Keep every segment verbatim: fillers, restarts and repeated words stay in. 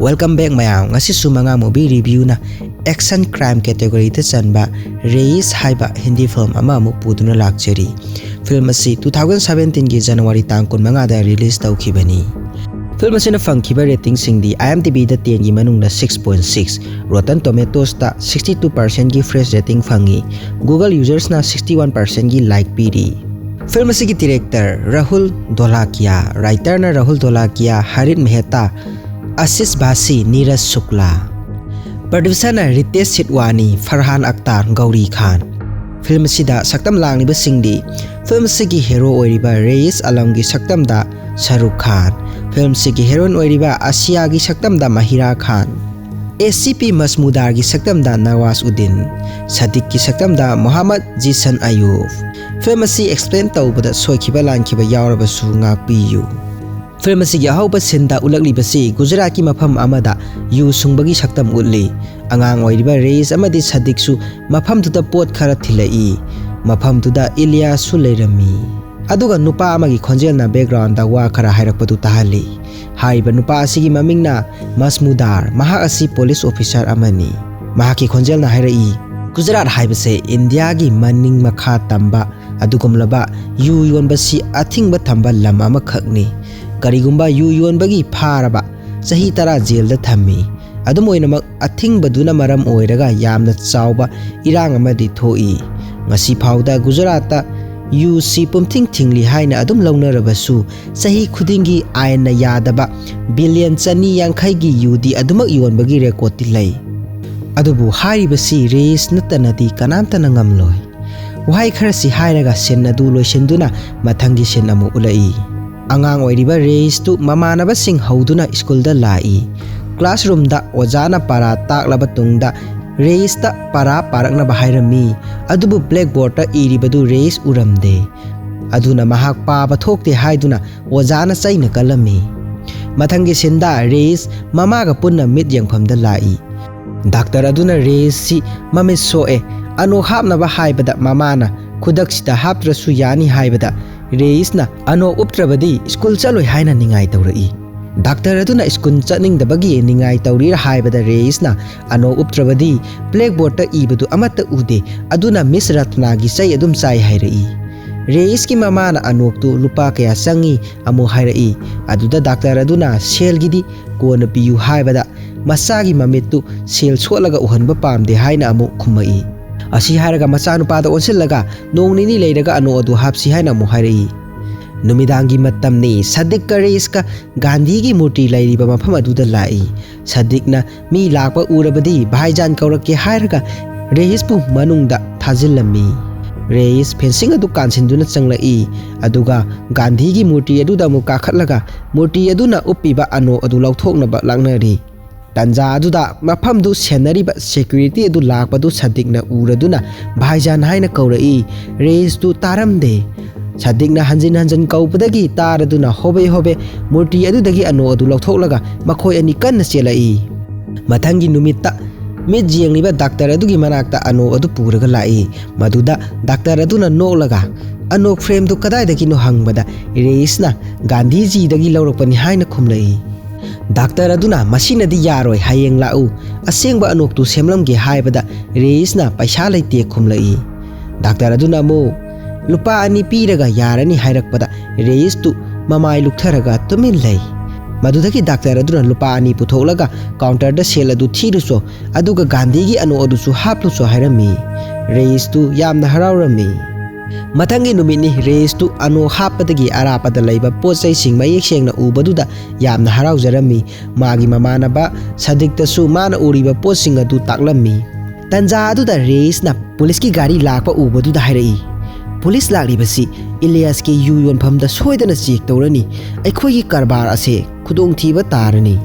Welcome back ꯃꯌꯥꯝ꯫ ꯉꯁꯤꯁꯨ ꯃꯉꯥ movie reviewꯅ action crime categoryꯗ ꯆꯟꯕ ꯔꯦꯏꯁ ꯍꯥꯏꯕ ꯍꯤꯟꯗꯤ film ꯑꯃ ꯑꯃꯨꯛ ꯄꯨꯗꯨꯅ ꯂꯥꯛꯆꯔꯤ꯫ Film ꯑꯁꯤ two thousand seventeenꯒꯤ January ꯇꯥꯡ ꯀꯨꯟꯃꯉꯥꯗ release ꯇꯧꯈꯤꯕꯅꯤ꯫ Film ꯑꯁꯤꯅ ꯐꯪꯈꯤꯕ ratingꯁꯤꯡꯗꯤ IMDbꯗ tenꯒꯤ ꯃꯅꯨꯡꯗ six point six, Rotten Tomatoesꯇ sixty two percentꯒꯤ fresh rating ꯐꯪꯉꯤ꯫ Google usersꯅ sixty one percentꯒꯤ like ꯄꯤꯔꯤ꯫ Film ꯑꯁꯤꯒꯤ director ꯔꯥꯍꯨꯜ ꯙꯣꯂꯥꯀꯤꯌꯥ, writerꯅ ꯔꯥꯍꯨꯜ ꯙꯣꯂꯥꯀꯤꯌꯥ, ꯍꯔꯤꯠ ꯃꯦꯍꯇꯥ, ꯑꯁꯤꯁ ꯚꯥꯁꯤ, ꯅꯤꯔꯖ ꯁꯨꯛꯂꯥ꯫ Producerꯅ ꯔꯤꯇꯦꯁ ꯁꯤꯠꯋꯥꯅꯤ, ꯐꯔꯍꯥꯟ ꯑꯛꯇꯥꯔ, ꯒꯧꯔꯤ ꯈꯥꯟ꯫ Film ꯑꯁꯤꯗ ꯁꯛꯇꯝ ꯂꯥꯡꯂꯤꯕꯁꯤꯡꯗꯤ film ꯑꯁꯤꯒꯤ hero ꯑꯣꯏꯔꯤꯕ ꯔꯦꯏꯁ ꯑꯂꯝꯒꯤ ꯁꯛꯇꯝꯗ ꯁꯥꯔꯨꯈ ꯈꯥꯟ, film ꯑꯁꯤꯒꯤ heroine ꯑꯣꯏꯔꯤꯕ ꯑꯁꯤꯌꯥꯒꯤ ꯁꯛꯇꯝꯗ ꯃꯍꯤꯔꯥ ꯈꯥꯟ, ACP ꯃꯁꯃꯨꯗꯥꯔꯒꯤ ꯁꯛꯇꯝꯗ ꯅꯋꯥꯖ ꯎꯗꯤꯟ, ꯁꯥꯗꯤꯛꯀꯤ ꯁꯛꯇꯝꯗ ꯃꯣꯍꯥꯃꯗ ꯖꯤꯁꯟ ꯑꯌꯨꯕ꯫ Film ꯑꯁꯤ explain ꯇꯧꯕꯗ ꯁꯣꯏꯈꯤꯕ ꯂꯥꯟꯈꯤꯕ ꯌꯥꯎꯔꯕꯁꯨ ꯉꯥꯛꯄꯤꯌꯨ꯫ Film ꯑꯁꯤꯒꯤ ꯑꯍꯧꯕ sceneꯗ ꯎꯠꯂꯛꯂꯤꯕꯁꯤ ꯒꯨꯖꯔꯥꯠꯀꯤ ꯃꯐꯝ ꯑꯃꯗ ꯌꯨ ꯁꯨꯡꯕꯒꯤ ꯁꯛꯇꯝ ꯎꯠꯂꯤ꯫ ꯑꯉꯥꯡ ꯑꯣꯏꯔꯤꯕ ꯔꯦꯏꯁ ꯑꯃꯗꯤ ꯁꯥꯗꯤꯛꯁꯨ ꯃꯐꯝꯗꯨꯗ ꯄꯣꯠ ꯈꯔ ꯊꯤꯜꯂꯛꯏ꯫ ꯃꯐꯝꯗꯨꯗ ꯏꯂꯤꯌꯥꯁꯁꯨ ꯂꯩꯔꯝꯃꯤ꯫ ꯑꯗꯨꯒ ꯅꯨꯄꯥ ꯑꯃꯒꯤ ꯈꯣꯟꯖꯦꯜꯅ backgroundꯗ ꯋꯥ ꯈꯔ ꯍꯥꯏꯔꯛꯄꯗꯨ ꯇꯥꯍꯜꯂꯤ꯫ ꯍꯥꯏꯔꯤꯕ ꯅꯨꯄꯥ ꯑꯁꯤꯒꯤ ꯃꯃꯤꯡꯅ ꯃꯁꯃꯨꯗꯥꯔ, ꯃꯍꯥꯛ ꯑꯁꯤ police officer ꯑꯃꯅꯤ꯫ ꯃꯍꯥꯛꯀꯤ ꯈꯣꯟꯖꯦꯜꯅ ꯍꯥꯏꯔꯛꯏ, "ꯒꯨꯖꯔꯥꯠ ꯍꯥꯏꯕꯁꯦ ꯏꯟꯗꯤꯌꯥꯒꯤ ꯃꯅꯤꯡ ꯃꯈꯥ ꯇꯝꯕ ꯑꯗꯨꯒꯨꯝꯂꯕ ꯌꯨ ꯌꯣꯟꯕꯁꯤ ꯑꯊꯤꯡꯕ ꯊꯝꯕ ꯂꯝ ꯑꯃꯈꯛꯅꯤ꯫ ꯀꯔꯤꯒꯨꯝꯕ ꯌꯨ ꯌꯣꯟꯕꯒꯤ ꯐꯥꯔꯕ, ꯆꯍꯤ ꯇꯔꯥ ꯖꯦꯜꯗ ꯊꯝꯃꯤ꯫ ꯑꯗꯨꯝ ꯑꯣꯏꯅꯃꯛ, ꯑꯊꯤꯡꯕꯗꯨꯅ ꯃꯔꯝ ꯑꯣꯏꯔꯒ ꯌꯥꯝꯅ ꯆꯥꯎꯕ ꯏꯔꯥꯡ ꯑꯃꯗꯤ ꯊꯣꯛꯏ꯫ ꯉꯁꯤ ꯐꯥꯎꯗ ꯒꯨꯖꯔꯥꯠꯇ ꯌꯨꯁꯤ ꯄꯨꯝꯊꯤꯡ ꯊꯤꯡꯂꯤ ꯍꯥꯏꯅ ꯑꯗꯨꯝ ꯂꯧꯅꯔꯕꯁꯨ, ꯆꯍꯤ ꯈꯨꯗꯤꯡꯒꯤ ꯑꯥꯏꯟꯅ ꯌꯥꯗꯕ ꯕꯤꯂꯤꯌꯟ ꯆꯅꯤ ꯌꯥꯡꯈꯩꯒꯤ ꯌꯨꯗꯤ ꯑꯗꯨꯃꯛ ꯌꯣꯟꯕꯒꯤ ꯔꯦꯀꯣꯔꯗꯇꯤ ꯂꯩ꯫ ꯑꯗꯨꯕꯨ ꯍꯥꯏꯔꯤꯕꯁꯤ ꯔꯦꯏꯁ ꯅꯠꯇꯅꯗꯤ ꯀꯅꯥꯝꯇꯅ ꯉꯝꯂꯣꯏ"꯫ ꯋꯥꯍꯩ ꯈꯔꯁꯤ ꯍꯥꯏꯔꯒ scene ꯑꯗꯨ ꯂꯣꯏꯁꯤꯟꯗꯨꯅ ꯃꯊꯪꯒꯤ scene ꯑꯃꯨꯛ ꯎꯠꯂꯛꯏ꯫ ꯑꯉꯥꯡ ꯑꯣꯏꯔꯤꯕ ꯔꯦꯏꯁꯇꯨ ꯃꯃꯥꯟꯅꯕꯁꯤꯡ ꯍꯧꯗꯨꯅ ꯁ꯭ꯀꯨꯜꯗ ꯂꯥꯛꯏ꯫ Classroomꯗ ꯑꯣꯖꯥꯅ ꯄꯥꯔꯥ ꯇꯥꯛꯂꯕ ꯇꯨꯡꯗ ꯔꯦꯏꯁꯇ ꯄꯥꯔꯥ ꯄꯥꯔꯛꯅꯕ ꯍꯥꯏꯔꯝꯃꯤ꯫ ꯑꯗꯨꯕꯨ blackboardꯇ ꯏꯔꯤꯕꯗꯨ ꯔꯦꯏꯁ ꯎꯔꯝꯗꯦ꯫ ꯑꯗꯨꯅ ꯃꯍꯥꯛ ꯄꯥꯕ ꯊꯣꯛꯇꯦ ꯍꯥꯏꯗꯨꯅ ꯑꯣꯖꯥꯅ ꯆꯩꯅ ꯀꯜꯂꯝꯃꯤ꯫ ꯃꯊꯪꯒꯤ sceneꯗ ꯔꯦꯏꯁ ꯃꯃꯥꯒ ꯄꯨꯟꯅ ꯃꯤꯠ ꯌꯦꯡꯐꯝꯗ ꯂꯥꯛꯏ꯫ ꯗꯥꯛꯇꯔ ꯑꯗꯨꯅ ꯔꯦꯏꯁꯁꯤ ꯃꯃꯤꯠ ꯁꯣꯛꯑꯦ, ꯑꯅꯣꯛ ꯍꯥꯞꯅꯕ ꯍꯥꯏꯕꯗ ꯃꯃꯥꯅ ꯈꯨꯗꯛꯁꯤꯗ ꯍꯥꯞꯇ꯭ꯔꯁꯨ ꯌꯥꯅꯤ ꯍꯥꯏꯕꯗ ꯔꯦꯏꯁꯅ ꯑꯅꯣꯛ ꯎꯞꯇ꯭ꯔꯕꯗꯤ ꯁ꯭ꯀꯨꯜ ꯆꯠꯂꯣꯏ ꯍꯥꯏꯅ ꯅꯤꯡꯉꯥꯏ ꯇꯧꯔꯛꯏ꯫ ꯗꯥꯛꯇꯔ ꯑꯗꯨꯅ ꯁ꯭ꯀꯨꯜ ꯆꯠꯅꯤꯡꯗꯕꯒꯤ ꯅꯤꯡꯉꯥꯏ ꯇꯧꯔꯤꯔꯥ ꯍꯥꯏꯕꯗ ꯔꯦꯏꯁꯅ ꯑꯅꯣꯛ ꯎꯞꯇ꯭ꯔꯕꯗꯤ ꯕ꯭ꯂꯦꯛꯕꯣꯔꯗꯇ ꯏꯕꯗꯨ ꯑꯃꯠꯇ ꯎꯗꯦ, ꯑꯗꯨꯅ ꯃꯤꯁ ꯔꯠꯅꯥꯒꯤ ꯆꯩ ꯑꯗꯨꯝ ꯆꯥꯏ ꯍꯥꯏꯔꯛꯏ꯫ ꯔꯦꯏꯁꯀꯤ ꯃꯃꯥꯅ ꯑꯅꯣꯛꯇꯨ ꯂꯨꯄꯥ ꯀꯌꯥ ꯆꯪꯏ ꯑꯃꯨꯛ ꯍꯥꯏꯔꯛꯏ꯫ ꯑꯗꯨꯗ ꯗꯥꯛꯇꯔ ꯑꯗꯨꯅ ꯁꯦꯜꯒꯤꯗꯤ ꯀꯣꯟꯅ ꯄꯤꯌꯨ ꯍꯥꯏꯕꯗ ꯃꯆꯥꯒꯤ ꯃꯃꯤꯠꯇꯨ ꯁꯦꯜ ꯁꯣꯠꯂꯒ ꯎꯍꯟꯕ ꯄꯥꯝꯗꯦ ꯍꯥꯏꯅ ꯑꯃꯨꯛ ꯈꯨꯝꯃꯛꯏ꯫ ꯑꯁꯤ ꯍꯥꯏꯔꯒ ꯃꯆꯥꯅꯨꯄꯥꯗ ꯑꯣꯟꯁꯤꯜꯂꯒ ꯅꯣꯡ ꯅꯤꯅꯤ ꯂꯩꯔꯒ ꯑꯅꯣꯛ ꯑꯗꯨ ꯍꯥꯞꯁꯤ ꯍꯥꯏꯅ ꯑꯃꯨꯛ ꯍꯥꯏꯔꯛꯏ꯫ ꯅꯨꯃꯤꯗꯥꯡꯒꯤ ꯃꯇꯝꯅꯤ꯫ ꯁꯗꯤꯛꯀ ꯔꯦꯏꯁꯀ ꯒꯥꯟꯙꯤꯒꯤ ꯃꯨꯔꯇꯤ ꯂꯩꯔꯤꯕ ꯃꯐꯝ ꯑꯗꯨꯗ ꯂꯥꯛꯏ꯫ ꯁꯗꯤꯛꯅ ꯃꯤ ꯂꯥꯛꯄ ꯎꯔꯕꯗꯤ ꯚꯥꯏꯖꯥꯟ ꯀꯧꯔꯛꯀꯦ ꯍꯥꯏꯔꯒ ꯔꯦꯏꯁꯄꯨ ꯃꯅꯨꯡꯗ ꯊꯥꯖꯤꯜꯂꯝꯃꯤ꯫ ꯔꯦꯏꯁ ꯐꯦꯟꯁꯤꯡ ꯑꯗꯨ ꯀꯥꯟꯁꯤꯟꯗꯨꯅ ꯆꯪꯂꯛꯏ꯫ ꯑꯗꯨꯒ ꯒꯥꯟꯙꯤꯒꯤ ꯃꯨꯔꯇꯤ ꯑꯗꯨꯗ ꯑꯃꯨꯛ ꯀꯥꯈꯠꯂꯒ ꯃꯨꯔꯇꯤ ꯑꯗꯨꯅ ꯎꯞꯄꯤꯕ ꯑꯅꯣꯛ ꯑꯗꯨ ꯂꯧꯊꯣꯛꯅꯕ ꯂꯥꯛꯅꯔꯤ꯫ ꯇꯟꯖꯥ ꯑꯗꯨꯗ ꯃꯐꯝꯗꯨ ꯁꯦꯟꯅꯔꯤꯕ ꯁꯦꯀ꯭ꯌꯨꯔꯤꯇꯤ ꯑꯗꯨ ꯂꯥꯛꯄꯗꯨ ꯁꯗꯤꯛꯅ ꯎꯔꯗꯨꯅ ꯚꯥꯏꯖꯥꯟ ꯍꯥꯏꯅ ꯀꯧꯔꯛꯏ꯫ ꯔꯦꯏꯁꯇꯨ ꯇꯥꯔꯝꯗꯦ꯫ ꯁꯗꯤꯛꯅ ꯍꯟꯖꯤꯟ ꯍꯟꯖꯤꯟ ꯀꯧꯕꯗꯒꯤ ꯇꯥꯔꯗꯨꯅ ꯍꯣꯕꯦ ꯍꯣꯕꯦ ꯃꯨꯔꯇꯤ ꯑꯗꯨꯗꯒꯤ ꯑꯅꯣꯛ ꯑꯗꯨ ꯂꯧꯊꯣꯛꯂꯒ ꯃꯈꯣꯏ ꯑꯅꯤ ꯀꯟꯅ ꯆꯦꯜꯂꯛꯏ꯫ ꯃꯊꯪꯒꯤ ꯅꯨꯃꯤꯠꯇ ꯃꯤꯠ ꯌꯦꯡꯂꯤꯕ ꯗꯥꯛꯇꯔ ꯑꯗꯨꯒꯤ ꯃꯅꯥꯛꯇ ꯑꯅꯣꯛ ꯑꯗꯨ ꯄꯨꯔꯒ ꯂꯥꯛꯏ꯫ ꯃꯗꯨꯗ ꯗꯥꯛꯇꯔ ꯑꯗꯨꯅ ꯅꯣꯛꯂꯒ, "ꯑꯅꯣꯛ ꯐ꯭ꯔꯦꯝꯗꯨ ꯀꯗꯥꯏꯗꯒꯤꯅꯣ?" ꯍꯪꯕꯗ ꯔꯦꯏꯁꯅ "ꯒꯥꯟꯙꯤꯖꯤꯗꯒꯤ ꯂꯧꯔꯛꯄꯅꯤ" ꯍꯥꯏꯅ ꯈꯨꯝꯂꯛꯏ꯫ ꯗꯥꯛꯇꯔ ꯑꯗꯨꯅ "ꯃꯁꯤꯅꯗꯤ ꯌꯥꯔꯣꯏ, ꯍꯌꯦꯡ ꯂꯥꯛꯎ, ꯑꯁꯦꯡꯕ ꯑꯅꯣꯛꯇꯨ ꯁꯦꯝꯂꯝꯒꯦ" ꯍꯥꯏꯕꯗ ꯔꯦꯏꯁꯅ "ꯄꯩꯁꯥ ꯂꯩꯇꯦ" ꯈꯨꯝꯂꯛꯏ꯫ ꯗꯥꯛꯇꯔ ꯑꯗꯨꯅ ꯑꯃꯨꯛ "ꯂꯨꯄꯥ ꯑꯅꯤ ꯄꯤꯔꯒ ꯌꯥꯔꯅꯤ" ꯍꯥꯏꯔꯛꯄꯗ ꯔꯦꯏꯁꯇꯨ ꯃꯃꯥꯏ ꯂꯨꯛꯊꯔꯒ ꯇꯨꯃꯤꯟ ꯂꯩ꯫ ꯃꯗꯨꯗꯒꯤ ꯗꯥꯛꯇꯔ ꯑꯗꯨꯅ ꯂꯨꯄꯥ ꯑꯅꯤ ꯄꯨꯊꯣꯛꯂꯒ ꯀꯥꯎꯟꯇꯔꯗ ꯁꯦꯜ ꯑꯗꯨ ꯊꯤꯔꯨꯆꯣ, ꯑꯗꯨꯒ ꯒꯥꯟꯙꯤꯒꯤ ꯑꯅꯣꯛ ꯑꯗꯨꯁꯨ ꯍꯥꯞꯂꯨꯆꯣ ꯍꯥꯏꯔꯝꯃꯤ꯫ ꯔꯦꯏꯁꯇꯨ ꯌꯥꯝꯅ ꯍꯔꯥꯎꯔꯝꯃꯤ꯫ ꯃꯊꯪꯒꯤ ꯅꯨꯃꯤꯠꯅꯤ꯫ ꯔꯦꯏꯁꯇꯨ ꯑꯅꯣꯛ ꯍꯥꯞꯄꯗꯒꯤ ꯑꯔꯥꯞꯄꯗ ꯂꯩꯕ ꯄꯣꯠ ꯆꯩꯁꯤꯡ ꯃꯌꯦꯛ ꯁꯦꯡꯅ ꯎꯕꯗꯨꯗ ꯌꯥꯝꯅ ꯍꯔꯥꯎꯖꯔꯝꯃꯤ꯫ ꯃꯥꯒꯤ ꯃꯃꯥꯟꯅꯕ ꯁꯗꯤꯛꯇꯁꯨ ꯃꯥꯅ ꯎꯔꯤꯕ ꯄꯣꯠꯁꯤꯡ ꯑꯗꯨ ꯇꯥꯛꯂꯝꯃꯤ꯫ ꯇꯟꯖꯥ ꯑꯗꯨꯗ ꯔꯦꯏꯁꯅ ꯄꯨꯂꯤꯁꯀꯤ ꯒꯥꯔꯤ ꯂꯥꯛꯄ ꯎꯕꯗꯨꯗ ꯍꯥꯏꯔꯛꯏ, "ꯄꯨꯂꯤꯁ ꯂꯥꯛꯂꯤꯕꯁꯤ ꯏꯂꯤꯌꯥꯁꯀꯤ ꯌꯨ ꯌꯣꯟꯐꯝꯗ ꯁꯣꯏꯗꯅ ꯆꯦꯛ ꯇꯧꯔꯅꯤ꯫ ꯑꯩꯈꯣꯏꯒꯤ ꯀꯔꯕꯥꯔ ꯑꯁꯦ ꯈꯨꯗꯣꯡꯊꯤꯕ ꯇꯥꯔꯅꯤ"꯫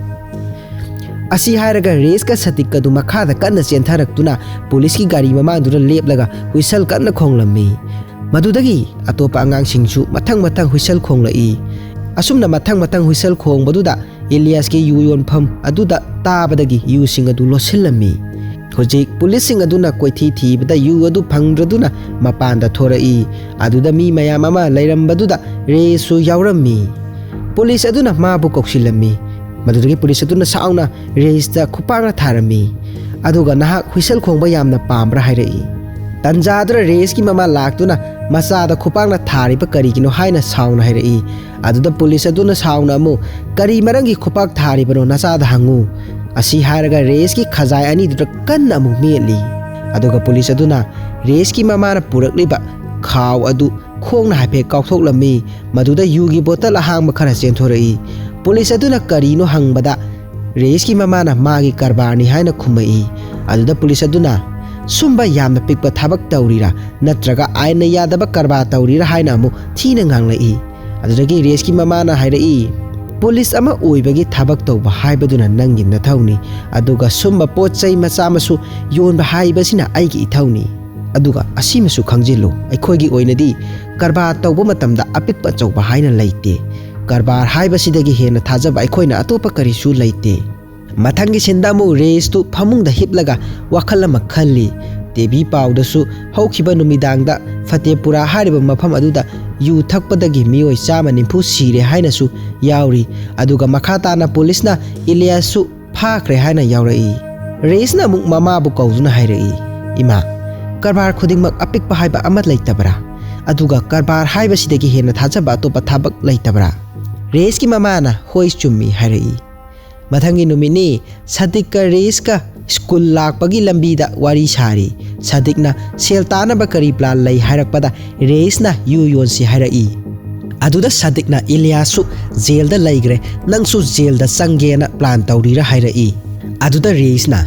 ꯑꯁꯤ ꯍꯥꯏꯔꯒ ꯔꯦꯏꯁꯀ ꯁꯗꯤꯛ ꯑꯗꯨ ꯃꯈꯥꯗ ꯀꯟꯅ ꯆꯦꯟꯊꯔꯛꯇꯨꯅ ꯄꯨꯂꯤꯁꯀꯤ ꯒꯥꯔꯤ ꯃꯃꯥꯡꯗꯨꯗ ꯂꯦꯞꯂꯒ ꯍꯨꯏꯁꯜ ꯀꯟꯅ ꯈꯣꯡꯂꯝꯃꯤ꯫ ꯃꯗꯨꯗꯒꯤ ꯑꯇꯣꯞꯄ ꯑꯉꯥꯡꯁꯤꯡꯁꯨ ꯃꯊꯪ ꯃꯊꯪ ꯍꯨꯏꯁꯜ ꯈꯣꯡꯂꯛꯏ꯫ ꯑꯁꯨꯝꯅ ꯃꯊꯪ ꯃꯊꯪ ꯍꯨꯏꯁꯜ ꯈꯣꯡꯕꯗꯨꯗ ꯏꯂꯤꯌꯥꯁꯀꯤ ꯌꯨ ꯌꯣꯟꯐꯝ ꯑꯗꯨꯗ ꯇꯥꯕꯗꯒꯤ ꯌꯨꯁꯤꯡ ꯑꯗꯨ ꯂꯣꯠꯁꯤꯜꯂꯝꯃꯤ꯫ ꯍꯧꯖꯤꯛ ꯄꯨꯂꯤꯁꯁꯤꯡ ꯑꯗꯨꯅ ꯀꯣꯏꯊꯤ ꯊꯤꯕꯗ ꯌꯨ ꯑꯗꯨ ꯐꯪꯗ꯭ꯔꯗꯨꯅ ꯃꯄꯥꯟꯗ ꯊꯣꯔꯛꯏ꯫ ꯑꯗꯨꯗ ꯃꯤ ꯃꯌꯥꯝ ꯑꯃ ꯂꯩꯔꯝꯕꯗꯨꯗ ꯔꯦꯏꯁꯁꯨ ꯌꯥꯎꯔꯝꯃꯤ꯫ ꯄꯨꯂꯤꯁ ꯑꯗꯨꯅ ꯃꯥꯕꯨ ꯀꯧꯁꯤꯜꯂꯝꯃꯤ꯫ ꯃꯗꯨꯗꯒꯤ ꯄꯨꯂꯤꯁ ꯑꯗꯨꯅ ꯁꯥꯎꯅ ꯔꯦꯁꯇ ꯈꯨꯄꯥꯛꯅ ꯊꯥꯔꯝꯃꯤ꯫ ꯑꯗꯨꯒ "ꯅꯍꯥꯛ ꯍꯨꯏꯁꯜ ꯈꯣꯡꯕ ꯌꯥꯝꯅ ꯄꯥꯝꯕ꯭ꯔꯥ?" ꯍꯥꯏꯔꯛꯏ꯫ ꯇꯟꯖꯥꯗꯨꯗ ꯔꯦꯁꯀꯤ ꯃꯃꯥ ꯂꯥꯛꯇꯨꯅ ꯃꯆꯥꯗ ꯈꯨꯄꯥꯛꯅ ꯊꯥꯔꯤꯕ ꯀꯔꯤꯒꯤꯅꯣ ꯍꯥꯏꯅ ꯁꯥꯎꯅ ꯍꯥꯏꯔꯛꯏ꯫ ꯑꯗꯨꯗ ꯄꯨꯂꯤꯁ ꯑꯗꯨꯅ ꯁꯥꯎꯅ ꯑꯃꯨꯛ, "ꯀꯔꯤ ꯃꯔꯝꯒꯤ ꯈꯨꯄꯥꯛ ꯊꯥꯔꯤꯕꯅꯣ? ꯅꯆꯥꯗ ꯍꯪꯉꯨ"꯫ ꯑꯁꯤ ꯍꯥꯏꯔꯒ ꯔꯦꯁꯀꯤ ꯈꯖꯥꯏ ꯑꯅꯤꯗꯨꯗ ꯀꯟꯅ ꯑꯃꯨꯛ ꯃꯦꯠꯂꯤ꯫ ꯑꯗꯨꯒ ꯄꯨꯂꯤꯁ ꯑꯗꯨꯅ ꯔꯦꯁꯀꯤ ꯃꯃꯥꯅ ꯄꯨꯔꯛꯂꯤꯕ ꯈꯥꯎ ꯑꯗꯨ ꯈꯣꯡꯅ ꯍꯥꯏꯐꯦꯠ ꯀꯥꯎꯊꯣꯛꯂꯝꯃꯤ꯫ ꯃꯗꯨꯗ ꯌꯨꯒꯤ ꯕꯣꯇꯜ ꯑꯍꯥꯡꯕ ꯈꯔ ꯆꯦꯟꯊꯣꯔꯛꯏ꯫ ꯄꯨꯂꯤꯁ ꯑꯗꯨꯅ ꯀꯔꯤꯅꯣ ꯍꯪꯕꯗ, ꯔꯦꯁꯀꯤ ꯃꯃꯥꯅ ꯃꯥꯒꯤ ꯀꯔꯕꯥꯔꯅꯤ ꯍꯥꯏꯅ ꯈꯨꯝꯃꯛꯏ꯫ ꯑꯗꯨꯗ ꯄꯨꯂꯤꯁ ꯑꯗꯨꯅ, "ꯁꯨꯝꯕ ꯌꯥꯝꯅ ꯄꯤꯛꯄ ꯊꯕꯛ ꯇꯧꯔꯤꯔꯥ, ꯅꯠꯇ꯭ꯔꯒ ꯑꯥꯏꯟꯅ ꯌꯥꯗꯕ ꯀꯔꯕꯥꯔ ꯇꯧꯔꯤꯔꯥ?" ꯍꯥꯏꯅ ꯑꯃꯨꯛ ꯊꯤꯅ ꯉꯥꯡꯂꯛꯏ꯫ ꯑꯗꯨꯗꯒꯤ ꯔꯦꯁꯀꯤ ꯃꯃꯥꯅ ꯍꯥꯏꯔꯛꯏ, "ꯄꯨꯂꯤꯁ ꯑꯃ ꯑꯣꯏꯕꯒꯤ ꯊꯕꯛ ꯇꯧꯕ ꯍꯥꯏꯕꯗꯨꯅ ꯅꯪꯒꯤ ꯅꯊꯧꯅꯤ, ꯑꯗꯨꯒ ꯁꯨꯝꯕ ꯄꯣꯠ ꯆꯩ ꯃꯆꯥ ꯃꯁꯨ ꯌꯣꯟꯕ ꯍꯥꯏꯕꯁꯤꯅ ꯑꯩꯒꯤ ꯏꯊꯧꯅꯤ꯫ ꯑꯗꯨꯒ ꯑꯁꯤꯃꯁꯨ ꯈꯪꯖꯤꯜꯂꯨ, ꯑꯩꯈꯣꯏꯒꯤ ꯑꯣꯏꯅꯗꯤ ꯀꯔꯕꯥꯔ ꯇꯧꯕ ꯃꯇꯝꯗ ꯑꯄꯤꯛꯄ ꯑꯆꯧꯕ ꯍꯥꯏꯅ ꯂꯩꯇꯦ꯫ ꯀꯔꯕꯥꯔ ꯍꯥꯏꯕꯁꯤꯗꯒꯤ ꯍꯦꯟꯅ ꯊꯥꯖꯕ ꯑꯩꯈꯣꯏꯅ ꯑꯇꯣꯞꯄ ꯀꯔꯤꯁꯨ ꯂꯩꯇꯦ"꯫ ꯃꯊꯪꯒꯤ ꯁꯤꯟꯗ ꯑꯃꯨꯛ ꯔꯦꯁꯇꯨ ꯐꯃꯨꯡꯗ ꯍꯤꯞꯂꯒ ꯋꯥꯈꯜ ꯑꯃ ꯈꯜꯂꯤ꯫ ꯇꯤꯚꯤ ꯄꯥꯎꯗꯁꯨ ꯍꯧꯈꯤꯕ ꯅꯨꯃꯤꯗꯥꯡꯗ ꯐꯇꯦꯄꯨꯔꯥ ꯍꯥꯏꯔꯤꯕ ꯃꯐꯝ ꯑꯗꯨꯗ ꯌꯨ ꯊꯛꯄꯗꯒꯤ ꯃꯤꯑꯣꯏ ꯆꯥꯝꯃ ꯅꯤꯐꯨ ꯁꯤꯔꯦ ꯍꯥꯏꯅꯁꯨ ꯌꯥꯎꯔꯤ꯫ ꯑꯗꯨꯒ ꯃꯈꯥ ꯇꯥꯅ ꯄꯨꯂꯤꯁꯅ ꯏꯂꯤꯌꯥꯁꯁꯨ ꯐꯥꯈ꯭ꯔꯦ ꯍꯥꯏꯅ ꯌꯥꯎꯔꯛꯏ꯫ ꯔꯦꯁꯅ ꯑꯃꯨꯛ ꯃꯃꯥꯕꯨ ꯀꯧꯗꯨꯅ ꯍꯥꯏꯔꯛꯏ, "ꯏꯃꯥ, ꯀꯔꯕꯥꯔ ꯈꯨꯗꯤꯡꯃꯛ ꯑꯄꯤꯛꯄ ꯍꯥꯏꯕ ꯑꯃ ꯂꯩꯇꯕ꯭ꯔꯥ? ꯑꯗꯨꯒ ꯀꯔꯕꯥꯔ ꯍꯥꯏꯕꯁꯤꯗꯒꯤ ꯍꯦꯟꯅ ꯊꯥꯖꯕ ꯑꯇꯣꯞꯄ ꯊꯕꯛ ꯂꯩꯇꯕ꯭ꯔꯥ?" ꯔꯦꯁꯀꯤ ꯃꯃꯥꯅ, "ꯍꯣꯏ, ꯆꯨꯝꯃꯤ" ꯍꯥꯏꯔꯛꯏ꯫ ꯃꯊꯪꯒꯤ ꯅꯨꯃꯤꯠꯅꯤ, ꯁꯗꯤꯛꯀ ꯔꯦꯁꯀ ꯁ꯭ꯀꯨꯜ ꯂꯥꯛꯄꯒꯤ ꯂꯝꯕꯤꯗ ꯋꯥꯔꯤ ꯁꯥꯔꯤ꯫ ꯁꯗꯤꯛꯅ ꯁꯦꯜ ꯇꯥꯅꯕ ꯀꯔꯤ ꯄ꯭ꯂꯥꯟ ꯂꯩ ꯍꯥꯏꯔꯛꯄꯗ, ꯔꯦꯁꯅ ꯌꯨ ꯌꯣꯟꯁꯤ ꯍꯥꯏꯔꯛꯏ꯫ ꯑꯗꯨꯗ ꯁꯗꯤꯛꯅ, "ꯏꯂꯤꯌꯥꯁꯁꯨ ꯖꯦꯜꯗ ꯂꯩꯈ꯭ꯔꯦ, ꯅꯪꯁꯨ ꯖꯦꯜꯗ ꯆꯪꯒꯦꯅ ꯄ꯭ꯂꯥꯟ ꯇꯧꯔꯤꯔꯥ?" ꯍꯥꯏꯔꯛꯏ꯫ ꯑꯗꯨꯗ ꯔꯦꯁꯅ,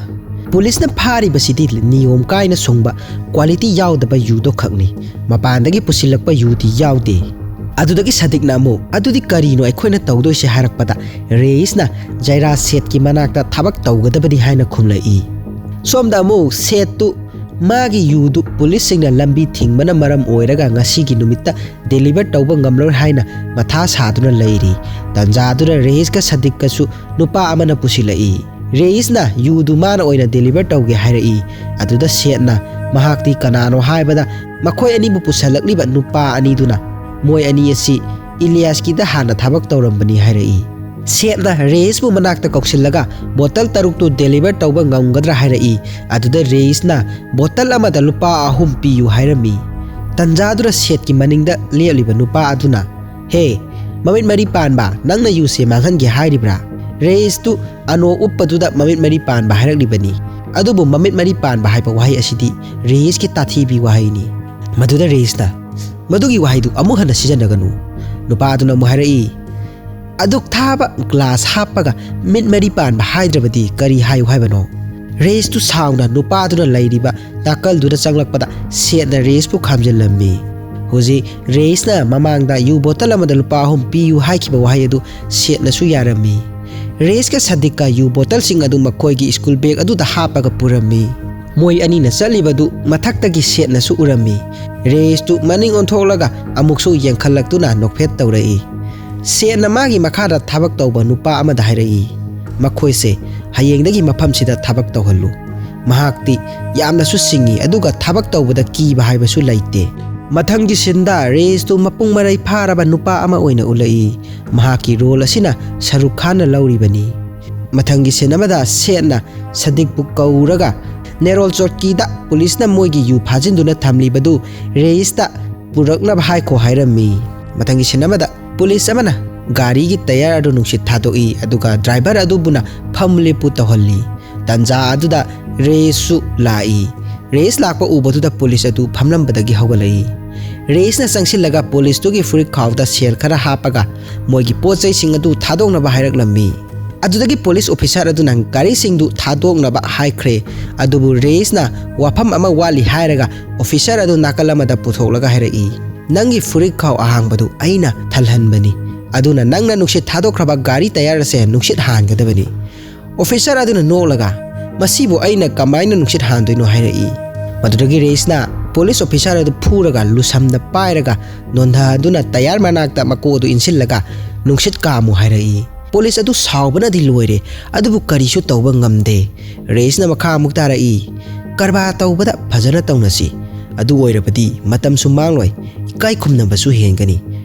"ꯄꯨꯂꯤꯁꯅ ꯐꯥꯔꯤꯕꯁꯤꯗꯤ ꯅꯤꯌꯣꯝ ꯀꯥꯏꯅ ꯁꯨꯡꯕ ꯀ꯭ꯋꯥꯂꯤꯇꯤ ꯌꯥꯎꯗꯕ ꯌꯨꯗꯣ ꯈꯛꯅꯤ, ꯃꯄꯥꯟꯗꯒꯤ ꯄꯨꯁꯤꯜꯂꯛꯄ ꯌꯨꯗꯤ ꯌꯥꯎꯗꯦ"꯫ ꯑꯗꯨꯗꯒꯤ ꯁꯗꯤꯛꯅ ꯑꯃꯨꯛ, "ꯑꯗꯨꯗꯤ ꯀꯔꯤꯅꯣ ꯑꯩꯈꯣꯏꯅ ꯇꯧꯗꯣꯏꯁꯦ?" ꯍꯥꯏꯔꯛꯄꯗ, ꯔꯦꯏꯁꯅ ꯖꯩꯔꯥ ꯁꯦꯠꯀꯤ ꯃꯅꯥꯛꯇ ꯊꯕꯛ ꯇꯧꯒꯗꯕꯅꯤ ꯍꯥꯏꯅ ꯈꯨꯝꯂꯛꯏ꯫ ꯁꯣꯝꯗ ꯑꯃꯨꯛ ꯁꯦꯠꯇꯨ ꯃꯥꯒꯤ ꯌꯨꯗꯨ ꯄꯨꯂꯤꯁꯁꯤꯡꯅ ꯂꯝꯕꯤ ꯊꯤꯡꯕꯅ ꯃꯔꯝ ꯑꯣꯏꯔꯒ ꯉꯁꯤꯒꯤ ꯅꯨꯃꯤꯠꯇ ꯗꯦꯂꯤꯚꯔ ꯇꯧꯕ ꯉꯝꯂꯔꯣꯏ ꯍꯥꯏꯅ ꯃꯊꯥ ꯁꯥꯗꯨꯅ ꯂꯩꯔꯤ꯫ ꯇꯟꯖꯥꯗꯨꯗ ꯔꯦꯏꯁꯀ ꯁꯗꯤꯛꯀꯁꯨ ꯅꯨꯄꯥ ꯑꯃꯅ ꯄꯨꯁꯤꯜꯂꯛꯏ꯫ ꯔꯦꯏꯁꯅ ꯌꯨꯗꯨ ꯃꯥꯅ ꯑꯣꯏꯅ ꯗꯦꯂꯤꯚꯔ ꯇꯧꯒꯦ ꯍꯥꯏꯔꯛꯏ꯫ ꯑꯗꯨꯗ ꯁꯦꯠꯅ ꯃꯍꯥꯛꯇꯤ ꯀꯅꯥꯅꯣ ꯍꯥꯏꯕꯗ, ꯃꯈꯣꯏ ꯑꯅꯤꯕꯨ ꯄꯨꯁꯜꯂꯛꯂꯤꯕ ꯅꯨꯄꯥ ꯑꯅꯤꯗꯨꯅ ꯃꯣꯏ ꯑꯅꯤ ꯑꯁꯤ ꯏꯂꯤꯌꯥꯁꯀꯤꯗ ꯍꯥꯟꯅ ꯊꯕꯛ ꯇꯧꯔꯝꯕꯅꯤ ꯍꯥꯏꯔꯛꯏ꯫ ꯁꯦꯠꯅ ꯔꯦꯁꯄꯨ ꯃꯅꯥꯛꯇ ꯀꯧꯁꯤꯜꯂꯒ ꯕꯣꯇꯜ ꯇꯔꯨꯛꯇꯨ ꯗꯦꯂꯤꯚꯔ ꯇꯧꯕ ꯉꯝꯒꯗ꯭ꯔꯥ ꯍꯥꯏꯔꯛꯏ꯫ ꯑꯗꯨꯗ ꯔꯦꯁꯅ ꯕꯣꯇꯜ ꯑꯃꯗ ꯂꯨꯄꯥ ꯑꯍꯨꯝ ꯄꯤꯌꯨ ꯍꯥꯏꯔꯝꯃꯤ꯫ ꯇꯟꯖꯥꯗꯨꯗ ꯁꯦꯠꯀꯤ ꯃꯅꯤꯡꯗ ꯂꯦꯞꯂꯤꯕ ꯅꯨꯄꯥ ꯑꯗꯨꯅ, "ꯍꯦ, ꯃꯃꯤꯠ ꯃꯔꯤ ꯄꯥꯟꯕ, ꯅꯪꯅ ꯌꯨꯁꯦ ꯃꯥꯡꯍꯟꯒꯦ ꯍꯥꯏꯔꯤꯕ꯭ꯔꯥ?" ꯔꯦꯁꯇꯨ ꯑꯅꯣ ꯎꯞꯄꯗꯨꯗ ꯃꯃꯤꯠ ꯃꯔꯤ ꯄꯥꯟꯕ ꯍꯥꯏꯔꯛꯂꯤꯕꯅꯤ꯫ ꯑꯗꯨꯕꯨ ꯃꯃꯤꯠ ꯃꯔꯤ ꯄꯥꯟꯕ ꯍꯥꯏꯕ ꯋꯥꯍꯩ ꯑꯁꯤꯗꯤ ꯔꯦꯁꯀꯤ ꯇꯥꯊꯤꯕꯤ ꯋꯥꯍꯩꯅꯤ꯫ ꯃꯗꯨꯗ ꯔꯦꯁꯅ, "ꯃꯗꯨꯒꯤ ꯋꯥꯍꯩꯗꯨ ꯑꯃꯨꯛ ꯍꯟꯅ ꯁꯤꯖꯤꯟꯅꯒꯅꯨ꯫ ꯅꯨꯄꯥ ꯑꯗꯨꯅ ꯑꯃꯨꯛ ꯍꯥꯏꯔꯛꯏ, "ꯑꯗꯨꯛ ꯊꯥꯕ ꯒ꯭ꯂꯥꯁ ꯍꯥꯞꯄꯒ ꯃꯤꯠ ꯃꯔꯤ ꯄꯥꯟꯕ ꯍꯥꯏꯗ꯭ꯔꯕꯗꯤ ꯀꯔꯤ ꯍꯥꯏꯌꯨ ꯍꯥꯏꯕꯅꯣ?" ꯔꯦꯁꯇꯨ ꯁꯥꯎꯅ ꯅꯨꯄꯥꯗꯨꯅ ꯂꯩꯔꯤꯕ ꯅꯥꯀꯜꯗꯨꯗ ꯆꯪꯂꯛꯄꯗ ꯁꯦꯠꯅ ꯔꯦꯁꯄꯨ ꯈꯥꯝꯖꯤꯜꯂꯝꯃꯤ꯫ ꯍꯧꯖꯤꯛ ꯔꯦꯁꯅ ꯃꯃꯥꯡꯗ ꯌꯨ ꯕꯣꯇꯜ ꯑꯃꯗ ꯂꯨꯄꯥ ꯑꯍꯨꯝ ꯄꯤꯌꯨ ꯍꯥꯏꯈꯤꯕ ꯋꯥꯍꯩ ꯑꯗꯨ ꯁꯦꯠꯅꯁꯨ ꯌꯥꯔꯝꯃꯤ꯫ ꯔꯦꯁꯀ ꯁꯗꯤꯛꯀ ꯌꯨ ꯕꯣꯇꯜꯁꯤꯡ ꯑꯗꯨ ꯃꯈꯣꯏꯒꯤ ꯁ꯭ꯀꯨꯜ ꯕꯦꯒ ꯑꯗꯨꯗ ꯍꯥꯞꯄꯒ ꯄꯨꯔꯝꯃꯤ꯫ ꯃꯣꯏ ꯑꯅꯤꯅ ꯆꯠꯂꯤꯕꯗꯨ ꯃꯊꯛꯇꯒꯤ ꯁꯦꯠꯅꯁꯨ ꯎꯔꯝꯃꯤ꯫ ꯔꯦꯁꯇꯨ ꯃꯅꯤꯡ ꯑꯣꯟꯊꯣꯛꯂꯒ ꯑꯃꯨꯛꯁꯨ ꯌꯦꯡꯈꯠꯂꯛꯇꯨꯅ ꯅꯣꯛꯐꯦꯠ ꯇꯧꯔꯛꯏ꯫ ꯁꯦꯠꯅ ꯃꯥꯒꯤ ꯃꯈꯥꯗ ꯊꯕꯛ ꯇꯧꯕ ꯅꯨꯄꯥ ꯑꯃꯗ ꯍꯥꯏꯔꯛꯏ, "ꯃꯈꯣꯏꯁꯦ ꯍꯌꯦꯡꯗꯒꯤ ꯃꯐꯝꯁꯤꯗ ꯊꯕꯛ ꯇꯧꯍꯜꯂꯨ꯫ ꯃꯍꯥꯛꯇꯤ ꯌꯥꯝꯅꯁꯨ ꯁꯤꯡꯏ, ꯑꯗꯨꯒ ꯊꯕꯛ ꯇꯧꯕꯗ ꯀꯤꯕ ꯍꯥꯏꯕꯁꯨ ꯂꯩꯇꯦ"꯫ ꯃꯊꯪꯒꯤ ꯁꯤꯟꯗ ꯔꯦꯁꯇꯨ ꯃꯄꯨꯡ ꯃꯔꯩ ꯐꯥꯔꯕ ꯅꯨꯄꯥ ꯑꯃ ꯑꯣꯏꯅ ꯎꯠꯂꯛꯏ꯫ ꯃꯍꯥꯛꯀꯤ ꯔꯣꯜ ꯑꯁꯤꯅ ꯁꯔꯨꯛ ꯈꯥꯟꯅ ꯂꯧꯔꯤꯕꯅꯤ꯫ ꯃꯊꯪꯒꯤ ꯁꯤꯟ ꯑꯃꯗ ꯁꯦꯠꯅ ꯁꯗꯤꯛꯄꯨ ꯀꯧꯔꯒ ꯅꯦꯔꯣꯜ ꯆꯣꯠꯀꯤꯗ ꯄꯨꯂꯤꯁꯅ ꯃꯣꯏꯒꯤ ꯌꯨ ꯐꯥꯖꯤꯟꯗꯨꯅ ꯊꯝꯂꯤꯕꯗꯨ ꯔꯦꯁꯇ ꯄꯨꯔꯛꯅꯕ ꯍꯥꯏꯈꯣ ꯍꯥꯏꯔꯝꯃꯤ꯫ ꯃꯊꯪꯒꯤ ꯁꯤꯟ ꯑꯃꯗ ꯄꯨꯂꯤꯁ ꯑꯃꯅ ꯒꯥꯔꯤꯒꯤ ꯇꯌꯥꯔ ꯑꯗꯨ ꯅꯨꯡꯁꯤꯠ ꯊꯥꯗꯣꯛꯏ, ꯑꯗꯨꯒ ꯗ꯭ꯔꯥꯏꯚꯔ ꯑꯗꯨꯕꯨꯅ ꯐꯝ ꯂꯦꯞꯄꯨ ꯇꯧꯍꯜꯂꯤ꯫ ꯇꯟꯖꯥ ꯑꯗꯨꯗ ꯔꯦꯁꯁꯨ ꯂꯥꯛꯏ꯫ ꯔꯦꯁ ꯂꯥꯛꯄ ꯎꯕꯗꯨꯗ ꯄꯨꯂꯤꯁ ꯑꯗꯨ ꯐꯝꯂꯝꯕꯗꯒꯤ ꯍꯧꯒꯠꯂꯛꯏ꯫ ꯔꯦꯁꯅ ꯆꯪꯁꯤꯜꯂꯒ ꯄꯨꯂꯤꯁꯇꯨꯒꯤ ꯐꯨꯔꯤꯠ ꯈꯥꯎꯗ ꯁꯦꯜ ꯈꯔ ꯍꯥꯞꯄꯒ ꯃꯣꯏꯒꯤ ꯄꯣꯠ ꯆꯩꯁꯤꯡ ꯑꯗꯨ ꯊꯥꯗꯣꯛꯅꯕ ꯍꯥꯏꯔꯛꯂꯝꯃꯤ꯫ ꯑꯗꯨꯗꯒꯤ ꯄꯨꯂꯤꯁ ꯑꯣꯐꯤꯁꯥꯔ ꯑꯗꯨꯅ ꯒꯥꯔꯤꯁꯤꯡꯗꯨ ꯊꯥꯗꯣꯛꯅꯕ ꯍꯥꯏꯈ꯭ꯔꯦ꯫ ꯑꯗꯨꯕꯨ ꯔꯦꯁꯅ ꯋꯥꯐꯝ ꯑꯃ ꯋꯥꯠꯂꯤ ꯍꯥꯏꯔꯒ ꯑꯣꯐꯤꯁꯥꯔ ꯑꯗꯨ ꯅꯥꯀꯜ ꯑꯃꯗ ꯄꯨꯊꯣꯛꯂꯒ ꯍꯥꯏꯔꯛꯏ, "ꯅꯪꯒꯤ ꯐꯨꯔꯤꯠ ꯈꯥꯎ ꯑꯍꯥꯡꯕꯗꯨ ꯑꯩꯅ ꯊꯜꯍꯟꯕꯅꯤ꯫ ꯑꯗꯨꯅ ꯅꯪꯅ ꯅꯨꯡꯁꯤꯠ ꯊꯥꯗꯣꯛꯈ꯭ꯔꯕ ꯒꯥꯔꯤ ꯇꯌꯥꯔ ꯑꯁꯦ ꯅꯨꯡꯁꯤꯠ ꯍꯥꯟꯒꯗꯕꯅꯤ"꯫ ꯑꯣꯐꯤꯁꯥꯔ ꯑꯗꯨꯅ ꯅꯣꯛꯂꯒ, "ꯃꯁꯤꯕꯨ ꯑꯩꯅ ꯀꯃꯥꯏꯅ ꯅꯨꯡꯁꯤꯠ ꯍꯥꯟꯗꯣꯏꯅꯣ?" ꯍꯥꯏꯔꯛꯏ꯫ ꯃꯗꯨꯗꯒꯤ ꯔꯦꯁꯅ ꯄꯨꯂꯤꯁ ꯑꯣꯐꯤꯁꯥꯔ ꯑꯗꯨ ꯐꯨꯔꯒ ꯂꯨꯁꯝꯗ ꯄꯥꯏꯔꯒ ꯅꯣꯟꯊꯗꯨꯅ ꯇꯌꯥꯔ ꯃꯅꯥꯛꯇ ꯃꯀꯣꯛ ꯑꯗꯨ ꯏꯟꯁꯤꯜꯂꯒ, "ꯅꯨꯡꯁꯤꯠ ꯀꯥꯝꯃꯨ" ꯍꯥꯏꯔꯛꯏ꯫ ꯄꯨꯂꯤꯁ ꯑꯗꯨ ꯁꯥꯎꯕꯅꯗꯤ ꯂꯣꯏꯔꯦ, ꯑꯗꯨꯕꯨ ꯀꯔꯤꯁꯨ ꯇꯧꯕ ꯉꯝꯗꯦ꯫ ꯔꯦꯁꯅ ꯃꯈꯥ ꯑꯃꯨꯛ ꯇꯥꯔꯛꯏ, "ꯀꯔꯕꯥꯔ ꯇꯧꯕꯗ ꯐꯖꯅ ꯇꯧꯅꯁꯤ꯫ ꯑꯗꯨ ꯑꯣꯏꯔꯕꯗꯤ ꯃꯇꯝꯁꯨ ꯃꯥꯡꯂꯣꯏ, ꯏꯀꯥꯏ ꯈꯨꯝꯅꯕꯁꯨ ꯍꯦꯟꯒꯅꯤ꯫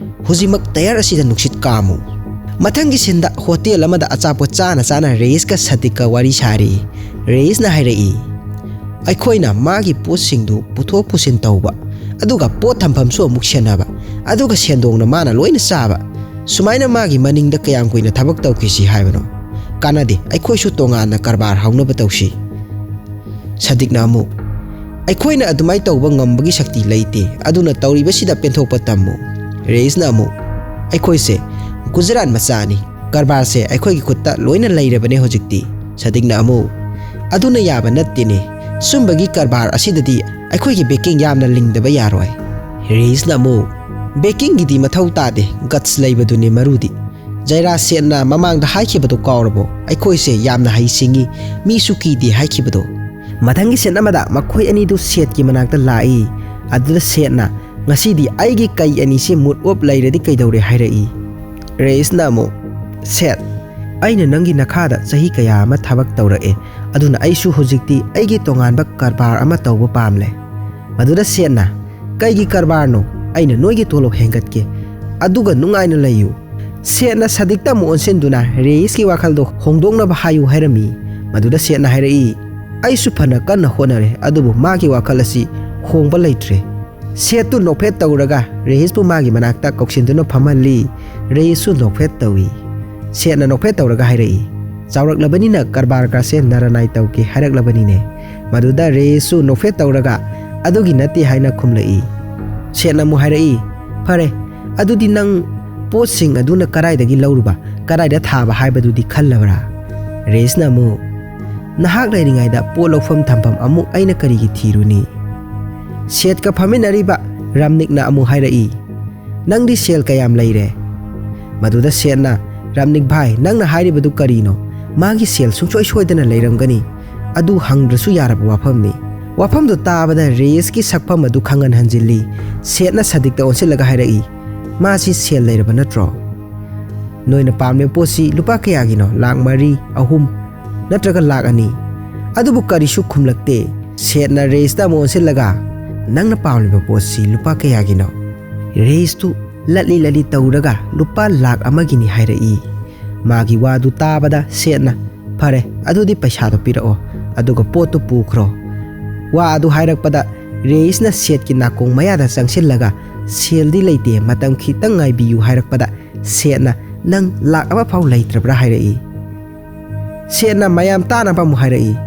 ꯍꯧꯖꯤꯛꯃꯛ ꯇꯌꯥꯔ ꯑꯁꯤꯗ ꯅꯨꯡꯁꯤꯠ ꯀꯥꯝꯃꯨ꯫ ꯃꯊꯪꯒꯤ ꯁꯤꯟꯗ ꯍꯣꯇꯦꯜ ꯑꯃꯗ ꯑꯆꯥꯄꯣꯠ ꯆꯥꯅ ꯆꯥꯅ ꯔꯦꯏꯁꯀ ꯁꯥꯗꯤꯛꯀ ꯋꯥꯔꯤ ꯁꯥꯔꯤ꯫ ꯔꯦꯏꯁꯅ ꯍꯥꯏꯔꯛꯏ, ꯑꯩꯈꯣꯏꯅ ꯃꯥꯒꯤ ꯄꯣꯠꯁꯤꯡꯗꯨ ꯄꯨꯊꯣꯛ ꯄꯨꯁꯤꯟ ꯇꯧꯕ, ꯑꯗꯨꯒ ꯄꯣꯠ ꯊꯝꯐꯝꯁꯨ ꯑꯃꯨꯛ ꯁꯦꯟꯅꯕ, ꯑꯗꯨꯒ ꯁꯦꯟꯗꯣꯡꯅ ꯃꯥꯅ ꯂꯣꯏꯅ ꯆꯥꯕ꯫ ꯁꯨꯃꯥꯏꯅ ꯃꯥꯒꯤ ꯃꯅꯤꯡꯗ ꯀꯌꯥꯝ ꯀꯨꯏꯅ ꯊꯕꯛ ꯇꯧꯈꯤꯁꯤ ꯍꯥꯏꯕꯅꯣ? ꯀꯥꯟꯅꯗꯦ, ꯑꯩꯈꯣꯏꯁꯨ ꯇꯣꯉꯥꯟꯅ ꯀꯔꯕꯥꯔ ꯍꯧꯅꯕ ꯇꯧꯁꯤ꯫ ꯁꯥꯗꯤꯛꯅ ꯑꯃꯨꯛ, ꯑꯩꯈꯣꯏꯅ ꯑꯗꯨꯃꯥꯏꯅ ꯇꯧꯕ ꯉꯝꯕꯒꯤ ꯁꯛꯇꯤ ꯂꯩꯇꯦ, ꯑꯗꯨꯅ ꯇꯧꯔꯤꯕꯁꯤꯗ ꯄꯦꯟꯊꯣꯛꯄ ꯇꯝꯃꯨ꯫ ꯔꯦꯏꯁꯅ ꯑꯃꯨꯛ, ꯑꯩꯈꯣꯏꯁꯦ ꯒꯨꯖꯔꯥꯠ ꯃꯆꯥꯅꯤ, ꯀꯔꯕꯥꯔꯁꯦ ꯑꯩꯈꯣꯏꯒꯤ ꯈꯨꯠꯇ ꯂꯣꯏꯅ ꯂꯩꯔꯕꯅꯦ ꯍꯧꯖꯤꯛꯇꯤ꯫ ꯁꯥꯗꯤꯛꯅ ꯑꯃꯨꯛ, ꯑꯗꯨꯅ ꯌꯥꯕ ꯅꯠꯇꯦꯅꯦ, ꯁꯨꯝꯕꯒꯤ ꯀꯔꯕꯥꯔ ꯑꯁꯤꯗꯗꯤ ꯑꯩꯈꯣꯏꯒꯤ ꯕꯦꯀꯤꯡ ꯌꯥꯝꯅ ꯂꯤꯡꯗꯕ ꯌꯥꯔꯣꯏ꯫ ꯔꯦꯏꯁꯅ ꯑꯃꯨꯛ, ꯕꯦꯀꯤꯡꯒꯤꯗꯤ ꯃꯊꯧ ꯇꯥꯗꯦ, ꯒꯠꯁ ꯂꯩꯕꯗꯨꯅꯤ ꯃꯔꯨꯗꯤ꯫ ꯖꯩꯔꯥ ꯁꯦꯠꯅ ꯃꯃꯥꯡꯗ ꯍꯥꯏꯈꯤꯕꯗꯨ ꯀꯥꯎꯔꯕꯣ? ꯑꯩꯈꯣꯏꯁꯦ ꯌꯥꯝꯅ ꯍꯩꯁꯤꯡꯉꯤ, ꯃꯤꯁꯨ ꯀꯤꯗꯦ ꯍꯥꯏꯈꯤꯕꯗꯣ꯫ ꯃꯊꯪꯒꯤ ꯁꯦꯠ ꯑꯃꯗ ꯃꯈꯣꯏ ꯑꯅꯤꯗꯨ ꯁꯦꯠꯀꯤ ꯃꯅꯥꯛꯇ ꯂꯥꯛꯏ꯫ ꯑꯗꯨꯗ ꯁꯦꯠꯅ, ꯉꯁꯤꯗꯤ ꯑꯩꯒꯤ ꯀꯩ ꯑꯅꯤꯁꯦ ꯃꯨꯠ ꯑꯣꯞ ꯂꯩꯔꯗꯤ ꯀꯩꯗꯧꯔꯦ ꯍꯥꯏꯔꯛꯏ꯫ ꯔꯦꯏꯁꯅ ꯑꯃꯨꯛ, ꯁꯦꯠ, ꯑꯩꯅ ꯅꯪꯒꯤ ꯅꯈꯥꯗ ꯆꯍꯤ ꯀꯌꯥ ꯑꯃ ꯊꯕꯛ ꯇꯧꯔꯛꯑꯦ, ꯑꯗꯨꯅ ꯑꯩꯁꯨ ꯍꯧꯖꯤꯛꯇꯤ ꯑꯩꯒꯤ ꯇꯣꯉꯥꯟꯕ ꯀꯔꯕꯥꯔ ꯑꯃ ꯇꯧꯕ ꯄꯥꯝꯂꯦ꯫ ꯃꯗꯨꯗ ꯁꯦꯠꯅ, ꯀꯩꯒꯤ ꯀꯔꯕꯥꯔꯅꯣ? ꯑꯩꯅ ꯅꯣꯏꯒꯤ ꯇꯣꯂꯣꯞ ꯍꯦꯟꯒꯠꯀꯦ, ꯑꯗꯨꯒ ꯅꯨꯡꯉꯥꯏꯅ ꯂꯩꯌꯨ꯫ ꯁꯦꯠꯅ ꯁꯥꯗꯤꯛꯇ ꯑꯃꯨꯛ ꯑꯣꯟꯁꯤꯟꯗꯨꯅ ꯔꯦꯏꯁꯀꯤ ꯋꯥꯈꯜꯗꯣ ꯍꯣꯡꯗꯣꯛꯅꯕ ꯍꯥꯏꯌꯨ ꯍꯥꯏꯔꯝꯃꯤ꯫ ꯃꯗꯨꯗ ꯁꯦꯠꯅ ꯍꯥꯏꯔꯛꯏ, ꯑꯩꯁꯨ ꯐꯅ ꯀꯟꯅ ꯍꯣꯠꯅꯔꯦ, ꯑꯗꯨꯕꯨ ꯃꯥꯒꯤ ꯋꯥꯈꯜ ꯑꯁꯤ ꯍꯣꯡꯕ ꯂꯩꯇ꯭ꯔꯦ꯫ ꯁꯦꯠꯇꯨ ꯅꯣꯛꯐꯦꯠ ꯇꯧꯔꯒ ꯔꯦꯏꯁꯄꯨ ꯃꯥꯒꯤ ꯃꯅꯥꯛꯇ ꯀꯧꯁꯤꯟꯗꯨꯅ ꯐꯝꯍꯜꯂꯤ꯫ ꯔꯦꯏꯁꯁꯨ ꯅꯣꯛꯐꯦꯠ ꯇꯧꯏ꯫ ꯁꯦꯠꯅ ꯅꯣꯛꯐꯦꯠ ꯇꯧꯔꯒ ꯍꯥꯏꯔꯛꯏ, ꯆꯥꯎꯔꯛꯂꯕꯅꯤꯅ ꯀꯔꯕꯥꯔꯒꯁꯦ ꯅꯔꯅꯥꯏ ꯇꯧꯒꯦ ꯍꯥꯏꯔꯛꯂꯕꯅꯤꯅꯦ꯫ ꯃꯗꯨꯗ ꯔꯦꯏꯁꯁꯨ ꯅꯣꯛꯐꯦꯠ ꯇꯧꯔꯒ ꯑꯗꯨꯒꯤ ꯅꯠꯇꯦ ꯍꯥꯏꯅ ꯈꯨꯝꯂꯛꯏ꯫ ꯁꯦꯠꯅ ꯑꯃꯨꯛ ꯍꯥꯏꯔꯛꯏ, ꯐꯔꯦ, ꯑꯗꯨꯗꯤ ꯅꯪ ꯄꯣꯠꯁꯤꯡ ꯑꯗꯨꯅ ꯀꯗꯥꯏꯗꯒꯤ ꯂꯧꯔꯨꯕ, ꯀꯗꯥꯏꯗ ꯊꯥꯕ ꯍꯥꯏꯕꯗꯨꯗꯤ ꯈꯜꯂꯕ꯭ꯔꯥ? ꯔꯦꯏꯁꯅ ꯑꯃꯨꯛ, ꯅꯍꯥꯛ ꯂꯩꯔꯤꯉꯩꯗ ꯄꯣꯠ ꯂꯧꯐꯝ ꯊꯝꯐꯝ ꯑꯃꯨꯛ ꯑꯩꯅ ꯀꯔꯤꯒꯤ ꯊꯤꯔꯨꯅꯤ? ꯁꯦꯠꯀ ꯐꯝꯃꯤꯟꯅꯔꯤꯕ ꯔꯥꯝꯅꯤꯛꯅ ꯑꯃꯨꯛ ꯍꯥꯏꯔꯛꯏ, ꯅꯪꯗꯤ ꯁꯦꯜ ꯀꯌꯥꯝ ꯂꯩꯔꯦ? ꯃꯗꯨꯗ ꯁꯦꯠꯅ, ꯔꯥꯝꯅꯤꯛ ꯚꯥꯏ, ꯅꯪꯅ ꯍꯥꯏꯔꯤꯕꯗꯨ ꯀꯔꯤꯅꯣ? ꯃꯥꯒꯤ ꯁꯦꯜ ꯁꯨꯡꯁꯣꯏ ꯁꯣꯏꯗꯅ ꯂꯩꯔꯝꯒꯅꯤ꯫ ꯑꯗꯨ ꯍꯪꯗ꯭ꯔꯁꯨ ꯌꯥꯔꯕ ꯋꯥꯐꯝꯅꯤ꯫ ꯋꯥꯐꯝꯗꯨ ꯇꯥꯕꯗ ꯔꯦꯏꯁꯀꯤ ꯁꯛꯐꯝ ꯑꯗꯨ ꯈꯪꯍꯟ ꯍꯟꯖꯤꯜꯂꯤ꯫ ꯁꯦꯠꯅ ꯁꯥꯗꯤꯛꯇ ꯑꯣꯟꯁꯤꯜꯂꯒ ꯍꯥꯏꯔꯛꯏ, ꯃꯥꯁꯤ ꯁꯦꯜ ꯂꯩꯔꯕ ꯅꯠꯇ꯭ꯔꯣ? ꯅꯣꯏꯅ ꯄꯥꯝꯂꯤꯕ ꯄꯣꯠꯁꯤ ꯂꯨꯄꯥ ꯀꯌꯥꯒꯤꯅꯣ? ꯂꯥꯛ ꯃꯔꯤ, ꯑꯍꯨꯝ, ꯅꯠꯇ꯭ꯔꯒ ꯂꯥꯛ ꯑꯅꯤ? ꯑꯗꯨꯕꯨ ꯀꯔꯤꯁꯨ ꯈꯨꯝꯂꯛꯇꯦ꯫ ꯁꯦꯠꯅ ꯔꯦꯏꯁꯇ ꯑꯃꯨꯛ ꯑꯣꯟꯁꯤꯜꯂꯒ, ꯅꯪꯅ ꯄꯥꯝꯂꯤꯕ ꯄꯣꯠꯁꯤ ꯂꯨꯄꯥ ꯀꯌꯥꯒꯤꯅꯣ? ꯔꯦꯏꯁꯇꯨ ꯂꯠꯂꯤ ꯂꯠꯂꯤ ꯇꯧꯔꯒ ꯂꯨꯄꯥ ꯂꯥꯛ ꯑꯃꯒꯤꯅꯤ ꯍꯥꯏꯔꯛꯏ꯫ ꯃꯥꯒꯤ ꯋꯥꯗꯨ ꯇꯥꯕꯗ ꯁꯦꯠꯅ, "ꯐꯔꯦ, ꯑꯗꯨꯗꯤ ꯄꯩꯁꯥꯗꯣ ꯄꯤꯔꯛꯑꯣ, ꯑꯗꯨꯒ ꯄꯣꯠꯇꯨ ꯄꯨꯈ꯭ꯔꯣ"꯫ ꯋꯥ ꯑꯗꯨ ꯍꯥꯏꯔꯛꯄꯗ ꯔꯦꯏꯁꯅ ꯁꯦꯠꯀꯤ ꯅꯥꯀꯣꯡ ꯃꯌꯥꯗ ꯆꯪꯁꯤꯜꯂꯒ, "ꯁꯦꯜꯗꯤ ꯂꯩꯇꯦ, ꯃꯇꯝ ꯈꯤꯇꯪ ꯉꯥꯏꯕꯤꯌꯨ" ꯍꯥꯏꯔꯛꯄꯗ ꯁꯦꯠꯅ, "ꯅꯪ ꯂꯥꯛ ꯑꯃ ꯐꯥꯎ ꯂꯩꯇ꯭ꯔꯕ꯭ꯔꯥ?" ꯍꯥꯏꯔꯛꯏ꯫ ꯁꯦꯠꯅ ꯃꯌꯥꯝ ꯇꯥꯅꯕ ꯑꯃꯨꯛ ꯍꯥꯏꯔꯛꯏ,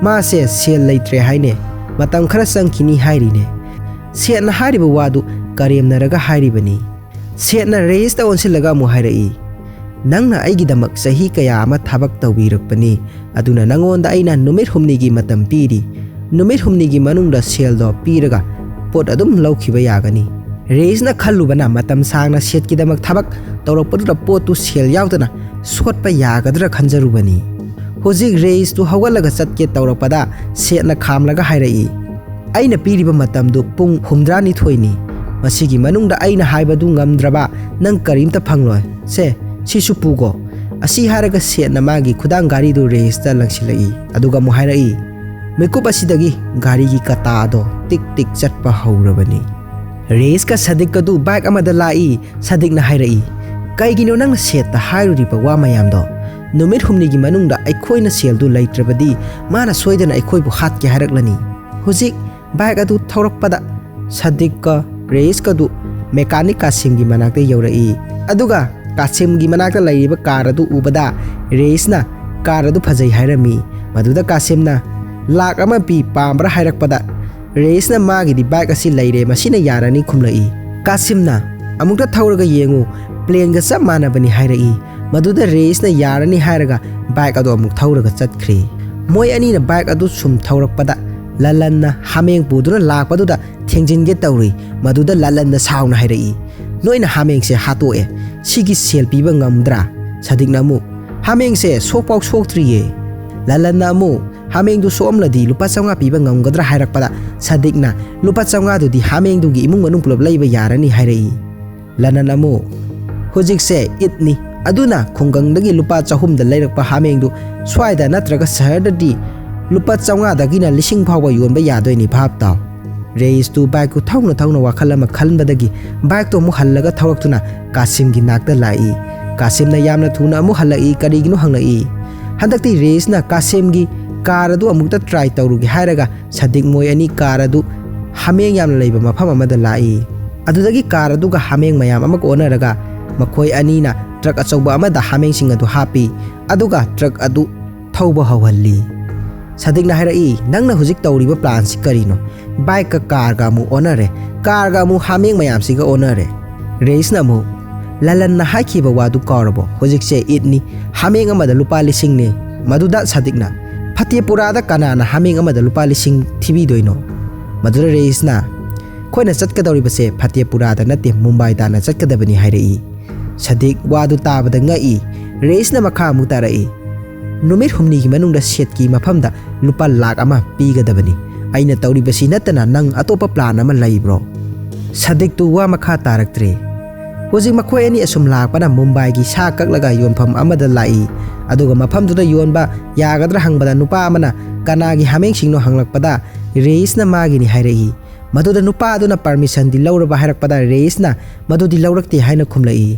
"ꯃꯥꯁꯦ ꯁꯦꯜ ꯂꯩꯇ꯭ꯔꯦ ꯍꯥꯏꯅꯦ, ꯃꯇꯝ ꯈꯔ ꯆꯪꯈꯤꯅꯤ ꯍꯥꯏꯔꯤꯅꯦ"꯫ ꯁꯦꯠꯅ ꯍꯥꯏꯔꯤꯕ ꯋꯥꯗꯨ ꯀꯔꯦꯝꯅꯔꯒ ꯍꯥꯏꯔꯤꯕꯅꯤ꯫ ꯁꯦꯠꯅ ꯔꯦꯏꯁꯇ ꯑꯣꯟꯁꯤꯜꯂꯒ ꯑꯃꯨꯛ ꯍꯥꯏꯔꯛꯏ, "ꯅꯪꯅ ꯑꯩꯒꯤꯗꯃꯛ ꯆꯍꯤ ꯀꯌꯥ ꯑꯃ ꯊꯕꯛ ꯇꯧꯕꯤꯔꯛꯄꯅꯤ, ꯑꯗꯨꯅ ꯅꯉꯣꯟꯗ ꯑꯩꯅ ꯅꯨꯃꯤꯠ ꯍꯨꯝꯅꯤꯒꯤ ꯃꯇꯝ ꯄꯤꯔꯤ꯫ ꯅꯨꯃꯤꯠ ꯍꯨꯝꯅꯤꯒꯤ ꯃꯅꯨꯡꯗ ꯁꯦꯜꯗꯣ ꯄꯤꯔꯒ ꯄꯣꯠ ꯑꯗꯨꯝ ꯂꯧꯈꯤꯕ ꯌꯥꯒꯅꯤ"꯫ ꯔꯦꯏꯁꯅ ꯈꯜꯂꯨꯕꯅ ꯃꯇꯝ ꯁꯥꯡꯅ ꯁꯦꯠꯀꯤꯗꯃꯛ ꯊꯕꯛ ꯇꯧꯔꯛꯄꯗꯨꯗ ꯄꯣꯠꯇꯨ ꯁꯦꯜ ꯌꯥꯎꯗꯅ ꯁꯣꯠꯄ ꯌꯥꯒꯗ꯭ꯔꯥ ꯈꯟꯖꯔꯨꯕꯅꯤ꯫ ꯍꯧꯖꯤꯛ ꯔꯦꯏꯁꯇꯨ ꯍꯧꯒꯠꯂꯒ ꯆꯠꯀꯦ ꯇꯧꯔꯛꯄꯗ ꯁꯦꯠꯅ ꯈꯥꯝꯂꯒ ꯍꯥꯏꯔꯛꯏ, "ꯑꯩꯅ ꯄꯤꯔꯤꯕ ꯃꯇꯝꯗꯨ ꯄꯨꯡ ꯍꯨꯝꯗ꯭ꯔꯥꯅꯤꯊꯣꯏꯅꯤ꯫ ꯃꯁꯤꯒꯤ ꯃꯅꯨꯡꯗ ꯑꯩꯅ ꯍꯥꯏꯕꯗꯨ ꯉꯝꯗ꯭ꯔꯕ ꯅꯪ ꯀꯔꯤꯝꯇ ꯐꯪꯂꯣꯏ꯫ ꯁꯦ, ꯁꯤꯁꯨ ꯄꯨꯒꯣ"꯫ ꯑꯁꯤ ꯍꯥꯏꯔꯒ ꯁꯦꯠꯅ ꯃꯥꯒꯤ ꯈꯨꯗꯥꯡ ꯘꯥꯔꯤꯗꯨ ꯔꯦꯏꯁꯇ ꯂꯪꯁꯤꯜꯂꯛꯏ꯫ ꯑꯗꯨꯒ ꯑꯃꯨꯛ ꯍꯥꯏꯔꯛꯏ, ꯃꯤꯀꯨꯞ ꯑꯁꯤꯗꯒꯤ ꯘꯥꯔꯤꯒꯤ ꯀꯇꯥ ꯑꯗꯣ ꯇꯤꯛ ꯇꯤꯛ ꯆꯠꯄ ꯍꯧꯔꯕꯅꯤ꯫ ꯔꯦꯏꯁꯀ ꯁꯗꯤꯛꯀꯗꯨ ꯕꯥꯏꯛ ꯑꯃꯗ ꯂꯥꯛꯏ꯫ ꯁꯗꯤꯛꯅ ꯍꯥꯏꯔꯛꯏ, "ꯀꯩꯒꯤꯅꯣ ꯅꯪꯅ ꯁꯦꯠꯇ ꯍꯥꯏꯔꯨꯔꯤꯕ ꯋꯥ ꯃꯌꯥꯝꯗꯣ? ꯅꯨꯃꯤꯠ ꯍꯨꯝꯅꯤꯒꯤ ꯃꯅꯨꯡꯗ ꯑꯩꯈꯣꯏꯅ ꯁꯦꯜꯗꯨ ꯂꯩꯇ꯭ꯔꯕꯗꯤ ꯃꯥꯅ ꯁꯣꯏꯗꯅ ꯑꯩꯈꯣꯏꯕꯨ ꯍꯥꯠꯀꯦ ꯍꯥꯏꯔꯛꯂꯅꯤ"꯫ ꯍꯧꯖꯤꯛ ꯕꯥꯏꯛ ꯑꯗꯨ ꯊꯧꯔꯛꯄꯗ ꯁꯗꯤꯛꯀ ꯔꯦꯏꯁꯀꯗꯨ ꯃꯦꯀꯥꯅꯤꯛ ꯀꯥꯁꯤꯝꯒꯤ ꯃꯅꯥꯛꯇ ꯌꯧꯔꯛꯏ꯫ ꯑꯗꯨꯒ ꯀꯥꯁꯤꯝꯒꯤ ꯃꯅꯥꯛꯇ ꯂꯩꯔꯤꯕ ꯀꯥꯔ ꯑꯗꯨ ꯎꯕꯗ ꯔꯦꯏꯁꯅ ꯀꯥꯔ ꯑꯗꯨ ꯐꯖꯩ ꯍꯥꯏꯔꯝꯃꯤ꯫ ꯃꯗꯨꯗ ꯀꯥꯁꯤꯝꯅ ꯂꯥꯛ ꯑꯃ ꯄꯤ, ꯄꯥꯝꯕ꯭ꯔꯥ ꯍꯥꯏꯔꯛꯄꯗ ꯔꯦꯏꯁꯅ ꯃꯥꯒꯤꯗꯤ ꯕꯥꯏꯛ ꯑꯁꯤ ꯂꯩꯔꯦ, ꯃꯁꯤꯅ ꯌꯥꯔꯅꯤ ꯈꯨꯝꯂꯛꯏ꯫ ꯀꯥꯁꯤꯝꯅ ꯑꯃꯨꯛꯇ ꯊꯧꯔꯒ ꯌꯦꯡꯉꯨ, ꯄ꯭ꯂꯦꯟꯒ ꯆꯞ ꯃꯥꯟꯅꯕꯅꯤ ꯍꯥꯏꯔꯛꯏ꯫ ꯃꯗꯨꯗ ꯔꯦꯏꯁꯅ ꯌꯥꯔꯅꯤ ꯍꯥꯏꯔꯒ ꯕꯥꯏꯛ ꯑꯗꯨ ꯑꯃꯨꯛ ꯊꯧꯔꯒ ꯆꯠꯈ꯭ꯔꯦ꯫ ꯃꯣꯏ ꯑꯅꯤꯅ ꯕꯥꯏꯛ ꯑꯗꯨ ꯁꯨꯝ ꯊꯧꯔꯛꯄꯗ ꯂꯂꯟꯅ ꯍꯥꯃꯦꯡ ꯄꯨꯗꯨꯅ ꯂꯥꯛꯄꯗꯨꯗ ꯊꯦꯡꯖꯤꯟꯒꯦ ꯇꯧꯔꯤ꯫ ꯃꯗꯨꯗ ꯂꯂꯟꯅ ꯁꯥꯎꯅ ꯍꯥꯏꯔꯛꯏ, "ꯅꯣꯏꯅ ꯍꯥꯃꯦꯡꯁꯦ ꯍꯥꯠꯇꯣꯛꯑꯦ, ꯁꯤꯒꯤ ꯁꯦꯜ ꯄꯤꯕ ꯉꯝꯗ꯭ꯔꯥ?" ꯁꯗꯤꯛꯅ ꯑꯃꯨꯛ, "ꯍꯥꯃꯦꯡꯁꯦ ꯁꯣꯛꯐꯥꯎ ꯁꯣꯛꯇ꯭ꯔꯤꯌꯦ"꯫ ꯂꯂꯟꯅ ꯑꯃꯨꯛ, "ꯍꯥꯃꯦꯡꯗꯨ ꯁꯣꯛꯑꯝꯂꯗꯤ ꯂꯨꯄꯥ ꯆꯥꯝꯃꯉꯥ ꯄꯤꯕ ꯉꯝꯒꯗ꯭ꯔꯥ?" ꯍꯥꯏꯔꯛꯄꯗ ꯁꯗꯤꯛꯅ, "ꯂꯨꯄꯥ ꯆꯥꯝꯃꯉꯥꯗꯨꯗꯤ ꯍꯥꯃꯦꯡꯗꯨꯒꯤ ꯏꯃꯨꯡ ꯃꯅꯨꯡ ꯄꯨꯂꯞ ꯂꯩꯕ ꯌꯥꯔꯅꯤ" ꯍꯥꯏꯔꯛꯏ꯫ ꯂꯅꯟ ꯑꯃꯨꯛ, "ꯍꯧꯖꯤꯛꯁꯦ ꯏꯠꯅꯤ, ꯑꯗꯨꯅ ꯈꯨꯡꯒꯪꯗꯒꯤ ꯂꯨꯄꯥ ꯆꯍꯨꯝꯗ ꯂꯩꯔꯛꯄ ꯍꯥꯃꯦꯡꯗꯨ ꯁ꯭ꯋꯥꯏꯗ ꯅꯠꯇ꯭ꯔꯒ ꯁꯍꯔꯗꯗꯤ ꯂꯨꯄꯥ ꯆꯥꯝꯃꯉꯥꯗꯒꯤꯅ ꯂꯤꯁꯤꯡ ꯐꯥꯎꯕ ꯌꯣꯟꯕ ꯌꯥꯗꯣꯏꯅꯤ, ꯚꯥꯞ ꯇꯥꯎ"꯫ ꯔꯦꯏꯁꯇꯨ ꯕꯥꯏꯛꯇꯨ ꯊꯧꯅ ꯊꯧꯅ ꯋꯥꯈꯜ ꯑꯃ ꯈꯟꯕꯗꯒꯤ ꯕꯥꯏꯛꯇꯨ ꯑꯃꯨꯛ ꯍꯜꯂꯒ ꯊꯧꯔꯛꯇꯨꯅ ꯀꯥꯁꯤꯝꯒꯤ ꯅꯥꯛꯇ ꯂꯥꯛꯏ꯫ ꯀꯥꯁꯤꯝꯅ ꯌꯥꯝꯅ ꯊꯨꯅ ꯑꯃꯨꯛ ꯍꯜꯂꯛꯏ, ꯀꯔꯤꯒꯤꯅꯣ ꯍꯪꯂꯛꯏ꯫ ꯍꯟꯗꯛꯇꯤ ꯔꯦꯏꯁꯅ ꯀꯥꯁꯤꯝꯒꯤ ꯀꯥꯔ ꯑꯗꯨ ꯑꯃꯨꯛꯇ ꯇ꯭ꯔꯥꯏ ꯇꯧꯔꯨꯒꯦ ꯍꯥꯏꯔꯒ ꯁꯗꯤꯛ ꯃꯣꯏ ꯑꯅꯤ ꯀꯥꯔ ꯑꯗꯨ ꯍꯥꯃꯦꯡ ꯌꯥꯝꯅ ꯂꯩꯕ ꯃꯐꯝ ꯑꯃꯗ ꯂꯥꯛꯏ꯫ ꯑꯗꯨꯗꯒꯤ ꯀꯥꯔ ꯑꯗꯨꯒ ꯍꯥꯃꯦꯡ ꯃꯌꯥꯝ ꯑꯃꯒ ꯑꯣꯟꯅꯔꯒ ꯃꯈꯣꯏ ꯑꯅꯤꯅ ꯇ꯭ꯔꯛ ꯑꯆꯧꯕ ꯑꯃꯗ ꯍꯥꯃꯦꯡꯁꯤꯡ ꯑꯗꯨ ꯍꯥꯞꯄꯤ, ꯑꯗꯨꯒ ꯇ꯭ꯔꯛ ꯑꯗꯨ ꯊꯧꯕ ꯍꯧꯍꯜꯂꯤ꯫ ꯁꯗꯤꯛꯅ ꯍꯥꯏꯔꯛꯏ, "ꯅꯪꯅ ꯍꯧꯖꯤꯛ ꯇꯧꯔꯤꯕ ꯄ꯭ꯂꯥꯟꯁꯤ ꯀꯔꯤꯅꯣ? ꯕꯥꯏꯛꯀ ꯀꯥꯔꯒ ꯑꯃꯨꯛ ꯑꯣꯟꯅꯔꯦ, ꯀꯥꯔꯒ ꯑꯃꯨꯛ ꯍꯥꯃꯦꯡ ꯃꯌꯥꯝꯁꯤꯒ ꯑꯣꯟꯅꯔꯦ꯫" ꯔꯦꯏꯁꯅ ꯑꯃꯨꯛ, "ꯂꯂꯟꯅ ꯍꯥꯏꯈꯤꯕ ꯋꯥꯗꯨ ꯀꯥꯎꯔꯕꯣ? ꯍꯧꯖꯤꯛꯁꯦ ꯏꯗꯅꯤ, ꯍꯥꯃꯦꯡ ꯑꯃꯗ ꯂꯨꯄꯥ ꯂꯤꯁꯤꯡꯅꯤ꯫" ꯃꯗꯨꯗ ꯁꯗꯤꯛꯅ, "ꯐꯇꯦꯄꯨꯔꯥꯗ ꯀꯅꯥꯅ ꯍꯥꯃꯦꯡ ꯑꯃꯗ ꯂꯨꯄꯥ ꯂꯤꯁꯤꯡ ꯊꯤꯕꯤꯗꯣꯏꯅꯣ?" ꯃꯗꯨꯗ ꯔꯦꯏꯁꯅ, "ꯑꯩꯈꯣꯏꯅ ꯆꯠꯀꯗꯧꯔꯤꯕꯁꯦ ꯐꯇꯦꯄꯨꯔꯥꯗ ꯅꯠꯇꯦ, ꯃꯨꯝꯕꯥꯏ ꯇꯥꯟꯅ ꯆꯠꯀꯗꯕꯅꯤ" ꯍꯥꯏꯔꯛꯏ꯫ ꯁꯗꯤꯛ ꯋꯥꯗꯨ ꯇꯥꯕꯗ ꯉꯛꯏ꯫ ꯔꯦꯏꯁꯅ ꯃꯈꯥ ꯑꯃꯨꯛ ꯇꯥꯔꯛꯏ, "ꯅꯨꯃꯤꯠ ꯍꯨꯝꯅꯤꯒꯤ ꯃꯅꯨꯡꯗ ꯁꯦꯠꯀꯤ ꯃꯐꯝꯗ ꯂꯨꯄꯥ ꯂꯥꯛ ꯑꯃ ꯄꯤꯒꯗꯕꯅꯤ꯫ ꯑꯩꯅ ꯇꯧꯔꯤꯕꯁꯤ ꯅꯠꯇꯅ ꯅꯪ ꯑꯇꯣꯞꯄ ꯄ꯭ꯂꯥꯟ ꯑꯃ ꯂꯩꯕ꯭ꯔꯣ?" ꯁꯗꯤꯛꯇꯨ ꯋꯥ ꯃꯈꯥ ꯇꯥꯔꯛꯇ꯭ꯔꯦ꯫ ꯍꯧꯖꯤꯛ ꯃꯈꯣꯏ ꯑꯅꯤ ꯑꯁꯨꯝ ꯂꯥꯛꯄꯅ ꯃꯨꯝꯕꯥꯏꯒꯤ ꯁꯥ ꯀꯛꯂꯒ ꯌꯣꯟꯐꯝ ꯑꯃꯗ ꯂꯥꯛꯏ꯫ ꯑꯗꯨꯒ ꯃꯐꯝꯗꯨꯗ ꯌꯣꯟꯕ ꯌꯥꯒꯗ꯭ꯔꯥ ꯍꯪꯕꯗ ꯅꯨꯄꯥ ꯑꯃꯅ ꯀꯅꯥꯒꯤ ꯍꯥꯃꯦꯡꯁꯤꯡꯅꯣ ꯍꯪꯂꯛꯄꯗ ꯔꯦꯏꯁꯅ ꯃꯥꯒꯤꯅꯤ ꯍꯥꯏꯔꯛꯏ꯫ ꯃꯗꯨꯗ ꯅꯨꯄꯥ ꯑꯗꯨꯅ ꯄꯔꯃꯤꯁꯟꯗꯤ ꯂꯧꯔꯕ ꯍꯥꯏꯔꯛꯄꯗ ꯔꯦꯏꯁꯅ ꯃꯗꯨꯗꯤ ꯂꯧꯔꯛꯇꯦ ꯍꯥꯏꯅ ꯈꯨꯝꯂꯛꯏ꯫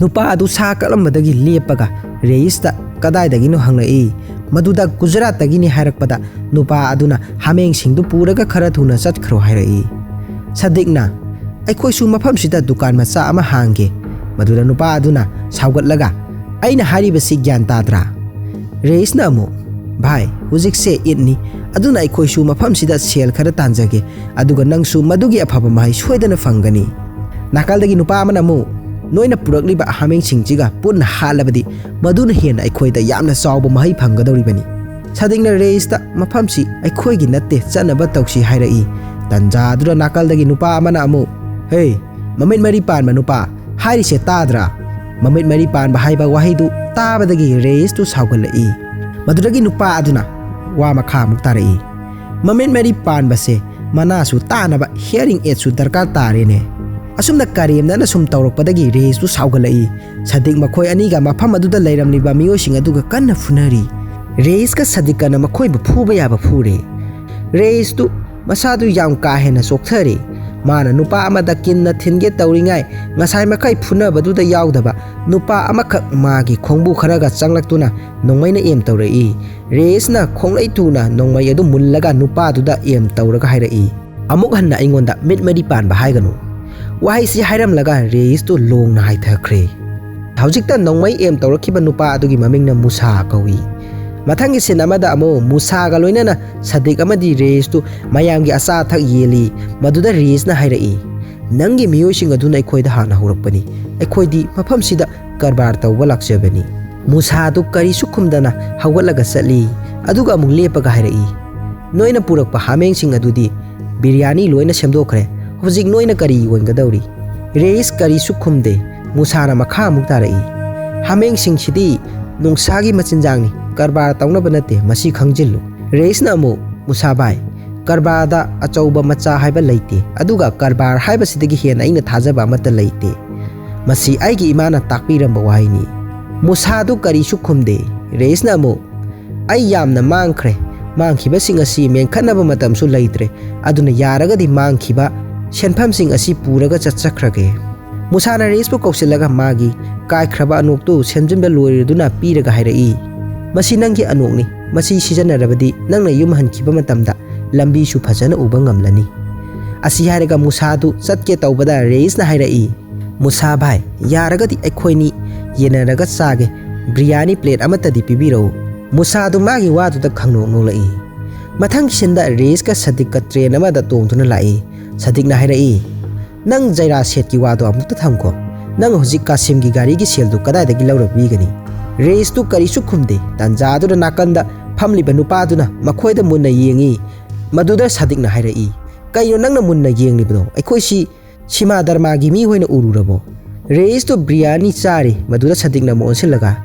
ꯅꯨꯄꯥ ꯑꯗꯨ ꯁꯥ ꯀꯛꯂꯝꯕꯗꯒꯤ ꯂꯦꯞꯄꯒ ꯔꯦꯏꯁꯇ ꯀꯗꯥꯏꯗꯒꯤꯅꯣ ꯍꯪꯂꯛꯏ꯫ ꯃꯗꯨꯗ ꯒꯨꯖꯔꯥꯠꯇꯒꯤꯅꯤ ꯍꯥꯏꯔꯛꯄꯗ ꯅꯨꯄꯥ ꯑꯗꯨꯅ ꯍꯥꯃꯦꯡꯁꯤꯡꯗꯨ ꯄꯨꯔꯒ ꯈꯔ ꯊꯨꯅ ꯆꯠꯈ꯭ꯔꯣ ꯍꯥꯏꯔꯛꯏ꯫ ꯁꯗꯤꯛꯅ, "ꯑꯩꯈꯣꯏꯁꯨ ꯃꯐꯝꯁꯤꯗ ꯗꯨꯀꯥꯟ ꯃꯆꯥ ꯑꯃ ꯍꯥꯡꯒꯦ꯫" ꯃꯗꯨꯗ ꯅꯨꯄꯥ ꯑꯗꯨꯅ ꯁꯥꯎꯒꯠꯂꯒ, "ꯑꯩꯅ ꯍꯥꯏꯔꯤꯕꯁꯤ ꯒ꯭ꯌꯥꯟ ꯇꯥꯗ꯭ꯔꯥ?" ꯔꯦꯏꯁꯅ ꯑꯃꯨꯛ, "ꯚꯥꯏ, ꯍꯧꯖꯤꯛꯁꯦ ꯏꯗꯅꯤ, ꯑꯗꯨꯅ ꯑꯩꯈꯣꯏꯁꯨ ꯃꯐꯝꯁꯤꯗ ꯁꯦꯜ ꯈꯔ ꯇꯥꯟꯖꯒꯦ, ꯑꯗꯨꯒ ꯅꯪꯁꯨ ꯃꯗꯨꯒꯤ ꯑꯐꯕ ꯃꯍꯩ ꯁꯣꯏꯗꯅ ꯐꯪꯒꯅꯤ꯫" ꯅꯥꯀꯜꯗꯒꯤ ꯅꯨꯄꯥ ꯑꯃꯅ ꯑꯃꯨꯛ, "ꯅꯣꯏꯅ ꯄꯨꯔꯛꯂꯤꯕ ꯍꯥꯃꯦꯡꯁꯤꯡꯁꯤꯒ ꯄꯨꯟꯅ ꯍꯥꯠꯂꯕꯗꯤ ꯃꯗꯨꯅ ꯍꯦꯟꯅ ꯑꯩꯈꯣꯏꯗ ꯌꯥꯝꯅ ꯆꯥꯎꯕ ꯃꯍꯩ ꯐꯪꯒꯗꯧꯔꯤꯕꯅꯤ꯫" ꯁꯗꯤꯛꯅ ꯔꯦꯏꯁꯇ, "ꯃꯐꯝꯁꯤ ꯑꯩꯈꯣꯏꯒꯤ ꯅꯠꯇꯦ, ꯆꯠꯅꯕ ꯇꯧꯁꯤ" ꯍꯥꯏꯔꯛꯏ꯫ ꯇꯟꯖꯥꯗꯨꯗ ꯅꯥꯀꯜꯗꯒꯤ ꯅꯨꯄꯥ ꯑꯃꯅ ꯑꯃꯨꯛ, "ꯍꯦ, ꯃꯃꯤꯠ ꯃꯔꯤ ꯄꯥꯟꯕ ꯅꯨꯄꯥ, ꯍꯥꯏꯔꯤꯁꯦ ꯇꯥꯗ꯭ꯔꯥ?" ꯃꯃꯤꯠ ꯃꯔꯤ ꯄꯥꯟꯕ ꯍꯥꯏꯕ ꯋꯥꯍꯩꯗꯨ ꯇꯥꯕꯗꯒꯤ ꯔꯦꯏꯁꯇꯨ ꯁꯥꯎꯒꯠꯂꯛꯏ꯫ ꯃꯗꯨꯗꯒꯤ ꯅꯨꯄꯥ ꯑꯗꯨꯅ ꯋꯥ ꯃꯈꯥ ꯑꯃꯨꯛ ꯇꯥꯔꯛꯏ, "ꯃꯃꯤꯠ ꯃꯔꯤ ꯄꯥꯟꯕꯁꯦ ꯃꯅꯥꯁꯨ ꯇꯥꯅꯕ hearing aidꯁꯨ ꯗꯔꯀꯥꯔ ꯇꯥꯔꯦꯅꯦ꯫" ꯑꯁꯨꯝꯅ ꯀꯔꯦꯝꯅꯅ ꯁꯨꯝ ꯇꯧꯔꯛꯄꯗꯒꯤ ꯔꯦꯏꯁꯇꯨ ꯁꯥꯎꯒꯠꯂꯛꯏ꯫ ꯁꯗꯤꯛ ꯃꯈꯣꯏ ꯑꯅꯤꯒ ꯃꯐꯝ ꯑꯗꯨꯗ ꯂꯩꯔꯝꯂꯤꯕ ꯃꯤꯑꯣꯏꯁꯤꯡ ꯑꯗꯨꯒ ꯀꯟꯅ ꯐꯨꯅꯔꯤ꯫ ꯔꯦꯏꯁꯀ ꯁꯗꯤꯛꯀꯅ ꯃꯈꯣꯏꯕꯨ ꯐꯨꯕ ꯌꯥꯕ ꯐꯨꯔꯦ꯫ ꯔꯦꯏꯁꯇꯨ ꯃꯁꯥꯗꯨ ꯌꯥꯝ ꯀꯥ ꯍꯦꯟꯅ ꯆꯣꯛꯊꯔꯦ꯫ ꯃꯥꯅ ꯅꯨꯄꯥ ꯑꯃꯗ ꯀꯤꯟꯅ ꯊꯤꯟꯒꯦ ꯇꯧꯔꯤꯉꯩ, ꯉꯁꯥꯏ ꯃꯈꯩ ꯐꯨꯅꯕꯗꯨꯗ ꯌꯥꯎꯗꯕ ꯅꯨꯄꯥ ꯑꯃꯈꯛ ꯃꯥꯒꯤ ꯈꯣꯡꯕꯨ ꯈꯔꯒ ꯆꯪꯂꯛꯇꯨꯅ ꯅꯣꯡꯃꯩꯅ ꯑꯦꯝ ꯇꯧꯔꯛꯏ꯫ ꯔꯦꯁꯅ ꯈꯣꯡꯂꯩ ꯇꯨꯅ ꯅꯣꯡꯃꯩ ꯑꯗꯨ ꯃꯨꯜꯂꯒ ꯅꯨꯄꯥꯗꯨꯗ ꯑꯦꯝ ꯇꯧꯔꯒ ꯍꯥꯏꯔꯛꯏ, "ꯑꯃꯨꯛ ꯍꯟꯅ ꯑꯩꯉꯣꯟꯗ ꯃꯤꯠ ꯃꯔꯤ ꯄꯥꯟꯕ ꯍꯥꯏꯒꯅꯨ"꯫ ꯋꯥꯍꯩꯁꯤ ꯍꯥꯏꯔꯝꯂꯒ ꯔꯦꯁꯇꯨ ꯂꯣꯡꯅ ꯍꯥꯏꯊꯈ꯭ꯔꯦ꯫ ꯍꯧꯖꯤꯛꯇ ꯅꯣꯡꯃꯩ ꯑꯦꯝ ꯇꯧꯔꯛꯈꯤꯕ ꯅꯨꯄꯥ ꯑꯗꯨꯒꯤ ꯃꯃꯤꯡꯅ ꯃꯨꯁꯥ ꯀꯧꯏ꯫ ꯃꯊꯪꯒꯤ ꯁꯤꯟ ꯑꯃꯗ ꯑꯃꯨꯛ ꯃꯨꯁꯥꯒ ꯂꯣꯏꯅꯅ ꯁꯗꯤꯛ ꯑꯃꯗꯤ ꯔꯦꯁꯇꯨ ꯃꯌꯥꯝꯒꯤ ꯑꯆꯥ ꯑꯊꯛ ꯌꯦꯜꯂꯤ꯫ ꯃꯗꯨꯗ ꯔꯦꯁꯅ ꯍꯥꯏꯔꯛꯏ, "ꯅꯪꯒꯤ ꯃꯤꯑꯣꯏꯁꯤꯡ ꯑꯗꯨꯅ ꯑꯩꯈꯣꯏꯗ ꯍꯥꯟꯅ ꯍꯧꯔꯛꯄꯅꯤ꯫ ꯑꯩꯈꯣꯏꯗꯤ ꯃꯐꯝꯁꯤꯗ ꯀꯔꯕꯥꯔ ꯇꯧꯕ ꯂꯥꯛꯆꯕꯅꯤ"꯫ ꯃꯨꯁꯥꯗꯨ ꯀꯔꯤꯁꯨ ꯈꯨꯝꯗꯅ ꯍꯧꯒꯠꯂꯒ ꯆꯠꯂꯤ꯫ ꯑꯗꯨꯒ ꯑꯃꯨꯛ ꯂꯦꯞꯄꯒ ꯍꯥꯏꯔꯛꯏ, "ꯅꯣꯏꯅ ꯄꯨꯔꯛꯄ ꯍꯥꯃꯦꯡꯁꯤꯡ ꯑꯗꯨꯗꯤ ꯕꯤꯔꯌꯥꯅꯤ ꯂꯣꯏꯅ ꯁꯦꯝꯗꯣꯛꯈ꯭ꯔꯦ꯫ ꯍꯧꯖꯤꯛ ꯅꯣꯏꯅ ꯀꯔꯤ ꯌꯣꯟꯒꯗꯧꯔꯤ?" ꯔꯦꯁ ꯀꯔꯤꯁꯨ ꯈꯨꯝꯗꯦ꯫ ꯃꯨꯁꯥꯅ ꯃꯈꯥ ꯑꯃꯨꯛ ꯇꯥꯔꯛꯏ, "ꯍꯥꯃꯦꯡꯁꯤꯡꯁꯤꯗꯤ ꯅꯣꯡꯁꯥꯒꯤ ꯃꯆꯤꯟꯖꯥꯛꯅꯤ, ꯀꯔꯕꯥꯔ ꯇꯧꯅꯕ ꯅꯠꯇꯦ, ꯃꯁꯤ ꯈꯪꯖꯤꯜꯂꯨ"꯫ ꯔꯦꯁꯅ ꯑꯃꯨꯛ, "ꯃꯨꯁꯥ ꯚꯥꯏ, ꯀꯔꯕꯥꯔꯗ ꯑꯆꯧꯕ ꯃꯆꯥ ꯍꯥꯏꯕ ꯂꯩꯇꯦ, ꯑꯗꯨꯒ ꯀꯔꯕꯥꯔ ꯍꯥꯏꯕꯁꯤꯗꯒꯤ ꯍꯦꯟꯅ ꯑꯩꯅ ꯊꯥꯖꯕ ꯑꯃꯠꯇ ꯂꯩꯇꯦ꯫ ꯃꯁꯤ ꯑꯩꯒꯤ ꯏꯃꯥꯅ ꯇꯥꯛꯄꯤꯔꯝꯕ ꯋꯥꯍꯩꯅꯤ"꯫ ꯃꯨꯁꯥꯗꯨ ꯀꯔꯤꯁꯨ ꯈꯨꯝꯗꯦ꯫ ꯔꯦꯁꯅ ꯑꯃꯨꯛ, "ꯑꯩ ꯌꯥꯝꯅ ꯃꯥꯡꯈ꯭ꯔꯦ꯫ ꯃꯥꯡꯈꯤꯕꯁꯤꯡ ꯑꯁꯤ ꯃꯦꯟꯈꯠꯅꯕ ꯃꯇꯝꯁꯨ ꯂꯩꯇ꯭ꯔꯦ꯫ ꯑꯗꯨꯅ ꯌꯥꯔꯒꯗꯤ ꯃꯥꯡꯈꯤꯕ ꯁꯦꯟꯐꯝꯁꯤꯡ ꯑꯁꯤ ꯄꯨꯔꯒ ꯆꯠꯆꯈ꯭ꯔꯒꯦ"꯫ ꯃꯨꯁꯥꯅ ꯔꯦꯁꯄꯨ ꯀꯧꯁꯤꯜꯂꯒ ꯃꯥꯒꯤ ꯀꯥꯏꯈ꯭ꯔꯕ ꯑꯅꯣꯛꯇꯨ ꯁꯦꯝꯖꯤꯟꯕ ꯂꯣꯏꯔꯗꯨꯅ ꯄꯤꯔꯒ ꯍꯥꯏꯔꯛꯏ, "ꯃꯁꯤ ꯅꯪꯒꯤ ꯑꯅꯣꯛꯅꯤ꯫ ꯃꯁꯤ ꯁꯤꯖꯤꯟꯅꯔꯕꯗꯤ ꯅꯪꯅ ꯌꯨꯝ ꯍꯟꯈꯤꯕ ꯃꯇꯝꯗ ꯂꯝꯕꯤꯁꯨ ꯐꯖꯅ ꯎꯕ ꯉꯝꯂꯅꯤ"꯫ ꯑꯁꯤ ꯍꯥꯏꯔꯒ ꯃꯨꯁꯥꯗꯨ ꯆꯠꯀꯦ ꯇꯧꯕꯗ ꯔꯦꯁꯅ ꯍꯥꯏꯔꯛꯏ, "ꯃꯨꯁꯥ ꯚꯥꯏ, ꯌꯥꯔꯒꯗꯤ ꯑꯩꯈꯣꯏꯅꯤ ꯌꯦꯟꯅꯔꯒ ꯆꯥꯒꯦ꯫ ꯕ꯭ꯔꯤꯌꯥꯅꯤ ꯄ꯭ꯂꯦꯠ ꯑꯃꯠꯇꯗꯤ ꯄꯤꯕꯤꯔꯛꯎ"꯫ ꯃꯨꯁꯥꯗꯨ ꯃꯥꯒꯤ ꯋꯥꯗꯨꯗ ꯈꯪꯅꯣꯛ ꯅꯣꯛꯂꯛꯏ꯫ ꯃꯊꯪꯒꯤ ꯁꯤꯟꯗ ꯔꯦꯁꯀ ꯁꯗꯤꯛꯀ ꯇ꯭ꯔꯦꯟ ꯑꯃꯗ ꯇꯣꯡꯗꯨꯅ ꯂꯥꯛꯏ꯫ ꯁꯗꯤꯛꯅ ꯍꯥꯏꯔꯛꯏ, "ꯅꯪ ꯖꯩꯔꯥ ꯁꯦꯠꯀꯤ ꯋꯥꯗꯣ ꯑꯃꯨꯛꯇ ꯊꯝꯈꯣ꯫ ꯅꯪ ꯍꯧꯖꯤꯛ ꯀꯥꯁꯤꯝꯒꯤ ꯒꯥꯔꯤꯒꯤ ꯁꯦꯜꯗꯨ ꯀꯗꯥꯏꯗꯒꯤ ꯂꯧꯔ ꯄꯤꯒꯅꯤ?" ꯔꯦꯁꯇꯨ ꯀꯔꯤꯁꯨ ꯈꯨꯝꯗꯦ꯫ ꯇꯥꯟꯖꯥꯗꯨꯗ ꯅꯥꯀꯟꯗ ꯐꯝꯂꯤꯕ ꯅꯨꯄꯥꯗꯨꯅ ꯃꯈꯣꯏꯗ ꯃꯨꯟꯅ ꯌꯦꯡꯏ꯫ ꯃꯗꯨꯗ ꯁꯗꯤꯛꯅ ꯍꯥꯏꯔꯛꯏ, "ꯀꯩꯅꯣ ꯅꯪꯅ ꯃꯨꯟꯅ ꯌꯦꯡꯂꯤꯕꯗꯣ? ꯑꯩꯈꯣꯏꯁꯤ ꯁꯤꯃꯥ ꯗꯔꯃꯥꯒꯤ ꯃꯤ ꯍꯣꯏꯅ ꯎꯔꯨꯔꯕꯣ?" ꯔꯦꯁꯇꯨ ꯕꯤꯔꯌꯥꯅꯤ ꯆꯥꯔꯤ꯫ ꯃꯗꯨꯗ ꯁꯗꯤꯛꯅ ꯑꯃꯨꯛ ꯑꯣꯟꯁꯤꯜꯂꯒ,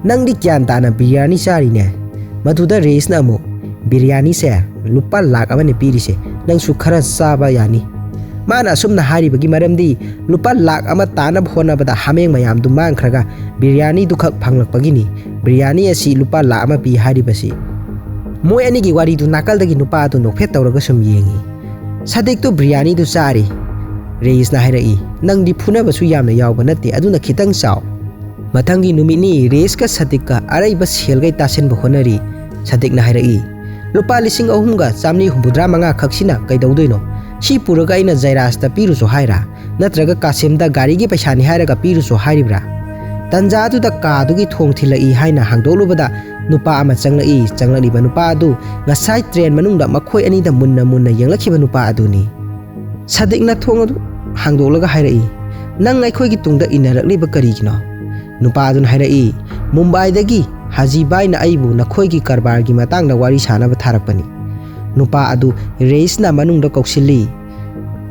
"ꯅꯪꯗꯤ ꯒ꯭ꯌꯥꯟ ꯇꯥꯅ ꯕꯤꯔꯌꯥꯅꯤ ꯆꯥꯔꯤꯅꯦ"꯫ ꯃꯗꯨꯗ ꯔꯦꯁꯅ ꯑꯃꯨꯛ, "ꯕꯤꯔꯌꯥꯅꯤꯁꯦ ꯂꯨꯄꯥ ꯂꯥꯛ ꯑꯃꯅ ꯄꯤꯔꯤꯁꯦ, ꯅꯪꯁꯨ ꯈꯔ ꯆꯥꯕ ꯌꯥꯅꯤ"꯫ ꯃꯥꯅ ꯑꯁꯨꯝꯅ ꯍꯥꯏꯔꯤꯕꯒꯤ ꯃꯔꯝꯗꯤ ꯂꯨꯄꯥ ꯂꯥꯛ ꯑꯃ ꯇꯥꯅꯕ ꯍꯣꯠꯅꯕꯗ ꯍꯥꯃꯦꯡ ꯃꯌꯥꯝꯗꯨ ꯃꯥꯡꯈ꯭ꯔꯒ ꯕꯤꯔꯌꯥꯅꯤꯗꯨꯈꯛ ꯐꯪꯂꯛꯄꯒꯤꯅꯤ꯫ ꯕꯤꯔꯌꯥꯅꯤ ꯑꯁꯤ ꯂꯨꯄꯥ ꯂꯥꯛ ꯑꯃ ꯄꯤ ꯍꯥꯏꯔꯤꯕꯁꯤ꯫ ꯃꯣꯏ ꯑꯅꯤꯒꯤ ꯋꯥꯔꯤꯗꯨ ꯅꯥꯀꯜꯗꯒꯤ ꯅꯨꯄꯥ ꯑꯗꯨ ꯅꯣꯛꯐꯦꯠ ꯇꯧꯔꯒ ꯁꯨꯝ ꯌꯦꯡꯉꯤ꯫ ꯁꯥꯗꯤꯛꯇꯨ ꯕꯤꯔꯌꯥꯅꯤꯗꯨ ꯆꯥꯔꯤ꯫ ꯔꯦꯏꯁꯅ ꯍꯥꯏꯔꯛꯏ, "ꯅꯪꯗꯤ ꯐꯨꯅꯕꯁꯨ ꯌꯥꯝꯅ ꯌꯥꯎꯕ ꯅꯠꯇꯦ, ꯑꯗꯨꯅ ꯈꯤꯇꯪ ꯆꯥꯎ"꯫ ꯃꯊꯪꯒꯤ ꯅꯨꯃꯤꯠꯅꯤ ꯔꯦꯏꯁꯀ ꯁꯥꯗꯤꯛꯀ ꯑꯔꯩꯕ ꯁꯦꯜꯒꯩ ꯇꯥꯁꯤꯟꯕ ꯍꯣꯠꯅꯔꯤ꯫ ꯁꯥꯗꯤꯛꯅ ꯍꯥꯏꯔꯛꯏ, "ꯂꯨꯄꯥ ꯂꯤꯁꯤꯡ ꯑꯍꯨꯝꯒ ꯆꯥꯝꯃꯔꯤ ꯍꯨꯝꯐꯨꯇꯔꯥ ꯃꯉꯥ ꯈꯛꯁꯤꯅ ꯀꯩꯗꯧꯗꯣꯏꯅꯣ? ꯁꯤ ꯄꯨꯔꯒ ꯑꯩꯅ ꯖꯩꯔꯥꯖꯇ ꯄꯤꯔꯨꯁꯨ ꯍꯥꯏꯔꯥ? ꯅꯠꯇ꯭ꯔꯒ ꯀꯥꯁꯤꯝꯗ ꯒꯥꯔꯤꯒꯤ ꯄꯩꯁꯥꯅꯤ ꯍꯥꯏꯔꯒ ꯄꯤꯔꯨꯁꯨ ꯍꯥꯏꯔꯤꯕ꯭ꯔꯥ?" ꯇꯟꯖꯥꯗꯨꯗ ꯀꯥꯗꯨꯒꯤ ꯊꯣꯡ ꯊꯤꯜꯂꯛꯏ ꯍꯥꯏꯅ ꯍꯥꯡꯗꯣꯛꯂꯨꯕꯗ ꯅꯨꯄꯥ ꯑꯃ ꯆꯪꯂꯛꯏ꯫ ꯆꯪꯂꯛꯂꯤꯕ ꯅꯨꯄꯥ ꯑꯗꯨ ꯉꯁꯥꯏ ꯇ꯭ꯔꯦꯟ ꯃꯅꯨꯡꯗ ꯃꯈꯣꯏ ꯑꯅꯤꯗ ꯃꯨꯟꯅ ꯃꯨꯟꯅ ꯌꯦꯡꯂꯛꯈꯤꯕ ꯅꯨꯄꯥ ꯑꯗꯨꯅꯤ꯫ ꯁꯥꯗꯤꯛꯅ ꯊꯣꯡ ꯑꯗꯨ ꯍꯥꯡꯗꯣꯛꯂꯒ ꯍꯥꯏꯔꯛꯏ, "ꯅꯪ ꯑꯩꯈꯣꯏꯒꯤ ꯇꯨꯡꯗ ꯏꯟꯅꯔꯛꯂꯤꯕ ꯀꯔꯤꯒꯤꯅꯣ?" ꯅꯨꯄꯥ ꯑꯗꯨꯅ ꯍꯥꯏꯔꯛꯏ, "ꯃꯨꯝꯕꯥꯏꯗꯒꯤ ꯍꯥꯖꯤꯕꯥꯏꯅ ꯑꯩꯕꯨ ꯅꯈꯣꯏꯒꯤ ꯀꯔꯕꯥꯔꯒꯤ ꯃꯇꯥꯡꯗ ꯋꯥꯔꯤ ꯁꯥꯅꯕ ꯊꯥꯔꯛꯄꯅꯤ"꯫ ꯅꯨꯄꯥ ꯑꯗꯨ ꯔꯦꯏꯁꯅ ꯃꯅꯨꯡꯗ ꯀꯧꯁꯤꯜꯂꯤ꯫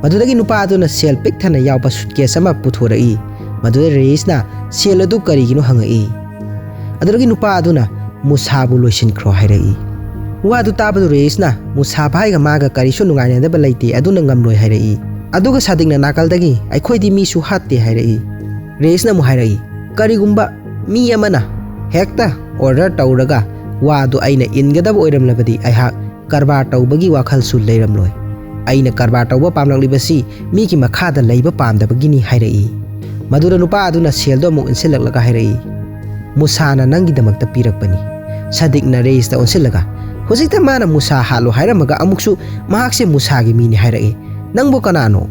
ꯃꯗꯨꯗꯒꯤ ꯅꯨꯄꯥ ꯑꯗꯨꯅ ꯁꯦꯜ ꯄꯤꯛ ꯊꯟꯅ ꯌꯥꯎꯕ ꯁꯨꯠꯀꯦꯁ ꯑꯃ ꯄꯨꯊꯣꯔꯛꯏ꯫ ꯃꯗꯨꯗ ꯔꯦꯏꯁꯅ ꯁꯦꯜ ꯑꯗꯨ ꯀꯔꯤꯒꯤꯅꯣ ꯍꯪꯉꯛꯏ꯫ ꯑꯗꯨꯗꯒꯤ ꯅꯨꯄꯥ ꯑꯗꯨꯅ ꯃꯨꯁꯥꯕꯨ ꯂꯣꯏꯁꯤꯟꯈ꯭ꯔꯣ ꯍꯥꯏꯔꯛꯏ꯫ ꯋꯥꯗꯨ ꯇꯥꯕꯗꯨ ꯔꯦꯏꯁꯅ ꯃꯨꯁꯥ ꯚꯥꯏꯒ ꯃꯥꯒ ꯀꯔꯤꯁꯨ ꯅꯨꯡꯉꯥꯏꯅꯗꯕ ꯂꯩꯇꯦ, ꯑꯗꯨꯅ ꯉꯝꯂꯣꯏ ꯍꯥꯏꯔꯛꯏ꯫ ꯑꯗꯨꯒ ꯁꯥꯗꯤꯛꯅ ꯅꯥꯀꯜꯗꯒꯤ ꯑꯩꯈꯣꯏꯗꯤ ꯃꯤꯁꯨ ꯍꯥꯠꯇꯦ ꯍꯥꯏꯔꯛꯏ꯫ ꯔꯦꯏꯁꯅ ꯑꯃꯨꯛ ꯍꯥꯏꯔꯛꯏ, "ꯀꯔꯤꯒꯨꯝꯕ ꯃꯤ ꯑꯃꯅ ꯍꯦꯛꯇ ꯑꯣꯔꯗꯔ ꯇꯧꯔꯒ ꯋꯥꯗꯨ ꯑꯩꯅ ꯏꯟꯒꯗꯕ ꯑꯣꯏꯔꯝꯂꯕꯗꯤ ꯑꯩꯍꯥꯛ ꯀꯔꯕꯥꯔ ꯇꯧꯕꯒꯤ ꯋꯥꯈꯜꯁꯨ ꯂꯩꯔꯝꯂꯣꯏ꯫ ꯑꯩꯅ ꯀꯔꯕꯥꯔ ꯇꯧꯕ ꯄꯥꯝꯂꯛꯂꯤꯕꯁꯤ ꯃꯤꯒꯤ ꯃꯈꯥꯗ ꯂꯩꯕ ꯄꯥꯝꯗꯕꯒꯤꯅꯤ" ꯍꯥꯏꯔꯛꯏ꯫ ꯃꯗꯨꯗ ꯅꯨꯄꯥ ꯑꯗꯨꯅ ꯁꯦꯜꯗꯣ ꯑꯃꯨꯛ ꯏꯟꯁꯤꯜꯂꯛꯂꯒ ꯍꯥꯏꯔꯛꯏ, "ꯃꯨꯁꯥꯅ ꯅꯪꯒꯤꯗꯃꯛꯇ ꯄꯤꯔꯛꯄꯅꯤ"꯫ ꯁꯥꯗꯤꯛꯅ ꯔꯦꯏꯁꯇ ꯑꯣꯟꯁꯤꯜꯂꯒ, "ꯍꯧꯖꯤꯛꯇ ꯃꯥꯅ ꯃꯨꯁꯥ ꯍꯥꯠꯂꯣ ꯍꯥꯏꯔꯝꯃꯒ ꯑꯃꯨꯛꯁꯨ ꯃꯍꯥꯛꯁꯦ ꯃꯨꯁꯥꯒꯤ ꯃꯤꯅꯤ ꯍꯥꯏꯔꯛꯏ꯫ ꯅꯪꯕꯨ ꯀꯅꯥꯅꯣ?"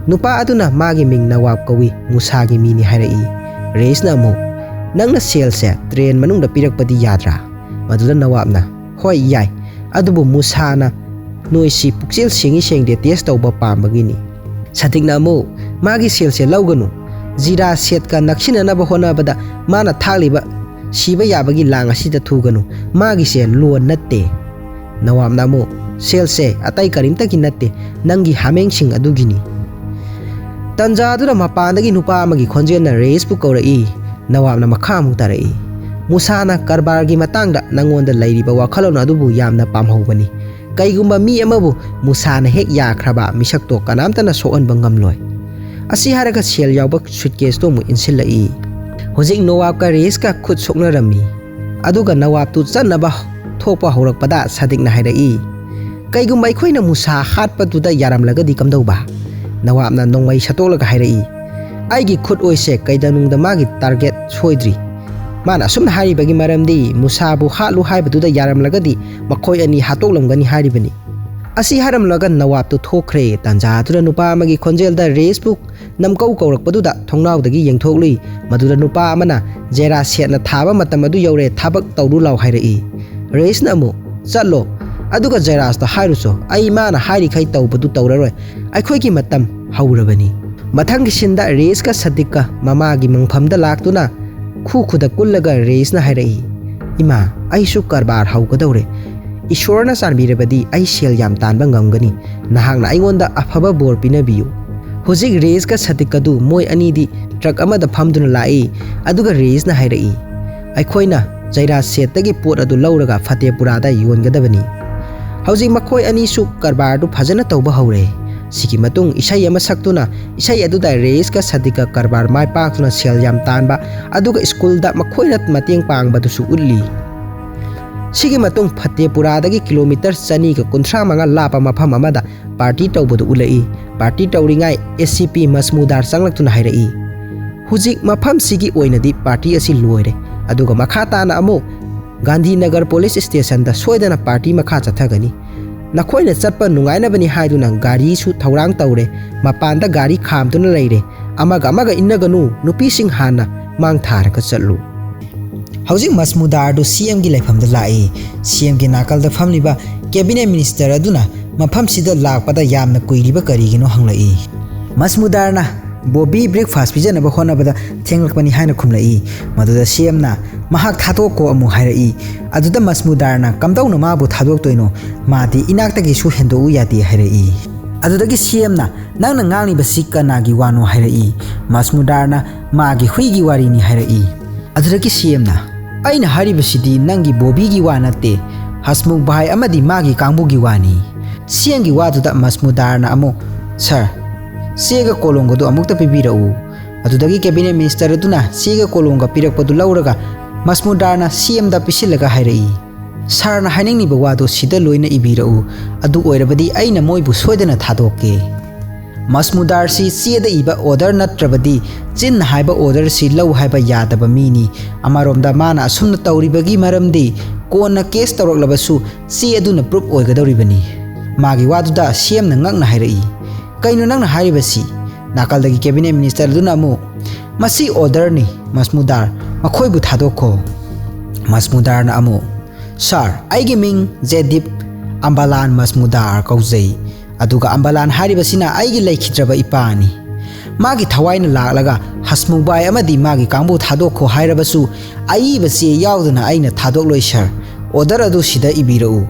ꯅꯨꯄꯥ ꯑꯗꯨꯅ ꯃꯥꯒꯤ ꯃꯤꯡ ꯅꯋꯥꯕ ꯀꯧꯏ, ꯃꯨꯁꯥꯒꯤ ꯃꯤꯅꯤ ꯍꯥꯏꯔꯛꯏ꯫ ꯔꯦꯏꯁꯅ ꯑꯃꯨꯛ, "ꯅꯪꯅ ꯁꯦꯜꯁꯦ ꯇ꯭ꯔꯦꯟ ꯃꯅꯨꯡꯗ ꯄꯤꯔꯛꯄꯗꯤ ꯌꯥꯗ꯭ꯔꯥ?" ꯃꯗꯨꯗ ꯅꯋꯥꯕꯅ, "ꯍꯣꯏ, ꯌꯥꯏ, ꯑꯗꯨꯕꯨ ꯃꯨꯁꯥꯅ ꯅꯣꯏꯁꯤ ꯄꯨꯛꯆꯦꯜ ꯁꯦꯡꯉꯤ ꯁꯦꯡꯗꯦ ꯇꯦꯁ ꯇꯧꯕ ꯄꯥꯝꯕꯒꯤꯅꯤ"꯫ ꯁꯥꯗꯤꯛꯅ ꯑꯃꯨꯛ, "ꯃꯥꯒꯤ ꯁꯦꯜꯁꯦ ꯂꯧꯒꯅꯨ꯫ ꯖꯤꯔꯥ ꯁꯦꯠꯀ ꯅꯛꯁꯤꯟꯅꯅꯕ ꯍꯣꯠꯅꯕꯗ ꯃꯥꯅ ꯊꯥꯛꯂꯤꯕ ꯁꯤꯕ ꯌꯥꯕꯒꯤ ꯂꯥꯡ ꯑꯁꯤꯗ ꯊꯨꯒꯅꯨ꯫ ꯃꯥꯒꯤꯁꯦ ꯂꯣꯟ ꯅꯠꯇꯦ"꯫ ꯅꯋꯥꯕꯅ ꯑꯃꯨꯛ, "ꯁꯦꯜꯁꯦ ꯑꯇꯩ ꯀꯔꯤꯝꯇꯒꯤ ꯅꯠꯇꯦ, ꯅꯪꯒꯤ ꯍꯥꯃꯦꯡꯁꯤꯡ ꯑꯗꯨꯒꯤꯅꯤ"꯫ ꯇꯟꯖꯥ ꯑꯗꯨꯗ ꯃꯄꯥꯟꯗꯒꯤ ꯅꯨꯄꯥ ꯑꯃꯒꯤ ꯈꯣꯟꯖꯦꯜꯅ ꯔꯦꯏꯁꯄꯨ ꯀꯧꯔꯛꯏ꯫ ꯅꯋꯥꯕꯅ ꯃꯈꯥ ꯑꯃꯨꯛ ꯇꯥꯔꯛꯏ, "ꯃꯨꯁꯥꯅ ꯀꯔꯕꯥꯔꯒꯤ ꯃꯇꯥꯡꯗ ꯅꯪꯉꯣꯟꯗ ꯂꯩꯔꯤꯕ ꯋꯥꯈꯜꯂꯣꯟ ꯑꯗꯨꯕꯨ ꯌꯥꯝꯅ ꯄꯥꯝꯍꯧꯕꯅꯤ꯫ ꯀꯩꯒꯨꯝꯕ ꯃꯤ ꯑꯃꯕꯨ ꯃꯨꯁꯥꯅ ꯍꯦꯛ ꯌꯥꯈ꯭ꯔꯕ ꯃꯤꯁꯛꯇꯣ ꯀꯅꯥꯝꯇꯅ ꯁꯣꯛꯍꯟꯕ ꯉꯝꯂꯣꯏ"꯫ ꯑꯁꯤ ꯍꯥꯏꯔꯒ ꯁꯦꯜ ꯌꯥꯎꯕ ꯁꯨꯠꯀꯦꯁꯇꯣ ꯑꯃꯨꯛ ꯏꯟꯁꯤꯜꯂꯛꯏ꯫ ꯍꯧꯖꯤꯛ ꯅꯋꯥꯕꯀ ꯔꯦꯏꯁꯀ ꯈꯨꯠ ꯁꯣꯛꯅꯔꯝꯃꯤ꯫ ꯑꯗꯨꯒ ꯅꯋꯥꯕꯇꯨ ꯆꯠꯅꯕ ꯊꯣꯛꯄ ꯍꯧꯔꯛꯄꯗ ꯁꯥꯗꯤꯛꯅ ꯍꯥꯏꯔꯛꯏ, "ꯀꯩꯒꯨꯝꯕ ꯑꯩꯈꯣꯏꯅ ꯃꯨꯁꯥ ꯍꯥꯠꯄꯗꯨꯗ ꯌꯥꯔꯝꯂꯒꯗꯤ ꯀꯝꯗꯧꯕ?" ꯅꯋꯥꯞꯅ ꯅꯣꯡꯃꯩ ꯁꯠꯇꯣꯛꯂꯒ ꯍꯥꯏꯔꯛꯏ, "ꯑꯩꯒꯤ ꯈꯨꯠ ꯑꯣꯏꯁꯦ ꯀꯩꯗꯧꯅꯨꯡꯗ ꯃꯥꯒꯤ ꯇꯥꯔꯒꯦꯠ ꯁꯣꯏꯗ꯭ꯔꯤ꯫ ꯃꯥꯅ ꯑꯁꯨꯝꯅ ꯍꯥꯏꯔꯤꯕꯒꯤ ꯃꯔꯝꯗꯤ ꯃꯨꯁꯥꯕꯨ ꯍꯥꯠꯂꯨ ꯍꯥꯏꯕꯗꯨꯗ ꯌꯥꯔꯝꯂꯒꯗꯤ ꯃꯈꯣꯏ ꯑꯅꯤ ꯍꯥꯠꯇꯣꯛꯂꯝꯒꯅꯤ ꯍꯥꯏꯔꯤꯕꯅꯤ꯫" ꯑꯁꯤ ꯍꯥꯏꯔꯝꯂꯒ ꯅꯋꯥꯞꯇꯨ ꯊꯣꯛꯈ꯭ꯔꯦ꯫ ꯇꯥꯟꯖꯥꯗꯨꯗ ꯅꯨꯄꯥ ꯑꯃꯒꯤ ꯈꯣꯟꯖꯦꯜꯗ ꯔꯦꯁꯄꯨ ꯅꯝꯀꯧ ꯀꯧꯔꯛꯄꯗꯨꯗ ꯊꯣꯡꯅꯥꯎꯗꯒꯤ ꯌꯦꯡꯊꯣꯛꯂꯨꯏ꯫ ꯃꯗꯨꯗ ꯅꯨꯄꯥ ꯑꯃꯅ, "ꯖꯦꯔꯥ ꯁꯦꯠꯅ ꯊꯥꯕ ꯃꯇꯝ ꯑꯗꯨ ꯌꯧꯔꯦ, ꯊꯕꯛ ꯇꯧꯔꯨ ꯂꯥꯎ" ꯍꯥꯏꯔꯛꯏ꯫ ꯔꯦꯁꯅ ꯑꯃꯨꯛ, "ꯆꯠꯂꯣ, ꯑꯗꯨꯒ ꯖꯦꯔꯥꯁꯇ ꯍꯥꯏꯔꯨꯆꯣ, ꯑꯩ ꯃꯥꯅ ꯍꯥꯏꯔꯤꯈꯩ ꯇꯧꯕꯗꯨ ꯇꯧꯔꯔꯣꯏ, ꯑꯩꯈꯣꯏꯒꯤ ꯃꯇꯝ ꯍꯧꯔꯕꯅꯤ꯫" ꯃꯊꯪꯒꯤ ꯁꯤꯟꯗ ꯔꯦꯁꯀ ꯁꯗꯤꯛꯀ ꯃꯃꯥꯒꯤ ꯃꯪꯐꯝꯗ ꯂꯥꯛꯇꯨꯅ ꯈꯨ ꯈꯨꯗ ꯀꯨꯜꯂꯒ ꯔꯦꯁꯅ ꯍꯥꯏꯔꯛꯏ, "ꯏꯃꯥ, ꯑꯩꯁꯨ ꯀꯔꯕꯥꯔ ꯍꯧꯒꯗꯧꯔꯦ꯫ ꯏꯁꯣꯔꯅ ꯆꯥꯟꯕꯤꯔꯕꯗꯤ ꯑꯩ ꯁꯦꯜ ꯌꯥꯝ ꯇꯥꯟꯕ ꯉꯝꯒꯅꯤ꯫ ꯅꯍꯥꯛꯅ ꯑꯩꯉꯣꯟꯗ ꯑꯐꯕ ꯕꯣꯔ ꯄꯤꯅꯕꯤꯌꯨ꯫" ꯍꯧꯖꯤꯛ ꯔꯦꯁꯀ ꯁꯗꯤꯛ ꯑꯗꯨ ꯃꯣꯏ ꯑꯅꯤꯗꯤ ꯇ꯭ꯔꯛ ꯑꯃꯗ ꯐꯝꯗꯨꯅ ꯂꯥꯛꯏ꯫ ꯑꯗꯨꯒ ꯔꯦꯁꯅ ꯍꯥꯏꯔꯛꯏ, "ꯑꯩꯈꯣꯏꯅ ꯖꯩꯔꯥ ꯁꯦꯠꯇꯒꯤ ꯄꯣꯠ ꯑꯗꯨ ꯂꯧꯔꯒ ꯐꯇꯦꯄꯨꯔꯥꯗ ꯌꯣꯟꯒꯗꯕꯅꯤ꯫" ꯍꯧꯖꯤꯛ ꯃꯈꯣꯏ ꯑꯅꯤꯁꯨ ꯀꯔꯕꯥꯔꯗꯨ ꯐꯖꯅ ꯇꯧꯕ ꯍꯧꯔꯦ꯫ ꯁꯤꯒꯤ ꯃꯇꯨꯡ ꯏꯁꯩ ꯑꯃ ꯁꯛꯇꯨꯅ ꯏꯁꯩ ꯑꯗꯨꯗ ꯔꯦꯁꯀ ꯁꯗꯤꯛꯀ ꯀꯔꯕꯥꯔ ꯃꯥꯏ ꯄꯥꯛꯇꯨꯅ ꯁꯦꯜ ꯌꯥꯝ ꯇꯥꯟꯕ, ꯑꯗꯨꯒ ꯁ꯭ꯀꯨꯜꯗ ꯃꯈꯣꯏꯅ ꯃꯇꯦꯡ ꯄꯥꯡꯕꯗꯨꯁꯨ ꯎꯠꯂꯤ꯫ ꯁꯤꯒꯤ ꯃꯇꯨꯡ ꯐꯇꯦꯄꯨꯔꯥꯗꯒꯤ ꯀꯤꯂꯣꯃꯤꯇꯔ ꯆꯅꯤꯒ ꯀꯨꯟꯊ꯭ꯔꯥ ꯃꯉꯥ ꯂꯥꯞꯄ ꯃꯐꯝ ꯑꯃꯗ ꯄꯥꯔꯇꯤ ꯇꯧꯕꯗꯨ ꯎꯠꯂꯛꯏ꯫ ꯄꯥꯔꯇꯤ ꯇꯧꯔꯤꯉꯥꯏ ꯑꯦ ꯁꯤ ꯄꯤ ꯃꯁꯃꯨꯗꯥꯔ ꯆꯪꯂꯛꯇꯨꯅ ꯍꯥꯏꯔꯛꯏ, "ꯍꯧꯖꯤꯛ ꯃꯐꯝꯁꯤꯒꯤ ꯑꯣꯏꯅꯗꯤ ꯄꯥꯔꯇꯤ ꯑꯁꯤ ꯂꯣꯏꯔꯦ, ꯑꯗꯨꯒ ꯃꯈꯥ ꯇꯥꯅ ꯑꯃꯨꯛ ꯒꯥꯟꯙꯤꯅꯒꯔ ꯄꯨꯂꯤꯁ ꯁ꯭ꯇꯦꯁꯟꯗ ꯁꯣꯏꯗꯅ ꯄꯥꯔꯇꯤ ꯃꯈꯥ ꯆꯠꯊꯒꯅꯤ꯫ ꯅꯈꯣꯏꯅ ꯆꯠꯄ ꯅꯨꯡꯉꯥꯏꯅꯕꯅꯤ ꯍꯥꯏꯗꯨꯅ ꯒꯥꯔꯤꯁꯨ ꯊꯧꯔꯥꯡ ꯇꯧꯔꯦ, ꯃꯄꯥꯟꯗ ꯒꯥꯔꯤ ꯈꯥꯝꯗꯨꯅ ꯂꯩꯔꯦ, ꯑꯃꯒ ꯑꯃꯒ ꯏꯟꯅꯒꯅꯨ, ꯅꯨꯄꯤꯁꯤꯡ ꯍꯥꯟꯅ ꯃꯥꯡ ꯊꯥꯔꯒ ꯆꯠꯂꯨ꯫" ꯍꯧꯖꯤꯛ ꯃꯁꯃꯨꯗꯥꯔꯗꯨ ꯁꯤ ꯑꯦꯝꯒꯤ ꯂꯩꯐꯝꯗ ꯂꯥꯛꯏ꯫ ꯁꯤ ꯑꯦꯝꯒꯤ ꯅꯥꯀꯜꯗ ꯐꯝꯂꯤꯕ ꯀꯦꯕꯤꯅꯦꯠ ꯃꯤꯅꯤꯁꯇꯔ ꯑꯗꯨꯅ ꯃꯐꯝꯁꯤꯗ ꯂꯥꯛꯄꯗ ꯌꯥꯝꯅ ꯀꯨꯏꯔꯤꯕ ꯀꯔꯤꯒꯤꯅꯣ ꯍꯪꯂꯛꯏ꯫ ꯃꯁꯃꯨꯗꯥꯔꯅ, "ꯕꯣꯕꯤ ꯕ꯭ꯔꯦꯛꯐꯥꯁ ꯄꯤꯖꯅꯕ ꯍꯣꯠꯅꯕꯗ ꯊꯦꯡꯂꯛꯄꯅꯤ" ꯍꯥꯏꯅ ꯈꯨꯝꯂꯛꯏ꯫ ꯃꯗꯨꯗ ꯁꯤ ꯑꯦꯝꯅ, "ꯃꯍꯥꯛ ꯊꯥꯗꯣꯛꯈꯣ" ꯑꯃꯨꯛ ꯍꯥꯏꯔꯛꯏ꯫ ꯑꯗꯨꯗ ꯃꯁꯃꯨꯗꯥꯔꯅ, "ꯀꯝꯗꯧꯅ ꯃꯥꯕꯨ ꯊꯥꯗꯣꯛꯇꯣꯏꯅꯣ? ꯃꯥꯗꯤ ꯏꯅꯥꯛꯇꯒꯤꯁꯨ ꯍꯦꯟꯗꯣꯛꯎ ꯌꯥꯗꯦ" ꯍꯥꯏꯔꯛꯏ꯫ ꯑꯗꯨꯗꯒꯤ ꯁꯤ ꯑꯦꯝꯅ, "ꯅꯪꯅ ꯉꯥꯡꯂꯤꯕꯁꯤ ꯀꯅꯥꯒꯤ ꯋꯥꯅꯣ?" ꯍꯥꯏꯔꯛꯏ꯫ ꯃꯁꯃꯨꯗꯥꯔꯅ, "ꯃꯥꯒꯤ ꯍꯨꯏꯒꯤ ꯋꯥꯔꯤꯅꯤ" ꯍꯥꯏꯔꯛꯏ꯫ ꯑꯗꯨꯗꯒꯤ ꯁꯤ ꯑꯦꯝꯅ, "ꯑꯩꯅ ꯍꯥꯏꯔꯤꯕꯁꯤꯗꯤ ꯅꯪꯒꯤ ꯕꯣꯕꯤꯒꯤ ꯋꯥ ꯅꯠꯇꯦ, ꯍꯁꯃꯨꯈ ꯚꯥꯏ ꯑꯃꯗꯤ ꯃꯥꯒꯤ ꯀꯥꯡꯕꯨꯒꯤ ꯋꯥꯅꯤ꯫" ꯁꯤ ꯑꯦꯝꯒꯤ ꯋꯥꯗꯨꯗ ꯃꯁꯃꯨꯗꯥꯔꯅ ꯑꯃꯨꯛ, "ꯁꯥꯔ, ꯆꯦꯒ ꯀꯣꯂꯣꯝꯒꯗꯨ ꯑꯃꯨꯛꯇ ꯄꯤꯕꯤꯔꯛꯎ꯫" ꯑꯗꯨꯗꯒꯤ ꯀꯦꯕꯤꯅꯦꯠ ꯃꯤꯅꯤꯁꯇꯔ ꯑꯗꯨꯅ ꯆꯦꯒ ꯀꯣꯂꯣꯝꯒ ꯄꯤꯔꯛꯄꯗꯨ ꯂꯧꯔꯒ ꯃꯁꯃꯨꯗꯥꯔꯅ ꯁꯤ ꯑꯦꯝꯗ ꯄꯤꯁꯤꯜꯂꯒ ꯍꯥꯏꯔꯛꯏ, "ꯁꯥꯔꯅ ꯍꯥꯏꯅꯤꯡꯂꯤꯕ ꯋꯥꯗꯣ ꯁꯤꯗ ꯂꯣꯏꯅ ꯏꯕꯤꯔꯛꯎ, ꯑꯗꯨ ꯑꯣꯏꯔꯕꯗꯤ ꯑꯩꯅ ꯃꯣꯏꯕꯨ ꯁꯣꯏꯗꯅ ꯊꯥꯗꯣꯛꯀꯦ꯫ ꯃꯁꯃꯨꯗꯥꯔꯁꯤ ꯆꯦꯗ ꯏꯕ ꯑꯣꯔꯗꯔ ꯅꯠꯇ꯭ꯔꯕꯗꯤ ꯆꯤꯟꯅ ꯍꯥꯏꯕ ꯑꯣꯔꯗꯔꯁꯤ ꯂꯧ ꯍꯥꯏꯕ ꯌꯥꯗꯕ ꯃꯤꯅꯤ꯫ ꯑꯃꯔꯣꯝꯗ ꯃꯥꯅ ꯑꯁꯨꯝꯅ ꯇꯧꯔꯤꯕꯒꯤ ꯃꯔꯝꯗꯤ ꯀꯣꯟꯅ ꯀꯦꯁ ꯇꯧꯔꯛꯂꯕꯁꯨ ꯆꯦ ꯑꯗꯨꯅ ꯄ꯭ꯔꯨꯞ ꯑꯣꯏꯒꯗꯧꯔꯤꯕꯅꯤ"꯫ ꯃꯥꯒꯤ ꯋꯥꯗꯨꯗ ꯁꯤ ꯑꯦꯝꯅ ꯉꯛꯅ ꯍꯥꯏꯔꯛꯏ, "ꯀꯩꯅꯣ ꯅꯪꯅ ꯍꯥꯏꯔꯤꯕꯁꯤ?" ꯅꯥꯀꯜꯗꯒꯤ ꯀꯦꯕꯤꯅꯦꯠ ꯃꯤꯅꯤꯁꯇꯔ ꯑꯗꯨꯅ ꯑꯃꯨꯛ, "ꯃꯁꯤ ꯑꯣꯔꯗꯔꯅꯤ, ꯃꯁꯃꯨꯗꯥꯔ, ꯃꯈꯣꯏꯕꯨ ꯊꯥꯗꯣꯛꯈꯣ"꯫ ꯃꯁꯃꯨꯗꯥꯔꯅ ꯑꯃꯨꯛ, "ꯁꯥꯔ, ꯑꯩꯒꯤ ꯃꯤꯡ ꯖꯦꯗꯤꯞ ꯑꯝꯕꯥꯂꯥꯟ ꯃꯁꯃꯨꯗꯥꯔ ꯀꯧꯖꯩ, ꯑꯗꯨꯒ ꯑꯝꯕꯥꯂꯥꯟ ꯍꯥꯏꯔꯤꯕꯁꯤꯅ ꯑꯩꯒꯤ ꯂꯩꯈꯤꯗ꯭ꯔꯕ ꯏꯄꯥꯅꯤ꯫ ꯃꯥꯒꯤ ꯊꯋꯥꯏꯅ ꯂꯥꯛꯂꯒ ꯍꯁꯃꯨꯕꯥꯏ ꯑꯃꯗꯤ ꯃꯥꯒꯤ ꯀꯥꯡꯕꯨ ꯊꯥꯗꯣꯛꯈꯣ ꯍꯥꯏꯔꯕꯁꯨ ꯑꯏꯕ ꯆꯦ ꯌꯥꯎꯗꯅ ꯑꯩꯅ ꯊꯥꯗꯣꯛꯂꯣꯏ ꯁꯥꯔ꯫ ꯑꯣꯔꯗꯔ ꯑꯗꯨ ꯁꯤꯗ ꯏꯕꯤꯔꯛꯎ"꯫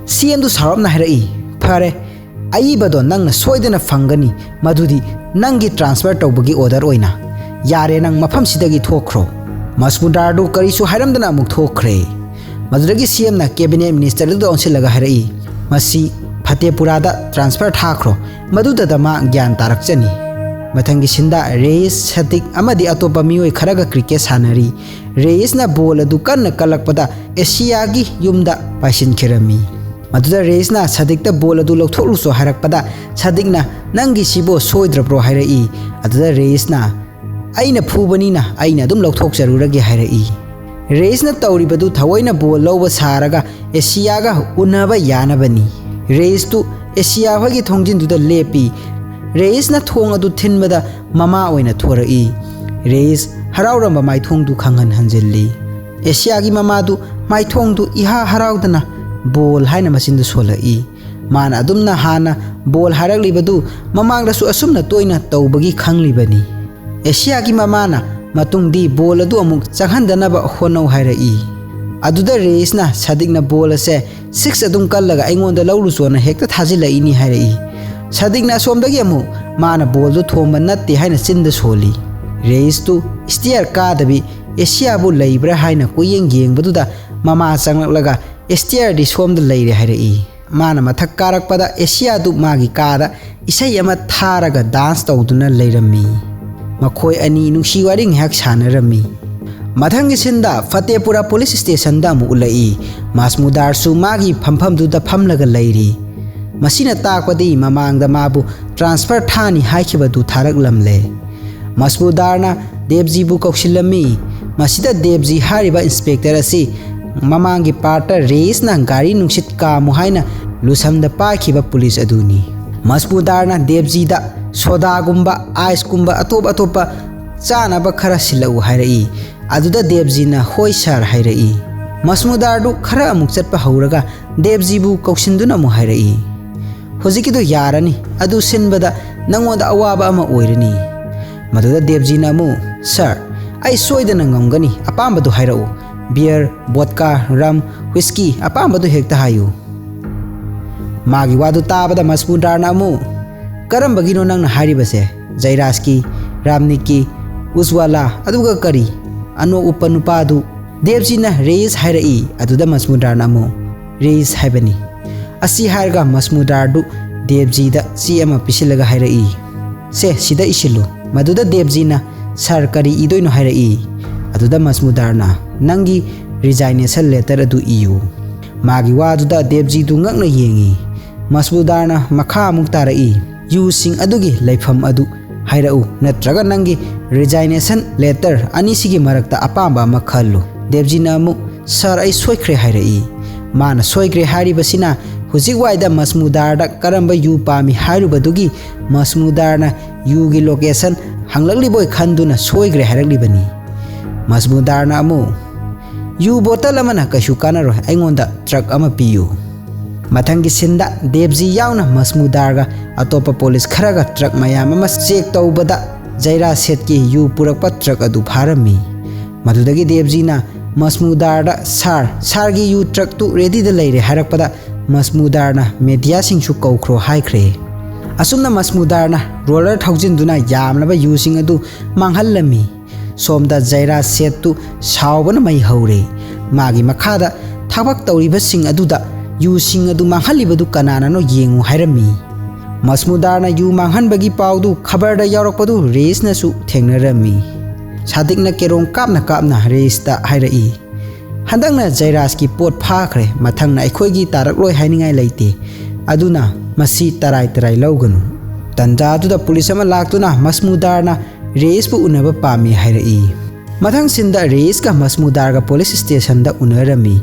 ꯁꯤ ꯑꯦꯝꯗꯨ ꯁꯥꯎꯔꯞꯅ ꯍꯥꯏꯔꯛꯏ, "ꯐꯔꯦ, ꯑꯏꯕꯗꯣ ꯅꯪꯅ ꯁꯣꯏꯗꯅ ꯐꯪꯒꯅꯤ, ꯃꯗꯨꯗꯤ ꯅꯪꯒꯤ ꯇ꯭ꯔꯥꯟꯁꯐꯔ ꯇꯧꯕꯒꯤ ꯑꯣꯔꯗꯔ ꯑꯣꯏꯅ꯫ ꯌꯥꯔꯦ, ꯅꯪ ꯃꯐꯝꯁꯤꯗꯒꯤ ꯊꯣꯛꯈ꯭ꯔꯣ"꯫ ꯃꯁꯃꯨꯗꯥꯔꯗꯨ ꯀꯔꯤꯁꯨ ꯍꯥꯏꯔꯝꯗꯅ ꯑꯃꯨꯛ ꯊꯣꯛꯈ꯭ꯔꯦ꯫ ꯃꯗꯨꯗꯒꯤ ꯁꯤ ꯑꯦꯝꯅ ꯀꯦꯕꯤꯅꯦꯠ ꯃꯤꯅꯤꯁꯇꯔ ꯑꯗꯨꯗ ꯑꯣꯟꯁꯤꯜꯂꯒ ꯍꯥꯏꯔꯛꯏ, "ꯃꯁꯤ ꯐꯇꯦꯄꯨꯔꯥꯗ ꯇ꯭ꯔꯥꯟꯁꯐꯔ ꯊꯥꯈ꯭ꯔꯣ, ꯃꯗꯨꯗꯇ ꯃꯥ ꯒ꯭ꯌꯥꯟ ꯇꯥꯔꯛꯆꯅꯤ"꯫ ꯃꯊꯪꯒꯤ ꯁꯤꯟꯗ ꯔꯦꯏꯁ, ꯁꯗꯤꯛ ꯑꯃꯗꯤ ꯑꯇꯣꯞꯄ ꯃꯤꯑꯣꯏ ꯈꯔꯒ ꯀ꯭ꯔꯤꯀꯦꯠ ꯁꯥꯟꯅꯔꯤ꯫ ꯔꯦꯏꯁꯅ ꯕꯣꯜ ꯑꯗꯨ ꯀꯟꯅ ꯀꯜꯂꯛꯄꯗ ꯑꯦꯁꯤꯌꯥꯒꯤ ꯌꯨꯝꯗ ꯄꯥꯏꯁꯤꯟꯈꯤꯔꯝꯃꯤ꯫ ꯃꯗꯨꯗ ꯔꯦꯏꯁꯅ ꯁꯗꯤꯛꯇ "ꯕꯣꯜ ꯑꯗꯨ ꯂꯧꯊꯣꯛꯂꯨꯆꯣ" ꯍꯥꯏꯔꯛꯄꯗ ꯁꯗꯤꯛꯅ, "ꯅꯪꯒꯤꯁꯤꯕꯣ ꯁꯣꯏꯗ꯭ꯔꯕ꯭ꯔꯣ?" ꯍꯥꯏꯔꯛꯏ꯫ ꯑꯗꯨꯗ ꯔꯦꯏꯁꯅ, "ꯑꯩꯅ ꯐꯨꯕꯅꯤꯅ ꯑꯩꯅ ꯑꯗꯨꯝ ꯂꯧꯊꯣꯛꯆꯔꯨꯔꯒꯦ" ꯍꯥꯏꯔꯛꯏ꯫ ꯔꯦꯏꯁꯅ ꯇꯧꯔꯤꯕꯗꯨ ꯊꯑꯣꯏꯅ ꯕꯣꯜ ꯂꯧꯕ ꯁꯥꯔꯒ ꯑꯦꯁꯤꯌꯥꯒ ꯎꯅꯕ ꯌꯥꯅꯕꯅꯤ꯫ ꯔꯦꯏꯁꯇꯨ ꯑꯦꯁꯤꯌꯥ ꯍꯣꯏꯒꯤ ꯊꯣꯡꯖꯤꯟꯗꯨꯗ ꯂꯦꯞꯄꯤ꯫ ꯔꯦꯏꯁꯅ ꯊꯣꯡ ꯑꯗꯨ ꯊꯤꯟꯕꯗ ꯃꯃꯥ ꯑꯣꯏꯅ ꯊꯣꯔꯛꯏ꯫ ꯔꯦꯏꯁ ꯍꯔꯥꯎꯔꯝꯕ ꯃꯥꯏꯊꯣꯡꯗꯨ ꯈꯪꯍꯟ ꯍꯟꯖꯤꯜꯂꯤ꯫ ꯑꯦꯁꯤꯌꯥꯒꯤ ꯃꯃꯥꯗꯨ ꯃꯥꯏꯊꯣꯡꯗꯨ ꯏꯍꯥ ꯍꯔꯥꯎꯗꯅ "ꯕꯣꯜ" ꯍꯥꯏꯅ ꯃꯆꯤꯟꯗꯨ ꯁꯣꯜꯂꯛꯏ꯫ ꯃꯥꯅ ꯑꯗꯨꯝꯅ ꯍꯥꯟꯅ ꯕꯣꯜ ꯍꯥꯏꯔꯛꯂꯤꯕꯗꯨ ꯃꯃꯥꯡꯗꯁꯨ ꯑꯁꯨꯝꯅ ꯇꯣꯏꯅ ꯇꯧꯕꯒꯤ ꯈꯪꯂꯤꯕꯅꯤ꯫ ꯑꯦꯁꯤꯌꯥꯒꯤ ꯃꯃꯥꯅ ꯃꯇꯨꯡꯗꯤ ꯕꯣꯜ ꯑꯗꯨ ꯑꯃꯨꯛ ꯆꯪꯍꯟꯗꯅꯕ ꯍꯣꯠꯅꯧ ꯍꯥꯏꯔꯛꯏ꯫ ꯑꯗꯨꯗ ꯔꯦꯏꯁꯅ ꯁꯗꯤꯛꯅ ꯕꯣꯜ ꯑꯁꯦ ꯁꯤꯛꯁ ꯑꯗꯨꯝ ꯀꯜꯂꯒ ꯑꯩꯉꯣꯟꯗ ꯂꯧꯔꯨꯆꯣꯅ ꯍꯦꯛꯇ ꯊꯥꯖꯤꯜꯂꯛꯏꯅꯤ ꯍꯥꯏꯔꯛꯏ꯫ ꯁꯗꯤꯛꯅ ꯑꯁꯣꯝꯗꯒꯤ ꯑꯃꯨꯛ ꯃꯥꯅ ꯕꯣꯜꯗꯨ ꯊꯣꯝꯕ ꯅꯠꯇꯦ ꯍꯥꯏꯅ ꯆꯤꯟꯗ ꯁꯣꯜꯂꯤ꯫ ꯔꯦꯏꯁꯇꯨ ꯁ꯭ꯇꯤꯌꯔ ꯀꯥꯗꯕꯤ ꯑꯦꯁꯤꯌꯥꯕꯨ ꯂꯩꯕ꯭ꯔꯥ ꯍꯥꯏꯅ ꯀꯣꯏꯌꯦꯡ ꯌꯦꯡꯕꯗꯨꯗ ꯃꯃꯥ ꯆꯪꯂꯛꯂꯒ "ꯁ꯭ꯇꯤꯌꯔꯗꯤ ꯁꯣꯝꯗ ꯂꯩꯔꯦ" ꯍꯥꯏꯔꯛꯏ꯫ ꯃꯥꯅ ꯃꯊꯛ ꯀꯥꯔꯛꯄꯗ ꯑꯦꯁꯤꯌꯥꯗꯨ ꯃꯥꯒꯤ ꯀꯥꯗ ꯏꯁꯩ ꯑꯃ ꯊꯥꯔꯒ ꯗꯥꯟꯁ ꯇꯧꯗꯨꯅ ꯂꯩꯔꯝꯃꯤ꯫ ꯃꯈꯣꯏ ꯑꯅꯤ ꯅꯨꯡꯁꯤ ꯋꯥꯔꯤ ꯉꯥꯏꯍꯥꯛ ꯁꯥꯟꯅꯔꯝꯃꯤ꯫ ꯃꯊꯪꯒꯤ ꯁꯤꯟꯗ ꯐꯇꯦꯄꯨꯔꯥ ꯄꯨꯂꯤꯁ ꯁ꯭ꯇꯦꯁꯟꯗ ꯑꯃꯨꯛ ꯎꯠꯂꯛꯏ꯫ ꯃꯁꯃꯨꯗꯥꯔꯁꯨ ꯃꯥꯒꯤ ꯐꯝꯐꯝꯗꯨꯗ ꯐꯝꯂꯒ ꯂꯩꯔꯤ꯫ ꯃꯁꯤꯅ ꯇꯥꯛꯄꯗꯤ ꯃꯃꯥꯡꯗ ꯃꯥꯕꯨ ꯇ꯭ꯔꯥꯟꯁꯐꯔ ꯊꯥꯅꯤ ꯍꯥꯏꯈꯤꯕꯗꯨ ꯊꯥꯔꯛꯂꯝꯂꯦ꯫ ꯃꯁꯃꯨꯗꯥꯔꯅ ꯗꯦꯕꯖꯤꯕꯨ ꯀꯧꯁꯤꯜꯂꯝꯃꯤ꯫ ꯃꯁꯤꯗ ꯗꯦꯕꯖꯤ ꯍꯥꯏꯔꯤꯕ ꯏꯟꯁꯄꯦꯛꯇꯔ ꯑꯁꯤ ꯃꯃꯥꯡꯒꯤ ꯄꯥꯔꯠꯇ ꯔꯦꯏꯁꯅ ꯒꯥꯔꯤ ꯅꯨꯡꯁꯤꯠ ꯀꯥꯝꯃꯨ ꯍꯥꯏꯅ ꯂꯨꯁꯝꯗ ꯄꯥꯏꯈꯤꯕ ꯄꯨꯂꯤꯁ ꯑꯗꯨꯅꯤ꯫ ꯃꯁꯃꯨꯗꯥꯔꯅ ꯗꯦꯕꯖꯤꯗ ꯁꯣꯗꯥꯒꯨꯝꯕ, ꯑꯥꯏꯁꯀꯨꯝꯕ, ꯑꯇꯣꯞ ꯑꯇꯣꯞꯄ ꯆꯥꯅꯕ ꯈꯔ ꯁꯤꯜꯂꯛꯎ ꯍꯥꯏꯔꯛꯏ꯫ ꯑꯗꯨꯗ ꯗꯦꯕꯖꯤꯅ "ꯍꯣꯏ ꯁꯥꯔ" ꯍꯥꯏꯔꯛꯏ꯫ ꯃꯁꯃꯨꯗꯥꯔꯗꯨ ꯈꯔ ꯑꯃꯨꯛ ꯆꯠꯄ ꯍꯧꯔꯒ ꯗꯦꯕꯖꯤꯕꯨ ꯀꯧꯁꯤꯟꯗꯨꯅ ꯑꯃꯨꯛ ꯍꯥꯏꯔꯛꯏ, "ꯍꯧꯖꯤꯛꯀꯤꯗꯨ ꯌꯥꯔꯅꯤ, ꯑꯗꯨ ꯁꯤꯟꯕꯗ ꯅꯪꯉꯣꯟꯗ ꯑꯋꯥꯕ ꯑꯃ ꯑꯣꯏꯔꯅꯤ"꯫ ꯃꯗꯨꯗ ꯗꯦꯕꯖꯤꯅ ꯑꯃꯨꯛ, "ꯁꯥꯔ, ꯑꯩ ꯁꯣꯏꯗꯅ ꯉꯝꯒꯅꯤ, ꯑꯄꯥꯝꯕꯗꯨ ꯍꯥꯏꯔꯛꯎ, ꯕꯤꯌꯔ, ꯕꯣꯗꯀꯥ, ꯔꯝ, ꯋꯤꯁꯀꯤ, ꯑꯄꯥꯝꯕꯗꯨ ꯍꯦꯛꯇ ꯍꯥꯏꯌꯨ"꯫ ꯃꯥꯒꯤ ꯋꯥꯗꯨ ꯇꯥꯕꯗ ꯃꯁꯃꯨꯗꯥꯔꯅ ꯑꯃꯨꯛ, "ꯀꯔꯝꯕꯒꯤꯅꯣ ꯅꯪꯅ ꯍꯥꯏꯔꯤꯕꯁꯦ? ꯖꯩꯔꯥꯖꯀꯤ, ꯔꯥꯝꯅꯤꯛꯀꯤ, ꯎꯖꯋꯥꯂꯥ, ꯑꯗꯨꯒ ꯀꯔꯤ? ꯑꯅꯣꯛ ꯎꯞꯄ ꯅꯨꯄꯥꯗꯨ?" ꯗꯦꯕꯖꯤꯅ "ꯔꯦꯏꯁ" ꯍꯥꯏꯔꯛꯏ꯫ ꯑꯗꯨꯗ ꯃꯁꯃꯨꯗꯥꯔꯅ ꯑꯃꯨꯛ, "ꯔꯦꯏꯁ ꯍꯥꯏꯕꯅꯤ"꯫ ꯑꯁꯤ ꯍꯥꯏꯔꯒ ꯃꯁꯃꯨꯗꯥꯔꯗꯨ ꯗꯦꯕꯖꯤꯗ ꯆꯦ ꯑꯃ ꯄꯤꯁꯤꯜꯂꯒ ꯍꯥꯏꯔꯛꯏ, "ꯁꯦ, ꯁꯤꯗ ꯏꯁꯤꯜꯂꯨ"꯫ ꯃꯗꯨꯗ ꯗꯦꯕꯖꯤꯅ, "ꯁꯥꯔ, ꯀꯔꯤ ꯏꯗꯣꯏꯅꯣ?" ꯍꯥꯏꯔꯛꯏ꯫ ꯑꯗꯨꯗ ꯃꯁꯃꯨꯗꯥꯔꯅ, "ꯅꯪꯒꯤ ꯔꯤꯖꯥꯏꯅꯦꯁꯟ ꯂꯦꯇꯔ ꯑꯗꯨ ꯏꯌꯨ"꯫ ꯃꯥꯒꯤ ꯋꯥꯗꯨꯗ ꯗꯦꯕꯖꯤꯗꯨ ꯉꯛꯅ ꯌꯦꯡꯉꯤ꯫ ꯃꯁꯃꯨꯗꯥꯔꯅ ꯃꯈꯥ ꯑꯃꯨꯛ ꯇꯥꯔꯛꯏ, "ꯌꯨꯁꯤꯡ ꯑꯗꯨꯒꯤ ꯂꯩꯐꯝ ꯑꯗꯨ ꯍꯥꯏꯔꯛꯎ, ꯅꯠꯇ꯭ꯔꯒ ꯅꯪꯒꯤ ꯔꯤꯖꯥꯏꯅꯦꯁꯟ ꯂꯦꯇꯔ ꯑꯅꯤꯁꯤꯒꯤ ꯃꯔꯛꯇ ꯑꯄꯥꯝꯕ ꯑꯃ ꯈꯜꯂꯨ"꯫ ꯗꯦꯕꯖꯤꯅ ꯑꯃꯨꯛ, "ꯁꯥꯔ, ꯑꯩ ꯁꯣꯏꯈ꯭ꯔꯦ" ꯍꯥꯏꯔꯛꯏ꯫ ꯃꯥꯅ ꯁꯣꯏꯈ꯭ꯔꯦ ꯍꯥꯏꯔꯤꯕꯁꯤꯅ ꯍꯧꯖꯤꯛ ꯋꯥꯏꯗ ꯃꯁꯃꯨꯗꯥꯔꯗ ꯀꯔꯝꯕ ꯌꯨ ꯄꯥꯝꯃꯤ ꯍꯥꯏꯔꯨꯕꯗꯨꯒꯤ ꯃꯁꯃꯨꯗꯥꯔꯅ ꯌꯨꯒꯤ ꯂꯣꯀꯦꯁꯟ ꯍꯪꯂꯛꯂꯤꯕꯣꯏ ꯈꯟꯗꯨꯅ ꯁꯣꯏꯈ꯭ꯔꯦ ꯍꯥꯏꯔꯛꯂꯤꯕꯅꯤ꯫ ꯃꯁꯃꯨꯗꯥꯔꯅ ꯑꯃꯨꯛ, "ꯌꯨ ꯕꯣꯇꯜ ꯑꯃꯅ ꯀꯩꯁꯨ ꯀꯥꯟꯅꯔꯣꯏ, ꯑꯩꯉꯣꯟꯗ ꯇ꯭ꯔꯛ ꯑꯃ ꯄꯤꯌꯨ"꯫ ꯃꯊꯪꯒꯤ ꯁꯤꯟꯗ ꯗꯦꯕꯖꯤ ꯌꯥꯎꯅ ꯃꯁꯃꯨꯗꯥꯔꯒ ꯑꯇꯣꯞꯄ ꯄꯨꯂꯤꯁ ꯈꯔꯒ ꯇ꯭ꯔꯛ ꯃꯌꯥꯝ ꯑꯃ ꯆꯦꯛ ꯇꯧꯕꯗ ꯖꯩꯔꯥ ꯁꯦꯠꯀꯤ ꯌꯨ ꯄꯨꯔꯛꯄ ꯇ꯭ꯔꯛ ꯑꯗꯨ ꯐꯥꯔꯝꯃꯤ꯫ ꯃꯗꯨꯗꯒꯤ ꯗꯦꯕꯖꯤꯅ ꯃꯁꯃꯨꯗꯥꯔꯗ, "ꯁꯥꯔ, ꯁꯥꯔꯒꯤ ꯌꯨ ꯇ꯭ꯔꯛꯇꯨ ꯔꯦꯗꯤꯗ ꯂꯩꯔꯦ" ꯍꯥꯏꯔꯛꯄꯗ ꯃꯁꯃꯨꯗꯥꯔꯅ ꯃꯦꯗꯤꯌꯥꯁꯤꯡꯁꯨ ꯀꯧꯈ꯭ꯔꯣ ꯍꯥꯏꯈ꯭ꯔꯦ꯫ ꯑꯁꯨꯝꯅ ꯃꯁꯃꯨꯗꯥꯔꯅ ꯔꯣꯂꯔ ꯊꯧꯖꯤꯟꯗꯨꯅ ꯌꯥꯝꯂꯕ ꯌꯨꯁꯤꯡ ꯑꯗꯨ ꯃꯥꯡꯍꯜꯂꯝꯃꯤ꯫ ꯁꯣꯝꯗ ꯖꯩꯔꯥ ꯁꯦꯠꯇꯨ ꯁꯥꯎꯕꯅ ꯃꯩ ꯍꯧꯔꯦ꯫ ꯃꯥꯒꯤ ꯃꯈꯥꯗ ꯊꯕꯛ ꯇꯧꯔꯤꯕꯁꯤꯡ ꯑꯗꯨꯗ ꯌꯨꯁꯤꯡ ꯑꯗꯨ ꯃꯥꯡꯍꯜꯂꯤꯕꯗꯨ ꯀꯅꯥꯅꯅꯣ ꯌꯦꯡꯉꯨ ꯍꯥꯏꯔꯝꯃꯤ꯫ ꯃꯁꯃꯨꯗꯥꯔꯅ ꯌꯨ ꯃꯥꯡꯍꯟꯕꯒꯤ ꯄꯥꯎꯗꯨ ꯈꯕꯔꯗ ꯌꯥꯎꯔꯛꯄꯗꯨ ꯔꯦꯏꯁꯅꯁꯨ ꯊꯦꯡꯅꯔꯝꯃꯤ꯫ ꯁꯥꯗꯤꯛꯅ ꯀꯦꯔꯣꯝ ꯀꯥꯞꯅ ꯀꯥꯞꯅ ꯔꯦꯁꯇ ꯍꯥꯏꯔꯛꯏ, "ꯍꯟꯗꯛꯅ ꯖꯩꯔꯥꯖꯀꯤ ꯄꯣꯠ ꯐꯥꯈ꯭ꯔꯦ, ꯃꯊꯪꯅ ꯑꯩꯈꯣꯏꯒꯤ ꯇꯥꯔꯛꯂꯣꯏ ꯍꯥꯏꯅꯤꯡꯉꯥꯏ ꯂꯩꯇꯦ, ꯑꯗꯨꯅ ꯃꯁꯤ ꯇꯔꯥꯏ ꯇꯔꯥꯏ ꯂꯧꯒꯅꯨ"꯫ ꯇꯟꯖꯥꯗꯨꯗ ꯄꯨꯂꯤꯁ ꯑꯃ ꯂꯥꯛꯇꯨꯅ ꯃꯁꯃꯨꯗꯥꯔꯅ ꯔꯦꯁꯄꯨ ꯎꯅꯕ ꯄꯥꯝꯃꯤ ꯍꯥꯏꯔꯛꯏ꯫ ꯃꯊꯪ ꯁꯤꯟꯗ ꯔꯦꯁꯀ ꯃꯁꯃꯨꯗꯥꯔꯒ ꯄꯨꯂꯤꯁ ꯁ꯭ꯇꯦꯁꯟꯗ ꯎꯅꯔꯝꯃꯤ꯫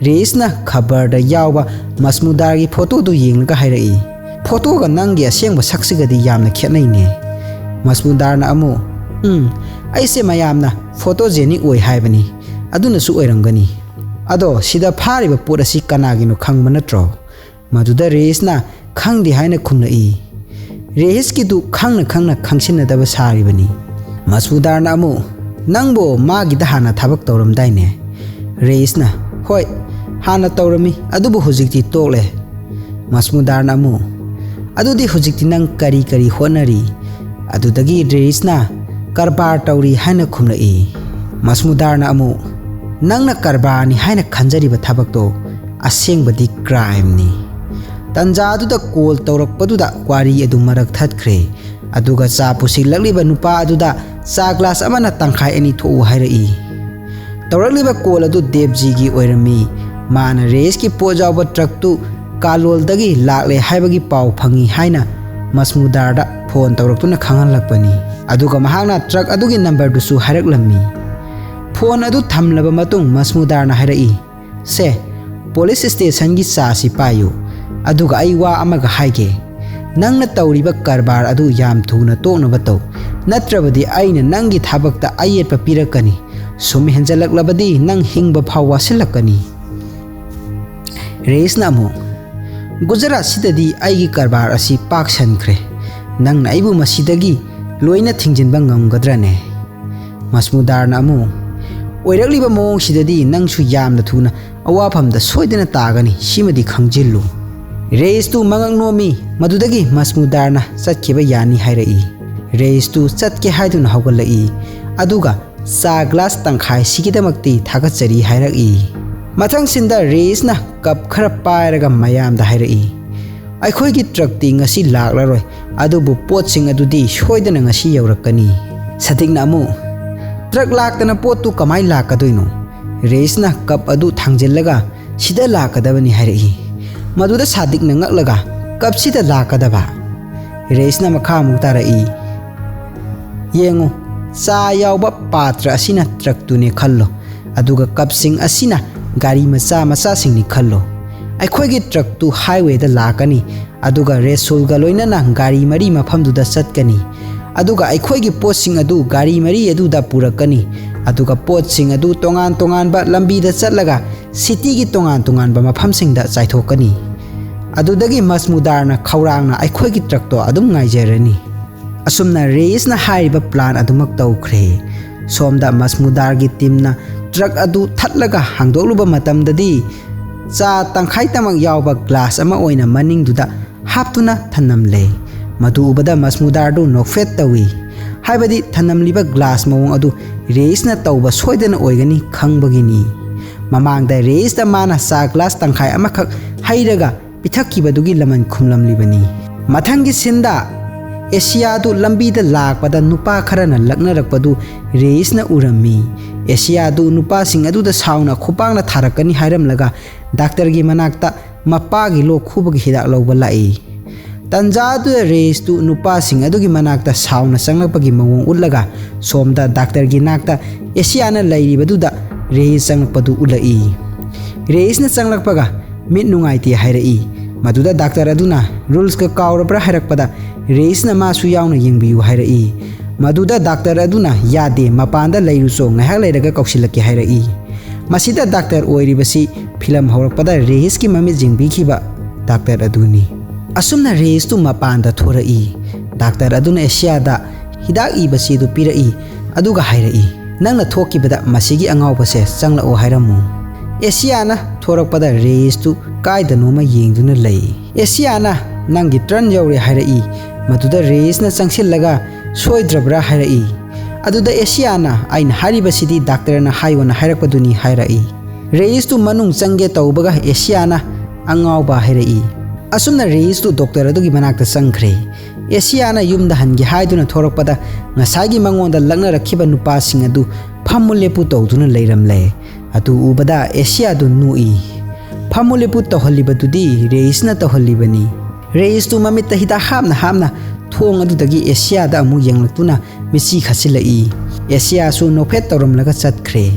ꯔꯦꯁꯅ ꯈꯕꯔꯗ ꯌꯥꯎꯕ ꯃꯁꯃꯨꯗꯥꯔꯒꯤ ꯐꯣꯇꯣꯗꯨ ꯌꯦꯡꯂꯒ ꯍꯥꯏꯔꯛꯏ, "ꯐꯣꯇꯣꯒ ꯅꯪꯒꯤ ꯑꯁꯦꯡꯕ ꯁꯛꯁꯤꯒꯗꯤ ꯌꯥꯝꯅ ꯈꯦꯠꯅꯩꯅꯦ"꯫ ꯃꯁꯃꯨꯗꯥꯔꯅ ꯑꯃꯨꯛ, "ꯎꯝ, ꯑꯩꯁꯦ ꯃꯌꯥꯝꯅ ꯐꯣꯇꯣꯖꯦꯅꯤꯛ ꯑꯣꯏ ꯍꯥꯏꯕꯅꯤ, ꯑꯗꯨꯅꯁꯨ ꯑꯣꯏꯔꯝꯒꯅꯤ꯫ ꯑꯗꯣ ꯁꯤꯗ ꯐꯥꯔꯤꯕ ꯄꯣꯠ ꯑꯁꯤ ꯀꯅꯥꯒꯤꯅꯣ ꯈꯪꯕ ꯅꯠꯇ꯭ꯔꯣ?" ꯃꯗꯨꯗ ꯔꯦꯁꯅ, "ꯈꯪꯗꯦ" ꯍꯥꯏꯅ ꯈꯨꯝꯂꯛꯏ꯫ ꯔꯦꯁꯀꯤꯗꯨ ꯈꯪꯅ ꯈꯪꯅ ꯈꯪꯁꯤꯟꯅꯗꯕ ꯁꯥꯔꯤꯕꯅꯤ꯫ ꯃꯁꯃꯨꯗꯥꯔꯅ ꯑꯃꯨꯛ, "ꯅꯪꯕꯨ ꯃꯥꯒꯤꯗ ꯍꯥꯟꯅ ꯊꯕꯛ ꯇꯧꯔꯝꯗꯥꯏꯅꯦ?" ꯔꯦꯁꯅ, "ꯍꯣꯏ, ꯍꯥꯟꯅ ꯇꯧꯔꯝꯃꯤ, ꯑꯗꯨꯕꯨ ꯍꯧꯖꯤꯛꯇꯤ ꯇꯣꯛꯂꯦ"꯫ ꯃꯁꯃꯨꯗꯥꯔꯅ ꯑꯃꯨꯛ, "ꯑꯗꯨꯗꯤ ꯍꯧꯖꯤꯛꯇꯤ ꯅꯪ ꯀꯔꯤ ꯀꯔꯤ ꯍꯣꯠꯅꯔꯤ?" ꯑꯗꯨꯗꯒꯤ ꯔꯦꯁꯅ, "ꯀꯔꯕꯥꯔ ꯇꯧꯔꯤ" ꯍꯥꯏꯅ ꯈꯨꯝꯂꯛꯏ꯫ ꯃꯁꯃꯨꯗꯥꯔꯅ ꯑꯃꯨꯛ, "ꯅꯪꯅ ꯀꯔꯕꯥꯔꯅꯤ ꯍꯥꯏꯅ ꯈꯟꯖꯔꯤꯕ ꯊꯕꯛꯇꯣ ꯑꯁꯦꯡꯕꯗꯤ ꯀ꯭ꯔꯥꯏꯝꯅꯤ"꯫ ꯇꯟꯖꯥꯗꯨꯗ ꯀꯣꯜ ꯇꯧꯔꯛꯄꯗꯨꯗ ꯋꯥꯔꯤ ꯑꯗꯨ ꯃꯔꯛ ꯊꯠꯈ꯭ꯔꯦ꯫ ꯑꯗꯨꯒ ꯆꯥ ꯄꯨꯁꯤꯜꯂꯛꯂꯤꯕ ꯅꯨꯄꯥ ꯑꯗꯨꯗ ꯆꯥ ꯒ꯭ꯂꯥꯁ ꯑꯃꯅ ꯇꯪꯈꯥꯏ ꯑꯅꯤ ꯊꯣꯛꯎ ꯍꯥꯏꯔꯛꯏ꯫ ꯇꯧꯔꯛꯂꯤꯕ ꯀꯣꯜ ꯑꯗꯨ ꯗꯦꯕꯖꯤꯒꯤ ꯑꯣꯏꯔꯝꯃꯤ꯫ ꯃꯥꯅ ꯔꯦꯁꯀꯤ ꯄꯣꯠ ꯌꯥꯎꯕ ꯇ꯭ꯔꯛꯇꯨ ꯀꯥꯂꯣꯜꯗꯒꯤ ꯂꯥꯛꯂꯦ ꯍꯥꯏꯕꯒꯤ ꯄꯥꯎ ꯐꯪꯉꯤ ꯍꯥꯏꯅ ꯃꯁꯃꯨꯗꯥꯔꯗ ꯐꯣꯟ ꯇꯧꯔꯛꯇꯨꯅ ꯈꯪꯍꯜꯂꯛꯄꯅꯤ꯫ ꯑꯗꯨꯒ ꯃꯍꯥꯛꯅ ꯇ꯭ꯔꯛ ꯑꯗꯨꯒꯤ ꯅꯝꯕꯔꯗꯨꯁꯨ ꯍꯥꯏꯔꯛꯂꯝꯃꯤ꯫ ꯐꯣꯟ ꯑꯗꯨ ꯊꯝꯂꯕ ꯃꯇꯨꯡ ꯃꯁꯃꯨꯗꯥꯔꯅ ꯍꯥꯏꯔꯛꯏ, "ꯁꯦ, ꯄꯨꯂꯤꯁ ꯁ꯭ꯇꯦꯁꯟꯒꯤ ꯆꯥꯁꯤ ꯄꯥꯏꯌꯨ, ꯑꯗꯨꯒ ꯑꯩ ꯋꯥ ꯑꯃꯒ ꯍꯥꯏꯒꯦ꯫ ꯅꯪꯅ ꯇꯧꯔꯤꯕ ꯀꯔꯕꯥꯔ ꯑꯗꯨ ꯌꯥꯝ ꯊꯨꯅ ꯇꯣꯛꯅꯕ ꯇꯧ, ꯅꯠꯇ꯭ꯔꯕꯗꯤ ꯑꯩꯅ ꯅꯪꯒꯤ ꯊꯕꯛꯇ ꯑꯌꯦꯠꯄ ꯄꯤꯔꯛꯀꯅꯤ꯫ ꯁꯨꯝ ꯍꯦꯟꯖꯜꯂꯛꯂꯕꯗꯤ ꯅꯪ ꯍꯤꯡꯕ ꯐꯥꯎ ꯋꯥꯁꯤꯜꯂꯛꯀꯅꯤ"꯫ ꯔꯦꯁꯅ ꯑꯃꯨꯛ, "ꯒꯨꯖꯔꯥꯠꯁꯤꯗꯗꯤ ꯑꯩꯒꯤ ꯀꯔꯕꯥꯔ ꯑꯁꯤ ꯄꯥꯛ ꯁꯟꯈ꯭ꯔꯦ꯫ ꯅꯪꯅ ꯑꯩꯕꯨ ꯃꯁꯤꯗꯒꯤ ꯂꯣꯏꯅ ꯊꯤꯡꯖꯤꯟꯕ ꯉꯝꯒꯗ꯭ꯔꯅꯦ?" ꯃꯁꯃꯨꯗꯥꯔꯅ ꯑꯃꯨꯛ, "ꯑꯣꯏꯔꯛꯂꯤꯕ ꯃꯑꯣꯡꯁꯤꯗꯗꯤ ꯅꯪꯁꯨ ꯌꯥꯝꯅ ꯊꯨꯅ ꯑꯋꯥꯐꯝꯗ ꯁꯣꯏꯗꯅ ꯇꯥꯒꯅꯤ, ꯁꯤꯃꯗꯤ ꯈꯪꯖꯤꯜꯂꯨ"꯫ ꯔꯦꯁꯇꯨ ꯃꯉꯛ ꯅꯣꯝꯃꯤ꯫ ꯃꯗꯨꯗꯒꯤ ꯃꯁꯃꯨꯗꯥꯔꯅ ꯆꯠꯈꯤꯕ ꯌꯥꯅꯤ ꯍꯥꯏꯔꯛꯏ꯫ ꯔꯦꯁꯇꯨ ꯆꯠꯀꯦ ꯍꯥꯏꯗꯨꯅ ꯍꯧꯒꯠꯂꯛꯏ, ꯑꯗꯨꯒ ꯆꯥ ꯒ꯭ꯂꯥꯁ ꯇꯪꯈꯥꯏꯁꯤꯒꯤꯗꯃꯛꯇꯤ ꯊꯥꯒꯠꯆꯔꯤ ꯍꯥꯏꯔꯛꯏ꯫ ꯃꯊꯪ ꯁꯤꯟꯗ ꯔꯦꯁꯅ ꯀꯞ ꯈꯔ ꯄꯥꯏꯔꯒ ꯃꯌꯥꯝꯗ ꯍꯥꯏꯔꯛꯏ, "ꯑꯩꯈꯣꯏꯒꯤ ꯇ꯭ꯔꯛꯇꯤ ꯉꯁꯤ ꯂꯥꯛꯂꯔꯣꯏ, ꯑꯗꯨꯕꯨ ꯄꯣꯠꯁꯤꯡ ꯑꯗꯨꯗꯤ ꯁꯣꯏꯗꯅ ꯉꯁꯤ ꯌꯧꯔꯛꯀꯅꯤ"꯫ ꯁꯥꯗꯤꯛꯅ ꯑꯃꯨꯛ, "ꯇ꯭ꯔꯛ ꯂꯥꯛꯇꯅ ꯄꯣꯠꯇꯨ ꯀꯃꯥꯏ ꯂꯥꯛꯀꯗꯣꯏꯅꯣ?" ꯔꯦꯁꯅ ꯀꯞ ꯑꯗꯨ ꯊꯥꯡꯖꯤꯜꯂꯒ, "ꯁꯤꯗ ꯂꯥꯛꯀꯗꯕꯅꯤ" ꯍꯥꯏꯔꯛꯏ꯫ ꯃꯗꯨꯗ ꯁꯥꯗꯤꯛꯅ ꯉꯛꯂꯒ, "ꯀꯞꯁꯤꯗ ꯂꯥꯛꯀꯗꯕ?" ꯔꯦꯁꯅ ꯃꯈꯥ ꯑꯃꯨꯛ ꯇꯥꯔꯛꯏ, "ꯌꯦꯡꯉꯨ, ꯆꯥ ꯌꯥꯎꯕ ꯄꯥꯇ꯭ꯔ ꯑꯁꯤꯅ ꯇ꯭ꯔꯛꯇꯨꯅꯦ ꯈꯜꯂꯣ, ꯑꯗꯨꯒ ꯀꯞꯁꯤꯡ ꯑꯁꯤꯅ ꯒꯥꯔꯤ ꯃꯆꯥ ꯃꯆꯥꯁꯤꯡꯅꯤ ꯈꯜꯂꯣ꯫ ꯑꯩꯈꯣꯏꯒꯤ ꯇ꯭ꯔꯛꯇꯨ ꯍꯥꯏꯋꯦꯗ ꯂꯥꯛꯀꯅꯤ, ꯑꯗꯨꯒ ꯔꯦꯁꯨꯜꯒ ꯂꯣꯏꯅꯅ ꯒꯥꯔꯤ ꯃꯔꯤ ꯃꯐꯝꯗꯨꯗ ꯆꯠꯀꯅꯤ, ꯑꯗꯨꯒ ꯑꯩꯈꯣꯏꯒꯤ ꯄꯣꯠꯁꯤꯡ ꯑꯗꯨ ꯒꯥꯔꯤ ꯃꯔꯤ ꯑꯗꯨꯗ ꯄꯨꯔꯛꯀꯅꯤ, ꯑꯗꯨꯒ ꯄꯣꯠꯁꯤꯡ ꯑꯗꯨ ꯇꯣꯉꯥꯟ ꯇꯣꯉꯥꯟꯕ ꯂꯝꯕꯤꯗ ꯆꯠꯂꯒ ꯁꯤꯇꯤꯒꯤ ꯇꯣꯉꯥꯟ ꯇꯣꯉꯥꯟꯕ ꯃꯐꯝꯁꯤꯡꯗ ꯆꯥꯏꯊꯣꯛꯀꯅꯤ꯫ ꯑꯗꯨꯗꯒꯤ ꯃꯁꯃꯨꯗꯥꯔꯅ ꯈꯧꯔꯥꯡꯅ ꯑꯩꯈꯣꯏꯒꯤ ꯇ꯭ꯔꯛꯇꯣ ꯑꯗꯨꯝ ꯉꯥꯏꯖꯔꯅꯤ꯫" ꯑꯁꯨꯝꯅ ꯔꯦꯏꯁꯅ ꯍꯥꯏꯔꯤꯕ ꯄ꯭ꯂꯥꯟ ꯑꯗꯨꯃꯛ ꯇꯧꯈ꯭ꯔꯦ꯫ ꯁꯣꯝꯗ ꯃꯁꯃꯨꯗꯥꯔꯒꯤ ꯇꯤꯝꯅ ꯇ꯭ꯔꯛ ꯑꯗꯨ ꯊꯠꯂꯒ ꯍꯥꯡꯗꯣꯛꯂꯨꯕ ꯃꯇꯝꯗꯗꯤ, ꯆꯥ ꯇꯪꯈꯥꯏꯇꯃꯛ ꯌꯥꯎꯕ ꯒ꯭ꯂꯥꯁ ꯑꯃ ꯑꯣꯏꯅ ꯃꯅꯤꯡꯗꯨꯗ ꯍꯥꯞꯇꯨꯅ ꯊꯅꯝꯂꯦ꯫ ꯃꯗꯨ ꯎꯕꯗ ꯃꯁꯃꯨꯗꯥꯔꯗꯨ ꯅꯣꯛꯐꯦꯠ ꯇꯧꯏ꯫ ꯍꯥꯏꯕꯗꯤ ꯊꯅꯝꯂꯤꯕ ꯒ꯭ꯂꯥꯁ ꯃꯑꯣꯡ ꯑꯗꯨ ꯔꯦꯏꯁꯅ ꯇꯧꯕ ꯁꯣꯏꯗꯅ ꯑꯣꯏꯒꯅꯤ ꯈꯪꯕꯒꯤꯅꯤ꯫ ꯃꯃꯥꯡꯗ ꯔꯦꯏꯁꯇ ꯃꯥꯅ ꯆꯥ ꯒ꯭ꯂꯥꯁ ꯇꯪꯈꯥꯏ ꯑꯃꯈꯛ ꯍꯩꯔꯒ ꯄꯤꯊꯛꯈꯤꯕꯗꯨꯒꯤ ꯂꯃꯟ ꯈꯨꯝꯂꯝꯂꯤꯕꯅꯤ꯫ ꯃꯊꯪꯒꯤ ꯁꯤꯟꯗ ꯑꯦꯁꯤꯌꯥꯗꯨ ꯂꯝꯕꯤꯗ ꯂꯥꯛꯄꯗ ꯅꯨꯄꯥ ꯈꯔꯅ ꯂꯛꯅꯔꯛꯄꯗꯨ ꯔꯦꯏꯁꯅ ꯎꯔꯝꯃꯤ꯫ ꯑꯦꯁꯤꯌꯥꯗꯨ ꯅꯨꯄꯥꯁꯤꯡ ꯑꯗꯨꯗ ꯁꯥꯎꯅ ꯈꯨꯄꯥꯛꯅ ꯊꯥꯔꯛꯀꯅꯤ ꯍꯥꯏꯔꯝꯂꯒ ꯗꯥꯛꯇꯔꯒꯤ ꯃꯅꯥꯛꯇ ꯃꯄꯥꯒꯤ ꯂꯣꯛ ꯈꯨꯕꯒꯤ ꯍꯤꯗꯥꯛ ꯂꯧꯕ ꯂꯥꯛꯏ꯫ ꯇꯟꯖꯥ ꯑꯗꯨꯗ ꯔꯦꯏꯁꯇꯨ ꯅꯨꯄꯥꯁꯤꯡ ꯑꯗꯨꯒꯤ ꯃꯅꯥꯛꯇ ꯁꯥꯎꯅ ꯆꯪꯂꯛꯄꯒꯤ ꯃꯑꯣꯡ ꯎꯠꯂꯒ ꯁꯣꯝꯗ ꯗꯥꯛꯇꯔꯒꯤ ꯅꯥꯛꯇ ꯑꯦꯁꯤꯌꯥꯅ ꯂꯩꯔꯤꯕꯗꯨꯗ ꯔꯦꯏꯁ ꯆꯪꯂꯛꯄꯗꯨ ꯎꯠꯂꯛꯏ꯫ ꯔꯦꯏꯁꯅ ꯆꯪꯂꯛꯄꯒ ꯃꯤꯠ ꯅꯨꯡꯉꯥꯏꯇꯦ ꯍꯥꯏꯔꯛꯏ꯫ ꯃꯗꯨꯗ ꯗꯥꯛꯇꯔ ꯑꯗꯨꯅ ꯔꯨꯜꯁꯀ ꯀꯥꯎꯔꯕ꯭ꯔꯥ ꯍꯥꯏꯔꯛꯄꯗ ꯔꯦꯏꯁꯅ ꯃꯥꯁꯨ ꯌꯥꯎꯅ ꯌꯦꯡꯕꯤꯌꯨ ꯍꯥꯏꯔꯛꯏ꯫ ꯃꯗꯨꯗ ꯗꯥꯛꯇꯔ ꯑꯗꯨꯅ "ꯌꯥꯗꯦ, ꯃꯄꯥꯟꯗ ꯂꯩꯔꯨꯆꯣ, ꯉꯥꯏꯍꯥꯛ ꯂꯩꯔꯒ ꯀꯧꯁꯤꯜꯂꯛꯀꯦ" ꯍꯥꯏꯔꯛꯏ꯫ ꯃꯁꯤꯗ ꯗꯥꯛꯇꯔ ꯑꯣꯏꯔꯤꯕꯁꯤ ꯐꯤꯂꯝ ꯍꯧꯔꯛꯄꯗ ꯔꯦꯏꯁꯀꯤ ꯃꯃꯤꯠ ꯌꯦꯡꯕꯤꯈꯤꯕ ꯗꯥꯛꯇꯔ ꯑꯗꯨꯅꯤ꯫ ꯑꯁꯨꯝꯅ ꯔꯦꯏꯁꯇꯨ ꯃꯄꯥꯟꯗ ꯊꯣꯔꯛꯏ꯫ ꯗꯥꯛꯇꯔ ꯑꯗꯨꯅ ꯑꯦꯁꯤꯌꯥꯗ ꯍꯤꯗꯥꯛ ꯏꯕ ꯆꯦꯗꯨ ꯄꯤꯔꯛꯏ, ꯑꯗꯨꯒ ꯍꯥꯏꯔꯛꯏ, "ꯅꯪꯅ ꯊꯣꯛꯈꯤꯕꯗ ꯃꯁꯤꯒꯤ ꯑꯉꯥꯎꯕꯁꯦ ꯆꯪꯂꯛꯑꯣ ꯍꯥꯏꯔꯝꯃꯨ꯫" ꯑꯦꯁꯤꯌꯥꯅ ꯊꯣꯔꯛꯄꯗ ꯔꯦꯏꯁꯇꯨ ꯀꯥꯏꯗꯅꯣꯃ ꯌꯦꯡꯗꯨꯅ ꯂꯩ꯫ ꯑꯦꯁꯤꯌꯥꯅ "ꯅꯪꯒꯤ ꯇꯔꯟ ꯌꯧꯔꯦ" ꯍꯥꯏꯔꯛꯏ꯫ ꯃꯗꯨꯗ ꯔꯦꯏꯁꯅ ꯆꯪꯁꯤꯜꯂꯒ "ꯁꯣꯏꯗ꯭ꯔꯕ꯭ꯔꯥ?" ꯍꯥꯏꯔꯛꯏ꯫ ꯑꯗꯨꯗ ꯑꯦꯁꯤꯌꯥꯅ "ꯑꯩꯅ ꯍꯥꯏꯔꯤꯕꯁꯤꯗꯤ ꯗꯥꯛꯇꯔꯅ ꯍꯥꯏꯌꯣꯅ ꯍꯥꯏꯔꯛꯄꯗꯨꯅꯤ" ꯍꯥꯏꯔꯛꯏ꯫ ꯔꯦꯏꯁꯇꯨ ꯃꯅꯨꯡ ꯆꯪꯒꯦ ꯇꯧꯕꯒ ꯑꯦꯁꯤꯌꯥꯅ "ꯑꯉꯥꯎꯕ" ꯍꯥꯏꯔꯛꯏ꯫ ꯑꯁꯨꯝꯅ ꯔꯦꯏꯁꯇꯨ ꯗꯣꯛꯇꯔ ꯑꯗꯨꯒꯤ ꯃꯅꯥꯛꯇ ꯆꯪꯈ꯭ꯔꯦ꯫ ꯑꯦꯁꯤꯌꯥꯅ ꯌꯨꯝꯗ ꯍꯟꯒꯦ ꯍꯥꯏꯗꯨꯅ ꯊꯣꯔꯛꯄꯗ, ꯉꯁꯥꯏꯒꯤ ꯃꯉꯣꯟꯗ ꯂꯛꯅꯔꯛꯈꯤꯕ ꯅꯨꯄꯥꯁꯤꯡ ꯑꯗꯨ ꯐꯝꯃꯨ ꯂꯦꯞꯄꯨ ꯇꯧꯗꯨꯅ ꯂꯩꯔꯝꯂꯦ꯫ ꯑꯗꯨ ꯎꯕꯗ ꯑꯦꯁꯤꯌꯥꯗꯨ ꯅꯣꯛꯏ꯫ ꯐꯝꯃꯨ ꯂꯦꯞꯄꯨ ꯇꯧꯍꯜꯂꯤꯕꯗꯨꯗꯤ ꯔꯦꯏꯁꯅ ꯇꯧꯍꯜꯂꯤꯕꯅꯤ꯫ ꯔꯦꯏꯁꯇꯨ ꯃꯃꯤꯠꯇ ꯍꯤꯗꯥꯛ ꯍꯥꯞꯅ ꯍꯥꯞꯅ ꯊꯣꯡ ꯑꯗꯨꯗꯒꯤ ꯑꯦꯁꯤꯌꯥꯗ ꯑꯃꯨꯛ ꯌꯦꯡꯂꯛꯇꯨꯅ ꯃꯤꯠꯁꯤ ꯈꯠꯆꯤꯜꯂꯛꯏ꯫ ꯑꯦꯁꯤꯌꯥꯁꯨ ꯅꯣꯛꯐꯦꯠ ꯇꯧꯔꯝꯂꯒ ꯆꯠꯈ꯭ꯔꯦ꯫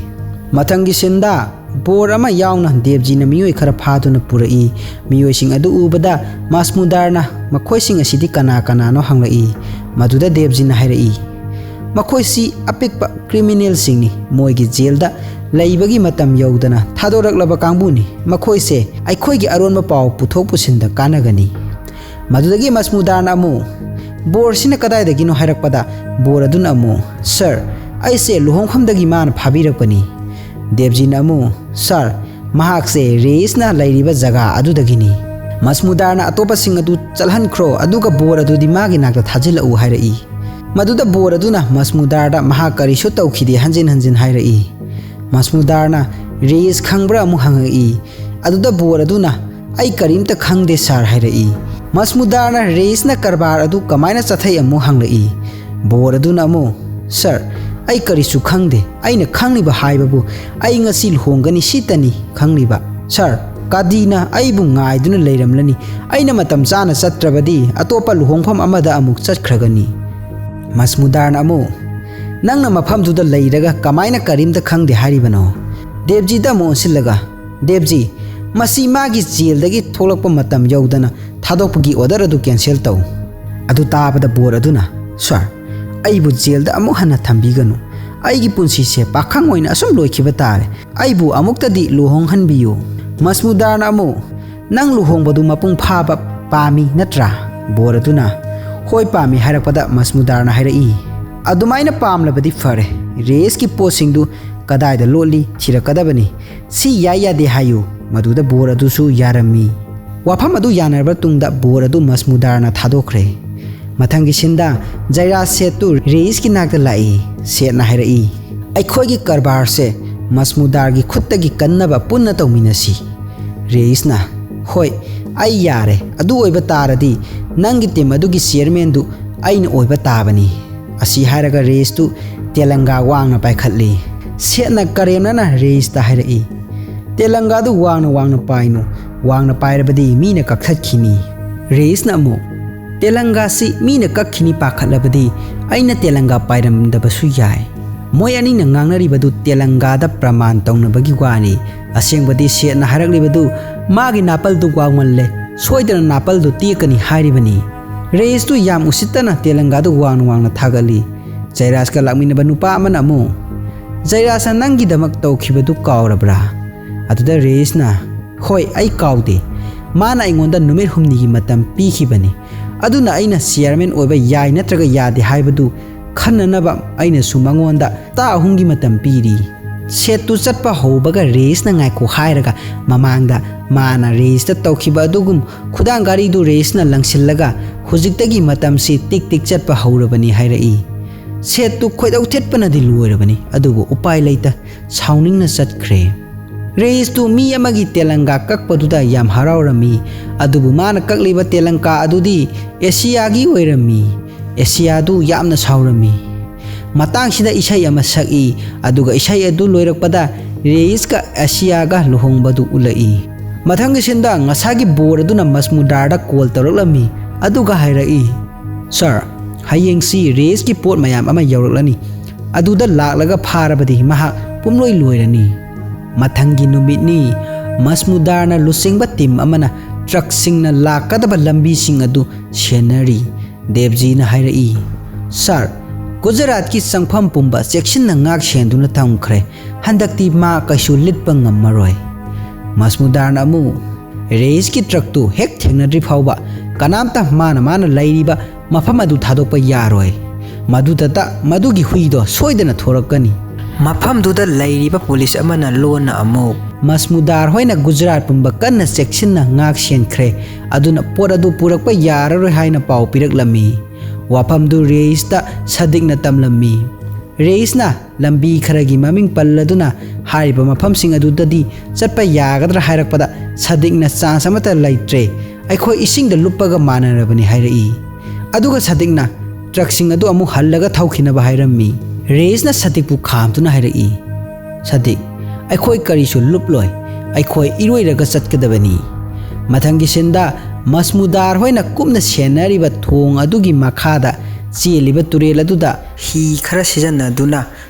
ꯃꯊꯪꯒꯤ ꯁꯤꯟꯗ ꯕꯣꯔ ꯑꯃ ꯌꯥꯎꯅ ꯗꯦꯕꯖꯤꯅ ꯃꯤꯑꯣꯏ ꯈꯔ ꯐꯥꯗꯨꯅ ꯄꯨꯔꯛꯏ꯫ ꯃꯤꯑꯣꯏꯁꯤꯡ ꯑꯗꯨ ꯎꯕꯗ ꯃꯥꯁꯃꯨꯗꯥꯔꯅ, "ꯃꯈꯣꯏꯁꯤꯡ ꯑꯁꯤꯗꯤ ꯀꯅꯥ ꯀꯅꯥꯅꯣ?" ꯍꯪꯂꯛꯏ꯫ ꯃꯗꯨꯗ ꯗꯦꯕꯖꯤꯅ ꯍꯥꯏꯔꯛꯏ, "ꯃꯈꯣꯏꯁꯤ ꯑꯄꯤꯛꯄ ꯀ꯭ꯔꯤꯃꯤꯅꯦꯜꯁꯤꯡꯅꯤ꯫ ꯃꯣꯏꯒꯤ ꯖꯦꯜꯗ ꯂꯩꯕꯒꯤ ꯃꯇꯝ ꯌꯧꯗꯅ ꯊꯥꯗꯣꯔꯛꯂꯕ ꯀꯥꯡꯕꯨꯅꯤ꯫ ꯃꯈꯣꯏꯁꯦ ꯑꯩꯈꯣꯏꯒꯤ ꯑꯔꯣꯟꯕ ꯄꯥꯎ ꯄꯨꯊꯣꯛ ꯄꯨꯁꯤꯟꯗ ꯀꯥꯟꯅꯒꯅꯤ꯫" ꯃꯗꯨꯗꯒꯤ ꯃꯁꯃꯨꯗꯥꯔꯅ ꯑꯃꯨꯛ, "ꯕꯣꯔꯁꯤꯅ ꯀꯗꯥꯏꯗꯒꯤꯅꯣ?" ꯍꯥꯏꯔꯛꯄꯗ ꯕꯣꯔ ꯑꯗꯨꯅ ꯑꯃꯨꯛ, "ꯁꯥꯔ, ꯑꯩꯁꯦ ꯂꯨꯍꯣꯡꯐꯝꯗꯒꯤ ꯃꯥꯅ ꯐꯥꯕꯤꯔꯛꯄꯅꯤ꯫" ꯗꯦꯕꯖꯤꯅ ꯑꯃꯨꯛ, "ꯁꯥꯔ, ꯃꯍꯥꯛꯁꯦ ꯔꯦꯏꯁꯅ ꯂꯩꯔꯤꯕ ꯖꯒꯥ ꯑꯗꯨꯗꯒꯤꯅꯤ꯫" ꯃꯁꯃꯨꯗꯥꯔꯅ ꯑꯇꯣꯞꯄꯁꯤꯡ ꯑꯗꯨ ꯆꯠꯍꯟꯈ꯭ꯔꯣ, ꯑꯗꯨꯒ ꯕꯣꯔ ꯑꯗꯨꯗꯤ ꯃꯥꯒꯤ ꯅꯥꯛꯇ ꯊꯥꯖꯤꯜꯂꯛꯎ ꯍꯥꯏꯔꯛꯏ꯫ ꯃꯗꯨꯗ ꯕꯣꯔ ꯑꯗꯨꯅ ꯃꯁꯃꯨꯗꯥꯔꯗ ꯃꯍꯥꯛ ꯀꯔꯤꯁꯨ ꯇꯧꯈꯤꯗꯦ ꯍꯟꯖꯤꯟ ꯍꯟꯖꯤꯟ ꯍꯥꯏꯔꯛꯏ꯫ ꯃꯁꯃꯨꯗꯥꯔꯅ, "ꯔꯦꯏꯁ ꯈꯪꯕ꯭ꯔꯥ?" ꯑꯃꯨꯛ ꯍꯪꯉꯛꯏ꯫ ꯑꯗꯨꯗ ꯕꯣꯔ ꯑꯗꯨꯅ, "ꯑꯩ ꯀꯔꯤꯝꯇ ꯈꯪꯗꯦ ꯁꯥꯔ" ꯍꯥꯏꯔꯛꯏ꯫ ꯃꯁꯃꯨꯗꯥꯔꯅ ꯔꯦꯏꯁꯅ ꯀꯔꯕꯥꯔ ꯑꯗꯨ ꯀꯃꯥꯏꯅ ꯆꯠꯊꯩ ꯑꯃꯨꯛ ꯍꯪꯂꯛꯏ꯫ ꯕꯣꯔ ꯑꯗꯨꯅ ꯑꯃꯨꯛ, "ꯁꯥꯔ, ꯑꯩ ꯀꯔꯤꯁꯨ ꯈꯪꯗꯦ꯫ ꯑꯩꯅ ꯈꯪꯂꯤꯕ ꯍꯥꯏꯕꯕꯨ ꯑꯩ ꯉꯁꯤ ꯂꯨꯍꯣꯡꯒꯅꯤ ꯁꯤꯇꯅꯤ ꯈꯪꯂꯤꯕ꯫ ꯁꯥꯔ, ꯀꯥꯗꯤꯅ ꯑꯩꯕꯨ ꯉꯥꯏꯗꯨꯅ ꯂꯩꯔꯝꯂꯅꯤ꯫ ꯑꯩꯅ ꯃꯇꯝ ꯆꯥꯅ ꯆꯠꯇ꯭ꯔꯕꯗꯤ ꯑꯇꯣꯞꯄ ꯂꯨꯍꯣꯡꯐꯝ ꯑꯃꯗ ꯑꯃꯨꯛ ꯆꯠꯈ꯭ꯔꯒꯅꯤ꯫" ꯃꯁꯃꯨꯗꯥꯔꯅ ꯑꯃꯨꯛ, "ꯅꯪꯅ ꯃꯐꯝꯗꯨꯗ ꯂꯩꯔꯒ ꯀꯃꯥꯏꯅ ꯀꯔꯤꯝꯇ ꯈꯪꯗꯦ ꯍꯥꯏꯔꯤꯕꯅꯣ?" ꯗꯦꯕꯖꯤꯗ ꯑꯃꯨꯛ ꯑꯣꯟꯁꯤꯜꯂꯒ, "ꯗꯦꯕꯖꯤ, ꯃꯁꯤ ꯃꯥꯒꯤ ꯖꯦꯜꯗꯒꯤ ꯊꯣꯛꯂꯛꯄ ꯃꯇꯝ ꯌꯧꯗꯅ ꯊꯥꯗꯣꯛꯄꯒꯤ ꯑꯣꯔꯗꯔ ꯑꯗꯨ ꯀꯦꯟꯁꯦꯜ ꯇꯧ꯫" ꯑꯗꯨ ꯇꯥꯕꯗ ꯕꯣꯔ ꯑꯗꯨꯅ, "ꯁꯥꯔ, ꯑꯩꯕꯨ ꯖꯦꯜꯗ ꯑꯃꯨꯛ ꯍꯟꯅ ꯊꯝꯕꯤꯒꯅꯨ꯫ ꯑꯩꯒꯤ ꯄꯨꯟꯁꯤꯁꯦ ꯄꯥꯈꯪ ꯑꯣꯏꯅ ꯑꯁꯨꯝ ꯂꯣꯏꯈꯤꯕ ꯇꯥꯔꯦ꯫ ꯑꯩꯕꯨ ꯑꯃꯨꯛꯇꯗꯤ ꯂꯨꯍꯣꯡꯍꯟꯕꯤꯌꯨ꯫" ꯃꯁꯃꯨꯗꯥꯔꯅ ꯑꯃꯨꯛ, "ꯅꯪ ꯂꯨꯍꯣꯡꯕꯗꯨ ꯃꯄꯨꯡ ꯐꯥꯕ ꯄꯥꯝꯃꯤ ꯅꯠꯇ꯭ꯔꯥ?" ꯕꯣꯔ ꯑꯗꯨꯅ, "ꯍꯣꯏ, ꯄꯥꯝꯃꯤ" ꯍꯥꯏꯔꯛꯄꯗ ꯃꯁꯃꯨꯗꯥꯔꯅ ꯍꯥꯏꯔꯛꯏ, "ꯑꯗꯨꯃꯥꯏꯅ ꯄꯥꯝꯂꯕꯗꯤ ꯐꯔꯦ꯫ ꯔꯦꯏꯁꯀꯤ ꯄꯣꯠꯁꯤꯡꯗꯨ ꯀꯗꯥꯏꯗ ꯂꯣꯠꯂꯤ ꯊꯤꯔꯛꯀꯗꯕꯅꯤ꯫ ꯁꯤ ꯌꯥꯏ ꯌꯥꯗꯦ ꯍꯥꯏꯌꯨ꯫" ꯃꯗꯨꯗ ꯕꯣꯔ ꯑꯗꯨꯁꯨ ꯌꯥꯔꯝꯃꯤ꯫ ꯋꯥꯐꯝ ꯑꯗꯨ ꯌꯥꯅꯔꯕ ꯇꯨꯡꯗ ꯕꯣꯔ ꯑꯗꯨ ꯃꯁꯃꯨꯗꯥꯔꯅ ꯊꯥꯗꯣꯛꯈ꯭ꯔꯦ꯫ ꯃꯊꯪꯒꯤ ꯁꯤꯟꯗ ꯖꯩꯔꯥ ꯁꯦꯠꯇꯨ ꯔꯦꯏꯁꯀꯤ ꯅꯥꯛꯇ ꯂꯥꯛꯏ꯫ ꯁꯦꯠꯅ ꯍꯥꯏꯔꯛꯏ, "ꯑꯩꯈꯣꯏꯒꯤ ꯀꯔꯕꯥꯔꯁꯦ ꯃꯁꯃꯨꯗꯥꯔꯒꯤ ꯈꯨꯠꯇꯒꯤ ꯀꯟꯅꯕ ꯄꯨꯟꯅ ꯇꯧꯃꯤꯟꯅꯁꯤ꯫" ꯔꯦꯏꯁꯅ, "ꯍꯣꯏ, ꯑꯩ ꯌꯥꯔꯦ꯫ ꯑꯗꯨ ꯑꯣꯏꯕ ꯇꯥꯔꯗꯤ ꯅꯪꯒꯤ ꯇꯤꯝ ꯑꯗꯨꯒꯤ ꯆꯤꯌꯔꯃꯦꯟꯗꯨ ꯑꯩꯅ ꯑꯣꯏꯕ ꯇꯥꯕꯅꯤ꯫ ꯑꯁꯤ ꯍꯥꯏꯔꯒ ꯔꯦꯁꯇꯨ ꯇꯦꯂꯪꯒꯥ ꯋꯥꯡꯅ ꯄꯥꯏꯈꯠꯂꯤ꯫ ꯁꯦꯠꯅ ꯀꯔꯦꯝꯅꯅ ꯔꯦꯁꯇ ꯍꯥꯏꯔꯛꯏ, "ꯇꯦꯂꯪꯒꯥꯗꯨ ꯋꯥꯡꯅ ꯋꯥꯡꯅ ꯄꯥꯏꯅꯨ, ꯋꯥꯡꯅ ꯄꯥꯏꯔꯕꯗꯤ ꯃꯤꯅ ꯀꯛꯊꯠꯈꯤꯅꯤ"꯫ ꯔꯦꯁꯅ ꯑꯃꯨꯛ, "ꯇꯦꯂꯪꯒꯥꯁꯤ ꯃꯤꯅ ꯀꯛꯈꯤꯅꯤ ꯄꯥꯈꯠꯂꯕꯗꯤ ꯑꯩꯅ ꯇꯦꯂꯪꯒꯥ ꯄꯥꯏꯔꯝꯗꯕꯁꯨ ꯌꯥꯏ꯫ ꯃꯣꯏ ꯑꯅꯤꯅ ꯉꯥꯡꯅꯔꯤꯕꯗꯨ ꯇꯦꯂꯪꯒꯥꯗ ꯄ꯭ꯔꯃꯥꯟ ꯇꯧꯅꯕꯒꯤ ꯋꯥꯅꯤ꯫ ꯑꯁꯦꯡꯕꯗꯤ ꯁꯦꯠꯅ ꯍꯥꯏꯔꯛꯂꯤꯕꯗꯨ ꯃꯥꯒꯤ ꯅꯥꯄꯜꯗꯨ ꯋꯥꯡꯃꯜꯂꯦ, ꯁꯣꯏꯗꯅ ꯅꯥꯄꯜꯗꯨ ꯇꯦꯛꯀꯅꯤ ꯍꯥꯏꯔꯤꯕꯅꯤ"꯫ ꯔꯦꯁꯇꯨ ꯌꯥꯝ ꯎꯁꯤꯠꯇꯅ ꯇꯦꯂꯪꯒꯥꯗꯨ ꯋꯥꯡꯅ ꯋꯥꯡꯅ ꯊꯥꯒꯠꯂꯤ꯫ ꯖꯩꯔꯥꯖꯀ ꯂꯥꯛꯃꯤꯟꯅꯕ ꯅꯨꯄꯥ ꯑꯃꯅ ꯑꯃꯨꯛ, "ꯖꯩꯔꯥꯖꯅ ꯅꯪꯒꯤꯗꯃꯛ ꯇꯧꯈꯤꯕꯗꯨ ꯀꯥꯎꯔꯕ꯭ꯔꯥ?" ꯑꯗꯨꯗ ꯔꯦꯁꯅ, "ꯍꯣꯏ, ꯑꯩ ꯀꯥꯎꯗꯦ꯫ ꯃꯥꯅ ꯑꯩꯉꯣꯟꯗ ꯅꯨꯃꯤꯠ ꯍꯨꯝꯅꯤꯒꯤ ꯃꯇꯝ ꯄꯤꯈꯤꯕꯅꯤ꯫ ꯑꯗꯨꯅ ꯑꯩꯅ ꯆꯤꯌꯔꯃꯦꯟ ꯑꯣꯏꯕ ꯌꯥꯏ ꯅꯠꯇ꯭ꯔꯒ ꯌꯥꯗꯦ ꯍꯥꯏꯕꯗꯨ ꯈꯟꯅꯅꯕ ꯑꯩꯅꯁꯨ ꯃꯉꯣꯟꯗ ꯍꯞꯇꯥ ꯑꯍꯨꯝꯒꯤ ꯃꯇꯝ ꯄꯤꯔꯤ"꯫ ꯁꯦꯠꯇꯨ ꯆꯠꯄ ꯍꯧꯕꯒ ꯔꯦꯁꯅ ꯉꯥꯏꯈꯣ ꯍꯥꯏꯔꯒ ꯃꯃꯥꯡꯗ ꯃꯥꯅ ꯔꯦꯁꯇ ꯇꯧꯈꯤꯕ ꯑꯗꯨꯒꯨꯝ ꯈꯨꯗꯥꯡ ꯒꯥꯔꯤꯗꯨ ꯔꯦꯁꯅ ꯂꯪꯁꯤꯜꯂꯒ, "ꯍꯧꯖꯤꯛꯇꯒꯤ ꯃꯇꯝꯁꯤ ꯇꯤꯛ ꯇꯤꯛ ꯆꯠꯄ ꯍꯧꯔꯕꯅꯤ" ꯍꯥꯏꯔꯛꯏ꯫ ꯁꯦꯠꯇꯨ ꯈꯣꯏꯗꯧ ꯊꯤꯠꯄꯅꯗꯤ ꯂꯣꯏꯔꯕꯅꯤ, ꯑꯗꯨꯕꯨ ꯎꯄꯥꯏ ꯂꯩꯇ ꯁꯥꯎꯅꯤꯡꯅ ꯆꯠꯈ꯭ꯔꯦ꯫ ꯔꯦꯁꯇꯨ ꯃꯤ ꯑꯃꯒꯤ ꯇꯦꯂꯪꯒꯥ ꯀꯛꯄꯗꯨꯗ ꯌꯥꯝ ꯍꯔꯥꯎꯔꯝꯃꯤ, ꯑꯗꯨꯕꯨ ꯃꯥꯅ ꯀꯛꯂꯤꯕ ꯇꯦꯂꯪꯀꯥ ꯑꯗꯨꯗꯤ ꯑꯦꯁꯤꯌꯥꯒꯤ ꯑꯣꯏꯔꯝꯃꯤ꯫ ꯑꯦꯁꯤꯌꯥꯗꯨ ꯌꯥꯝꯅ ꯁꯥꯎꯔꯝꯃꯤ꯫ ꯃꯇꯥꯡꯁꯤꯗ ꯏꯁꯩ ꯑꯃ ꯁꯛꯏ, ꯑꯗꯨꯒ ꯏꯁꯩ ꯑꯗꯨ ꯂꯣꯏꯔꯛꯄꯗ ꯔꯦꯁꯀ ꯑꯦꯁꯤꯌꯥꯒ ꯂꯨꯍꯣꯡꯕꯗꯨ ꯎꯠꯂꯛꯏ꯫ ꯃꯊꯪꯒꯤ ꯁꯤꯟꯗ ꯉꯁꯥꯏꯒꯤ ꯕꯣꯔ ꯑꯗꯨꯅ ꯃꯁꯃꯨꯗꯥꯔꯗ ꯀꯣꯜ ꯇꯧꯔꯛꯂꯝꯃꯤ, ꯑꯗꯨꯒ ꯍꯥꯏꯔꯛꯏ, "ꯁꯥꯔ, ꯍꯌꯦꯡꯁꯤ ꯔꯦꯁꯀꯤ ꯄꯣꯠ ꯃꯌꯥꯝ ꯑꯃ ꯌꯧꯔꯛꯂꯅꯤ꯫ ꯑꯗꯨꯗ ꯂꯥꯛꯂꯒ ꯐꯥꯔꯕꯗꯤ ꯃꯍꯥꯛ ꯄꯨꯝꯂꯣꯏ ꯂꯣꯏꯔꯅꯤ"꯫ ꯃꯊꯪꯒꯤ ꯅꯨꯃꯤꯠꯅꯤ꯫ ꯃꯁꯃꯨꯗꯥꯔꯅ ꯂꯨꯆꯤꯡꯕ ꯇꯤꯝ ꯑꯃꯅ ꯇ꯭ꯔꯛꯁꯤꯡꯅ ꯂꯥꯛꯀꯗꯕ ꯂꯝꯕꯤꯁꯤꯡ ꯑꯗꯨ ꯁꯦꯟꯅꯔꯤ꯫ ꯗꯦꯕꯖꯤꯅ ꯍꯥꯏꯔꯛꯏ, "ꯁꯥꯔ, ꯒꯨꯖꯔꯥꯠꯀꯤ ꯆꯪꯐꯝ ꯄꯨꯝꯕ ꯆꯦꯛꯁꯤꯟꯅ ꯉꯥꯛ ꯁꯦꯟꯗꯨꯅ ꯊꯝꯈ꯭ꯔꯦ꯫ ꯍꯟꯗꯛꯇꯤ ꯃꯥ ꯀꯩꯁꯨ ꯂꯤꯠꯄ ꯉꯝꯃꯔꯣꯏ"꯫ ꯃꯁꯃꯨꯗꯥꯔꯅ ꯑꯃꯨꯛ, "ꯔꯦꯁꯀꯤ ꯇ꯭ꯔꯛꯇꯨ ꯍꯦꯛ ꯊꯦꯡꯅꯗ꯭ꯔꯤ ꯐꯥꯎꯕ ꯀꯅꯥꯝꯇ ꯃꯥꯅ ꯃꯥꯅ ꯂꯩꯔꯤꯕ ꯃꯐꯝ ꯑꯗꯨ ꯊꯥꯗꯣꯛꯄ ꯌꯥꯔꯣꯏ꯫ ꯃꯗꯨꯗꯇ ꯃꯗꯨꯒꯤ ꯍꯨꯏꯗꯣ ꯁꯣꯏꯗꯅ ꯊꯣꯔꯛꯀꯅꯤ"꯫ ꯃꯐꯝꯗꯨꯗ ꯂꯩꯔꯤꯕ ꯄꯨꯂꯤꯁ ꯑꯃꯅ ꯂꯣꯟꯅ ꯑꯃꯨꯛ, "ꯃꯁꯃꯨꯗꯥꯔ ꯍꯣꯏꯅ ꯒꯨꯖꯔꯥꯠ ꯄꯨꯝꯕ ꯀꯟꯅ ꯆꯦꯛꯁꯤꯟꯅ ꯉꯥꯛ ꯁꯦꯟꯈ꯭ꯔꯦ, ꯑꯗꯨꯅ ꯄꯣꯠ ꯑꯗꯨ ꯄꯨꯔꯛꯄ ꯌꯥꯔꯔꯣꯏ" ꯍꯥꯏꯅ ꯄꯥꯎ ꯄꯤꯔꯛꯂꯝꯃꯤ꯫ ꯋꯥꯐꯝꯗꯨ ꯔꯦꯏꯁꯇ ꯁꯥꯗꯤꯛꯅ ꯇꯝꯂꯝꯃꯤ꯫ ꯔꯦꯏꯁꯅ ꯂꯝꯕꯤ ꯈꯔꯒꯤ ꯃꯃꯤꯡ ꯄꯜꯂꯗꯨꯅ ꯍꯥꯏꯔꯤꯕ ꯃꯐꯝꯁꯤꯡ ꯑꯗꯨꯗꯗꯤ ꯆꯠꯄ ꯌꯥꯒꯗ꯭ꯔꯥ ꯍꯥꯏꯔꯛꯄꯗ, ꯁꯥꯗꯤꯛꯅ ꯆꯥꯟꯁ ꯑꯃꯠꯇ ꯂꯩꯇ꯭ꯔꯦ꯫ ꯑꯩꯈꯣꯏ ꯏꯁꯤꯡꯗ ꯂꯨꯞꯄꯒ ꯃꯥꯟꯅꯔꯕꯅꯤ" ꯍꯥꯏꯔꯛꯏ꯫ ꯑꯗꯨꯒ ꯁꯥꯗꯤꯛꯅ ꯇ꯭ꯔꯛꯁꯤꯡ ꯑꯗꯨ ꯑꯃꯨꯛ ꯍꯜꯂꯒ ꯊꯧꯈꯤꯅꯕ ꯍꯥꯏꯔꯝꯃꯤ꯫ ꯔꯦꯏꯁꯅ ꯁꯥꯗꯤꯛꯄꯨ ꯈꯥꯝꯗꯨꯅ ꯍꯥꯏꯔꯛꯏ, "ꯁꯥꯗꯤꯛ, ꯑꯩꯈꯣꯏ ꯀꯔꯤꯁꯨ ꯂꯨꯞꯂꯣꯏ꯫ ꯑꯩꯈꯣꯏ ꯏꯔꯣꯏꯔꯒ ꯆꯠꯀꯗꯕꯅꯤ"꯫ ꯃꯊꯪꯒꯤ ꯁꯤꯟꯗ ꯃꯁꯃꯨꯗꯥꯔ ꯍꯣꯏꯅ ꯀꯨꯞꯅ ꯁꯦꯟꯅꯔꯤꯕ ꯊꯣꯡ ꯑꯗꯨꯒꯤ ꯃꯈꯥꯗ ꯆꯦꯜꯂꯤꯕ ꯇꯨꯔꯦꯜ ꯑꯗꯨꯗ ꯍꯤ ꯈꯔ ꯁꯤꯖꯤꯟꯅꯗꯨꯅ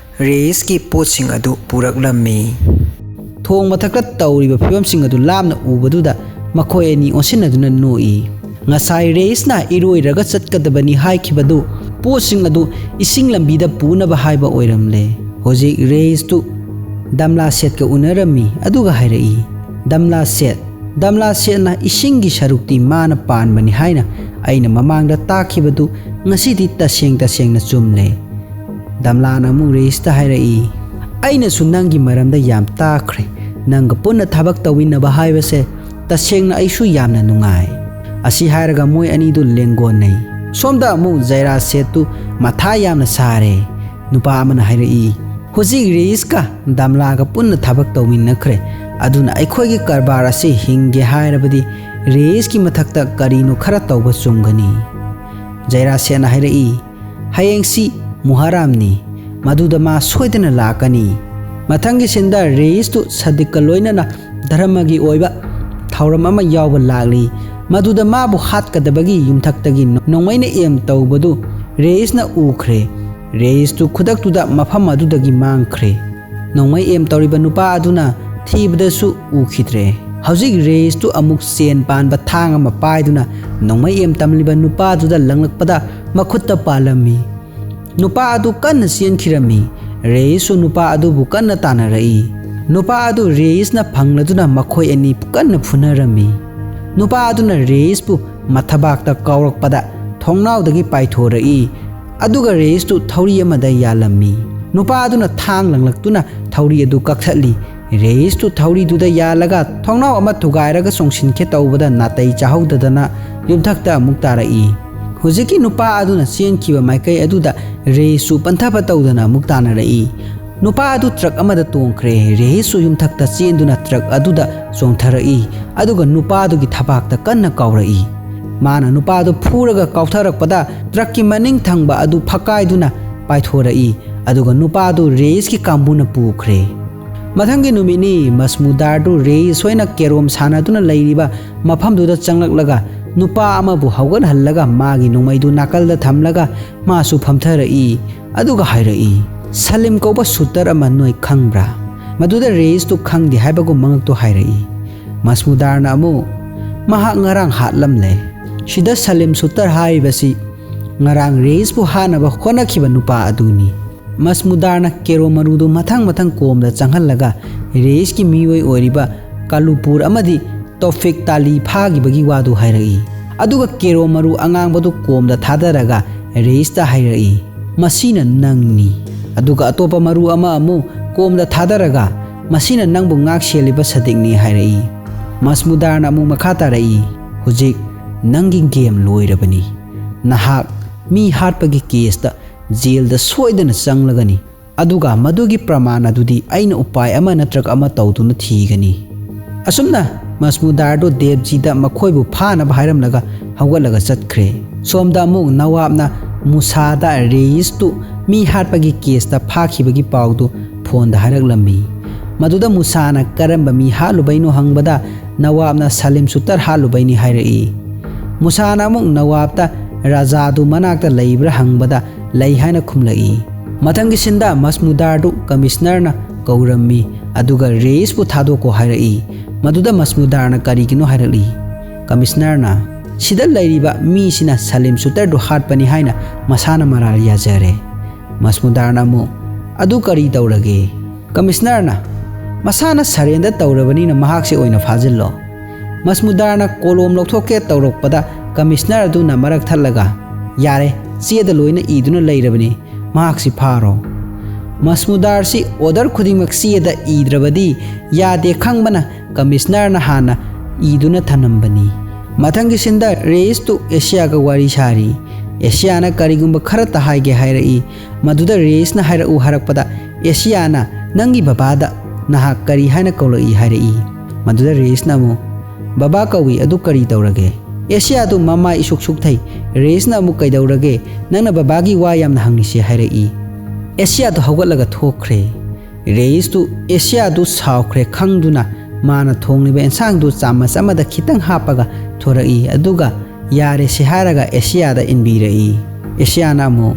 ꯔꯦꯏꯁꯀꯤ ꯄꯣꯠꯁꯤꯡ ꯑꯗꯨ ꯄꯨꯔꯛꯂꯝꯃꯤ꯫ ꯊꯣꯡ ꯃꯊꯛꯇ ꯇꯧꯔꯤꯕ ꯐꯤꯕꯝꯁꯤꯡ ꯑꯗꯨ ꯂꯥꯞꯅ ꯎꯕꯗꯨꯗ ꯃꯈꯣꯏ ꯑꯅꯤ ꯑꯣꯟꯁꯤꯟꯅꯗꯨꯅ ꯅꯣꯛꯏ꯫ ꯉꯁꯥꯏ ꯔꯦꯏꯁꯅ ꯏꯔꯣꯏꯔꯒ ꯆꯠꯀꯗꯕꯅꯤ ꯍꯥꯏꯈꯤꯕꯗꯨ ꯄꯣꯠꯁꯤꯡ ꯑꯗꯨ ꯏꯁꯤꯡ ꯂꯝꯕꯤꯗ ꯄꯨꯅꯕ ꯍꯥꯏꯕ ꯑꯣꯏꯔꯝꯂꯦ꯫ ꯍꯧꯖꯤꯛ ꯔꯦꯏꯁꯇꯨ ꯗꯝꯂꯥꯁꯦꯠꯀ ꯎꯅꯔꯝꯃꯤ ꯑꯗꯨꯒ ꯍꯥꯏꯔꯛꯏ, "ꯗꯝꯂꯥꯁꯦꯠ, ꯗꯝꯂꯥꯁꯦꯠꯅ ꯏꯁꯤꯡꯒꯤ ꯁꯔꯨꯛꯇꯤ ꯃꯥꯅ ꯄꯥꯟꯕꯅꯤ ꯍꯥꯏꯅ ꯑꯩꯅ ꯃꯃꯥꯡꯗ ꯇꯥꯛꯈꯤꯕꯗꯨ ꯉꯁꯤꯗꯤ ꯇꯁꯦꯡ ꯇꯁꯦꯡꯅ ꯆꯨꯝꯂꯦ"꯫ ꯗꯝꯂꯥꯅ ꯑꯃꯨꯛ ꯔꯦꯏꯁꯇ ꯍꯥꯏꯔꯛꯏ, "ꯑꯩꯅꯁꯨ ꯅꯪꯒꯤ ꯃꯔꯝꯗ ꯌꯥꯝ ꯇꯥꯈ꯭ꯔꯦ꯫ ꯅꯪꯒ ꯄꯨꯟꯅ ꯊꯕꯛ ꯇꯧꯃꯤꯟꯅꯕ ꯍꯥꯏꯕꯁꯦ ꯇꯁꯦꯡꯅ ꯑꯩꯁꯨ ꯌꯥꯝꯅ ꯅꯨꯡꯉꯥꯏ"꯫ ꯑꯁꯤ ꯍꯥꯏꯔꯒ ꯃꯣꯏ ꯑꯅꯤꯗꯨ ꯂꯦꯡꯒꯣꯟꯅꯩ꯫ ꯁꯣꯝꯗ ꯑꯃꯨꯛ ꯖꯩꯔꯥꯁꯦꯠꯇꯨ ꯃꯊꯥ ꯌꯥꯝꯅ ꯁꯥꯔꯦ꯫ ꯅꯨꯄꯥ ꯑꯃꯅ ꯍꯥꯏꯔꯛꯏ, "ꯍꯧꯖꯤꯛ ꯔꯦꯏꯁꯀ ꯗꯝꯂꯥꯒ ꯄꯨꯟꯅ ꯊꯕꯛ ꯇꯧꯃꯤꯟꯅꯈ꯭ꯔꯦ꯫ ꯑꯗꯨꯅ ꯑꯩꯈꯣꯏꯒꯤ ꯀꯔꯕꯥꯔ ꯑꯁꯤ ꯍꯤꯡꯒꯦ ꯍꯥꯏꯔꯕꯗꯤ ꯔꯦꯏꯁꯀꯤ ꯃꯊꯛꯇ ꯀꯔꯤꯅꯣ ꯈꯔ ꯇꯧꯕ ꯆꯨꯝꯒꯅꯤ"꯫ ꯖꯩꯔꯥꯁꯦꯠꯅ ꯍꯥꯏꯔꯛꯏ, "ꯍꯌꯦꯡꯁꯤ ꯃꯨꯍꯥꯔꯥꯝꯅꯤ, ꯃꯗꯨꯗ ꯃꯥ ꯁꯣꯏꯗꯅ ꯂꯥꯛꯀꯅꯤ"꯫ ꯃꯊꯪꯒꯤ ꯁꯤꯟꯗ ꯔꯦꯏꯁꯇꯨ ꯁꯥꯗꯤꯛꯀ ꯂꯣꯏꯅꯅ ꯙꯔꯃꯒꯤ ꯑꯣꯏꯕ ꯊꯧꯔꯝ ꯑꯃ ꯌꯥꯎꯕ ꯂꯥꯛꯂꯤ꯫ ꯃꯗꯨꯗ ꯃꯥꯕꯨ ꯍꯥꯠꯀꯗꯕꯒꯤ ꯌꯨꯝꯊꯛꯇꯒꯤ ꯅꯣꯡꯃꯩꯅ ꯑꯦꯝ ꯇꯧꯕꯗꯨ ꯔꯦꯏꯁꯅ ꯎꯈ꯭ꯔꯦ꯫ ꯔꯦꯏꯁꯇꯨ ꯈꯨꯗꯛꯇꯨꯗ ꯃꯐꯝ ꯑꯗꯨꯗꯒꯤ ꯃꯥꯡꯈ꯭ꯔꯦ꯫ ꯅꯣꯡꯃꯩ ꯑꯦꯝ ꯇꯧꯔꯤꯕ ꯅꯨꯄꯥ ꯑꯗꯨꯅ ꯊꯤꯕꯗꯁꯨ ꯎꯈꯤꯗ꯭ꯔꯦ꯫ ꯍꯧꯖꯤꯛ ꯔꯦꯏꯁꯇꯨ ꯑꯃꯨꯛ ꯆꯦꯟ ꯄꯥꯟꯕ ꯊꯥꯡ ꯑꯃ ꯄꯥꯏꯗꯨꯅ ꯅꯣꯡꯃꯩ ꯑꯦꯝ ꯇꯝꯂꯤꯕ ꯅꯨꯄꯥꯗꯨꯗ ꯂꯪꯂꯛꯄꯗ ꯃꯈꯨꯠꯇ ꯄꯥꯜꯂꯝꯃꯤ꯫ ꯅꯨꯄꯥ ꯑꯗꯨ ꯀꯟꯅ ꯆꯦꯟꯈꯤꯔꯝꯃꯤ꯫ ꯔꯦꯏꯁꯁꯨ ꯅꯨꯄꯥ ꯑꯗꯨꯕꯨ ꯀꯟꯅ ꯇꯥꯟꯅꯔꯛꯏ꯫ ꯅꯨꯄꯥ ꯑꯗꯨ ꯔꯦꯏꯁꯅ ꯐꯪꯂꯗꯨꯅ ꯃꯈꯣꯏ ꯑꯅꯤ ꯀꯟꯅ ꯐꯨꯅꯔꯝꯃꯤ꯫ ꯅꯨꯄꯥ ꯑꯗꯨꯅ ꯔꯦꯏꯁꯄꯨ ꯃꯊꯕꯥꯛꯇ ꯀꯥꯎꯔꯛꯄꯗ ꯊꯣꯡꯅꯥꯎꯗꯒꯤ ꯄꯥꯏꯊꯣꯔꯛꯏ꯫ ꯑꯗꯨꯒ ꯔꯦꯏꯁꯇꯨ ꯊꯧꯔꯤ ꯑꯃꯗ ꯌꯥꯜꯂꯝꯃꯤ꯫ ꯅꯨꯄꯥ ꯑꯗꯨꯅ ꯊꯥꯡ ꯂꯪꯂꯛꯇꯨꯅ ꯊꯧꯔꯤ ꯑꯗꯨ ꯀꯛꯊꯠꯂꯤ꯫ ꯔꯦꯏꯁꯇꯨ ꯊꯧꯔꯤꯗꯨꯗ ꯌꯥꯜꯂꯒ ꯊꯣꯡꯅꯥꯎ ꯑꯃ ꯊꯨꯒꯥꯏꯔꯒ ꯆꯣꯡꯁꯤꯟꯈꯤ ꯇꯧꯕꯗ ꯅꯥꯇꯩ ꯆꯥꯍꯧꯗꯗꯅ ꯌꯨꯝꯊꯛꯇ ꯑꯃꯨꯛ ꯇꯥꯔꯛꯏ꯫ ꯍꯧꯖꯤꯛꯀꯤ ꯅꯨꯄꯥ ꯑꯗꯨꯅ ꯆꯦꯟꯈꯤꯕ ꯃꯥꯏꯀꯩ ꯑꯗꯨꯗ ꯔꯦꯏꯁꯁꯨ ꯄꯟꯊꯕ ꯇꯧꯗꯅ ꯑꯃꯨꯛ ꯇꯥꯟꯅꯔꯛꯏ꯫ ꯅꯨꯄꯥ ꯑꯗꯨ ꯇ꯭ꯔꯛ ꯑꯃꯗ ꯇꯣꯡꯈ꯭ꯔꯦ꯫ ꯔꯦꯍꯤꯁꯁꯨ ꯌꯨꯝꯊꯛꯇ ꯆꯦꯟꯗꯨꯅ ꯇ꯭ꯔꯛ ꯑꯗꯨꯗ ꯆꯣꯡꯊꯔꯛꯏ, ꯑꯗꯨꯒ ꯅꯨꯄꯥꯗꯨꯒꯤ ꯊꯕꯥꯛꯇ ꯀꯟꯅ ꯀꯥꯎꯔꯛꯏ꯫ ꯃꯥꯅ ꯅꯨꯄꯥꯗꯨ ꯐꯨꯔꯒ ꯀꯥꯎꯊꯔꯛꯄꯗ ꯇ꯭ꯔꯛꯀꯤ ꯃꯅꯤꯡ ꯊꯪꯕ ꯑꯗꯨ ꯐꯛꯀꯥꯏꯗꯨꯅ ꯄꯥꯏꯊꯣꯔꯛꯏ, ꯑꯗꯨꯒ ꯅꯨꯄꯥꯗꯨ ꯔꯦꯍꯤꯁꯀꯤ ꯀꯥꯡꯕꯨꯅ ꯄꯨꯈ꯭ꯔꯦ꯫ ꯃꯊꯪꯒꯤ ꯅꯨꯃꯤꯠꯅꯤ꯫ ꯃꯁꯃꯨꯗꯥꯔꯗꯨ ꯔꯦꯍꯤꯁ ꯍꯣꯏꯅ ꯀꯦꯔꯣꯝ ꯁꯥꯟꯅꯗꯨꯅ ꯂꯩꯔꯤꯕ ꯃꯐꯝꯗꯨꯗ ꯆꯪꯂꯛꯂꯒ ꯅꯨꯄꯥ ꯑꯃꯕꯨ ꯍꯧꯒꯠꯍꯜꯂꯒ ꯃꯥꯒꯤ ꯅꯣꯡꯃꯩꯗꯨ ꯅꯥꯀꯜꯗ ꯊꯝꯂꯒ ꯃꯥꯁꯨ ꯐꯝꯊꯔꯛꯏ, ꯑꯗꯨꯒ ꯍꯥꯏꯔꯛꯏ, "ꯁꯂꯤꯝ ꯀꯧꯕ ꯁꯨꯇꯔ ꯑꯃ ꯅꯣꯏ ꯈꯪꯕ꯭ꯔꯥ?" ꯃꯗꯨꯗ ꯔꯦꯍꯤꯁꯇꯨ ꯈꯪꯗꯦ ꯍꯥꯏꯕꯒꯨꯝ ꯃꯉꯛꯇꯨ ꯍꯥꯏꯔꯛꯏ꯫ ꯃꯁꯃꯨꯗꯥꯔꯅ ꯑꯃꯨꯛ, "ꯃꯍꯥꯛ ꯉꯔꯥꯡ ꯍꯥꯠꯂꯝꯂꯦ꯫ ꯁꯤꯗ ꯁꯂꯤꯝ ꯁꯨꯇꯔ ꯍꯥꯏꯔꯤꯕꯁꯤ ꯉꯔꯥꯡ ꯔꯦꯍꯤꯁꯄꯨ ꯍꯥꯠꯅꯕ ꯍꯣꯠꯅꯈꯤꯕ ꯅꯨꯄꯥ ꯑꯗꯨꯅꯤ꯫" ꯃꯁꯃꯨꯗꯥꯔꯅ ꯀꯦꯔꯣ ꯃꯔꯨꯗꯨ ꯃꯊꯪ ꯃꯊꯪ ꯀꯣꯝꯗ ꯆꯪꯍꯜꯂꯒ ꯔꯦꯍꯤꯁꯀꯤ ꯃꯤꯑꯣꯏ ꯑꯣꯏꯔꯤꯕ ꯀꯥꯂꯨꯄꯨꯔ ꯑꯃꯗꯤ ꯇꯣꯐꯤꯛ ꯇꯥꯂꯤ ꯐꯥꯈꯤꯕꯒꯤ ꯋꯥꯗꯨ ꯍꯥꯏꯔꯛꯏ꯫ ꯑꯗꯨꯒ ꯀꯦꯔꯣ ꯃꯔꯨ ꯑꯉꯥꯡꯕꯗꯨ ꯀꯣꯝꯗ ꯊꯥꯗꯔꯒ ꯔꯦꯍꯤꯁꯇ ꯍꯥꯏꯔꯛꯏ, "ꯃꯁꯤꯅ ꯅꯪꯅꯤ꯫" ꯑꯗꯨꯒ ꯑꯇꯣꯞꯄ ꯃꯔꯨ ꯑꯃ ꯑꯃꯨꯛ ꯀꯣꯝꯗ ꯊꯥꯗꯔꯒ, "ꯃꯁꯤꯅ ꯅꯪꯕꯨ ꯉꯥꯛ ꯁꯦꯜꯂꯤꯕ ꯁꯗꯤꯛꯅꯤ" ꯍꯥꯏꯔꯛꯏ꯫ ꯃꯁꯃꯨꯗꯥꯔꯅ ꯑꯃꯨꯛ ꯃꯈꯥ ꯇꯥꯔꯛꯏ, "ꯍꯧꯖꯤꯛ ꯅꯪꯒꯤ ꯒꯦꯝ ꯂꯣꯏꯔꯕꯅꯤ꯫ ꯅꯍꯥꯛ ꯃꯤ ꯍꯥꯠꯄꯒꯤ ꯀꯦꯁꯇ ꯖꯦꯜꯗ ꯁꯣꯏꯗꯅ ꯆꯪꯂꯒꯅꯤ꯫ ꯑꯗꯨꯒ ꯃꯗꯨꯒꯤ ꯄ꯭ꯔꯃꯥꯟ ꯑꯗꯨꯗꯤ ꯑꯩꯅ ꯎꯄꯥꯏ ꯑꯃ ꯅꯠꯇ꯭ꯔꯒ ꯑꯃ ꯇꯧꯗꯨꯅ ꯊꯤꯒꯅꯤ꯫" ꯑꯁꯨꯝꯅ ꯃꯁꯃꯨꯗꯥꯔꯗꯨ ꯗꯦꯕꯖꯤꯗ ꯃꯈꯣꯏꯕꯨ ꯐꯥꯅꯕ ꯍꯥꯏꯔꯝꯂꯒ ꯍꯧꯒꯠꯂꯒ ꯆꯠꯈ꯭ꯔꯦ꯫ ꯁꯣꯝꯗ ꯑꯃꯨꯛ ꯅꯋꯥꯕꯅ ꯃꯨꯁꯥꯗ ꯔꯦꯏꯁꯇꯨ ꯃꯤ ꯍꯥꯠꯄꯒꯤ ꯀꯦꯁꯇ ꯐꯥꯈꯤꯕꯒꯤ ꯄꯥꯎꯗꯨ ꯐꯣꯟꯗ ꯍꯥꯏꯔꯛꯂꯝꯃꯤ꯫ ꯃꯗꯨꯗ ꯃꯨꯁꯥꯅ ꯀꯔꯝꯕ ꯃꯤ ꯍꯥꯠꯂꯨꯕꯩꯅꯣ ꯍꯪꯕꯗ ꯅꯋꯥꯕꯅ ꯁꯂꯤꯝ ꯁꯨꯇꯔ ꯍꯥꯠꯂꯨꯕꯩꯅꯤ ꯍꯥꯏꯔꯛꯏ꯫ ꯃꯨꯁꯥꯅ ꯑꯃꯨꯛ ꯅꯋꯥꯕꯇ ꯔꯥꯖꯥꯗꯨ ꯃꯅꯥꯛꯇ ꯂꯩꯕ꯭ꯔꯥ ꯍꯪꯕꯗ ꯂꯩ ꯍꯥꯏꯅ ꯈꯨꯝꯂꯛꯏ꯫ ꯃꯊꯪꯒꯤ ꯁꯤꯟꯗ ꯃꯁꯃꯨꯗꯥꯔꯗꯨ ꯀꯃꯤꯁꯅꯔꯅ ꯀꯧꯔꯝꯃꯤ, ꯑꯗꯨꯒ ꯔꯦꯏꯁꯄꯨ ꯊꯥꯗꯣꯛꯀꯣ ꯍꯥꯏꯔꯛꯏ꯫ ꯃꯗꯨꯗ ꯃꯁꯃꯨꯗꯥꯔꯅ ꯀꯔꯤꯒꯤꯅꯣ ꯍꯥꯏꯔꯛꯂꯤ꯫ ꯀꯃꯤꯁꯅꯔꯅ, "ꯁꯤꯗ ꯂꯩꯔꯤꯕ ꯃꯤꯁꯤꯅ ꯁꯂꯤꯝ ꯁꯨꯇꯔꯗꯨ ꯍꯥꯠꯄꯅꯤ ꯍꯥꯏꯅ ꯃꯁꯥꯅ ꯃꯔꯥꯜ ꯌꯥꯖꯔꯦ꯫" ꯃꯁꯃꯨꯗꯥꯔꯅ ꯑꯃꯨꯛ, "ꯑꯗꯨ ꯀꯔꯤ ꯇꯧꯔꯒꯦ?" ꯀꯃꯤꯁꯅꯔꯅ, "ꯃꯁꯥꯅ ꯁꯔꯦꯟꯗꯔ ꯇꯧꯔꯕꯅꯤꯅ ꯃꯍꯥꯛꯁꯦ ꯑꯣꯏꯅ ꯐꯥꯖꯤꯜꯂꯣ꯫" ꯃꯁꯃꯨꯗꯥꯔꯅ ꯀꯣꯂꯣꯝ ꯂꯧꯊꯣꯛꯀꯦ ꯇꯧꯔꯛꯄꯗ ꯀꯃꯤꯁꯅꯔ ꯑꯗꯨꯅ ꯃꯔꯛ ꯊꯠꯂꯒ, "ꯌꯥꯔꯦ, ꯆꯦꯗ ꯂꯣꯏꯅ ꯏꯗꯨꯅ ꯂꯩꯔꯕꯅꯤ, ꯃꯍꯥꯛꯁꯤ ꯐꯥꯔꯣ꯫" ꯃꯁꯃꯨꯗꯥꯔꯁꯤ ꯑꯣꯔꯗꯔ ꯈꯨꯗꯤꯡꯃꯛ ꯆꯦꯗ ꯏꯗ꯭ꯔꯕꯗꯤ ꯌꯥꯗꯦ ꯈꯪꯕꯅ ꯀꯃꯤꯁꯅꯔꯅ ꯍꯥꯟꯅ ꯏꯗꯨꯅ ꯊꯅꯝꯕꯅꯤ꯫ ꯃꯊꯪꯒꯤ ꯁꯤꯟꯗ ꯔꯦꯏꯁꯇꯨ ꯑꯦꯁꯤꯌꯥꯒ ꯋꯥꯔꯤ ꯁꯥꯔꯤ꯫ ꯑꯦꯁꯤꯌꯥꯅ ꯀꯔꯤꯒꯨꯝꯕ ꯈꯔꯇ ꯍꯥꯏꯒꯦ ꯍꯥꯏꯔꯛꯏ꯫ ꯃꯗꯨꯗ ꯔꯦꯏꯁꯅ ꯍꯥꯏꯔꯛꯎ ꯍꯥꯏꯔꯛꯄꯗ ꯑꯦꯁꯤꯌꯥꯅ, "ꯅꯪꯒꯤ ꯕꯕꯥꯗ ꯅꯍꯥꯛ ꯀꯔꯤ ꯍꯥꯏꯅ ꯀꯧꯔꯛꯏ?" ꯍꯥꯏꯔꯛꯏ꯫ ꯃꯗꯨꯗ ꯔꯦꯁꯅ ꯑꯃꯨꯛ, "ꯕꯕꯥ ꯀꯧꯏ, ꯑꯗꯨ ꯀꯔꯤ ꯇꯧꯔꯒꯦ?" ꯑꯦꯁꯤꯌꯥꯗꯨ ꯃꯃꯥꯏ ꯏꯁꯨꯛ ꯁꯨꯛꯊꯩ꯫ ꯔꯦꯁꯅ ꯑꯃꯨꯛ, "ꯀꯩꯗꯧꯔꯒꯦ? ꯅꯪꯅ ꯕꯕꯥꯒꯤ ꯋꯥ ꯌꯥꯝꯅ ꯍꯪꯂꯤꯁꯦ?" ꯍꯥꯏꯔꯛꯏ꯫ ꯑꯦꯁꯤꯌꯥꯗꯨ ꯍꯧꯒꯠꯂꯒ ꯊꯣꯛꯈ꯭ꯔꯦ꯫ ꯔꯦꯁꯇꯨ ꯑꯦꯁꯤꯌꯥꯗꯨ ꯁꯥꯎꯈ꯭ꯔꯦ ꯈꯪꯗꯨꯅ ꯃꯥꯅ ꯊꯣꯡꯂꯤꯕ ꯑꯦꯟꯁꯥꯡꯗꯨ ꯆꯥꯃꯁ ꯑꯃꯗ ꯈꯤꯇꯪ ꯍꯥꯞꯄꯒ ꯊꯣꯔꯛꯏ꯫ ꯑꯗꯨꯒ ꯌꯥꯔꯦꯁꯦ ꯍꯥꯏꯔꯒ ꯑꯦꯁꯤꯌꯥꯗ ꯏꯟꯕꯤꯔꯛꯏ꯫ ꯑꯦꯁꯤꯌꯥꯅ ꯑꯃꯨꯛ,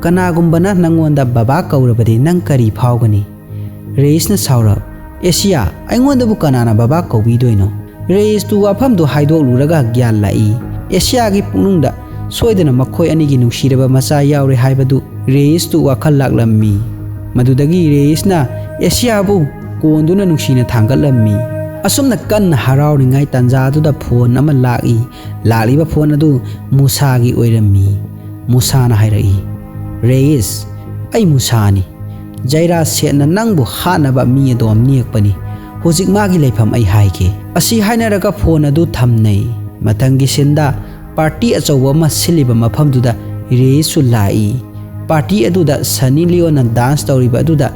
"ꯀꯅꯥꯒꯨꯝꯕꯅ ꯅꯪꯉꯣꯟꯗ ꯕꯕꯥ ꯀꯧꯔꯕꯗꯤ ꯅꯪ ꯀꯔꯤ ꯐꯥꯎꯒꯅꯤ?" ꯔꯦꯁꯅ ꯁꯥꯎꯔꯛ, "ꯑꯦꯁꯤꯌꯥ, ꯑꯩꯉꯣꯟꯗꯕꯨ ꯀꯅꯥꯅ ꯕꯕꯥ ꯀꯧꯕꯤꯗꯣꯏꯅꯣ?" ꯔꯦꯁꯇꯨ ꯋꯥꯐꯝꯗꯨ ꯍꯥꯏꯗꯣꯛꯂꯨꯔꯒ ꯒ꯭ꯌꯥꯟ ꯂꯥꯛꯏ꯫ ꯑꯦꯁꯤꯌꯥꯒꯤ ꯄꯨꯛꯅꯨꯡꯗ, "ꯁꯣꯏꯗꯅ ꯃꯈꯣꯏ ꯑꯅꯤꯒꯤ ꯅꯨꯡꯁꯤꯔꯕ ꯃꯆꯥ ꯌꯥꯎꯔꯦ" ꯍꯥꯏꯕꯗꯨ ꯔꯦꯁꯇꯨ ꯋꯥꯈꯜ ꯂꯥꯛꯂꯝꯃꯤ꯫ ꯃꯗꯨꯗꯒꯤ ꯔꯦꯁꯅ ꯑꯦꯁꯤꯌꯥꯕꯨ ꯀꯣꯟꯗꯨꯅ ꯅꯨꯡꯁꯤꯅ ꯊꯥꯡꯒꯠꯂꯝꯃꯤ꯫ ꯑꯁꯨꯝꯅ ꯀꯟꯅ ꯍꯔꯥꯎꯔꯤꯉꯩ ꯇꯥꯟꯖꯥꯗꯨꯗ ꯐꯣꯟ ꯑꯃ ꯂꯥꯛꯏ꯫ ꯂꯥꯛꯂꯤꯕ ꯐꯣꯟ ꯑꯗꯨ ꯃꯨꯁꯥꯒꯤ ꯑꯣꯏꯔꯝꯃꯤ꯫ ꯃꯨꯁꯥꯅ ꯍꯥꯏꯔꯛꯏ, "ꯔꯦꯁ, ꯑꯩ ꯃꯨꯁꯥꯅꯤ꯫ ꯖꯩꯔꯥ ꯁꯦꯠꯅ ꯅꯪꯕꯨ ꯍꯥꯠꯅꯕ ꯃꯤ ꯑꯗꯣꯝ ꯅꯦꯛꯄꯅꯤ꯫ ꯍꯧꯖꯤꯛ ꯃꯥꯒꯤ ꯂꯩꯐꯝ ꯑꯩ ꯍꯥꯏꯒꯦ꯫" ꯑꯁꯤ ꯍꯥꯏꯅꯔꯒ ꯐꯣꯟ ꯑꯗꯨ ꯊꯝꯅꯩ꯫ ꯃꯊꯪꯒꯤ ꯁꯤꯟꯗ ꯄꯥꯔꯇꯤ ꯑꯆꯧꯕ ꯑꯃ ꯁꯤꯜꯂꯤꯕ ꯃꯐꯝꯗꯨꯗ ꯔꯦꯁꯁꯨ ꯂꯥꯛꯏ꯫ ꯄꯥꯔꯇꯤ ꯑꯗꯨꯗ ꯁꯅꯤ ꯂꯤꯑꯣꯟꯅ ꯗꯥꯟꯁ ꯇꯧꯔꯤꯕ ꯑꯗꯨꯗ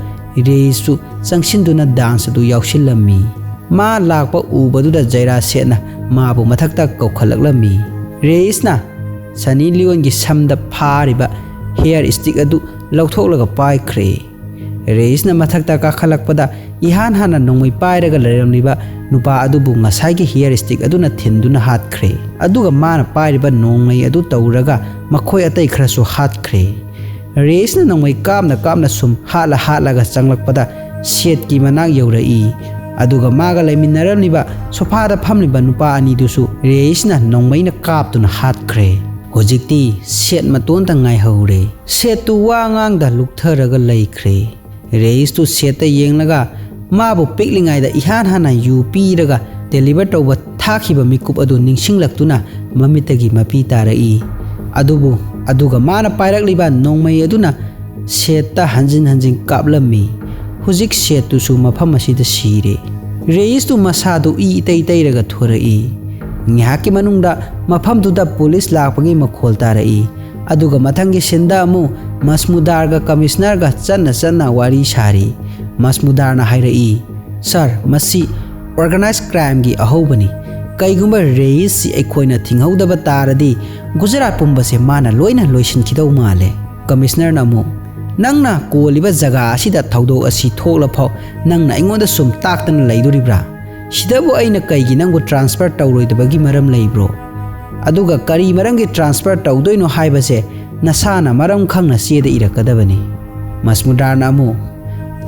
ꯔꯦꯁꯁꯨ ꯆꯪꯁꯤꯟꯗꯨꯅ ꯗꯥꯟꯁ ꯑꯗꯨ ꯌꯥꯎꯁꯤꯜꯂꯝꯃꯤ꯫ ꯃꯥ ꯂꯥꯛꯄ ꯎꯕꯗꯨꯗ ꯖꯩꯔꯥ ꯁꯦꯠꯅ ꯃꯥꯕꯨ ꯃꯊꯛꯇ ꯀꯧꯈꯠꯂꯛꯂꯝꯃꯤ꯫ ꯔꯦꯁꯅ ꯁꯅꯤ ꯂꯤꯑꯣꯟꯒꯤ ꯁꯝꯗ ꯐꯥꯔꯤꯕ ꯍꯦꯌꯔ ꯁ꯭ꯇꯤꯛ ꯑꯗꯨ ꯂꯧꯊꯣꯛꯂꯒ ꯄꯥꯏꯈ꯭ꯔꯦ꯫ ꯔꯦꯁꯅ ꯃꯊꯛꯇ ꯀꯥꯈꯠꯂꯛꯄꯗ ꯏꯍꯥꯟ ꯍꯥꯟꯅ ꯅꯣꯡꯃꯩ ꯄꯥꯏꯔꯒ ꯂꯩꯔꯝꯂꯤꯕ ꯅꯨꯄꯥ ꯑꯗꯨꯕꯨ ꯉꯁꯥꯏꯒꯤ ꯍꯦꯌꯔ ꯁ꯭ꯇꯤꯛ ꯑꯗꯨꯅ ꯊꯤꯟꯗꯨꯅ ꯍꯥꯠꯈ꯭ꯔꯦ꯫ ꯑꯗꯨꯒ ꯃꯥꯅ ꯄꯥꯏꯔꯤꯕ ꯅꯣꯡꯃꯩ ꯑꯗꯨ ꯇꯧꯔꯒ ꯃꯈꯣꯏ ꯑꯇꯩ ꯈꯔꯁꯨ ꯍꯥꯠꯈ꯭ꯔꯦ꯫ ꯔꯦꯁꯅ ꯅꯣꯡꯃꯩ ꯀꯥꯞꯅ ꯀꯥꯞꯅ ꯁꯨꯝ ꯍꯥꯠꯂ ꯍꯥꯠꯂꯒ ꯆꯪꯂꯛꯄꯗ ꯁꯦꯠꯀꯤ ꯃꯅꯥꯛ ꯌꯧꯔꯛꯏ꯫ ꯑꯗꯨꯒ ꯃꯥꯒ ꯂꯩꯃꯤꯟꯅꯔꯝꯂꯤꯕ ꯁꯣꯐꯥꯗ ꯐꯝꯂꯤꯕ ꯅꯨꯄꯥ ꯑꯅꯤꯗꯨꯁꯨ ꯔꯦꯁꯅ ꯅꯣꯡꯃꯩꯅ ꯀꯥꯞꯇꯨꯅ ꯍꯥꯠꯈ꯭ꯔꯦ꯫ ꯍꯧꯖꯤꯛꯇꯤ ꯁꯦꯠ ꯃꯇꯣꯟꯇ ꯉꯥꯏꯍꯧꯔꯦ꯫ ꯁꯦꯠꯇꯨ ꯋꯥ ꯉꯥꯡꯗ ꯂꯨꯞꯊꯔꯒ ꯂꯩꯈ꯭ꯔꯦ꯫ ꯔꯦꯁꯇꯨ ꯁꯦꯠꯇ ꯌꯦꯡꯂꯒ ꯃꯥꯕꯨ ꯄꯤꯛꯂꯤꯉꯩꯗ ꯏꯍꯥꯟ ꯍꯥꯟꯅ ꯌꯨ ꯄꯤꯔꯒ ꯗꯦꯂꯤꯚꯔ ꯇꯧꯕ ꯊꯥꯈꯤꯕ ꯃꯤꯀꯨꯞ ꯑꯗꯨ ꯅꯤꯡꯁꯤꯡꯂꯛꯇꯨꯅ ꯃꯃꯤꯠꯇꯒꯤ ꯃꯄꯤ ꯇꯥꯔꯛꯏ꯫ ꯑꯗꯨꯕꯨ, ꯑꯗꯨꯒ ꯃꯥꯅ ꯄꯥꯏꯔꯛꯂꯤꯕ ꯅꯣꯡꯃꯩ ꯑꯗꯨꯅ ꯁꯦꯠꯇ ꯍꯟꯖꯤꯟ ꯍꯟꯖꯤꯟ ꯀꯥꯞꯂꯝꯃꯤ꯫ ꯍꯧꯖꯤꯛ ꯁꯦꯠꯇꯨꯁꯨ ꯃꯐꯝ ꯑꯁꯤꯗ ꯁꯤꯔꯦ꯫ ꯔꯦꯏꯁꯇꯨ ꯃꯁꯥꯗꯨ ꯏ ꯏꯇꯩ ꯇꯩꯔꯒ ꯊꯣꯔꯛꯏ꯫ ꯉꯥꯏꯍꯥꯛꯀꯤ ꯃꯅꯨꯡꯗ ꯃꯐꯝꯗꯨꯗ ꯄꯨꯂꯤꯁ ꯂꯥꯛꯄꯒꯤ ꯃꯈꯣꯜ ꯇꯥꯔꯛꯏ꯫ ꯑꯗꯨꯒ ꯃꯊꯪꯒꯤ ꯁꯤꯟꯗ ꯑꯃꯨꯛ ꯃꯁꯃꯨꯗꯥꯔꯒ ꯀꯃꯤꯁꯅꯔꯒ ꯆꯠꯅ ꯆꯠꯅ ꯋꯥꯔꯤ ꯁꯥꯔꯤ꯫ ꯃꯁꯃꯨꯗꯥꯔꯅ ꯍꯥꯏꯔꯛꯏ, "ꯁꯥꯔ, ꯃꯁꯤ ꯑꯣꯔꯒꯅꯥꯏꯖ ꯀ꯭ꯔꯥꯏꯝꯒꯤ ꯑꯍꯧꯕꯅꯤ꯫ ꯀꯩꯒꯨꯝꯕ ꯔꯦꯏꯁꯁꯤ ꯑꯩꯈꯣꯏꯅ ꯊꯤꯡꯍꯧꯗꯕ ꯇꯥꯔꯗꯤ ꯒꯨꯖꯔꯥꯠ ꯄꯨꯝꯕꯁꯦ ꯃꯥꯅ ꯂꯣꯏꯅ ꯂꯣꯏꯁꯤꯟꯈꯤꯗꯧ ꯃꯥꯜꯂꯦ꯫" ꯀꯃꯤꯁꯅꯔꯅ ꯑꯃꯨꯛ, "ꯅꯪꯅ ꯀꯣꯜꯂꯤꯕ ꯖꯒꯥ ꯑꯁꯤꯗ ꯊꯧꯗꯣꯛ ꯑꯁꯤ ꯊꯣꯛꯂꯐꯥꯎ ꯅꯪꯅ ꯑꯩꯉꯣꯟꯗ ꯁꯨꯝ ꯇꯥꯛꯇꯅ ꯂꯩꯗꯣꯔꯤꯕ꯭ꯔꯥ? ꯁꯤꯗꯕꯨ ꯑꯩꯅ ꯀꯩꯒꯤ ꯅꯪꯕꯨ ꯇ꯭ꯔꯥꯟꯁꯐꯔ ꯇꯧꯔꯣꯏꯗꯕꯒꯤ ꯃꯔꯝ ꯂꯩꯕ꯭ꯔꯣ? ꯑꯗꯨꯒ ꯀꯔꯤ ꯃꯔꯝꯒꯤ ꯇ꯭ꯔꯥꯟꯁꯐꯔ ꯇꯧꯗꯣꯏꯅꯣ ꯍꯥꯏꯕꯁꯦ ꯅꯁꯥꯅ ꯃꯔꯝ ꯈꯪꯅ ꯆꯦꯗ ꯏꯔꯛꯀꯗꯕꯅꯤ꯫" ꯃꯁꯃꯨꯗꯥꯔꯅ ꯑꯃꯨꯛ,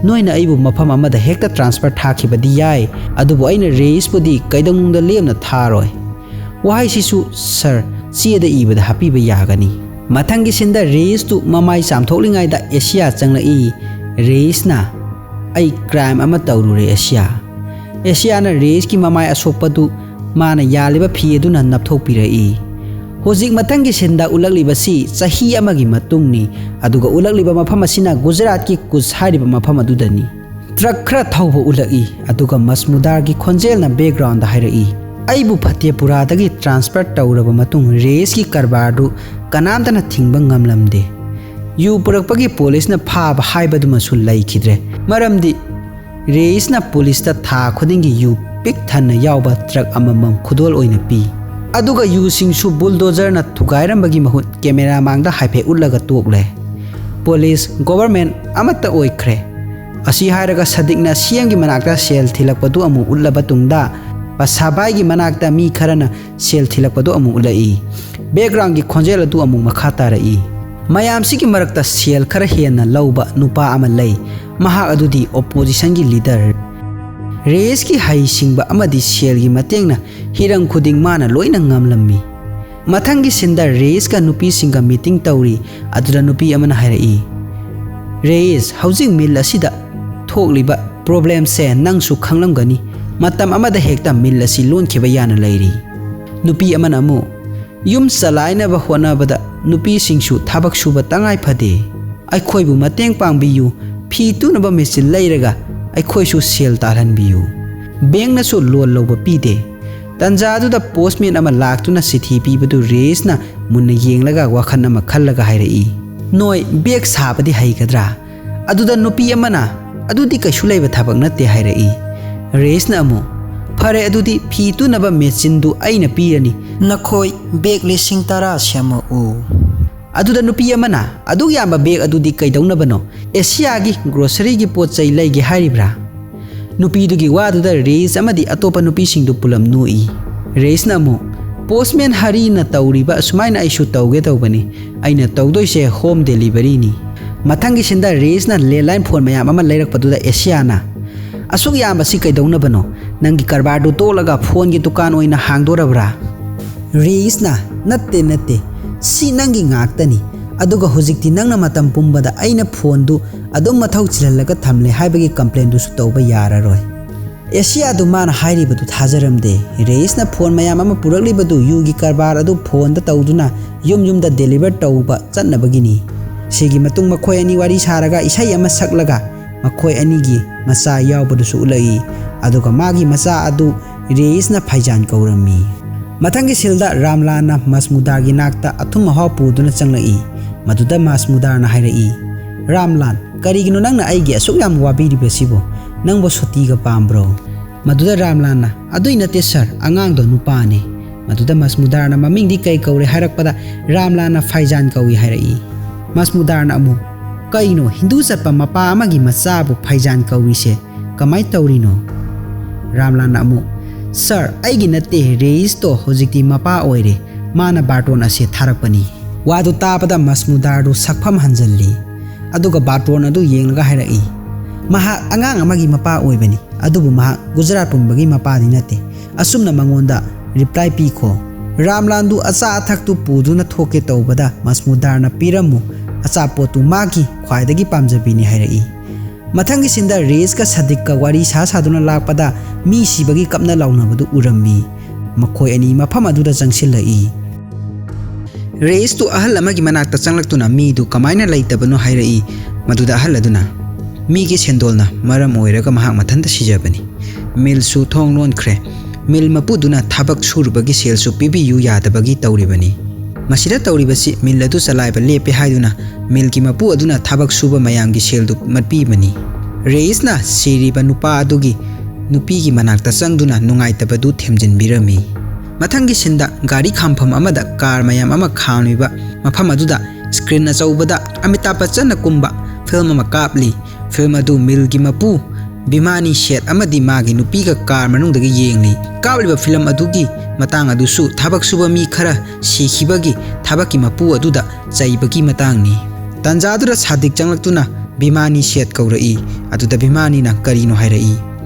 "ꯅꯣꯏꯅ ꯑꯩꯕꯨ ꯃꯐꯝ ꯑꯃꯗ ꯍꯦꯛꯇ ꯇ꯭ꯔꯥꯟꯁꯐꯔ ꯊꯥꯈꯤꯕꯗꯤ ꯌꯥꯏ, ꯑꯗꯨꯕꯨ ꯑꯩꯅ ꯔꯦꯏꯁꯄꯨꯗꯤ ꯀꯩꯗꯧꯅꯨꯡꯗ ꯂꯦꯝꯅ ꯊꯥꯔꯣꯏ꯫" ꯋꯥꯍꯩꯁꯤꯁꯨ ꯁꯥꯔ ꯆꯦꯗ ꯏꯕꯗ ꯍꯥꯞꯄꯤꯕ ꯌꯥꯒꯅꯤ꯫ ꯃꯊꯪꯒꯤ ꯁꯤꯟꯗ ꯔꯦꯏꯁꯇꯨ ꯃꯃꯥꯏ ꯆꯥꯝꯊꯣꯛꯂꯤꯉꯩꯗ ꯑꯦꯁꯤꯌꯥ ꯆꯪꯂꯛꯏ꯫ ꯔꯦꯏꯁꯅ, "ꯑꯩ ꯀ꯭ꯔꯥꯏꯝ ꯑꯃ ꯇꯧꯔꯨꯔꯦ, ꯑꯦꯁꯤꯌꯥ꯫" ꯑꯦꯁꯤꯌꯥꯅ ꯔꯦꯏꯁꯀꯤ ꯃꯃꯥꯏ ꯑꯁꯣꯛꯄꯗꯨ ꯃꯥꯅ ꯌꯥꯜꯂꯤꯕ ꯐꯤ ꯑꯗꯨꯅ ꯅꯞꯊꯣꯛꯄꯤꯔꯛꯏ꯫ ꯍꯧꯖꯤꯛ ꯃꯊꯪꯒꯤ ꯁꯤꯟꯗ ꯎꯠꯂꯛꯂꯤꯕꯁꯤ ꯆꯍꯤ ꯑꯃꯒꯤ ꯃꯇꯨꯡꯅꯤ, ꯑꯗꯨꯒ ꯎꯠꯂꯛꯂꯤꯕ ꯃꯐꯝ ꯑꯁꯤꯅ ꯒꯨꯖꯔꯥꯠꯀꯤ ꯀꯨꯆ ꯍꯥꯏꯔꯤꯕ ꯃꯐꯝ ꯑꯗꯨꯗꯅꯤ꯫ ꯇ꯭ꯔꯛ ꯈꯔ ꯊꯧꯕ ꯎꯠꯂꯛꯏ, ꯑꯗꯨꯒ ꯃꯁꯃꯨꯗꯥꯔꯒꯤ ꯈꯣꯟꯖꯦꯜꯅ ꯕꯦꯛꯒ꯭ꯔꯥꯎꯟꯗ ꯍꯥꯏꯔꯛꯏ, "ꯑꯩꯕꯨ ꯐꯇꯦꯄꯨꯔꯥꯗꯒꯤ ꯇ꯭ꯔꯥꯟꯁꯐꯔ ꯇꯧꯔꯕ ꯃꯇꯨꯡ ꯔꯦꯏꯁꯀꯤ ꯀꯔꯕꯥꯔꯗꯨ ꯀꯅꯥꯝꯇꯅ ꯊꯤꯡꯕ ꯉꯝꯂꯝꯗꯦ꯫ ꯌꯨ ꯄꯨꯔꯛꯄꯒꯤ ꯄꯨꯂꯤꯁꯅ ꯐꯥꯕ ꯍꯥꯏꯕꯗꯨꯃꯁꯨ ꯂꯩꯈꯤꯗ꯭ꯔꯦ, ꯃꯔꯝꯗꯤ ꯔꯦꯏꯁꯅ ꯄꯨꯂꯤꯁꯇ ꯊꯥ ꯈꯨꯗꯤꯡꯒꯤ ꯌꯨ ꯄꯤꯛ ꯊꯟꯅ ꯌꯥꯎꯕ ꯇ꯭ꯔꯛ ꯑꯃꯃꯝ ꯈꯨꯗꯣꯜ ꯑꯣꯏꯅ ꯄꯤ꯫ ꯑꯗꯨꯒ ꯌꯨꯁꯤꯡꯁꯨ ꯕꯨꯜꯗꯣꯖꯔꯅ ꯊꯨꯒꯥꯏꯔꯝꯕꯒꯤ ꯃꯍꯨꯠ ꯀꯦꯃꯦꯔꯥ ꯃꯥꯡꯗ ꯍꯥꯏꯐꯦꯠ ꯎꯠꯂꯒ ꯇꯣꯛꯂꯦ꯫ ꯄꯨꯂꯤꯁ ꯒꯣꯚꯔꯃꯦꯟ ꯑꯃꯠꯇ ꯑꯣꯏꯈ꯭ꯔꯦ꯫" ꯑꯁꯤ ꯍꯥꯏꯔꯒ ꯁꯗꯤꯛꯅ ꯁꯤꯑꯦꯝꯒꯤ ꯃꯅꯥꯛꯇ ꯁꯦꯜ ꯊꯤꯜꯂꯛꯄꯗꯨ ꯑꯃꯨꯛ ꯎꯠꯂꯕ ꯇꯨꯡꯗ, ꯄꯁꯥꯕꯥꯏꯒꯤ ꯃꯅꯥꯛꯇ ꯃꯤ ꯈꯔꯅ ꯁꯦꯜ ꯊꯤꯜꯂꯛꯄꯗꯨ ꯑꯃꯨꯛ ꯎꯠꯂꯛꯏ꯫ ꯕꯦꯛꯒ꯭ꯔꯥꯎꯟꯒꯤ ꯈꯣꯟꯖꯦꯜ ꯑꯗꯨ ꯑꯃꯨꯛ ꯃꯈꯥ ꯇꯥꯔꯛꯏ꯫ ꯃꯌꯥꯝꯁꯤꯒꯤ ꯃꯔꯛꯇ ꯁꯦꯜ ꯈꯔ ꯍꯦꯟꯅ ꯂꯧꯕ ꯅꯨꯄꯥ ꯑꯃ ꯂꯩ꯫ ꯃꯍꯥꯛ ꯑꯗꯨꯗꯤ ꯑꯣꯄꯣꯖꯤꯁꯟꯒꯤ ꯂꯤꯗꯔ꯫ ꯔꯦꯏꯁꯀꯤ ꯍꯩꯁꯤꯡꯕ ꯑꯃꯗꯤ ꯁꯦꯜꯒꯤ ꯃꯇꯦꯡꯅ ꯍꯤꯔꯝ ꯈꯨꯗꯤꯡ ꯃꯥꯅ ꯂꯣꯏꯅ ꯉꯝꯂꯝꯃꯤ꯫ ꯃꯊꯪꯒꯤ ꯁꯤꯟꯗ ꯔꯦꯏꯁꯀ ꯅꯨꯄꯤꯁꯤꯡꯒ ꯃꯤꯇꯤꯡ ꯇꯧꯔꯤ꯫ ꯑꯗꯨꯗ ꯅꯨꯄꯤ ꯑꯃꯅ ꯍꯥꯏꯔꯛꯏ, "ꯔꯦꯏꯁ, ꯍꯧꯖꯤꯛ ꯃꯤꯜ ꯑꯁꯤꯗ ꯊꯣꯛꯂꯤꯕ ꯄ꯭ꯔꯣꯕ꯭ꯂꯦꯝꯁꯦ ꯅꯪꯁꯨ ꯈꯪꯂꯝꯒꯅꯤ꯫ ꯃꯇꯝ ꯑꯃꯗ ꯍꯦꯛꯇ ꯃꯤꯜ ꯑꯁꯤ ꯂꯣꯟꯈꯤꯕ ꯌꯥꯅ ꯂꯩꯔꯤ꯫" ꯅꯨꯄꯤ ꯑꯃꯅ ꯑꯃꯨꯛ, "ꯌꯨꯝ ꯆꯂꯥꯏꯅꯕ ꯍꯣꯠꯅꯕꯗ ꯅꯨꯄꯤꯁꯤꯡꯁꯨ ꯊꯕꯛ ꯁꯨꯕ ꯇꯉꯥꯏ ꯐꯗꯦ꯫ ꯑꯩꯈꯣꯏꯕꯨ ꯃꯇꯦꯡ ꯄꯥꯡꯕꯤꯌꯨ, ꯐꯤ ꯇꯨꯅꯕ ꯃꯦꯆꯤꯟ ꯂꯩꯔꯒ ꯑꯩꯈꯣꯏꯁꯨ ꯁꯦꯜ ꯇꯥꯜꯍꯟꯕꯤꯌꯨ꯫ ꯕꯦꯡꯅꯁꯨ ꯂꯣꯟ ꯂꯧꯕ ꯄꯤꯗꯦ꯫" ꯇꯟꯖꯥꯗꯨꯗ ꯄꯣꯁꯃꯦꯟ ꯑꯃ ꯂꯥꯛꯇꯨꯅ ꯆꯤꯊꯤ ꯄꯤꯕꯗꯨ ꯔꯦꯏꯁꯅ ꯃꯨꯟꯅ ꯌꯦꯡꯂꯒ ꯋꯥꯈꯜ ꯑꯃ ꯈꯜꯂꯒ ꯍꯥꯏꯔꯛꯏ, "ꯅꯣꯏ ꯕꯦꯒ ꯁꯥꯕꯗꯤ ꯍꯩꯒꯗ꯭ꯔꯥ?" ꯑꯗꯨꯗ ꯅꯨꯄꯤ ꯑꯃꯅ, "ꯑꯗꯨꯗꯤ ꯀꯩꯁꯨ ꯂꯩꯕ ꯊꯕꯛ ꯅꯠꯇꯦ" ꯍꯥꯏꯔꯛꯏ꯫ ꯔꯦꯁꯅ ꯑꯃꯨꯛ, "ꯐꯔꯦ, ꯑꯗꯨꯗꯤ ꯐꯤ ꯇꯨꯅꯕ ꯃꯦꯆꯤꯟꯗꯨ ꯑꯩꯅ ꯄꯤꯔꯅꯤ, ꯅꯈꯣꯏ ꯕꯦꯒ ꯂꯤꯁꯤꯡ ꯇꯔꯥ ꯁꯦꯝꯃꯛꯎ"꯫ ꯑꯗꯨꯗ ꯅꯨꯄꯤ ꯑꯃꯅ, "ꯑꯗꯨꯛ ꯌꯥꯝꯕ ꯕꯦꯒ ꯑꯗꯨꯗꯤ ꯀꯩꯗꯧꯅꯕꯅꯣ? ꯑꯦꯁꯤꯌꯥꯒꯤ ꯒ꯭ꯔꯣꯁꯔꯤꯒꯤ ꯄꯣꯠ ꯆꯩ ꯂꯩꯒꯦ ꯍꯥꯏꯔꯤꯕ꯭ꯔꯥ?" ꯅꯨꯄꯤꯗꯨꯒꯤ ꯋꯥꯗꯨꯗ ꯔꯦꯁ ꯑꯃꯗꯤ ꯑꯇꯣꯞꯄ ꯅꯨꯄꯤꯁꯤꯡꯗꯨ ꯄꯨꯂꯞ ꯅꯣꯛꯏ꯫ ꯔꯦꯁꯅ ꯑꯃꯨꯛ, "ꯄꯣꯁꯃꯦꯟ ꯍꯔꯤꯅ ꯇꯧꯔꯤꯕ ꯑꯁꯨꯃꯥꯏꯅ ꯑꯩꯁꯨ ꯇꯧꯒꯦ ꯇꯧꯕꯅꯤ꯫ ꯑꯩꯅ ꯇꯧꯗꯣꯏꯁꯦ ꯍꯣꯝ ꯗꯦꯂꯤꯚꯔꯤꯅꯤ"꯫ ꯃꯊꯪꯒꯤ ꯁꯤꯟꯗ ꯔꯦꯁꯅ ꯂꯦꯟꯂꯥꯏꯟ ꯐꯣꯟ ꯃꯌꯥꯝ ꯑꯃ ꯂꯩꯔꯛꯄꯗꯨꯗ ꯑꯦꯁꯤꯌꯥꯅ, "ꯑꯁꯨꯛ ꯌꯥꯝꯕꯁꯤ ꯀꯩꯗꯧꯅꯕꯅꯣ? ꯅꯪꯒꯤ ꯀꯔꯕꯥꯔꯗꯨ ꯇꯣꯛꯂꯒ ꯐꯣꯟꯒꯤ ꯗꯨꯀꯥꯟ ꯑꯣꯏꯅ ꯍꯥꯡꯗꯣꯔꯕ꯭ꯔꯥ?" ꯔꯦꯁꯅ, "ꯅꯠꯇꯦ, ꯅꯠꯇꯦ, ꯁꯤ ꯅꯪꯒꯤ ꯉꯥꯛꯇꯅꯤ꯫ ꯑꯗꯨꯒ ꯍꯧꯖꯤꯛꯇꯤ ꯅꯪꯅ ꯃꯇꯝ ꯄꯨꯝꯕꯗ ꯑꯩꯅ ꯐꯣꯟꯗꯨ ꯑꯗꯨꯝ ꯃꯊꯧ ꯆꯤꯜꯍꯜꯂꯒ ꯊꯝꯂꯦ ꯍꯥꯏꯕꯒꯤ ꯀꯝꯄ꯭ꯂꯦꯟꯗꯨꯁꯨ ꯇꯧꯕ ꯌꯥꯔꯔꯣꯏ"꯫ ꯑꯦꯁꯤꯌꯥꯗꯨ ꯃꯥꯅ ꯍꯥꯏꯔꯤꯕꯗꯨ ꯊꯥꯖꯔꯝꯗꯦ꯫ ꯔꯦꯁꯅ ꯐꯣꯟ ꯃꯌꯥꯝ ꯑꯃ ꯄꯨꯔꯛꯂꯤꯕꯗꯨ ꯌꯨꯒꯤ ꯀꯔꯕꯥꯔ ꯑꯗꯨ ꯐꯣꯟꯗ ꯇꯧꯗꯨꯅ ꯌꯨꯝ ꯌꯨꯝꯗ ꯗꯦꯂꯤꯚꯔ ꯇꯧꯕ ꯆꯠꯅꯕꯒꯤꯅꯤ꯫ ꯁꯤꯒꯤ ꯃꯇꯨꯡ ꯃꯈꯣꯏ ꯑꯅꯤ ꯋꯥꯔꯤ ꯁꯥꯔꯒ ꯏꯁꯩ ꯑꯃ ꯁꯛꯂꯒ ꯃꯈꯣꯏ ꯑꯅꯤꯒꯤ ꯃꯆꯥ ꯌꯥꯎꯕꯗꯨꯁꯨ ꯎꯠꯂꯛꯏ꯫ ꯑꯗꯨꯒ ꯃꯥꯒꯤ ꯃꯆꯥ ꯑꯗꯨ ꯔꯦꯁꯅ ꯐꯩꯖꯥꯟ ꯀꯧꯔꯝꯃꯤ꯫ ꯃꯊꯪꯒꯤ ꯁꯤꯜꯗ ꯔꯥꯝꯂꯥꯟꯅ ꯃꯁꯃꯨꯗꯥꯔꯒꯤ ꯅꯥꯛꯇ ꯑꯊꯨꯝ ꯑꯍꯥꯎ ꯄꯨꯗꯨꯅ ꯆꯪꯂꯛꯏ꯫ ꯃꯗꯨꯗ ꯃꯁꯃꯨꯗꯥꯔꯅ ꯍꯥꯏꯔꯛꯏ, "ꯔꯥꯝꯂꯥꯟ, ꯀꯔꯤꯒꯤꯅꯣ ꯅꯪꯅ ꯑꯩꯒꯤ ꯑꯁꯨꯛ ꯌꯥꯝ ꯋꯥꯕꯤꯔꯤꯕꯁꯤꯕꯨ? ꯅꯪꯕꯨ ꯁꯣꯇꯤꯒ ꯄꯥꯝꯕ꯭ꯔꯣ?" ꯃꯗꯨꯗ ꯔꯥꯝꯂꯥꯟꯅ, "ꯑꯗꯨꯏ ꯅꯠꯇꯦ ꯁꯥꯔ, ꯑꯉꯥꯡꯗꯣ ꯅꯨꯄꯥꯅꯤ"꯫ ꯃꯗꯨꯗ ꯃꯁꯃꯨꯗꯥꯔꯅ, "ꯃꯃꯤꯡꯗꯤ ꯀꯩ ꯀꯧꯔꯦ?" ꯍꯥꯏꯔꯛꯄꯗ ꯔꯥꯝꯂꯥꯟꯅ ꯐꯩꯖꯥꯟ ꯀꯧꯏ ꯍꯥꯏꯔꯛꯏ꯫ ꯃꯁꯃꯨꯗꯥꯔꯅ ꯑꯃꯨꯛ, "ꯀꯩꯅꯣ, ꯍꯤꯟꯗꯨ ꯆꯠꯄ ꯃꯄꯥ ꯑꯃꯒꯤ ꯃꯆꯥꯕꯨ ꯐꯩꯖꯥꯟ ꯀꯧꯔꯤꯁꯦ? ꯀꯃꯥꯏ ꯇꯧꯔꯤꯅꯣ?" ꯔꯥꯝꯂꯥꯟꯅ ꯑꯃꯨꯛ, "ꯁꯥꯔ, ꯑꯩꯒꯤ ꯅꯠꯇꯦ, ꯔꯦꯏꯁꯇꯣ ꯍꯧꯖꯤꯛꯇꯤ ꯃꯄꯥ ꯑꯣꯏꯔꯦ, ꯃꯥꯅ ꯕꯥꯔꯇꯣꯟ ꯑꯁꯦ ꯊꯥꯔꯛꯄꯅꯤ"꯫ ꯋꯥꯗꯨ ꯇꯥꯕꯗ ꯃꯁꯃꯨꯗꯥꯔꯗꯨ ꯁꯛꯐꯝ ꯍꯟꯖꯜꯂꯤ꯫ ꯑꯗꯨꯒ ꯕꯥꯔꯇꯣꯟ ꯑꯗꯨ ꯌꯦꯡꯂꯒ ꯍꯥꯏꯔꯛꯏ, "ꯃꯍꯥꯛ ꯑꯉꯥꯡ ꯑꯃꯒꯤ ꯃꯄꯥ ꯑꯣꯏꯕꯅꯤ, ꯑꯗꯨꯕꯨ ꯃꯍꯥꯛ ꯒꯨꯖꯔꯥꯠ ꯄꯨꯝꯕꯒꯤ ꯃꯄꯥꯗꯤ ꯅꯠꯇꯦ꯫ ꯑꯁꯨꯝꯅ ꯃꯉꯣꯟꯗ ꯔꯤꯄ꯭ꯂꯥꯏ ꯄꯤꯈꯣ"꯫ ꯔꯥꯝꯂꯥꯟꯗꯨ ꯑꯆꯥ ꯑꯊꯛꯇꯨ ꯄꯨꯗꯨꯅ ꯊꯣꯛꯀꯦ ꯇꯧꯕꯗ ꯃꯁꯃꯨꯗꯥꯔꯅ, "ꯄꯤꯔꯝꯃꯨ, ꯑꯆꯥꯄꯣꯠꯇꯨ ꯃꯥꯒꯤ ꯈ꯭ꯋꯥꯏꯗꯒꯤ ꯄꯥꯝꯖꯕꯤꯅꯤ" ꯍꯥꯏꯔꯛꯏ꯫ ꯃꯊꯪꯒꯤ ꯁꯤꯟꯗ ꯔꯦꯁꯀ ꯁꯗꯤꯛꯀ ꯋꯥꯔꯤ ꯁꯥ ꯁꯥꯗꯨꯅ ꯂꯥꯛꯄꯗ ꯃꯤ ꯁꯤꯕꯒꯤ ꯀꯞꯅ ꯂꯥꯎꯅꯕꯗꯨ ꯎꯔꯝꯃꯤ꯫ ꯃꯈꯣꯏ ꯑꯅꯤ ꯃꯐꯝ ꯑꯗꯨꯗ ꯆꯪꯁꯤꯜꯂꯛꯏ꯫ ꯔꯦꯁꯇꯨ ꯑꯍꯜ ꯑꯃꯒꯤ ꯃꯅꯥꯛꯇ ꯆꯪꯂꯛꯇꯨꯅ ꯃꯤꯗꯨ ꯀꯃꯥꯏꯅ ꯂꯩꯇꯕꯅꯣ ꯍꯥꯏꯔꯛꯏ꯫ ꯃꯗꯨꯗ ꯑꯍꯜ ꯑꯗꯨꯅ, "ꯃꯤꯒꯤ ꯁꯦꯟꯗꯣꯜꯅ ꯃꯔꯝ ꯑꯣꯏꯔꯒ ꯃꯍꯥꯛ ꯃꯊꯟꯇ ꯁꯤꯖꯕꯅꯤ꯫ ꯃꯤꯜꯁꯨ ꯊꯣꯡ ꯂꯣꯟꯈ꯭ꯔꯦ꯫ ꯃꯤꯜ ꯃꯄꯨꯗꯨꯅ ꯊꯕꯛ ꯁꯨꯔꯨꯕꯒꯤ ꯁꯦꯜꯁꯨ ꯄꯤꯕꯤꯌꯨ ꯌꯥꯗꯕꯒꯤ ꯇꯧꯔꯤꯕꯅꯤ"꯫ ꯃꯁꯤꯗ ꯇꯧꯔꯤꯕꯁꯤ ꯃꯤꯜ ꯑꯗꯨ ꯆꯂꯥꯏꯕ ꯂꯦꯞꯄꯦ ꯍꯥꯏꯗꯨꯅ ꯃꯤꯜꯒꯤ ꯃꯄꯨ ꯑꯗꯨꯅ ꯊꯕꯛ ꯁꯨꯕ ꯃꯌꯥꯝꯒꯤ ꯁꯦꯜꯗꯨ ꯃꯠꯄꯤꯕꯅꯤ꯫ ꯔꯦꯏꯁꯅ ꯁꯤꯔꯤꯕ ꯅꯨꯄꯥ ꯑꯗꯨꯒꯤ ꯅꯨꯄꯤꯒꯤ ꯃꯅꯥꯛꯇ ꯆꯪꯗꯨꯅ ꯅꯨꯡꯉꯥꯏꯇꯕꯗꯨ ꯊꯦꯝꯖꯤꯟꯕꯤꯔꯝꯃꯤ꯫ ꯃꯊꯪꯒꯤ ꯁꯤꯟꯗ ꯒꯥꯔꯤ ꯈꯥꯝꯐꯝ ꯑꯃꯗ ꯀꯥꯔ ꯃꯌꯥꯝ ꯑꯃ ꯈꯥꯝꯂꯤꯕ ꯃꯐꯝ ꯑꯗꯨꯗ ꯁ꯭ꯀ꯭ꯔꯤꯟ ꯑꯆꯧꯕꯗ ꯑꯃꯤꯇꯥꯕ ꯕꯆꯆꯟꯅ ꯀꯨꯝꯕ ꯐꯤꯂꯝ ꯑꯃ ꯀꯥꯞꯂꯤ꯫ ꯐꯤꯂꯝ ꯑꯗꯨ ꯃꯤꯜꯒꯤ ꯃꯄꯨ ꯕꯤꯃꯥꯅꯤ ꯁꯦꯠ ꯑꯃꯗꯤ ꯃꯥꯒꯤ ꯅꯨꯄꯤꯒ ꯀꯥꯔ ꯃꯅꯨꯡꯗꯒꯤ ꯌꯦꯡꯂꯤ꯫ ꯀꯥꯞꯂꯤꯕ ꯐꯤꯂꯝ ꯑꯗꯨꯒꯤ ꯃꯇꯥꯡ ꯑꯗꯨꯁꯨ ꯊꯕꯛ ꯁꯨꯕ ꯃꯤ ꯈꯔ ꯁꯤꯈꯤꯕꯒꯤ ꯊꯕꯛꯀꯤ ꯃꯄꯨ ꯑꯗꯨꯗ ꯆꯩꯕꯒꯤ ꯃꯇꯥꯡꯅꯤ꯫ ꯇꯥꯟꯖꯥꯗꯨꯗ ꯁꯥꯗꯤꯛ ꯆꯪꯂꯛꯇꯨꯅ ꯕꯤꯃꯥꯅꯤ ꯁꯦꯠ ꯀꯧꯔꯛꯏ꯫ ꯑꯗꯨꯗ ꯕꯤꯃꯥꯅꯤꯅ ꯀꯔꯤꯅꯣ ꯍꯥꯏꯔꯛꯏ꯫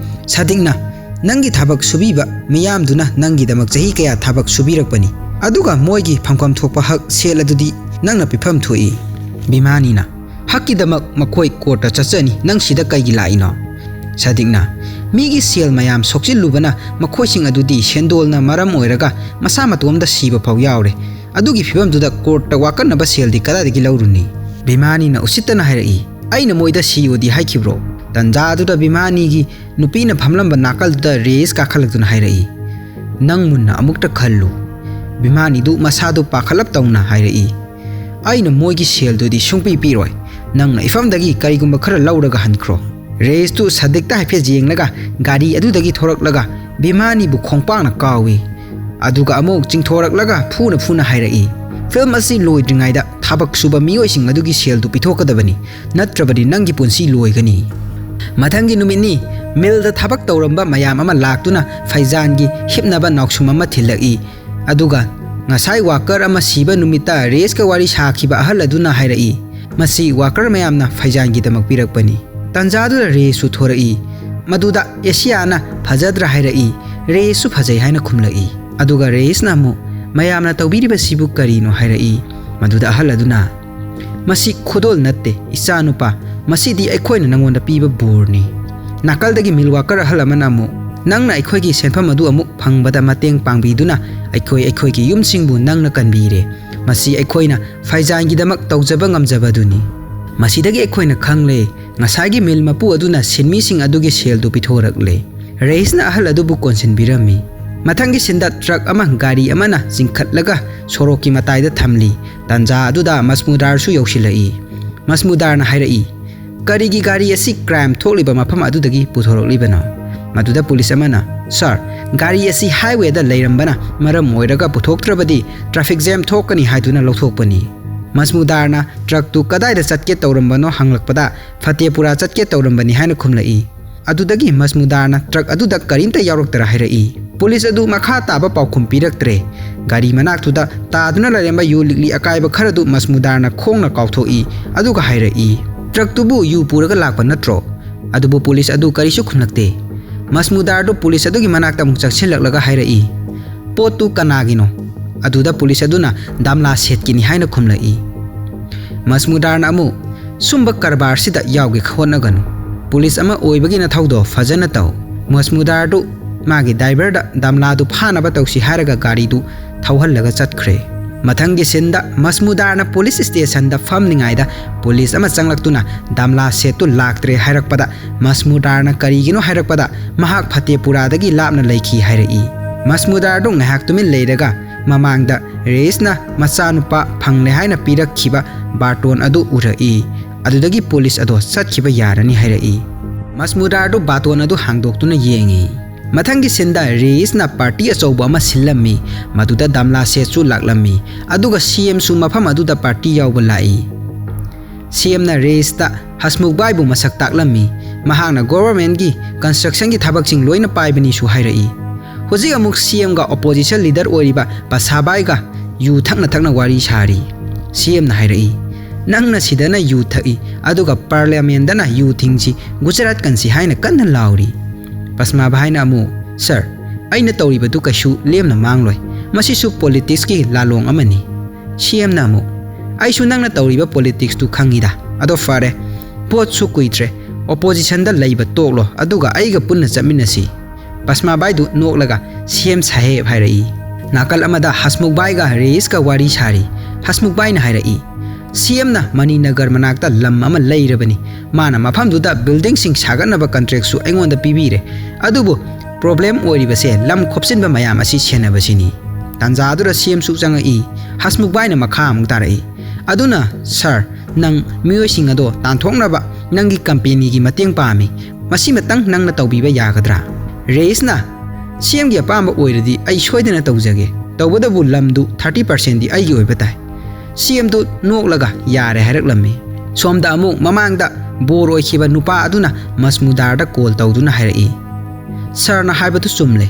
ꯁꯥꯗꯤꯛꯅ, "ꯅꯪꯒꯤ ꯊꯕꯛ ꯁꯨꯕꯤꯕ ꯃꯤꯌꯥꯝꯗꯨꯅ ꯅꯪꯒꯤꯗꯃꯛ ꯆꯍꯤ ꯀꯌꯥ ꯊꯕꯛ ꯁꯨꯕꯤꯔꯛꯄꯅꯤ, ꯑꯗꯨꯒ ꯃꯣꯏꯒꯤ ꯐꯪꯐꯝ ꯊꯣꯛꯄ ꯍꯛ ꯁꯦꯜ ꯑꯗꯨꯗꯤ ꯅꯪꯅ ꯄꯤꯐꯝ ꯊꯣꯛꯏ꯫" ꯕꯤꯃꯥꯅꯤꯅ, "ꯍꯛꯀꯤꯗꯃꯛ ꯃꯈꯣꯏ ꯀꯣꯔꯠꯇ ꯆꯠꯆꯅꯤ, ꯅꯪ ꯁꯤꯗ ꯀꯩꯒꯤ ꯂꯥꯛꯏꯅꯣ?" ꯁꯥꯗꯤꯛꯅ, "ꯃꯤꯒꯤ ꯁꯦꯜ ꯃꯌꯥꯝ ꯁꯣꯛꯆꯤꯜꯂꯨꯕꯅ ꯃꯈꯣꯏꯁꯤꯡ ꯑꯗꯨꯗꯤ ꯁꯦꯟꯗꯣꯜꯅ ꯃꯔꯝ ꯑꯣꯏꯔꯒ ꯃꯁꯥ ꯃꯇꯣꯝꯗ ꯁꯤꯕ ꯐꯥꯎ ꯌꯥꯎꯔꯦ꯫ ꯑꯗꯨꯒꯤ ꯐꯤꯕꯝꯗꯨꯗ ꯀꯣꯔꯠꯇ ꯋꯥꯀꯠꯅꯕ ꯁꯦꯜꯗꯤ ꯀꯗꯥꯏꯗꯒꯤ ꯂꯧꯔꯨꯅꯤ?" ꯕꯤꯃꯥꯅꯤꯅ ꯎꯁꯤꯠꯇꯅ ꯍꯥꯏꯔꯛꯏ, "ꯑꯩꯅ ꯃꯣꯏꯗ ꯁꯤꯌꯣꯗꯤ ꯍꯥꯏꯈꯤꯕ꯭ꯔꯣ?" ꯇꯟꯖꯥ ꯑꯗꯨꯗ ꯕꯤꯃꯥꯅꯤꯒꯤ ꯅꯨꯄꯤꯅ ꯐꯝꯂꯝꯕ ꯅꯥꯀꯜꯗꯨꯗ ꯔꯦꯏꯁ ꯀꯥꯈꯠꯂꯛꯇꯨꯅ ꯍꯥꯏꯔꯛꯏ, "ꯅꯪ ꯃꯨꯟꯅ ꯑꯃꯨꯛꯇ ꯈꯜꯂꯨ꯫" ꯕꯤꯃꯥꯅꯤꯗꯨ ꯃꯁꯥꯗꯨ ꯄꯥꯈꯠꯂꯞ ꯇꯧꯅ ꯍꯥꯏꯔꯛꯏ, "ꯑꯩꯅ ꯃꯣꯏꯒꯤ ꯁꯦꯜꯗꯨꯗꯤ ꯁꯨꯡꯄꯤ ꯄꯤꯔꯣꯏ꯫ ꯅꯪꯅ ꯏꯐꯝꯗꯒꯤ ꯀꯔꯤꯒꯨꯝꯕ ꯈꯔ ꯂꯧꯔꯒ ꯍꯟꯈ꯭ꯔꯣ꯫" ꯔꯦꯏꯁꯇꯨ ꯁꯥꯗꯤꯛꯇ ꯍꯥꯏꯐꯦꯠ ꯌꯦꯡꯂꯒ ꯒꯥꯔꯤ ꯑꯗꯨꯗꯒꯤ ꯊꯣꯔꯛꯂꯒ ꯕꯤꯃꯥꯅꯤꯕꯨ ꯈꯣꯡꯄꯥꯛꯅ ꯀꯥꯎꯏ꯫ ꯑꯗꯨꯒ ꯑꯃꯨꯛ ꯆꯤꯡꯊꯣꯔꯛꯂꯒ ꯐꯨꯅ ꯐꯨꯅ ꯍꯥꯏꯔꯛꯏ, "ꯐꯤꯂꯝ ꯑꯁꯤ ꯂꯣꯏꯗ꯭ꯔꯤꯉꯩꯗ ꯊꯕꯛ ꯁꯨꯕ ꯃꯤꯑꯣꯏꯁꯤꯡ ꯑꯗꯨꯒꯤ ꯁꯦꯜꯗꯨ ꯄꯤꯊꯣꯛꯀꯗꯕꯅꯤ, ꯅꯠꯇ꯭ꯔꯕꯗꯤ ꯅꯪꯒꯤ ꯄꯨꯟꯁꯤ ꯂꯣꯏꯒꯅꯤ꯫" ꯃꯊꯪꯒꯤ ꯅꯨꯃꯤꯠꯅꯤ꯫ ꯃꯤꯜꯗ ꯊꯕꯛ ꯇꯧꯔꯝꯕ ꯃꯌꯥꯝ ꯑꯃ ꯂꯥꯛꯇꯨꯅ ꯐꯩꯖꯥꯟꯒꯤ ꯍꯤꯞꯅꯕ ꯅꯥꯎꯁꯨꯝ ꯑꯃ ꯊꯤꯜꯂꯛꯏ꯫ ꯑꯗꯨꯒ ꯉꯁꯥꯏ ꯋꯥꯀꯔ ꯑꯃ ꯁꯤꯕ ꯅꯨꯃꯤꯠꯇ ꯔꯦꯏꯁꯀ ꯋꯥꯔꯤ ꯁꯥꯈꯤꯕ ꯑꯍꯜ ꯑꯗꯨꯅ ꯍꯥꯏꯔꯛꯏ, "ꯃꯁꯤ ꯋꯥꯀꯔ ꯃꯌꯥꯝꯅ ꯐꯩꯖꯥꯟꯒꯤꯗꯃꯛ ꯄꯤꯔꯛꯄꯅꯤ꯫" ꯇꯟꯖꯥꯗꯨꯗ ꯔꯦꯏꯁꯁꯨ ꯊꯣꯔꯛꯏ꯫ ꯃꯗꯨꯗ ꯑꯦꯁꯤꯌꯥꯅ ꯐꯖꯗ꯭ꯔꯥ ꯍꯥꯏꯔꯛꯏ꯫ ꯔꯦꯏꯁꯁꯨ ꯐꯖꯩ ꯍꯥꯏꯅ ꯈꯨꯝꯂꯛꯏ꯫ ꯑꯗꯨꯒ ꯔꯦꯏꯁꯅ ꯑꯃꯨꯛ, "ꯃꯌꯥꯝꯅ ꯇꯧꯕꯤꯔꯤꯕꯁꯤꯕꯨ ꯀꯔꯤꯅꯣ?" ꯍꯥꯏꯔꯛꯏ꯫ ꯃꯗꯨꯗ ꯑꯍꯜ ꯑꯗꯨꯅ, "ꯃꯁꯤ ꯈꯨꯗꯣꯜ ꯅꯠꯇꯦ, ꯏꯆꯥꯅꯨꯄꯥ꯫ ꯃꯁꯤꯗꯤ ꯑꯩꯈꯣꯏꯅ ꯅꯪꯉꯣꯟꯗ ꯄꯤꯕ ꯕꯣꯔꯅꯤ꯫" ꯅꯥꯀꯜꯗꯒꯤ ꯃꯤꯜ ꯋꯥꯀꯔ ꯑꯍꯜ ꯑꯃꯅ ꯑꯃꯨꯛ, "ꯅꯪꯅ ꯑꯩꯈꯣꯏꯒꯤ ꯁꯦꯟꯐꯝ ꯑꯗꯨ ꯑꯃꯨꯛ ꯐꯪꯕꯗ ꯃꯇꯦꯡ ꯄꯥꯡꯕꯤꯗꯨꯅ ꯑꯩꯈꯣꯏ ꯑꯩꯈꯣꯏꯒꯤ ꯌꯨꯝꯁꯤꯡꯕꯨ ꯅꯪꯅ ꯀꯟꯕꯤꯔꯦ꯫ ꯃꯁꯤ ꯑꯩꯈꯣꯏꯅ ꯐꯩꯖꯥꯟꯒꯤꯗꯃꯛ ꯇꯧꯖꯕ ꯉꯝꯖꯕ ꯑꯗꯨꯅꯤ꯫" ꯃꯁꯤꯗꯒꯤ ꯑꯩꯈꯣꯏꯅ ꯈꯪꯂꯦ, ꯉꯁꯥꯏꯒꯤ ꯃꯤꯜ ꯃꯄꯨ ꯑꯗꯨꯅ ꯁꯤꯟꯃꯤꯁꯤꯡ ꯑꯗꯨꯒꯤ ꯁꯦꯜꯗꯨ ꯄꯤꯊꯣꯔꯛꯂꯦ꯫ ꯔꯦꯏꯁꯅ ꯑꯍꯜ ꯑꯗꯨꯕꯨ ꯀꯣꯟꯁꯤꯟꯕꯤꯔꯝꯃꯤ꯫ ꯃꯊꯪꯒꯤ ꯁꯤꯟꯗ ꯇ꯭ꯔꯛ ꯑꯃ ꯒꯥꯔꯤ ꯑꯃꯅ ꯆꯤꯡꯈꯠꯂꯒ ꯁꯣꯔꯣꯛꯀꯤ ꯃꯇꯥꯏꯗ ꯊꯝꯂꯤ꯫ ꯇꯥꯟꯖꯥ ꯑꯗꯨꯗ ꯃꯁꯃꯨꯗꯥꯔꯁꯨ ꯌꯧꯁꯤꯜꯂꯛꯏ꯫ ꯃꯁꯃꯨꯗꯥꯔꯅ ꯍꯥꯏꯔꯛꯏ, "ꯀꯔꯤꯒꯤ ꯒꯥꯔꯤ ꯑꯁꯤ ꯀ꯭ꯔꯥꯏꯝ ꯊꯣꯛꯂꯤꯕ ꯃꯐꯝ ꯑꯗꯨꯗꯒꯤ ꯄꯨꯊꯣꯔꯛꯂꯤꯕꯅꯣ?" ꯃꯗꯨꯗ ꯄꯨꯂꯤꯁ ꯑꯃꯅ, "ꯁꯥꯔ, ꯒꯥꯔꯤ ꯑꯁꯤ ꯍꯥꯏꯋꯦꯗ ꯂꯩꯔꯝꯕꯅ ꯃꯔꯝ ꯑꯣꯏꯔꯒ ꯄꯨꯊꯣꯛꯇ꯭ꯔꯕꯗꯤ ꯇ꯭ꯔꯥꯐꯤꯛ ꯖꯦꯝ ꯊꯣꯛꯀꯅꯤ ꯍꯥꯏꯗꯨꯅ ꯂꯧꯊꯣꯛꯄꯅꯤ꯫" ꯃꯁꯃꯨꯗꯥꯔꯅ ꯇ꯭ꯔꯛꯇꯨ ꯀꯗꯥꯏꯗ ꯆꯠꯀꯦ ꯇꯧꯔꯝꯕꯅꯣ ꯍꯪꯂꯛꯄꯗ, "ꯐꯇꯦꯄꯨꯔꯥ ꯆꯠꯀꯦ ꯇꯧꯔꯝꯕꯅꯤ" ꯍꯥꯏꯅ ꯈꯨꯝꯂꯛꯏ꯫ ꯑꯗꯨꯗꯒꯤ ꯃꯁꯃꯨꯗꯥꯔꯅ ꯇ꯭ꯔꯛ ꯑꯗꯨꯗ ꯀꯔꯤꯝꯇ ꯌꯥꯎꯔꯛꯇꯔ ꯍꯥꯏꯔꯛꯏ꯫ ꯄꯨꯂꯤꯁ ꯑꯗꯨ ꯃꯈꯥ ꯇꯥꯕ ꯄꯥꯎꯈꯨꯝ ꯄꯤꯔꯛꯇ꯭ꯔꯦ꯫ ꯒꯥꯔꯤ ꯃꯅꯥꯛꯇꯨꯗ ꯇꯥꯗꯨꯅ ꯂꯩꯔꯝꯕ ꯌꯨ ꯂꯤꯛꯂꯤ ꯑꯀꯥꯏꯕ ꯈꯔꯗꯨ ꯃꯁꯃꯨꯗꯥꯔꯅ ꯈꯣꯡꯅ ꯀꯥꯎꯊꯣꯛꯏ, ꯑꯗꯨꯒ ꯍꯥꯏꯔꯛꯏ, "ꯇ꯭ꯔꯛꯇꯨꯕꯨ ꯌꯨ ꯄꯨꯔꯒ ꯂꯥꯛꯄ ꯅꯠꯇ꯭ꯔꯣ?" ꯑꯗꯨꯕꯨ ꯄꯨꯂꯤꯁ ꯑꯗꯨ ꯀꯔꯤꯁꯨ ꯈꯨꯝꯂꯛꯇꯦ꯫ ꯃꯁꯃꯨꯗꯥꯔꯗꯨ ꯄꯨꯂꯤꯁ ꯑꯗꯨꯒꯤ ꯃꯅꯥꯛꯇ ꯑꯃꯨꯛ ꯆꯪꯁꯤꯜꯂꯛꯂꯒ ꯍꯥꯏꯔꯛꯏ, "ꯄꯣꯠꯇꯨ ꯀꯅꯥꯒꯤꯅꯣ?" ꯑꯗꯨꯗ ꯄꯨꯂꯤꯁ ꯑꯗꯨꯅ, "ꯗꯥꯝꯂꯥ ꯁꯦꯠꯀꯤꯅꯤ" ꯍꯥꯏꯅ ꯈꯨꯝꯂꯛꯏ꯫ ꯃꯁꯃꯨꯗꯥꯔꯅ ꯑꯃꯨꯛ, "ꯁꯨꯝꯕ ꯀꯔꯕꯥꯔꯁꯤꯗ ꯌꯥꯎꯒꯦ ꯍꯣꯠꯅꯒꯅꯨ꯫ ꯄꯨꯂꯤꯁ ꯑꯃ ꯑꯣꯏꯕꯒꯤ ꯅꯊꯧꯗꯣ ꯐꯖꯅ ꯇꯧ꯫" ꯃꯁꯃꯨꯗꯥꯔꯗꯨ ꯃꯥꯒꯤ ꯗ꯭ꯔꯥꯏꯚꯔꯗ ꯗꯥꯝꯂꯥꯗꯨ ꯐꯥꯅꯕ ꯇꯧꯁꯤ ꯍꯥꯏꯔꯒ ꯒꯥꯔꯤꯗꯨ ꯊꯧꯍꯜꯂꯒ ꯆꯠꯈ꯭ꯔꯦ꯫ ꯃꯊꯪꯒꯤ ꯁꯤꯟꯗ ꯃꯁꯃꯨꯗꯥꯔꯅ ꯄꯨꯂꯤꯁ ꯁ꯭ꯇꯦꯁꯟꯗ ꯐꯝꯂꯤꯉꯩꯗ ꯄꯨꯂꯤꯁ ꯑꯃ ꯆꯪꯂꯛꯇꯨꯅ ꯗꯥꯝꯂꯥ ꯁꯦꯠꯇꯨ ꯂꯥꯛꯇ꯭ꯔꯦ ꯍꯥꯏꯔꯛꯄꯗ, ꯃꯁꯃꯨꯗꯥꯔꯅ ꯀꯔꯤꯒꯤꯅꯣ ꯍꯥꯏꯔꯛꯄꯗ, ꯃꯍꯥꯛ ꯐꯇꯦꯄꯨꯔꯥꯗꯒꯤ ꯂꯥꯞꯅ ꯂꯩꯈꯤ ꯍꯥꯏꯔꯛꯏ꯫ ꯃꯁꯃꯨꯗꯥꯔꯗꯨ ꯉꯥꯏꯍꯥꯛ ꯇꯨꯃꯤꯟ ꯂꯩꯔꯒ ꯃꯃꯥꯡꯗ ꯔꯦꯏꯁꯅ ꯃꯆꯥꯅꯨꯄꯥ ꯐꯪꯂꯦ ꯍꯥꯏꯅ ꯄꯤꯔꯛꯈꯤꯕ ꯕꯥꯔꯇꯣꯟ ꯑꯗꯨ ꯎꯔꯛꯏ꯫ ꯑꯗꯨꯗꯒꯤ ꯄꯨꯂꯤꯁ ꯑꯗꯣ ꯆꯠꯈꯤꯕ ꯌꯥꯔꯅꯤ ꯍꯥꯏꯔꯛꯏ꯫ ꯃꯁꯃꯨꯗꯥꯔꯗꯨ ꯕꯥꯇꯣꯟ ꯑꯗꯨ ꯍꯥꯡꯗꯣꯛꯇꯨꯅ ꯌꯦꯡꯏ꯫ ꯃꯊꯪꯒꯤ ꯁꯤꯟꯗ ꯔꯦꯏꯁꯅ ꯄꯥꯔꯇꯤ ꯑꯆꯧꯕ ꯑꯃ ꯁꯤꯜꯂꯝꯃꯤ, ꯃꯗꯨꯗ ꯗꯥꯝꯂꯥ ꯁꯦꯠꯁꯨ ꯂꯥꯛꯂꯝꯃꯤ, ꯑꯗꯨꯒ ꯁꯤ ꯑꯦꯝꯁꯨ ꯃꯐꯝ ꯑꯗꯨꯗ ꯄꯥꯔꯇꯤ ꯌꯥꯎꯕ ꯂꯥꯛꯏ꯫ ꯁꯤ ꯑꯦꯝꯅ ꯔꯦꯏꯁꯇ ꯍꯁꯃꯨꯈꯕꯥꯏꯕꯨ ꯃꯁꯛ ꯇꯥꯛꯂꯝꯃꯤ, ꯃꯍꯥꯛꯅ ꯒꯣꯚꯔꯃꯦꯟꯒꯤ ꯀꯟꯁꯇ꯭ꯔꯛꯁꯟꯒꯤ ꯊꯕꯛꯁꯤꯡ ꯂꯣꯏꯅ ꯄꯥꯏꯕꯅꯤꯁꯨ ꯍꯥꯏꯔꯛꯏ꯫ ꯍꯧꯖꯤꯛ ꯑꯃꯨꯛ ꯁꯤ ꯑꯦꯝꯒ ꯑꯣꯄꯣꯖꯤꯁꯟ ꯂꯤꯗꯔ ꯑꯣꯏꯔꯤꯕ ꯄꯁꯥꯕꯥꯏꯒ ꯌꯨ ꯊꯛꯅ ꯊꯛꯅ ꯋꯥꯔꯤ ꯁꯥꯔꯤ꯫ ꯁꯤ ꯑꯦꯝꯅ ꯍꯥꯏꯔꯛꯏ, "ꯅꯪꯅ ꯁꯤꯗꯅ ꯌꯨ ꯊꯛꯏ, ꯑꯗꯨꯒ ꯄꯥꯔꯂꯤꯌꯥꯃꯦꯟꯗꯅ ꯌꯨ ꯊꯤꯡꯁꯤ, ꯒꯨꯖꯔꯥꯠ ꯀꯟꯁꯤ ꯍꯥꯏꯅ ꯀꯟꯅ ꯂꯥꯎꯔꯤ꯫" ꯄꯁꯃꯥꯕꯥꯏꯅ ꯑꯃꯨꯛ, "ꯁꯥꯔ, ꯑꯩꯅ ꯇꯧꯔꯤꯕꯗꯨ ꯀꯩꯁꯨ ꯂꯦꯝꯅ ꯃꯥꯡꯂꯣꯏ꯫ ꯃꯁꯤꯁꯨ ꯄꯣꯂꯤꯇꯤꯛꯁꯀꯤ ꯂꯥꯂꯣꯡ ꯑꯃꯅꯤ꯫" ꯁꯤ ꯑꯦꯝꯅ ꯑꯃꯨꯛ, "ꯑꯩꯁꯨ ꯅꯪꯅ ꯇꯧꯔꯤꯕ ꯄꯣꯂꯤꯇꯤꯛꯁꯇꯨ ꯈꯪꯉꯤꯗ꯫ ꯑꯗꯣ ꯐꯔꯦ, ꯚꯣꯠꯁꯨ ꯀꯨꯏꯗ꯭ꯔꯦ, ꯑꯣꯄꯣꯖꯤꯁꯟꯗ ꯂꯩꯕ ꯇꯣꯛꯂꯣ, ꯑꯗꯨꯒ ꯑꯩꯒ ꯄꯨꯟꯅ ꯆꯠꯃꯤꯟꯅꯁꯤ꯫" ꯄꯁꯃꯥꯕꯥꯏꯗꯨ ꯅꯣꯛꯂꯒ, "ꯁꯤ ꯑꯦꯝ ꯁꯥꯍꯦꯕ" ꯍꯥꯏꯔꯛꯏ꯫ ꯅꯥꯀꯜ ꯑꯃꯗ ꯍꯁꯃꯨꯈꯕꯥꯏꯒ ꯔꯦꯏꯁꯀ ꯋꯥꯔꯤ ꯁꯥꯔꯤ꯫ ꯍꯁꯃꯨꯈꯕꯥꯏꯅ ꯍꯥꯏꯔꯛꯏ, "ꯁꯤ ꯑꯦꯝꯅ ꯃꯅꯤꯅꯒꯔ ꯃꯅꯥꯛꯇ ꯂꯝ ꯑꯃ ꯂꯩꯔꯕꯅꯤ꯫ ꯃꯥꯅ ꯃꯐꯝꯗꯨꯗ ꯕꯤꯜꯗꯤꯡꯁꯤꯡ ꯁꯥꯒꯠꯅꯕ ꯀꯟꯇ꯭ꯔꯦꯛꯁꯨ ꯑꯩꯉꯣꯟꯗ ꯄꯤꯕꯤꯔꯦ꯫ ꯑꯗꯨꯕꯨ ꯄ꯭ꯔꯣꯕ꯭ꯂꯦꯝ ꯑꯣꯏꯔꯤꯕꯁꯦ ꯂꯝ ꯈꯣꯞꯆꯤꯟꯕ ꯃꯌꯥꯝ ꯑꯁꯤ ꯁꯦꯟꯅꯕꯁꯤꯅꯤ꯫ ꯇꯥꯟꯖꯥꯗꯨꯗ ꯁꯤ ꯑꯦꯝꯁꯨ ꯆꯪꯉꯛꯏ꯫ ꯍꯁꯃꯨꯈ ꯚꯥꯏꯅ ꯃꯈꯥ ꯑꯃꯨꯛ ꯇꯥꯔꯛꯏ, "ꯑꯗꯨꯅ ꯁꯥꯔ, ꯅꯪ ꯃꯤꯑꯣꯏꯁꯤꯡ ꯑꯗꯣ ꯇꯥꯟꯊꯣꯛꯅꯕ ꯅꯪꯒꯤ ꯀꯝꯄꯦꯅꯤꯒꯤ ꯃꯇꯦꯡ ꯄꯥꯝꯃꯤ꯫ ꯃꯁꯤꯃꯇꯪ ꯅꯪꯅ ꯇꯧꯕꯤꯕ ꯌꯥꯒꯗ꯭ꯔꯥ?" ꯔꯦꯏꯁꯅ, "ꯁꯤ ꯑꯦꯝꯒꯤ ꯑꯄꯥꯝꯕ ꯑꯣꯏꯔꯗꯤ ꯑꯩ ꯁꯣꯏꯗꯅ ꯇꯧꯖꯒꯦ꯫ ꯇꯧꯕꯇꯕꯨ ꯂꯝꯗꯨ ꯊꯥꯔꯇꯤ ꯄꯥꯔꯁꯦꯟꯗꯤ ꯑꯩꯒꯤ ꯑꯣꯏꯕ ꯇꯥꯏ"꯫ ꯁꯤ ꯑꯦꯝꯗꯨ ꯅꯣꯛꯂꯒ ꯌꯥꯔꯦ ꯍꯥꯏꯔꯛꯂꯝꯃꯤ꯫ ꯁꯣꯝꯗ ꯑꯃꯨꯛ ꯃꯃꯥꯡꯗ ꯕꯣꯔ ꯑꯣꯏꯈꯤꯕ ꯅꯨꯄꯥ ꯑꯗꯨꯅ ꯃꯁꯃꯨꯗꯥꯔꯗ ꯀꯣꯜ ꯇꯧꯗꯨꯅ ꯍꯥꯏꯔꯛꯏ, "ꯁꯥꯔꯅ ꯍꯥꯏꯕꯗꯨ ꯆꯨꯝꯂꯦ꯫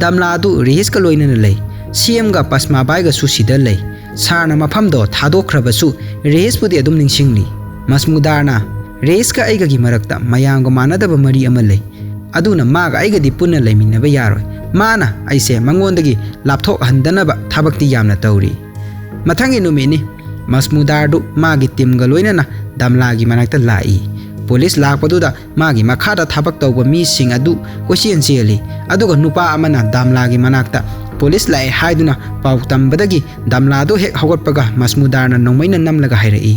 ꯗꯝꯂꯥꯗꯨ ꯔꯦꯍꯤꯁꯀ ꯂꯣꯏꯅꯅ ꯂꯩ꯫ ꯁꯤ ꯑꯦꯝꯒ ꯄꯁꯃꯥꯕꯥꯏꯒꯁꯨ ꯁꯤꯗ ꯂꯩ꯫ ꯁꯥꯔꯅ ꯃꯐꯝꯗꯣ ꯊꯥꯗꯣꯛꯈ꯭ꯔꯕꯁꯨ ꯔꯦꯍꯤꯁꯄꯨꯗꯤ ꯑꯗꯨꯝ ꯅꯤꯡꯁꯤꯡꯂꯤ"꯫ ꯃꯁꯃꯨꯗꯥꯔꯅ, "ꯔꯦꯍꯤꯁꯀ ꯑꯩꯒꯒꯤ ꯃꯔꯛꯇ ꯃꯌꯥꯝꯒ ꯃꯥꯟꯅꯗꯕ ꯃꯔꯤ ꯑꯃ ꯂꯩ꯫ ꯑꯗꯨꯅ ꯃꯥꯒ ꯑꯩꯒꯗꯤ ꯄꯨꯟꯅ ꯂꯩꯃꯤꯟꯅꯕ ꯌꯥꯔꯣꯏ꯫ ꯃꯥꯅ ꯑꯩꯁꯦ ꯃꯉꯣꯟꯗꯒꯤ ꯂꯥꯞꯊꯣꯛꯍꯟꯗꯅꯕ ꯊꯕꯛꯇꯤ ꯌꯥꯝꯅ ꯇꯧꯔꯤ"꯫ ꯃꯊꯪꯒꯤ ꯅꯨꯃꯤꯠꯅꯤ꯫ ꯃꯁꯃꯨꯗꯥꯔꯗꯨ ꯃꯥꯒꯤ ꯇꯤꯝꯒ ꯂꯣꯏꯅꯅ ꯗꯝꯂꯥꯒꯤ ꯃꯅꯥꯛꯇ ꯂꯥꯛꯏ꯫ ꯄꯨꯂꯤꯁ ꯂꯥꯛꯄꯗꯨꯗ ꯃꯥꯒꯤ ꯃꯈꯥꯗ ꯊꯕꯛ ꯇꯧꯕ ꯃꯤꯁꯤꯡ ꯑꯗꯨ ꯀꯣꯏꯆꯦꯟ ꯆꯦꯜꯂꯤ꯫ ꯑꯗꯨꯒ ꯅꯨꯄꯥ ꯑꯃꯅ ꯗꯝꯂꯥꯒꯤ ꯃꯅꯥꯛꯇ ꯄꯨꯂꯤꯁ ꯂꯥꯛꯑꯦ ꯍꯥꯏꯗꯨꯅ ꯄꯥꯎ ꯇꯝꯕꯗꯒꯤ ꯗꯝꯂꯥꯗꯨ ꯍꯦꯛ ꯍꯧꯒꯠꯄꯒ ꯃꯁꯃꯨꯗꯥꯔꯅ ꯅꯣꯡꯃꯩꯅ ꯅꯝꯂꯒ ꯍꯥꯏꯔꯛꯏ꯫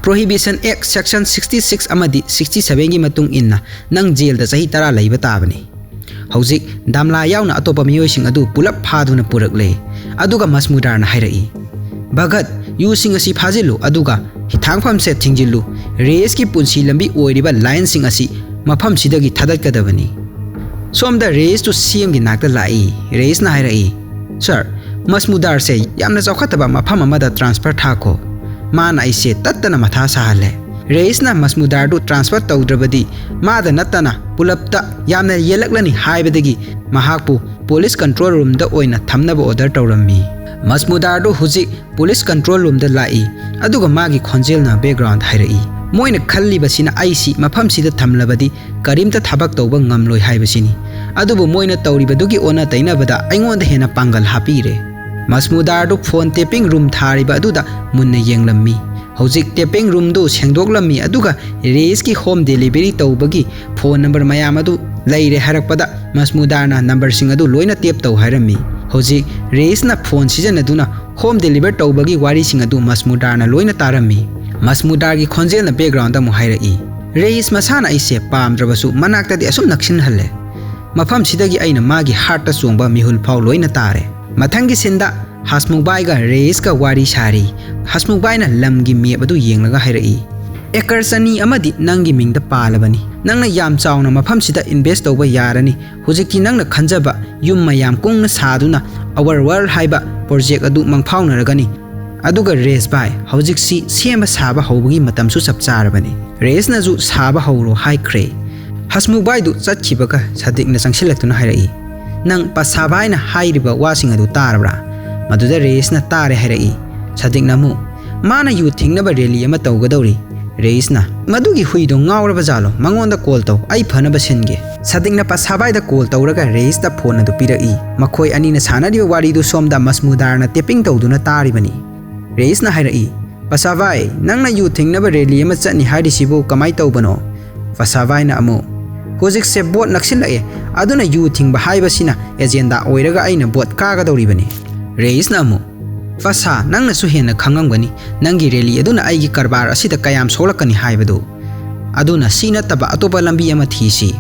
Prohibition Act Section sixty six ꯑꯃꯗꯤ sixty sevenꯒꯤ ꯃꯇꯨꯡ ꯏꯟꯅ ꯅꯪ ꯖꯦꯜꯗ ꯆꯍꯤ ꯇꯔꯥ ꯂꯩꯕ ꯇꯥꯕꯅꯤ꯫ ꯍꯧꯖꯤꯛ ꯗꯥꯝꯂꯥ ꯌꯥꯎꯅ ꯑꯇꯣꯞꯄ ꯃꯤꯑꯣꯏꯁꯤꯡ ꯑꯗꯨ ꯄꯨꯂꯞ ꯐꯥꯗꯨꯅ ꯄꯨꯔꯛꯂꯦ꯫ ꯑꯗꯨꯒ ꯃꯁꯃꯨꯗꯥꯔꯅ ꯍꯥꯏꯔꯛꯏ, "ꯚꯒꯠ, ꯌꯨꯁꯤꯡ ꯑꯁꯤ ꯐꯥꯖꯤꯜꯂꯨ ꯑꯗꯨꯒ ꯍꯤꯊꯥꯡꯐꯝꯁꯦ ꯊꯤꯡꯖꯤꯜꯂꯨ꯫ ꯔꯦꯁꯀꯤ ꯄꯨꯟꯁꯤ ꯂꯝꯕꯤ ꯑꯣꯏꯔꯤꯕ ꯂꯥꯏꯟꯁꯤꯡ ꯑꯁꯤ ꯃꯐꯝꯁꯤꯗꯒꯤ ꯊꯥꯗꯠꯀꯗꯕꯅꯤ"꯫ ꯁꯣꯝꯗ ꯔꯦꯁꯇꯨ ꯁꯤ ꯑꯦꯝꯒꯤ ꯅꯥꯛꯇ ꯂꯥꯛꯏ꯫ ꯔꯦꯁꯅ ꯍꯥꯏꯔꯛꯏ, "ꯁꯥꯔ, ꯃꯁꯃꯨꯗꯥꯔꯁꯦ ꯌꯥꯝꯅ ꯆꯥꯎꯈꯠꯇꯕ ꯃꯐꯝ ꯑꯃꯗ ꯇ꯭ꯔꯥꯟꯁꯐꯔ ꯊꯥꯈꯣ꯫ ꯃꯥꯅ ꯑꯩꯁꯦ ꯇꯠꯇꯅ ꯃꯊꯥ ꯁꯥꯍꯜꯂꯦ"꯫ ꯔꯦꯏꯁꯅ ꯃꯁꯃꯨꯗꯥꯔꯗꯨ ꯇ꯭ꯔꯥꯟꯁꯐꯔ ꯇꯧꯗ꯭ꯔꯕꯗꯤ ꯃꯥꯗ ꯅꯠꯇꯅ ꯄꯨꯂꯞꯇ ꯌꯥꯝꯅ ꯌꯦꯜꯂꯛꯂꯅꯤ ꯍꯥꯏꯕꯗꯒꯤ ꯃꯍꯥꯛꯄꯨ ꯄꯨꯂꯤꯁ ꯀꯟꯇ꯭ꯔꯣꯜ ꯔꯨꯝꯗ ꯑꯣꯏꯅ ꯊꯝꯅꯕ ꯑꯣꯔꯗꯔ ꯇꯧꯔꯝꯃꯤ꯫ ꯃꯁꯃꯨꯗꯥꯔꯗꯨ ꯍꯧꯖꯤꯛ ꯄꯨꯂꯤꯁ ꯀꯟꯇ꯭ꯔꯣꯜ ꯔꯨꯝꯗ ꯂꯥꯛꯏ, ꯑꯗꯨꯒ ꯃꯥꯒꯤ ꯈꯣꯟꯖꯦꯜꯅ ꯕꯦꯛꯒ꯭ꯔꯥꯎꯟꯗ ꯍꯥꯏꯔꯛꯏ, "ꯃꯣꯏꯅ ꯈꯜꯂꯤꯕꯁꯤꯅ ꯑꯩꯁꯤ ꯃꯐꯝꯁꯤꯗ ꯊꯝꯂꯕꯗꯤ ꯀꯔꯤꯝꯇ ꯊꯕꯛ ꯇꯧꯕ ꯉꯝꯂꯣꯏ ꯍꯥꯏꯕꯁꯤꯅꯤ꯫ ꯑꯗꯨꯕꯨ ꯃꯣꯏꯅ ꯇꯧꯔꯤꯕꯗꯨꯒꯤ ꯑꯣꯟꯅ ꯇꯩꯅꯕꯗ ꯑꯩꯉꯣꯟꯗ ꯍꯦꯟꯅ ꯄꯥꯡꯒꯜ ꯍꯥꯞꯄꯤꯔꯦ"꯫ ꯃꯁꯃꯨꯗꯥꯔꯗꯨ ꯐꯣꯟ ꯇꯦꯄꯤꯡ ꯔꯨꯝ ꯊꯥꯔꯤꯕ ꯑꯗꯨꯗ ꯃꯨꯟꯅ ꯌꯦꯡꯂꯝꯃꯤ꯫ ꯍꯧꯖꯤꯛ ꯇꯦꯄꯤꯡ ꯔꯨꯝꯗꯨ ꯁꯦꯡꯗꯣꯛꯂꯝꯃꯤ, ꯑꯗꯨꯒ ꯔꯦꯏꯁꯀꯤ ꯍꯣꯝ ꯗꯦꯂꯤꯚꯔꯤ ꯇꯧꯕꯒꯤ ꯐꯣꯟ ꯅꯝꯕꯔ ꯃꯌꯥꯝ ꯑꯗꯨ ꯂꯩꯔꯦ ꯍꯥꯏꯔꯛꯄꯗ ꯃꯁꯃꯨꯗꯥꯔꯅ ꯅꯝꯕꯔꯁꯤꯡ ꯑꯗꯨ ꯂꯣꯏꯅ ꯇꯦꯞ ꯇꯧ ꯍꯥꯏꯔꯝꯃꯤ꯫ ꯍꯧꯖꯤꯛ ꯔꯦꯏꯁꯅ ꯐꯣꯟ ꯁꯤꯖꯤꯟꯅꯗꯨꯅ ꯍꯣꯝ ꯗꯦꯂꯤꯚꯔ ꯇꯧꯕꯒꯤ ꯋꯥꯔꯤꯁꯤꯡ ꯑꯗꯨ ꯃꯁꯃꯨꯗꯥꯔꯅ ꯂꯣꯏꯅ ꯇꯥꯔꯝꯃꯤ꯫ ꯃꯁꯃꯨꯗꯥꯔꯒꯤ ꯈꯣꯟꯖꯦꯜꯅ ꯕꯦꯛꯒ꯭ꯔꯥꯎꯟꯗ ꯑꯃꯨꯛ ꯍꯥꯏꯔꯛꯏ, "ꯔꯦꯏꯁ ꯃꯁꯥꯅ ꯑꯩꯁꯦ ꯄꯥꯝꯗ꯭ꯔꯕꯁꯨ ꯃꯅꯥꯛꯇꯗꯤ ꯑꯁꯨꯝ ꯅꯛꯁꯤꯟꯍꯜꯂꯦ"꯫ ꯃꯐꯝꯁꯤꯗꯒꯤ ꯑꯩꯅ ꯃꯥꯒꯤ ꯍꯥꯔꯠꯇ ꯆꯣꯡꯕ ꯃꯤꯍꯨꯜ ꯐꯥꯎ ꯂꯣꯏꯅ ꯇꯥꯔꯦ꯫ ꯃꯊꯪꯒꯤ ꯁꯤꯟꯗ ꯍꯁꯃꯨꯛꯕꯥꯏꯒ ꯔꯦꯏꯁꯀ ꯋꯥꯔꯤ ꯁꯥꯔꯤ꯫ ꯍꯁꯃꯨꯛꯕꯥꯏꯅ ꯂꯝꯒꯤ ꯃꯦꯞ ꯑꯗꯨ ꯌꯦꯡꯂꯒ ꯍꯥꯏꯔꯛꯏ, "ꯑꯦꯀꯔ ꯆꯅꯤ ꯑꯃꯗꯤ ꯅꯪꯒꯤ ꯃꯤꯡꯗ ꯄꯥꯜꯂꯕꯅꯤ꯫ ꯅꯪꯅ ꯌꯥꯝ ꯆꯥꯎꯅ ꯃꯐꯝꯁꯤꯗ ꯏꯟꯚꯦꯁ ꯇꯧꯕ ꯌꯥꯔꯅꯤ꯫ ꯍꯧꯖꯤꯛꯇꯤ ꯅꯪꯅ ꯈꯟꯖꯕ ꯌꯨꯝ ꯃꯌꯥꯝ ꯀꯨꯡꯅ ꯁꯥꯗꯨꯅ ꯑꯋꯔ ꯋꯥꯔꯜ ꯍꯥꯏꯕ ꯄ꯭ꯔꯣꯖꯦꯛ ꯑꯗꯨ ꯃꯪꯐꯥꯎꯅꯔꯒꯅꯤ꯫ ꯑꯗꯨꯒ ꯔꯦꯁ ꯚꯥꯏ, ꯍꯧꯖꯤꯛꯁꯤ ꯁꯦꯝꯕ ꯁꯥꯕ ꯍꯧꯕꯒꯤ ꯃꯇꯝꯁꯨ ꯆꯞ ꯆꯥꯔꯕꯅꯤ꯫" ꯔꯦꯁꯅꯁꯨ ꯁꯥꯕ ꯍꯧꯔꯣ ꯍꯥꯏꯈ꯭ꯔꯦ꯫ ꯍꯁꯃꯨꯛꯕꯥꯏꯗꯨ ꯆꯠꯈꯤꯕꯒ ꯁꯥꯗꯤꯛꯅ ꯆꯪꯁꯤꯜꯂꯛꯇꯨꯅ ꯍꯥꯏꯔꯛꯏ, "ꯅꯪ ꯄꯁꯥꯕꯥꯏꯅ ꯍꯥꯏꯔꯤꯕ ꯋꯥꯁꯤꯡ ꯑꯗꯨ ꯇꯥꯔꯕ꯭ꯔꯥ?" ꯃꯗꯨꯗ ꯔꯦꯁꯅ ꯇꯥꯔꯦ ꯍꯥꯏꯔꯛꯏ꯫ ꯁꯥꯗꯤꯛꯅ ꯑꯃꯨꯛ, "ꯃꯥꯅ ꯌꯨ ꯊꯤꯡꯅꯕ ꯔꯦꯂꯤ ꯑꯃ ꯇꯧꯒꯗꯧꯔꯤ꯫" ꯔꯦꯏꯁꯅ, "ꯃꯗꯨꯒꯤ ꯍꯨꯏꯗꯣ ꯉꯥꯎꯔꯕ ꯖꯥꯠꯂꯣ? ꯃꯉꯣꯟꯗ ꯀꯣꯜ ꯇꯧ, ꯑꯩ ꯐꯅꯕ ꯁꯤꯟꯒꯦ꯫" ꯁꯥꯗꯤꯛꯅ ꯄꯁꯥꯕꯥꯏꯗ ꯀꯣꯜ ꯇꯧꯔꯒ ꯔꯦꯏꯁꯇ ꯐꯣꯟ ꯑꯗꯨ ꯄꯤꯔꯛꯏ꯫ ꯃꯈꯣꯏ ꯑꯅꯤꯅ ꯁꯥꯟꯅꯔꯤꯕ ꯋꯥꯔꯤꯗꯨ ꯁꯣꯝꯗ ꯃꯁꯃꯨꯗꯥꯔꯅ ꯇꯦꯄꯤꯡ ꯇꯧꯗꯨꯅ ꯇꯥꯔꯤꯕꯅꯤ꯫ ꯔꯦꯏꯁꯅ ꯍꯥꯏꯔꯛꯏ, "ꯄꯁꯥꯕꯥꯏ, ꯅꯪꯅ ꯌꯨ ꯊꯤꯡꯅꯕ ꯔꯦꯂꯤ ꯑꯃ ꯆꯠꯅꯤ ꯍꯥꯏꯔꯤꯁꯤꯕꯨ ꯀꯃꯥꯏ ꯇꯧꯕꯅꯣ?" ꯄꯁꯥꯕꯥꯏꯅ ꯑꯃꯨꯛ, "ꯍꯧꯖꯤꯛꯁꯦ ꯚꯣꯠ ꯅꯛꯁꯤꯜꯂꯛꯑꯦ, ꯑꯗꯨꯅ ꯌꯨ ꯊꯤꯡꯕ ꯍꯥꯏꯕꯁꯤꯅ ꯑꯦꯖꯦꯟꯗꯥ ꯑꯣꯏꯔꯒ ꯑꯩꯅ ꯚꯣꯠ ꯀꯥꯒꯗꯧꯔꯤꯕꯅꯤ꯫" ꯔꯦꯏꯁꯅ ꯑꯃꯨꯛ, "ꯄꯁꯥ, ꯅꯪꯅꯁꯨ ꯍꯦꯟꯅ ꯈꯪꯉꯝꯒꯅꯤ, ꯅꯪꯒꯤ ꯔꯦꯂꯤ ꯑꯗꯨꯅ ꯑꯩꯒꯤ ꯀꯔꯕꯥꯔ ꯑꯁꯤꯗ ꯀꯌꯥꯝ ꯁꯣꯛꯂꯛꯀꯅꯤ ꯍꯥꯏꯕꯗꯨ꯫ ꯑꯗꯨꯅ ꯁꯤ ꯅꯠꯇꯕ ꯑꯇꯣꯞꯄ ꯂꯝꯕꯤ ꯑꯃ ꯊꯤꯁꯤ꯫"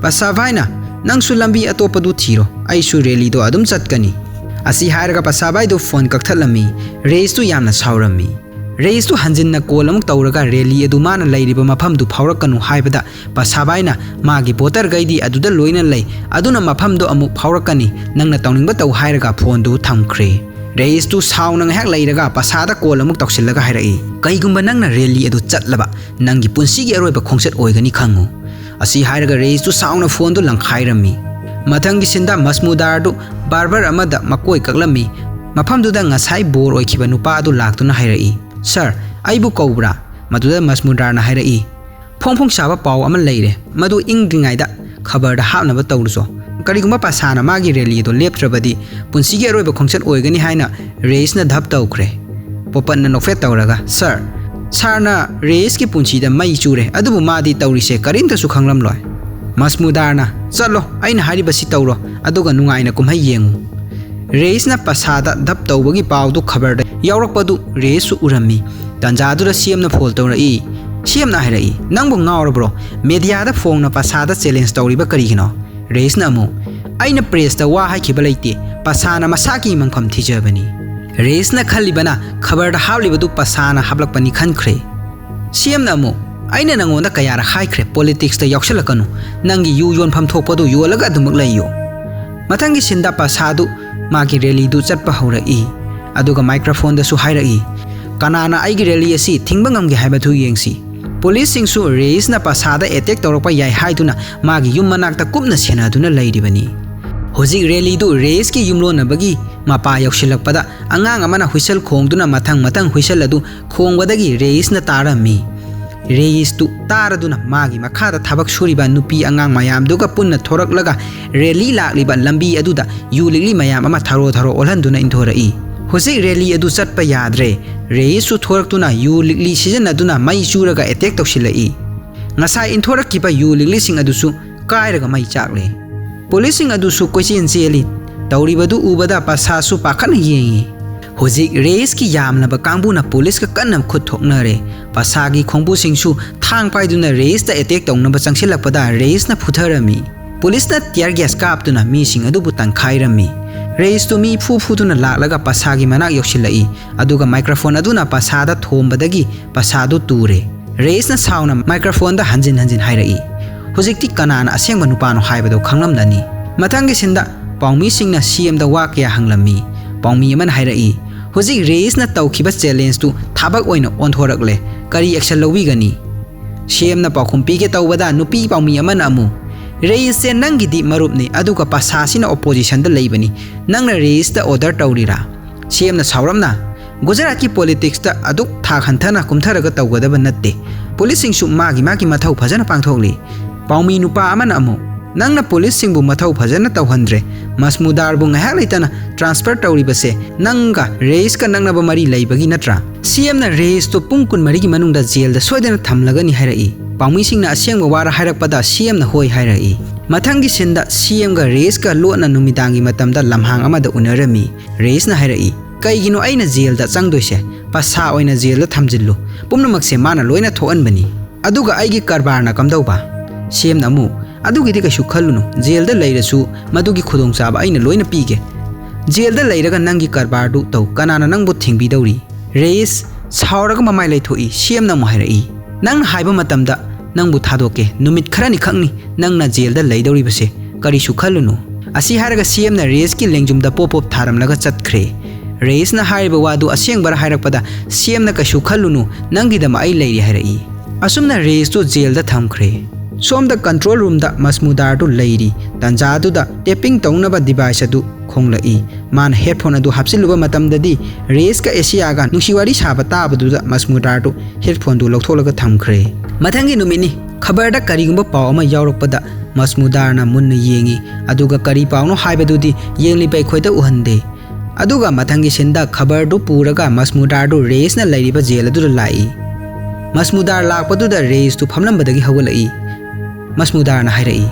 ꯄꯁꯥꯕꯥꯏꯅ, "ꯅꯪꯁꯨ ꯂꯝꯕꯤ ꯑꯇꯣꯞꯄꯗꯨ ꯊꯤꯔꯣ, ꯑꯩꯁꯨ ꯔꯦꯂꯤꯗꯣ ꯑꯗꯨꯝ ꯆꯠꯀꯅꯤ꯫" ꯑꯁꯤ ꯍꯥꯏꯔꯒ ꯄꯁꯥꯕꯥꯏꯗꯨ ꯐꯣꯟ ꯀꯛꯊꯠꯂꯝꯃꯤ꯫ ꯔꯦꯏꯁꯇꯨ ꯌꯥꯝꯅ ꯁꯥꯎꯔꯝꯃꯤ꯫ ꯔꯦꯏꯁꯇꯨ ꯍꯟꯖꯤꯟꯅ ꯀꯣꯜ ꯑꯃꯨꯛ ꯇꯧꯔꯒ ꯔꯦꯂꯤ ꯑꯗꯨ ꯃꯥꯅ ꯂꯩꯔꯤꯕ ꯃꯐꯝꯗꯨ ꯐꯥꯎꯔꯛꯀꯅꯨ ꯍꯥꯏꯕꯗ ꯄꯁꯥꯕꯥꯏꯅ ꯃꯥꯒꯤ ꯚꯣꯇꯔꯈꯩꯗꯤ ꯑꯗꯨꯗ ꯂꯣꯏꯅ ꯂꯩ, ꯑꯗꯨꯅ ꯃꯐꯝꯗꯣ ꯑꯃꯨꯛ ꯐꯥꯎꯔꯛꯀꯅꯤ, ꯅꯪꯅ ꯇꯧꯅꯤꯡꯕ ꯇꯧ ꯍꯥꯏꯔꯒ ꯐꯣꯟꯗꯨ ꯊꯝꯈ꯭ꯔꯦ꯫ ꯔꯦꯏꯁꯇꯨ ꯁꯥꯎꯅ ꯉꯥꯏꯍꯥꯛ ꯂꯩꯔꯒ ꯄꯁꯥꯗ ꯀꯣꯜ ꯑꯃꯨꯛ ꯇꯧꯁꯤꯜꯂꯒ ꯍꯥꯏꯔꯛꯏ, "ꯀꯩꯒꯨꯝꯕ ꯅꯪꯅ ꯔꯦꯂꯤ ꯑꯗꯨ ꯆꯠꯂꯕ, ꯅꯪꯒꯤ ꯄꯨꯟꯁꯤꯒꯤ ꯑꯔꯣꯏꯕ ꯈꯣꯡꯆꯠ ꯑꯣꯏꯒꯅꯤ ꯈꯪꯉꯨ꯫" ꯑꯁꯤ ꯍꯥꯏꯔꯒ ꯔꯦꯏꯁꯇꯨ ꯁꯥꯎꯅ ꯐꯣꯟꯗꯨ ꯂꯪꯈꯥꯏꯔꯝꯃꯤ꯫ ꯃꯊꯪꯒꯤ ꯁꯤꯟꯗ ꯃꯁꯃꯨꯗꯥꯔꯗꯨ ꯕꯥꯔꯕꯔ ꯑꯃꯗ ꯃꯀꯣꯏ ꯀꯛꯂꯝꯃꯤ꯫ ꯃꯐꯝꯗꯨꯗ ꯉꯁꯥꯏ ꯕꯣꯔ ꯑꯣꯏꯈꯤꯕ ꯅꯨꯄꯥ ꯑꯗꯨ ꯂꯥꯛꯇꯨꯅ ꯍꯥꯏꯔꯛꯏ, "ꯁꯥꯔ, ꯑꯩꯕꯨ ꯀꯧꯕ꯭ꯔꯥ?" ꯃꯗꯨꯗ ꯃꯁꯃꯨꯗꯥꯔꯅ ꯍꯥꯏꯔꯛꯏ, "ꯐꯣꯡ ꯐꯣꯡ ꯁꯥꯕ ꯄꯥꯎ ꯑꯃ ꯂꯩꯔꯦ, ꯃꯗꯨ ꯏꯪꯗ꯭ꯔꯤꯉꯩꯗ ꯈꯕꯔꯗ ꯍꯥꯞꯅꯕ ꯇꯧꯔꯨꯆꯣ꯫ ꯀꯔꯤꯒꯨꯝꯕ ꯄꯁꯥꯅ ꯃꯥꯒꯤ ꯔꯦꯂꯤ ꯑꯗꯨ ꯂꯦꯞꯇ꯭ꯔꯕꯗꯤ ꯄꯨꯟꯁꯤꯒꯤ ꯑꯔꯣꯏꯕ ꯈꯣꯡꯆꯠ ꯑꯣꯏꯒꯅꯤ" ꯍꯥꯏꯅ ꯔꯦꯏꯁꯅ ꯙꯞ ꯇꯧꯈ꯭ꯔꯦ꯫ ꯄꯣꯄꯠꯅ ꯅꯣꯛꯐꯦꯠ ꯇꯧꯔꯒ, "ꯁꯥꯔ, ꯁꯥꯔꯅ ꯔꯦꯏꯁꯀꯤ ꯄꯨꯟꯁꯤꯗ ꯃꯩ ꯆꯨꯔꯦ, ꯑꯗꯨꯕꯨ ꯃꯥꯗꯤ ꯇꯧꯔꯤꯁꯦ ꯀꯔꯤꯝꯇꯁꯨ ꯈꯪꯂꯝꯂꯣꯏ꯫" ꯃꯁꯃꯨꯗꯥꯔꯅ, "ꯆꯠꯂꯣ, ꯑꯩꯅ ꯍꯥꯏꯔꯤꯕꯁꯤ ꯇꯧꯔꯣ, ꯑꯗꯨꯒ ꯅꯨꯡꯉꯥꯏꯅ ꯀꯨꯝꯍꯩ ꯌꯦꯡꯉꯨ꯫" ꯔꯦꯏꯁꯅ ꯄꯁꯥꯗ ꯙꯞ ꯇꯧꯕꯒꯤ ꯄꯥꯎꯗꯨ ꯈꯕꯔꯗ ꯌꯥꯎꯔꯛꯄꯗꯨ ꯔꯦꯏꯁꯁꯨ ꯎꯔꯝꯃꯤ꯫ ꯇꯥꯟꯖꯥꯗꯨꯗ ꯁꯤ ꯑꯦꯝꯅ ꯐꯣꯟ ꯇꯧꯔꯛꯏ꯫ ꯁꯤ ꯑꯦꯝꯅ ꯍꯥꯏꯔꯛꯏ, "ꯅꯪꯕꯨ ꯉꯥꯎꯔꯕ꯭ꯔꯣ? ꯃꯦꯗꯤꯌꯥꯗ ꯐꯣꯡꯅ ꯄꯁꯥꯗ ꯆꯦꯂꯦꯟꯖ ꯇꯧꯔꯤꯕ ꯀꯔꯤꯒꯤꯅꯣ?" ꯔꯦꯁꯅ ꯑꯃꯨꯛ, "ꯑꯩꯅ ꯄ꯭ꯔꯦꯁꯇ ꯋꯥ ꯍꯥꯏꯈꯤꯕ ꯂꯩꯇꯦ, ꯄꯁꯥꯅ ꯃꯁꯥꯒꯤ ꯃꯪꯐꯝ ꯊꯤꯖꯕꯅꯤ"꯫ ꯔꯦꯁꯅ ꯈꯜꯂꯤꯕꯅ ꯈꯕꯔꯗ ꯍꯥꯞꯂꯤꯕꯗꯨ ꯄꯁꯥꯅ ꯍꯥꯞꯂꯛꯄꯅꯤ ꯈꯟꯈ꯭ꯔꯦ꯫ ꯁꯤ ꯑꯦꯝꯅ ꯑꯃꯨꯛ, "ꯑꯩꯅ ꯅꯪꯉꯣꯟꯗ ꯀꯌꯥꯔꯛ ꯍꯥꯏꯈ꯭ꯔꯦ, ꯄꯣꯂꯤꯇꯤꯛꯁꯇ ꯌꯥꯎꯁꯜꯂꯛꯀꯅꯨ, ꯅꯪꯒꯤ ꯌꯨ ꯌꯣꯟꯐꯝ ꯊꯣꯛꯄꯗꯨ ꯌꯣꯜꯂꯒ ꯑꯗꯨꯃꯛ ꯂꯩꯌꯨ"꯫ ꯃꯊꯪꯒꯤ ꯁꯤꯟꯗ ꯄꯁꯥꯗꯨ ꯃꯥꯒꯤ ꯔꯦꯂꯤꯗꯨ ꯆꯠꯄ ꯍꯧꯔꯛꯏ, ꯑꯗꯨꯒ ꯃꯥꯏꯀ꯭ꯔꯣꯐꯣꯟꯗꯁꯨ ꯍꯥꯏꯔꯛꯏ, "ꯀꯅꯥꯅ ꯑꯩꯒꯤ ꯔꯦꯂꯤ ꯑꯁꯤ ꯊꯤꯡꯕ ꯉꯝꯒꯦ ꯍꯥꯏꯕꯗꯨ ꯌꯦꯡꯁꯤ"꯫ ꯄꯨꯂꯤꯁꯁꯤꯡꯁꯨ ꯔꯦꯏꯁꯅ ꯄꯁꯥꯗ ꯑꯦꯇꯦꯛ ꯇꯧꯔꯛꯄ ꯌꯥꯏ ꯍꯥꯏꯗꯨꯅ ꯃꯥꯒꯤ ꯌꯨꯝ ꯃꯅꯥꯛꯇ ꯀꯨꯞꯅ ꯁꯦꯟꯅꯗꯨꯅ ꯂꯩꯔꯤꯕꯅꯤ꯫ ꯍꯧꯖꯤꯛ ꯔꯦꯂꯤꯗꯨ ꯔꯦꯏꯁꯀꯤ ꯌꯨꯝꯂꯣꯟꯅꯕꯒꯤ ꯃꯄꯥ ꯌꯧꯁꯤꯜꯂꯛꯄꯗ ꯑꯉꯥꯡ ꯑꯃꯅ ꯍꯨꯏꯁꯜ ꯈꯣꯡꯗꯨꯅ ꯃꯊꯪ ꯃꯊꯪ ꯍꯨꯏꯁꯜ ꯑꯗꯨ ꯈꯣꯡꯕꯗꯒꯤ ꯔꯦꯏꯁꯅ ꯇꯥꯔꯝꯃꯤ꯫ ꯔꯦꯏꯁꯇꯨ ꯇꯥꯔꯗꯨꯅ ꯃꯥꯒꯤ ꯃꯈꯥꯗ ꯊꯕꯛ ꯁꯨꯔꯤꯕ ꯅꯨꯄꯤ ꯑꯉꯥꯡ ꯃꯌꯥꯝꯗꯨꯒ ꯄꯨꯟꯅ ꯊꯣꯔꯛꯂꯒ ꯔꯦꯂꯤ ꯂꯥꯛꯂꯤꯕ ꯂꯝꯕꯤ ꯑꯗꯨꯗ ꯌꯨ ꯂꯤꯛꯂꯤ ꯃꯌꯥꯝ ꯑꯃ ꯊꯔꯣ ꯊꯔꯣ ꯑꯣꯜꯍꯟꯗꯨꯅ ꯏꯟꯊꯣꯔꯛꯏ꯫ ꯍꯧꯖꯤꯛ ꯔꯦꯂꯤ ꯑꯗꯨ ꯆꯠꯄ ꯌꯥꯗ꯭ꯔꯦ꯫ ꯔꯦꯏꯁꯁꯨ ꯊꯣꯔꯛꯇꯨꯅ ꯌꯨ ꯂꯤꯛꯂꯤ ꯁꯤꯖꯤꯟꯅꯗꯨꯅ ꯃꯩ ꯆꯨꯔꯒ ꯑꯦꯇꯦꯛ ꯇꯧꯁꯤꯜꯂꯛꯏ꯫ ꯉꯁꯥꯏ ꯏꯟꯊꯣꯔꯛꯈꯤꯕ ꯌꯨ ꯂꯤꯛꯂꯤꯁꯤꯡ ꯑꯗꯨꯁꯨ ꯀꯥꯏꯔꯒ ꯃꯩ ꯆꯥꯛꯂꯦ꯫ ꯄꯨꯂꯤꯁꯁꯤꯡ ꯑꯗꯨꯁꯨ ꯀꯣꯏꯆꯦꯟ ꯆꯦꯜꯂꯤ꯫ ꯇꯧꯔꯤꯕꯗꯨ ꯎꯕꯗ ꯄꯁꯥꯁꯨ ꯄꯥꯈꯠꯅ ꯌꯦꯡꯉꯤ꯫ ꯍꯧꯖꯤꯛ ꯔꯦꯏꯁꯀꯤ ꯌꯥꯝꯂꯕ ꯀꯥꯡꯕꯨꯅ ꯄꯨꯂꯤꯁꯀ ꯀꯟꯅ ꯈꯨꯠ ꯊꯣꯛꯅꯔꯦ꯫ ꯄꯁꯥꯒꯤ ꯈꯣꯡꯕꯨꯁꯤꯡꯁꯨ ꯊꯥꯡ ꯄꯥꯏꯗꯨꯅ ꯔꯦꯏꯁꯇ ꯑꯦꯇꯦꯛ ꯇꯧꯅꯕ ꯆꯪꯁꯤꯜꯂꯛꯄꯗ ꯔꯦꯏꯁꯅ ꯐꯨꯊꯔꯝꯃꯤ꯫ ꯄꯨꯂꯤꯁꯅ ꯇꯤꯌꯔ ꯒ꯭ꯌꯥꯁ ꯀꯥꯞꯇꯨꯅ ꯃꯤꯁꯤꯡ ꯑꯗꯨꯕꯨ ꯇꯪꯈꯥꯏꯔꯝꯃꯤ꯫ ꯔꯦꯏꯁꯇꯨ ꯃꯤ ꯐꯨ ꯐꯨꯗꯨꯅ ꯂꯥꯛꯂꯒ ꯄꯁꯥꯒꯤ ꯃꯅꯥꯛ ꯌꯧꯁꯤꯜꯂꯛꯏ, ꯑꯗꯨꯒ ꯃꯥꯏꯀ꯭ꯔꯣꯐꯣꯟ ꯑꯗꯨꯅ ꯄꯁꯥꯗ ꯊꯣꯝꯕꯗꯒꯤ ꯄꯁꯥꯗꯨ ꯇꯨꯔꯦ꯫ ꯔꯦꯏꯁꯅ ꯁꯥꯎꯅ ꯃꯥꯏꯀ꯭ꯔꯣꯐꯣꯟꯗ ꯍꯟꯖꯤꯟ ꯍꯟꯖꯤꯟ ꯍꯥꯏꯔꯛꯏ, "ꯍꯧꯖꯤꯛꯇꯤ ꯀꯅꯥꯅ ꯑꯁꯦꯡꯕ ꯅꯨꯄꯥꯅꯣ ꯍꯥꯏꯕꯗꯨ ꯈꯪꯂꯝꯂꯅꯤ"꯫ ꯃꯊꯪꯒꯤ ꯁꯤꯟꯗ ꯄꯥꯎꯃꯤꯁꯤꯡꯅ ꯁꯤ ꯑꯦꯝꯗ ꯋꯥ ꯀꯌꯥ ꯍꯪꯂꯝꯃꯤ꯫ ꯄꯥꯎꯃꯤ ꯑꯃꯅ ꯍꯥꯏꯔꯛꯏ, "ꯍꯧꯖꯤꯛ ꯔꯦꯏꯁꯅ ꯇꯧꯈꯤꯕ ꯆꯦꯂꯦꯟꯖꯇꯨ ꯊꯕꯛ ꯑꯣꯏꯅ ꯑꯣꯟꯊꯣꯔꯛꯂꯦ꯫ ꯀꯔꯤ ꯑꯦꯛꯁꯟ ꯂꯧꯕꯤꯒꯅꯤ?" ꯁꯤ ꯑꯦꯝꯅ ꯄꯥꯎꯈꯨꯝ ꯄꯤꯒꯦ ꯇꯧꯕꯗ ꯅꯨꯄꯤ ꯄꯥꯎꯃꯤ ꯑꯃꯅ ꯑꯃꯨꯛ, "ꯔꯦꯏꯁꯁꯦ ꯅꯪꯒꯤꯗꯤ ꯃꯔꯨꯞꯅꯤ, ꯑꯗꯨꯒ ꯄꯁꯥꯁꯤꯅ ꯑꯣꯄꯣꯖꯤꯁꯟꯗ ꯂꯩꯕꯅꯤ꯫ ꯅꯪꯅ ꯔꯦꯏꯁꯇ ꯑꯣꯔꯗꯔ ꯇꯧꯔꯤꯔꯥ?" ꯁꯤ ꯑꯦꯝꯅ ꯁꯥꯎꯔꯞꯅ, "ꯒꯨꯖꯔꯥꯠꯀꯤ ꯄꯣꯂꯤꯇꯤꯛꯁꯇ ꯑꯗꯨꯛ ꯊꯥꯛ ꯍꯟꯊꯅ ꯀꯨꯝꯊꯔꯒ ꯇꯧꯒꯗꯕ ꯅꯠꯇꯦ꯫ ꯄꯨꯂꯤꯁꯁꯤꯡꯁꯨ ꯃꯥꯒꯤ ꯃꯥꯒꯤ ꯃꯊꯧ ꯐꯖꯅ ꯄꯥꯡꯊꯣꯛꯂꯤ"꯫ ꯄꯥꯎꯃꯤ ꯅꯨꯄꯥ ꯑꯃꯅ ꯑꯃꯨꯛ, "ꯅꯪꯅ ꯄꯨꯂꯤꯁꯁꯤꯡꯕꯨ ꯃꯊꯧ ꯐꯖꯅ ꯇꯧꯍꯟꯗ꯭ꯔꯦ꯫ ꯃꯁꯃꯨꯗꯥꯔꯕꯨ ꯉꯥꯏꯍꯥꯛ ꯂꯩꯇꯅ ꯇ꯭ꯔꯥꯟꯁꯐꯔ ꯇꯧꯔꯤꯕꯁꯦ ꯅꯪꯒ ꯔꯦꯏꯁꯀ ꯅꯛꯅꯕ ꯃꯔꯤ ꯂꯩꯕꯒꯤ ꯅꯠꯇ꯭ꯔꯥ? ꯁꯤ ꯑꯦꯝꯅ ꯔꯦꯏꯁꯇꯨ ꯄꯨꯡ ꯀꯨꯟꯃꯔꯤꯒꯤ ꯃꯅꯨꯡꯗ ꯖꯦꯜꯗ ꯁꯣꯏꯗꯅ ꯊꯝꯂꯒꯅꯤ ꯍꯥꯏꯔꯛꯏ"꯫ ꯄꯥꯎꯃꯤꯁꯤꯡꯅ ꯑꯁꯦꯡꯕ ꯋꯥꯔ ꯍꯥꯏꯔꯛꯄꯗ ꯁꯤ ꯑꯦꯝꯅ ꯍꯣꯏ ꯍꯥꯏꯔꯛꯏ꯫ ꯃꯊꯪꯒꯤ ꯁꯤꯟꯗ ꯁꯤ ꯑꯦꯝꯒ ꯔꯦꯏꯁꯀ ꯂꯣꯠꯅ ꯅꯨꯃꯤꯗꯥꯡꯒꯤ ꯃꯇꯝꯗ ꯂꯝꯍꯥꯡ ꯑꯃꯗ ꯎꯅꯔꯝꯃꯤ꯫ ꯔꯦꯏꯁꯅ ꯍꯥꯏꯔꯛꯏ, "ꯀꯩꯒꯤꯅꯣ ꯑꯩꯅ ꯖꯦꯜꯗ ꯆꯪꯗꯣꯏꯁꯦ? ꯄꯁꯥ ꯑꯣꯏꯅ ꯖꯦꯜꯗ ꯊꯝꯖꯤꯜꯂꯨ꯫ ꯄꯨꯝꯅꯃꯛꯁꯦ ꯃꯥꯅ ꯂꯣꯏꯅ ꯊꯣꯛꯍꯟꯕꯅꯤ꯫ ꯑꯗꯨꯒ ꯑꯩꯒꯤ ꯀꯔꯕꯥꯔꯅ ꯀꯝꯗꯧꯕ?" ꯁꯤ ꯑꯦꯝꯅ ꯑꯃꯨꯛ, "ꯑꯗꯨꯒꯤꯗꯤ ꯀꯩꯁꯨ ꯈꯜꯂꯨꯅꯨ, ꯖꯦꯜꯗ ꯂꯩꯔꯁꯨ ꯃꯗꯨꯒꯤ ꯈꯨꯗꯣꯡꯆꯥꯕ ꯑꯩꯅ ꯂꯣꯏꯅ ꯄꯤꯒꯦ꯫ ꯖꯦꯜꯗ ꯂꯩꯔꯒ ꯅꯪꯒꯤ ꯀꯔꯕꯥꯔꯗꯨ ꯇꯧ, ꯀꯅꯥꯅ ꯅꯪꯕꯨ ꯊꯤꯡꯕꯤꯗꯧꯔꯤ?" ꯔꯦꯁ ꯁꯥꯎꯔꯒ ꯃꯃꯥꯏ ꯂꯩꯊꯣꯛꯏ꯫ ꯁꯤ ꯑꯦꯝꯅ ꯑꯃꯨꯛ ꯍꯥꯏꯔꯛꯏ, "ꯅꯪꯅ ꯍꯥꯏꯕ ꯃꯇꯝꯗ ꯅꯪꯕꯨ ꯊꯥꯗꯣꯛꯀꯦ, ꯅꯨꯃꯤꯠ ꯈꯔꯅꯤ ꯈꯛꯅꯤ ꯅꯪꯅ ꯖꯦꯜꯗ ꯂꯩꯗꯧꯔꯤꯕꯁꯦ, ꯀꯔꯤꯁꯨ ꯈꯜꯂꯨꯅꯨ"꯫ ꯑꯁꯤ ꯍꯥꯏꯔꯒ ꯁꯤ ꯑꯦꯝꯅ ꯔꯦꯁꯀꯤ ꯂꯦꯡꯖꯨꯝꯗ ꯄꯣꯞ ꯄꯣꯞ ꯊꯥꯔꯝꯂꯒ ꯆꯠꯈ꯭ꯔꯦ꯫ ꯔꯦꯁꯅ ꯍꯥꯏꯔꯤꯕ ꯋꯥꯗꯨ ꯑꯁꯦꯡꯕꯔ ꯍꯥꯏꯔꯛꯄꯗ ꯁꯤ ꯑꯦꯝꯅ "ꯀꯩꯁꯨ ꯈꯜꯂꯨꯅꯨ, ꯅꯪꯒꯤꯗꯃꯛ ꯑꯩ ꯂꯩꯔꯤ" ꯍꯥꯏꯔꯛꯏ꯫ ꯑꯁꯨꯝꯅ ꯔꯦꯁꯇꯨ ꯖꯦꯜꯗ ꯊꯝꯈ꯭ꯔꯦ꯫ ꯁꯣꯝꯗ ꯀꯟꯇ꯭ꯔꯣꯜ ꯔꯨꯝꯗ ꯃꯁꯃꯨꯗꯥꯔꯗꯨ ꯂꯩꯔꯤ꯫ ꯇꯥꯟꯖꯥꯗꯨꯗ ꯇꯦꯄꯤꯡ ꯇꯧꯅꯕ ꯗꯤꯚꯥꯏꯁ ꯑꯗꯨ ꯈꯣꯡꯂꯛꯏ꯫ ꯃꯥꯅ ꯍꯦꯗꯐꯣꯟ ꯑꯗꯨ ꯍꯥꯞꯆꯤꯜꯂꯨꯕ ꯃꯇꯝꯗꯗꯤ ꯔꯦꯁꯀ ꯑꯦꯁꯤꯌꯥꯒ ꯅꯨꯡꯁꯤ ꯋꯥꯔꯤ ꯁꯥꯕ ꯇꯥꯕꯗꯨꯗ ꯃꯁꯃꯨꯗꯥꯔꯗꯨ ꯍꯦꯗꯐꯣꯟꯗꯨ ꯂꯧꯊꯣꯛꯂꯒ ꯊꯝꯈ꯭ꯔꯦ꯫ ꯃꯊꯪꯒꯤ ꯅꯨꯃꯤꯠꯅꯤ꯫ ꯈꯕꯔꯗ ꯀꯔꯤꯒꯨꯝꯕ ꯄꯥꯎ ꯑꯃ ꯌꯥꯎꯔꯛꯄꯗ ꯃꯁꯃꯨꯗꯥꯔꯅ ꯃꯨꯟꯅ ꯌꯦꯡꯏ, ꯑꯗꯨꯒ ꯀꯔꯤ ꯄꯥꯎꯅꯣ ꯍꯥꯏꯕꯗꯨꯗꯤ ꯌꯦꯡꯂꯤꯕ ꯑꯩꯈꯣꯏꯗ ꯎꯍꯟꯗꯦ꯫ ꯑꯗꯨꯒ ꯃꯊꯪꯒꯤ ꯁꯤꯟꯗ ꯈꯕꯔꯗꯨ ꯄꯨꯔꯒ ꯃꯁꯃꯨꯗꯥꯔꯗꯨ ꯔꯦꯁꯅ ꯂꯩꯔꯤꯕ ꯖꯦꯜ ꯑꯗꯨꯗ ꯂꯥꯛꯏ꯫ ꯃꯁꯃꯨꯗꯥꯔ ꯂꯥꯛꯄꯗꯨꯗ ꯔꯦꯁꯇꯨ ꯐꯝꯂꯝꯕꯗꯒꯤ ꯍꯧꯒꯠꯂꯛꯏ꯫ ꯃꯁꯃꯨꯗꯥꯔꯅ ꯍꯥꯏꯔꯛꯏ,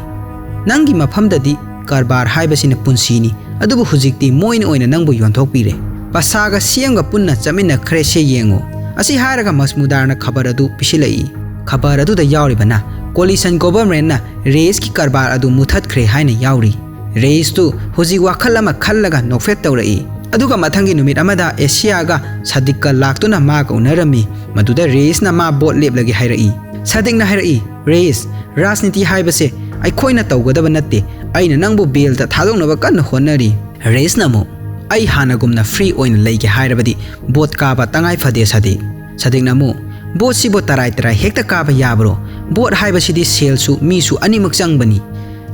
"ꯅꯪꯒꯤ ꯃꯐꯝꯗꯗꯤ ꯀꯔꯕꯥꯔ ꯍꯥꯏꯕꯁꯤꯅ ꯄꯨꯟꯁꯤꯅꯤ, ꯑꯗꯨꯕꯨ ꯍꯧꯖꯤꯛꯇꯤ ꯃꯣꯏꯅ ꯑꯣꯏꯅ ꯅꯪꯕꯨ ꯌꯣꯟꯊꯣꯛꯄꯤꯔꯦ꯫ ꯄꯁꯥꯒ ꯁꯤ ꯑꯦꯝꯒ ꯄꯨꯟꯅ ꯆꯠꯃꯤꯟꯅꯈ꯭ꯔꯦ, ꯁꯦ ꯌꯦꯡꯉꯨ"꯫ ꯑꯁꯤ ꯍꯥꯏꯔꯒ ꯃꯁꯃꯨꯗꯥꯔꯅ ꯈꯕꯔ ꯑꯗꯨ ꯄꯤꯁꯤꯜꯂꯛꯏ꯫ ꯈꯕꯔ ꯑꯗꯨꯗ ꯌꯥꯎꯔꯤꯕꯅ ꯀꯣꯂꯤꯁꯟ ꯒꯣꯚꯔꯟꯃꯦꯟꯠꯅ ꯔꯦꯁꯀꯤ ꯀꯔꯕꯥꯔ ꯑꯗꯨ ꯃꯨꯊꯠꯈ꯭ꯔꯦ ꯍꯥꯏꯅ ꯌꯥꯎꯔꯤ꯫ ꯔꯦꯁꯇꯨ ꯍꯧꯖꯤꯛ ꯋꯥꯈꯜ ꯑꯃ ꯈꯜꯂꯒ ꯅꯣꯛꯐꯦꯠ ꯇꯧꯔꯛꯏ꯫ ꯑꯗꯨꯒ ꯃꯊꯪꯒꯤ ꯅꯨꯃꯤꯠ ꯑꯃꯗ ꯑꯦꯁꯤꯌꯥꯒ ꯁꯥꯗꯤꯛꯀ ꯂꯥꯛꯇꯨꯅ ꯃꯥꯒ ꯎꯅꯔꯝꯃꯤ꯫ ꯃꯗꯨꯗ ꯔꯦꯁꯅ ꯃꯥ ꯚꯣꯠ ꯂꯦꯞꯂꯒꯦ ꯍꯥꯏꯔꯛꯏ꯫ ꯁꯥꯗꯤꯛꯅ ꯍꯥꯏꯔꯛꯏ, "ꯔꯦꯁ, ꯔꯥꯖꯅꯤꯇꯤ ꯍꯥꯏꯕꯁꯦ ꯑꯩꯈꯣꯏꯅ ꯇꯧꯒꯗꯕ ꯅꯠꯇꯦ꯫ ꯑꯩꯅ ꯅꯪꯕꯨ ꯕꯦꯜꯗ ꯊꯥꯗꯣꯛꯅꯕ ꯀꯟꯅ ꯍꯣꯠꯅꯔꯤ"꯫ ꯔꯦꯁꯅ ꯑꯃꯨꯛ, "ꯑꯩ ꯍꯥꯟꯅꯒꯨꯝꯅ ꯐ꯭ꯔꯤ ꯑꯣꯏꯅ ꯂꯩꯒꯦ ꯍꯥꯏꯔꯕꯗꯤ ꯚꯣꯠ ꯀꯥꯕ ꯇꯉꯥꯏ ꯐꯗꯦ, ꯁꯥꯗꯤꯛ"꯫ ꯁꯥꯗꯤꯛꯅ ꯑꯃꯨꯛ, "ꯚꯣꯠꯁꯤꯕꯨ ꯇꯔꯥꯏ ꯇꯔꯥꯏ ꯍꯦꯛꯇ ꯀꯥꯕ ꯌꯥꯕ꯭ꯔꯣ? ꯚꯣꯠ ꯍꯥꯏꯕꯁꯤꯗꯤ ꯁꯦꯜꯁꯨ ꯃꯤꯁꯨ ꯑꯅꯤꯃꯛ ꯆꯪꯕꯅꯤ"꯫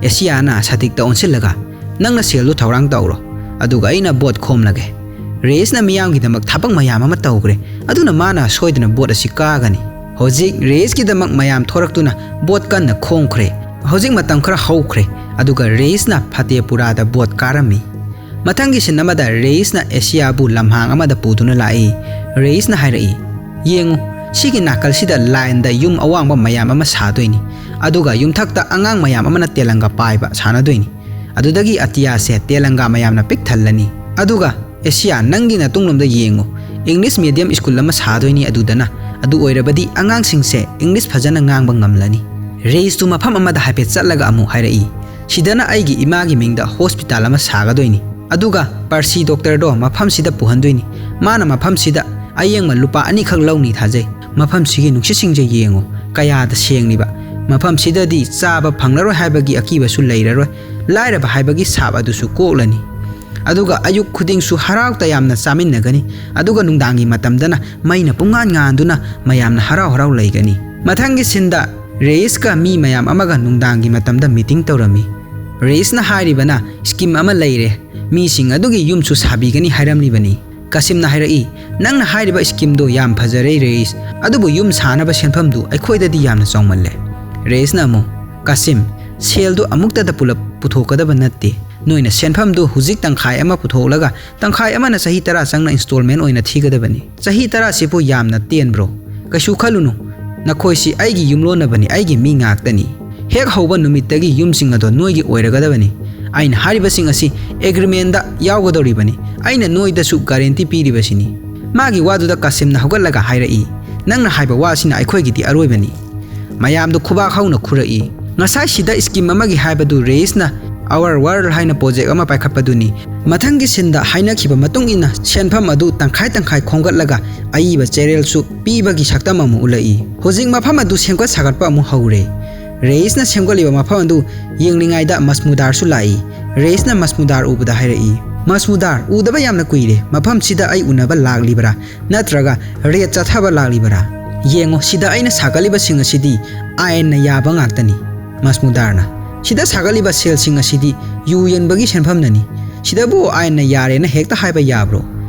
ꯑꯦꯁꯤꯌꯥꯅ ꯁꯥꯗꯤꯛꯇ ꯑꯣꯟꯁꯤꯜꯂꯒ, "ꯅꯪꯅ ꯁꯦꯜꯗꯨ ꯊꯧꯔꯥꯡ ꯇꯧꯔꯣ, ꯑꯗꯨꯒ ꯑꯩꯅ ꯚꯣꯠ ꯈꯣꯝꯂꯒꯦ"꯫ ꯔꯦꯁꯅ ꯃꯤꯌꯥꯝꯒꯤꯗꯃꯛ ꯊꯕꯛ ꯃꯌꯥꯝ ꯑꯃ ꯇꯧꯈ꯭ꯔꯦ, ꯑꯗꯨꯅ ꯃꯥꯅ ꯁꯣꯏꯗꯅ ꯚꯣꯠ ꯑꯁꯤ ꯀꯥꯒꯅꯤ꯫ ꯍꯧꯖꯤꯛ ꯔꯦꯁꯀꯤꯗꯃꯛ ꯃꯌꯥꯝ ꯊꯣꯔꯛꯇꯨꯅ ꯚꯣꯠ ꯀꯟꯅ ꯈꯣꯝꯈ꯭ꯔꯦ꯫ ꯍꯧꯖꯤꯛ ꯃꯇꯝ ꯈꯔ ꯍꯧꯈ꯭ꯔꯦ, ꯑꯗꯨꯒ ꯔꯦꯁꯅ ꯐꯇꯦꯄꯨꯔꯥꯗ ꯚꯣꯠ ꯀꯥꯔꯝꯃꯤ꯫ ꯃꯊꯪꯒꯤ ꯁꯤꯟ ꯑꯃꯗ ꯔꯦꯁꯅ ꯑꯦꯁꯤꯌꯥꯕꯨ ꯂꯝꯍꯥꯡ ꯑꯃꯗ ꯄꯨꯗꯨꯅ ꯂꯥꯛꯏ꯫ ꯔꯦꯁꯅ ꯍꯥꯏꯔꯛꯏ, "ꯌꯦꯡꯉꯨ, ꯁꯤꯒꯤ ꯅꯥꯀꯜꯁꯤꯗ ꯂꯥꯏꯟꯗ ꯌꯨꯝ ꯑꯋꯥꯡꯕ ꯃꯌꯥꯝ ꯑꯃ ꯁꯥꯗꯣꯏꯅꯤ, ꯑꯗꯨꯒ ꯌꯨꯝꯊꯛꯇ ꯑꯉꯥꯡ ꯃꯌꯥꯝ ꯑꯃꯅ ꯇꯦꯂꯪꯒꯥ ꯄꯥꯏꯕ ꯁꯥꯟꯅꯗꯣꯏꯅꯤ꯫ ꯑꯗꯨꯗꯒꯤ ꯑꯇꯤꯌꯥꯁꯦ ꯇꯦꯂꯪꯒꯥ ꯃꯌꯥꯝꯅ ꯄꯤꯛ ꯊꯜꯂꯅꯤ, ꯑꯗꯨꯒ ꯑꯦꯁꯤꯌꯥ, ꯅꯪꯒꯤ ꯅꯇꯨꯡꯂꯣꯝꯗ ꯌꯦꯡꯉꯨ, ꯏꯪꯂꯤꯁ ꯃꯦꯗꯤꯌꯝ ꯁ꯭ꯀꯨꯜ ꯑꯃ ꯁꯥꯗꯣꯏꯅꯤ ꯑꯗꯨꯗꯅ꯫ ꯑꯗꯨ ꯑꯣꯏꯔꯕꯗꯤ ꯑꯉꯥꯡꯁꯤꯡꯁꯦ ꯏꯪꯂꯤꯁ ꯐꯖꯅ ꯉꯥꯡꯕ ꯉꯝꯂꯅꯤ"꯫ ꯔꯦꯏꯁꯇꯨ ꯃꯐꯝ ꯑꯃꯗ ꯍꯥꯏꯐꯦꯠ ꯆꯠꯂꯒ ꯑꯃꯨꯛ ꯍꯥꯏꯔꯛꯏ, "ꯁꯤꯗꯅ ꯑꯩꯒꯤ ꯏꯃꯥꯒꯤ ꯃꯤꯡꯗ ꯍꯣꯁꯄꯤꯇꯥꯜ ꯑꯃ ꯁꯥꯒꯗꯣꯏꯅꯤ, ꯑꯗꯨꯒ ꯄꯔꯁꯤ ꯗꯣꯛꯇꯔꯗꯣ ꯃꯐꯝꯁꯤꯗ ꯄꯨꯍꯟꯗꯣꯏꯅꯤ꯫ ꯃꯥꯅ ꯃꯐꯝꯁꯤꯗ ꯑꯌꯦꯡꯕ ꯂꯨꯄꯥ ꯑꯅꯤꯈꯛ ꯂꯧꯅꯤ ꯊꯥꯖꯩ꯫ ꯃꯐꯝꯁꯤꯒꯤ ꯅꯨꯡꯁꯤꯠꯁꯤꯡꯁꯦ ꯌꯦꯡꯉꯨ, ꯀꯌꯥꯗ ꯁꯦꯡꯂꯤꯕ꯫ ꯃꯐꯝꯁꯤꯗꯗꯤ ꯆꯥꯕ ꯐꯪꯂꯔꯣꯏ ꯍꯥꯏꯕꯒꯤ ꯑꯀꯤꯕꯁꯨ ꯂꯩꯔꯔꯣꯏ, ꯂꯥꯏꯔꯕ ꯍꯥꯏꯕꯒꯤ ꯁꯥꯞ ꯑꯗꯨꯁꯨ ꯀꯣꯛꯂꯅꯤ꯫ ꯑꯗꯨꯒ ꯑꯌꯨꯛ ꯈꯨꯗꯤꯡꯁꯨ ꯍꯔꯥꯎ ꯇꯌꯥꯝꯅ ꯆꯥꯃꯤꯟꯅꯒꯅꯤ, ꯑꯗꯨꯒ ꯅꯨꯡꯗꯥꯡꯒꯤ ꯃꯇꯝꯗꯅ ꯃꯩꯅ ꯄꯨꯡꯉꯥꯟ ꯉꯥꯟꯗꯨꯅ ꯃꯌꯥꯝꯅ ꯍꯔꯥꯎ ꯍꯔꯥꯎ ꯂꯩꯒꯅꯤ꯫" ꯃꯊꯪꯒꯤ ꯁꯤꯟꯗ ꯔꯦꯏꯁꯀ ꯃꯤ ꯃꯌꯥꯝ ꯑꯃꯒ ꯅꯨꯡꯗꯥꯡꯒꯤ ꯃꯇꯝꯗ ꯃꯤꯇꯤꯡ ꯇꯧꯔꯝꯃꯤ꯫ ꯔꯦꯏꯁꯅ ꯍꯥꯏꯔꯤꯕꯅ ꯁ꯭ꯀꯤꯝ ꯑꯃ ꯂꯩꯔꯦ, ꯃꯤꯁꯤꯡ ꯑꯗꯨꯒꯤ ꯌꯨꯝꯁꯨ ꯁꯥꯕꯤꯒꯅꯤ ꯍꯥꯏꯔꯝꯂꯤꯕꯅꯤ꯫ ꯀꯥꯁꯤꯝꯅ ꯍꯥꯏꯔꯛꯏ, "ꯅꯪꯅ ꯍꯥꯏꯔꯤꯕ ꯁ꯭ꯀꯤꯝꯗꯣ ꯌꯥꯝ ꯐꯖꯔꯦ ꯔꯦꯏꯁ, ꯑꯗꯨꯕꯨ ꯌꯨꯝ ꯁꯥꯅꯕ ꯁꯦꯟꯐꯝꯗꯨ ꯑꯩꯈꯣꯏꯗꯗꯤ ꯌꯥꯝꯅ ꯆꯥꯎꯃꯜꯂꯦ꯫" ꯔꯦꯏꯁꯅ ꯑꯃꯨꯛ, "ꯀꯥꯁꯤꯝ, ꯁꯦꯜꯗꯨ ꯑꯃꯨꯛꯇꯗ ꯄꯨꯂꯞ ꯄꯨꯊꯣꯛꯀꯗꯕ ꯅꯠꯇꯦ꯫ ꯅꯣꯏꯅ ꯁꯦꯟꯐꯝꯗꯨ ꯍꯧꯖꯤꯛ ꯇꯪꯈꯥꯏ ꯑꯃ ꯄꯨꯊꯣꯛꯂꯒ ꯇꯪꯈꯥꯏ ꯑꯃꯅ ꯆꯍꯤ ꯇꯔꯥ ꯆꯪꯅ ꯏꯟꯁꯇꯣꯜꯃꯦꯟ ꯑꯣꯏꯅ ꯊꯤꯒꯗꯕꯅꯤ꯫ ꯆꯍꯤ ꯇꯔꯥꯁꯤꯕꯨ ꯌꯥꯝꯅ ꯇꯦꯟꯕ꯭ꯔꯣ? ꯀꯩꯁꯨ ꯈꯜꯂꯨꯅꯨ, ꯅꯈꯣꯏꯁꯤ ꯑꯩꯒꯤ ꯌꯨꯝꯂꯣꯟꯅꯕꯅꯤ, ꯑꯩꯒꯤ ꯃꯤ ꯉꯥꯛꯇꯅꯤ꯫ ꯍꯦꯛ ꯍꯧꯕ ꯅꯨꯃꯤꯠꯇꯒꯤ ꯌꯨꯝꯁꯤꯡ ꯑꯗꯣ ꯅꯣꯏꯒꯤ ꯑꯣꯏꯔꯒꯗꯕꯅꯤ꯫ ꯑꯩꯅ ꯍꯥꯏꯔꯤꯕꯁꯤꯡ ꯑꯁꯤ ꯑꯦꯒ꯭ꯔꯤꯃꯦꯟꯗ ꯌꯥꯎꯒꯗꯧꯔꯤꯕꯅꯤ꯫ ꯑꯩꯅ ꯅꯣꯏꯗꯁꯨ ꯒꯥꯔꯦꯟꯇꯤ ꯄꯤꯔꯤꯕꯁꯤꯅꯤ꯫" ꯃꯥꯒꯤ ꯋꯥꯗꯨꯗ ꯀꯥꯁꯤꯝꯅ ꯍꯧꯒꯠꯂꯒ ꯍꯥꯏꯔꯛꯏ, "ꯅꯪꯅ ꯍꯥꯏꯕ ꯋꯥꯁꯤꯅ ꯑꯩꯈꯣꯏꯒꯤꯗꯤ ꯑꯔꯣꯏꯕꯅꯤ꯫" ꯃꯌꯥꯝꯗꯨ ꯈꯨꯕꯥꯛ ꯍꯧꯅ ꯈꯨꯔꯛꯏ꯫ ꯉꯁꯥꯏ ꯁꯤꯗ ꯁ꯭ꯀꯤꯝ ꯑꯃꯒꯤ ꯍꯥꯏꯕꯗꯨ ꯔꯦꯏꯁꯅ Our World ꯍꯥꯏꯅ ꯄ꯭ꯔꯣꯖꯦꯛ ꯑꯃ ꯄꯥꯏꯈꯠꯄꯗꯨꯅꯤ꯫ ꯃꯊꯪꯒꯤ ꯁꯤꯟꯗ ꯍꯥꯏꯅꯈꯤꯕ ꯃꯇꯨꯡ ꯏꯟꯅ ꯁꯦꯟꯐꯝ ꯑꯗꯨ ꯇꯪꯈꯥꯏ ꯇꯪꯈꯥꯏ ꯈꯣꯝꯒꯠꯂꯒ ꯑꯏꯕ ꯆꯦꯔꯦꯜꯁꯨ ꯄꯤꯕꯒꯤ ꯁꯛꯇꯝ ꯑꯃꯨꯛ ꯎꯠꯂꯛꯏ꯫ ꯍꯧꯖꯤꯛ ꯃꯐꯝ ꯑꯗꯨ ꯁꯦꯝꯒꯠ ꯁꯥꯒꯠꯄ ꯑꯃꯨꯛ ꯍꯧꯔꯦ꯫ ꯔꯦꯏꯁꯅ ꯁꯦꯝꯒꯠꯂꯤꯕ ꯃꯐꯝ ꯑꯗꯨ ꯌꯦꯡꯂꯤꯉꯩꯗ ꯃꯁꯃꯨꯗꯥꯔꯁꯨ ꯂꯥꯛꯏ꯫ ꯔꯦꯏꯁꯅ ꯃꯁꯃꯨꯗꯥꯔ ꯎꯕꯗ ꯍꯥꯏꯔꯛꯏ, "ꯃꯁꯃꯨꯗꯥꯔ, ꯎꯗꯕ ꯌꯥꯝꯅ ꯀꯨꯏꯔꯦ꯫ ꯃꯐꯝꯁꯤꯗ ꯑꯩ ꯎꯅꯕ ꯂꯥꯛꯂꯤꯕ꯭ꯔꯥ ꯅꯠꯇ꯭ꯔꯒ ꯔꯦꯠ ꯆꯠꯊꯕ ꯂꯥꯛꯂꯤꯕ꯭ꯔꯥ? ꯌꯦꯡꯉꯣ, ꯁꯤꯗ ꯑꯩꯅ ꯁꯥꯒꯠꯂꯤꯕꯁꯤꯡ ꯑꯁꯤꯗꯤ ꯑꯥꯏꯟꯅ ꯌꯥꯕ ꯉꯥꯛꯇꯅꯤ꯫" ꯃꯁꯃꯨꯗꯥꯔꯅ, "ꯁꯤꯗ ꯁꯥꯒꯠꯂꯤꯕ ꯁꯦꯜꯁꯤꯡ ꯑꯁꯤꯗꯤ ꯌꯨ ꯌꯣꯟꯕꯒꯤ ꯁꯦꯟꯐꯝꯅꯅꯤ꯫ ꯁꯤꯗꯕꯨ ꯑꯥꯏꯟꯅ ꯌꯥꯔꯦꯅ ꯍꯦꯛꯇ ꯍꯥꯏꯕ ꯌꯥꯕ꯭ꯔꯣ?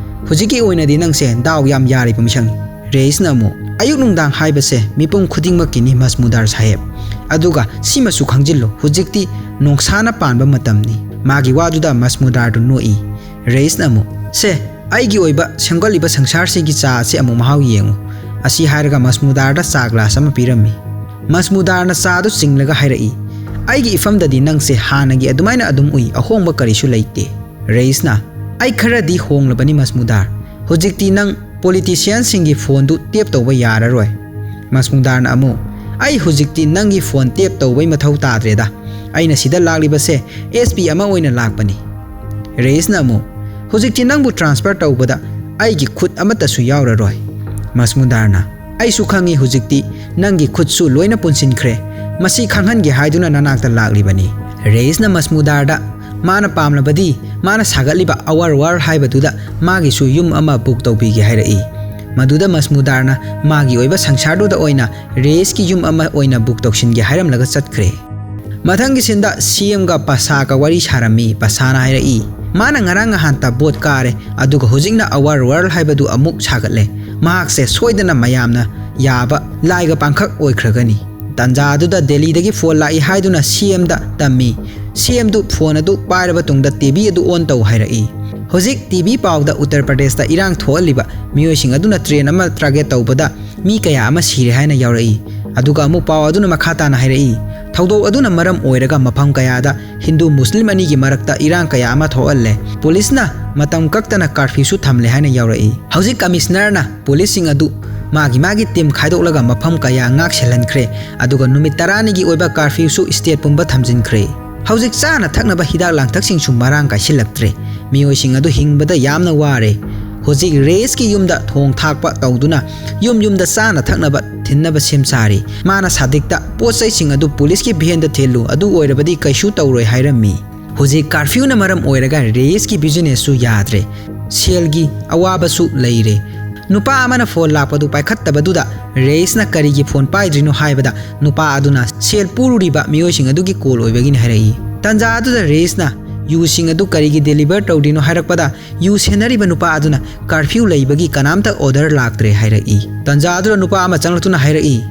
ꯍꯧꯖꯤꯛꯀꯤ ꯑꯣꯏꯅꯗꯤ ꯅꯪꯁꯦ ꯗꯥꯎ ꯌꯥꯝ ꯌꯥꯔꯤꯕ ꯃꯤꯁꯛꯅꯤ꯫" ꯔꯦꯏꯁꯅ ꯑꯃꯨꯛ, "ꯑꯌꯨꯛ ꯅꯨꯡꯗꯥꯡ ꯍꯥꯏꯕꯁꯦ ꯃꯤꯄꯨꯝ ꯈꯨꯗꯤꯡꯃꯛꯀꯤꯅꯤ, ꯃꯁꯃꯨꯗꯥꯔ ꯁꯥꯍꯦꯕ꯫ ꯑꯗꯨꯒ ꯁꯤꯃꯁꯨ ꯈꯪꯖꯤꯜꯂꯨ, ꯍꯧꯖꯤꯛꯇꯤ ꯅꯣꯡꯁꯥꯅ ꯄꯥꯟꯕ ꯃꯇꯝꯅꯤ꯫" ꯃꯥꯒꯤ ꯋꯥꯗꯨꯗ ꯃꯁꯃꯨꯗꯥꯔꯗꯨ ꯅꯣꯛꯏ꯫ ꯔꯦꯏꯁꯅ ꯑꯃꯨꯛ, "ꯁꯦ, ꯑꯩꯒꯤ ꯑꯣꯏꯕ ꯁꯦꯝꯒꯠꯂꯤꯕ ꯁꯪꯁꯥꯔꯁꯤꯒꯤ ꯆꯥ ꯑꯁꯤ ꯑꯃꯨꯛ ꯃꯍꯥꯎ ꯌꯦꯡꯉꯨ꯫" ꯑꯁꯤ ꯍꯥꯏꯔꯒ ꯃꯁꯃꯨꯗꯥꯔꯗ ꯆꯥ ꯒ꯭ꯂꯥꯁ ꯑꯃ ꯄꯤꯔꯝꯃꯤ꯫ ꯃꯁꯃꯨꯗꯥꯔꯅ ꯆꯥꯗꯨ ꯆꯤꯡꯂꯒ ꯍꯥꯏꯔꯛꯏ, "ꯑꯩꯒꯤ ꯏꯐꯝꯗꯗꯤ ꯅꯪꯁꯦ ꯍꯥꯟꯅꯒꯤ ꯑꯗꯨꯃꯥꯏꯅ ꯑꯗꯨꯝ ꯎꯏ, ꯑꯍꯣꯡꯕ ꯀꯔꯤꯁꯨ ꯂꯩꯇꯦ꯫" ꯔꯦꯏꯁꯅ, "ꯑꯩ ꯈꯔꯗꯤ ꯍꯣꯡꯂꯕꯅꯤ ꯃꯁꯃꯨꯗꯥꯔ꯫ ꯍꯧꯖꯤꯛꯇꯤ ꯅꯪ ꯄꯣꯂꯤꯇꯤꯁꯤꯌꯥꯟꯁꯤꯡꯒꯤ ꯐꯣꯟꯗꯨ ꯇꯦꯞ ꯇꯧꯕ ꯌꯥꯔꯔꯣꯏ꯫" ꯃꯁꯃꯨꯗꯥꯔꯅ ꯑꯃꯨꯛ, "ꯑꯩ ꯍꯧꯖꯤꯛꯇꯤ ꯅꯪꯒꯤ ꯐꯣꯟ ꯇꯦꯞ ꯇꯧꯕꯩ ꯃꯊꯧ ꯇꯥꯗ꯭ꯔꯦꯗ꯫ ꯑꯩꯅ ꯁꯤꯗ ꯂꯥꯛꯂꯤꯕꯁꯦ ꯑꯦꯁ ꯄꯤ ꯑꯃ ꯑꯣꯏꯅ ꯂꯥꯛꯄꯅꯤ"꯫ ꯔꯦꯏꯁꯅ ꯑꯃꯨꯛ, "ꯍꯧꯖꯤꯛꯇꯤ ꯅꯪꯕꯨ ꯇ꯭ꯔꯥꯟꯁꯐꯔ ꯇꯧꯕꯗ ꯑꯩꯒꯤ ꯈꯨꯠ ꯑꯃꯠꯇꯁꯨ ꯌꯥꯎꯔꯔꯣꯏ"꯫ ꯃꯁꯃꯨꯗꯥꯔꯅ, "ꯑꯩꯁꯨ ꯈꯪꯉꯤ, ꯍꯧꯖꯤꯛꯇꯤ ꯅꯪꯒꯤ ꯈꯨꯠꯁꯨ ꯂꯣꯏꯅ ꯄꯨꯟꯁꯤꯟꯈ꯭ꯔꯦ꯫ ꯃꯁꯤ ꯈꯪꯍꯟꯒꯦ ꯍꯥꯏꯗꯨꯅ ꯅꯅꯥꯛꯇ ꯂꯥꯛꯂꯤꯕꯅꯤ"꯫ ꯔꯦꯏꯁꯅ ꯃꯁꯃꯨꯗꯥꯔꯗ ꯃꯥꯅ ꯄꯥꯝꯂꯕꯗꯤ ꯃꯥꯅ ꯁꯥꯒꯠꯂꯤꯕ ꯑꯋꯥꯔ ꯋꯥꯔꯜ ꯍꯥꯏꯕꯗꯨꯗ ꯃꯥꯒꯤꯁꯨ ꯌꯨꯝ ꯑꯃ ꯕꯨꯛ ꯇꯧꯕꯤꯒꯦ ꯍꯥꯏꯔꯛꯏ꯫ ꯃꯗꯨꯗ ꯃꯁꯃꯨꯗꯥꯔꯅ ꯃꯥꯒꯤ ꯑꯣꯏꯕ ꯁꯪꯁꯥꯔꯗꯨꯗ ꯑꯣꯏꯅ ꯔꯦꯏꯁꯀꯤ ꯌꯨꯝ ꯑꯃ ꯑꯣꯏꯅ ꯕꯨꯛ ꯇꯧꯁꯤꯟꯒꯦ ꯍꯥꯏꯔꯝꯂꯒ ꯆꯠꯈ꯭ꯔꯦ꯫ ꯃꯊꯪꯒꯤ ꯁꯤꯟꯗ ꯁꯤ ꯑꯦꯝꯒ ꯄꯁꯥꯒ ꯋꯥꯔꯤ ꯁꯥꯔꯝꯃꯤ꯫ ꯄꯁꯥꯅ ꯍꯥꯏꯔꯛꯏ, ꯃꯥꯅ ꯉꯔꯥꯡ ꯅꯍꯥꯟꯇ ꯚꯣꯠ ꯀꯥꯔꯦ, ꯑꯗꯨꯒ ꯍꯧꯖꯤꯛꯅ ꯑꯋꯥꯔ ꯋꯥꯔꯜ ꯍꯥꯏꯕꯗꯨ ꯑꯃꯨꯛ ꯁꯥꯒꯠꯂꯦ꯫ ꯃꯍꯥꯛꯁꯦ ꯁꯣꯏꯗꯅ ꯃꯌꯥꯝꯅ ꯌꯥꯕ ꯂꯥꯏꯒ ꯄꯥꯡꯈꯛ ꯑꯣꯏꯈ꯭ꯔꯒꯅꯤ꯫ ꯇꯥꯟꯖꯥ ꯑꯗꯨꯗ ꯗꯦꯜꯂꯤꯗꯒꯤ ꯐꯣꯟ ꯂꯥꯛꯏ ꯍꯥꯏꯗꯨꯅ ꯁꯤ ꯑꯦꯝꯗ ꯇꯝꯃꯤ꯫ ꯁꯤ ꯑꯦꯝꯗꯨ ꯐꯣꯟ ꯑꯗꯨ ꯄꯥꯏꯔꯕ ꯇꯨꯡꯗ ꯇꯤ ꯚꯤ ꯑꯗꯨ ꯑꯣꯟ ꯇꯧ ꯍꯥꯏꯔꯛꯏ꯫ ꯍꯧꯖꯤꯛ ꯇꯤ ꯚꯤ ꯄꯥꯎꯗ ꯎꯠꯇꯔ ꯄ꯭ꯔꯗꯦꯁꯇ ꯏꯔꯥꯡ ꯊꯣꯛꯍꯜꯂꯤꯕ ꯃꯤꯑꯣꯏꯁꯤꯡ ꯑꯗꯨꯅ ꯇ꯭ꯔꯦꯟ ꯑꯃ ꯇꯥꯔꯒꯦꯠ ꯇꯧꯕꯗ ꯃꯤ ꯀꯌꯥ ꯑꯃ ꯁꯤꯔꯦ ꯍꯥꯏꯅ ꯌꯥꯎꯔꯛꯏ꯫ ꯑꯗꯨꯒ ꯑꯃꯨꯛ ꯄꯥꯎ ꯑꯗꯨꯅ ꯃꯈꯥ ꯇꯥꯅ ꯍꯥꯏꯔꯛꯏ, ꯊꯧꯗꯣꯛ ꯑꯗꯨꯅ ꯃꯔꯝ ꯑꯣꯏꯔꯒ ꯃꯐꯝ ꯀꯌꯥꯗ ꯍꯤꯟꯗꯨ ꯃꯨꯁꯂꯤꯝ ꯑꯅꯤꯒꯤ ꯃꯔꯛꯇ ꯏꯔꯥꯡ ꯀꯌꯥ ꯑꯃ ꯊꯣꯛꯍꯜꯂꯦ꯫ ꯄꯨꯂꯤꯁꯅ ꯃꯇꯝ ꯀꯛꯇꯅ ꯀꯥꯔꯐ꯭ꯌꯨꯁꯨ ꯊꯝꯂꯦ ꯍꯥꯏꯅ ꯌꯥꯎꯔꯛꯏ꯫ ꯍꯧꯖꯤꯛ ꯀꯃꯤꯁꯅꯔꯅ ꯄꯨꯂꯤꯁꯁꯤꯡ ꯑꯗꯨ ꯃꯥꯒꯤ ꯃꯥꯒꯤ ꯇꯤꯝ ꯈꯥꯏꯗꯣꯛꯂꯒ ꯃꯐꯝ ꯀꯌꯥ ꯉꯥꯛ ꯁꯦꯜꯍꯟꯈ꯭ꯔꯦ꯫ ꯑꯗꯨꯒ ꯅꯨꯃꯤꯠ ꯇꯔꯥꯅꯤꯒꯤ ꯑꯣꯏꯕ ꯀꯥꯔꯐ꯭ꯌꯨꯁꯨ ꯁ꯭ꯇꯦꯠ ꯄꯨꯝꯕ ꯊꯝꯖꯤꯟꯈ꯭ꯔꯦ꯫ ꯍꯧꯖꯤꯛ ꯆꯥꯅ ꯊꯛꯅꯕ ꯍꯤꯗꯥꯛ ꯂꯥꯡꯊꯛꯁꯤꯡꯁꯨ ꯃꯔꯥꯡ ꯀꯥꯏꯁꯤꯜꯂꯛꯇ꯭ꯔꯦ꯫ ꯃꯤꯑꯣꯏꯁꯤꯡ ꯑꯗꯨ ꯍꯤꯡꯕꯗ ꯌꯥꯝꯅ ꯋꯥꯔꯦ꯫ ꯍꯧꯖꯤꯛ ꯔꯦꯏꯁꯀꯤ ꯌꯨꯝꯗ ꯊꯣꯡ ꯊꯥꯛꯄ ꯇꯧꯗꯨꯅ ꯌꯨꯝ ꯌꯨꯝꯗ ꯆꯥꯅ ꯊꯛꯅꯕ ꯊꯤꯟꯅꯕ ꯁꯦꯝ ꯁꯥꯔꯤ꯫ ꯃꯥꯅ ꯁꯥꯗꯤꯛꯇ ꯄꯣꯠ ꯆꯩꯁꯤꯡ ꯑꯗꯨ ꯄꯨꯂꯤꯁꯀꯤ ꯚꯦꯟꯗ ꯊꯤꯜꯂꯨ, ꯑꯗꯨ ꯑꯣꯏꯔꯕꯗꯤ ꯀꯩꯁꯨ ꯇꯧꯔꯣꯏ ꯍꯥꯏꯔꯝꯃꯤ꯫ ꯍꯧꯖꯤꯛ ꯀꯥꯔꯐ꯭ꯌꯨꯅ ꯃꯔꯝ ꯑꯣꯏꯔꯒ ꯔꯦꯏꯁꯀꯤ ꯕꯤꯖꯤꯅꯦꯁꯁꯨ ꯌꯥꯗ꯭ꯔꯦ꯫ ꯁꯦꯜꯒꯤ ꯑꯋꯥꯕꯁꯨ ꯂꯩꯔꯦ꯫ ꯅꯨꯄꯥ ꯑꯃꯅ ꯐꯣꯟ ꯂꯥꯛꯄꯗꯨ ꯄꯥꯏꯈꯠꯇꯕꯗꯨꯗ ꯔꯦꯏꯁꯅ ꯀꯔꯤꯒꯤ ꯐꯣꯟ ꯄꯥꯏꯗ꯭ꯔꯤꯅꯣ ꯍꯥꯏꯕꯗ ꯅꯨꯄꯥ ꯑꯗꯨꯅ ꯁꯦꯜ ꯄꯨꯔꯨꯔꯤꯕ ꯃꯤꯑꯣꯏꯁꯤꯡ ꯑꯗꯨꯒꯤ ꯀꯣꯜ ꯑꯣꯏꯕꯒꯤꯅꯤ ꯍꯥꯏꯔꯛꯏ꯫ ꯇꯥꯟꯖꯥ ꯑꯗꯨꯗ ꯔꯦꯏꯁꯅ ꯌꯨꯁꯤꯡ ꯑꯗꯨ ꯀꯔꯤꯒꯤ ꯗꯦꯂꯤꯚꯔ ꯇꯧꯗ꯭ꯔꯤꯅꯣ ꯍꯥꯏꯔꯛꯄꯗ ꯌꯨ ꯁꯦꯟꯅꯔꯤꯕ ꯅꯨꯄꯥ ꯑꯗꯨꯅ ꯀꯥꯔꯐ꯭ꯌꯨ ꯂꯩꯕꯒꯤ ꯀꯅꯥꯝꯇ ꯑꯣꯔꯗꯔ ꯂꯥꯛꯇ꯭ꯔꯦ ꯍꯥꯏꯔꯛꯏ꯫ ꯇꯥꯟꯖꯥ ꯑꯗꯨꯗ ꯅꯨꯄꯥ ꯑꯃ ꯆꯪꯂꯛꯇꯨꯅ ꯍꯥꯏꯔꯛꯏ,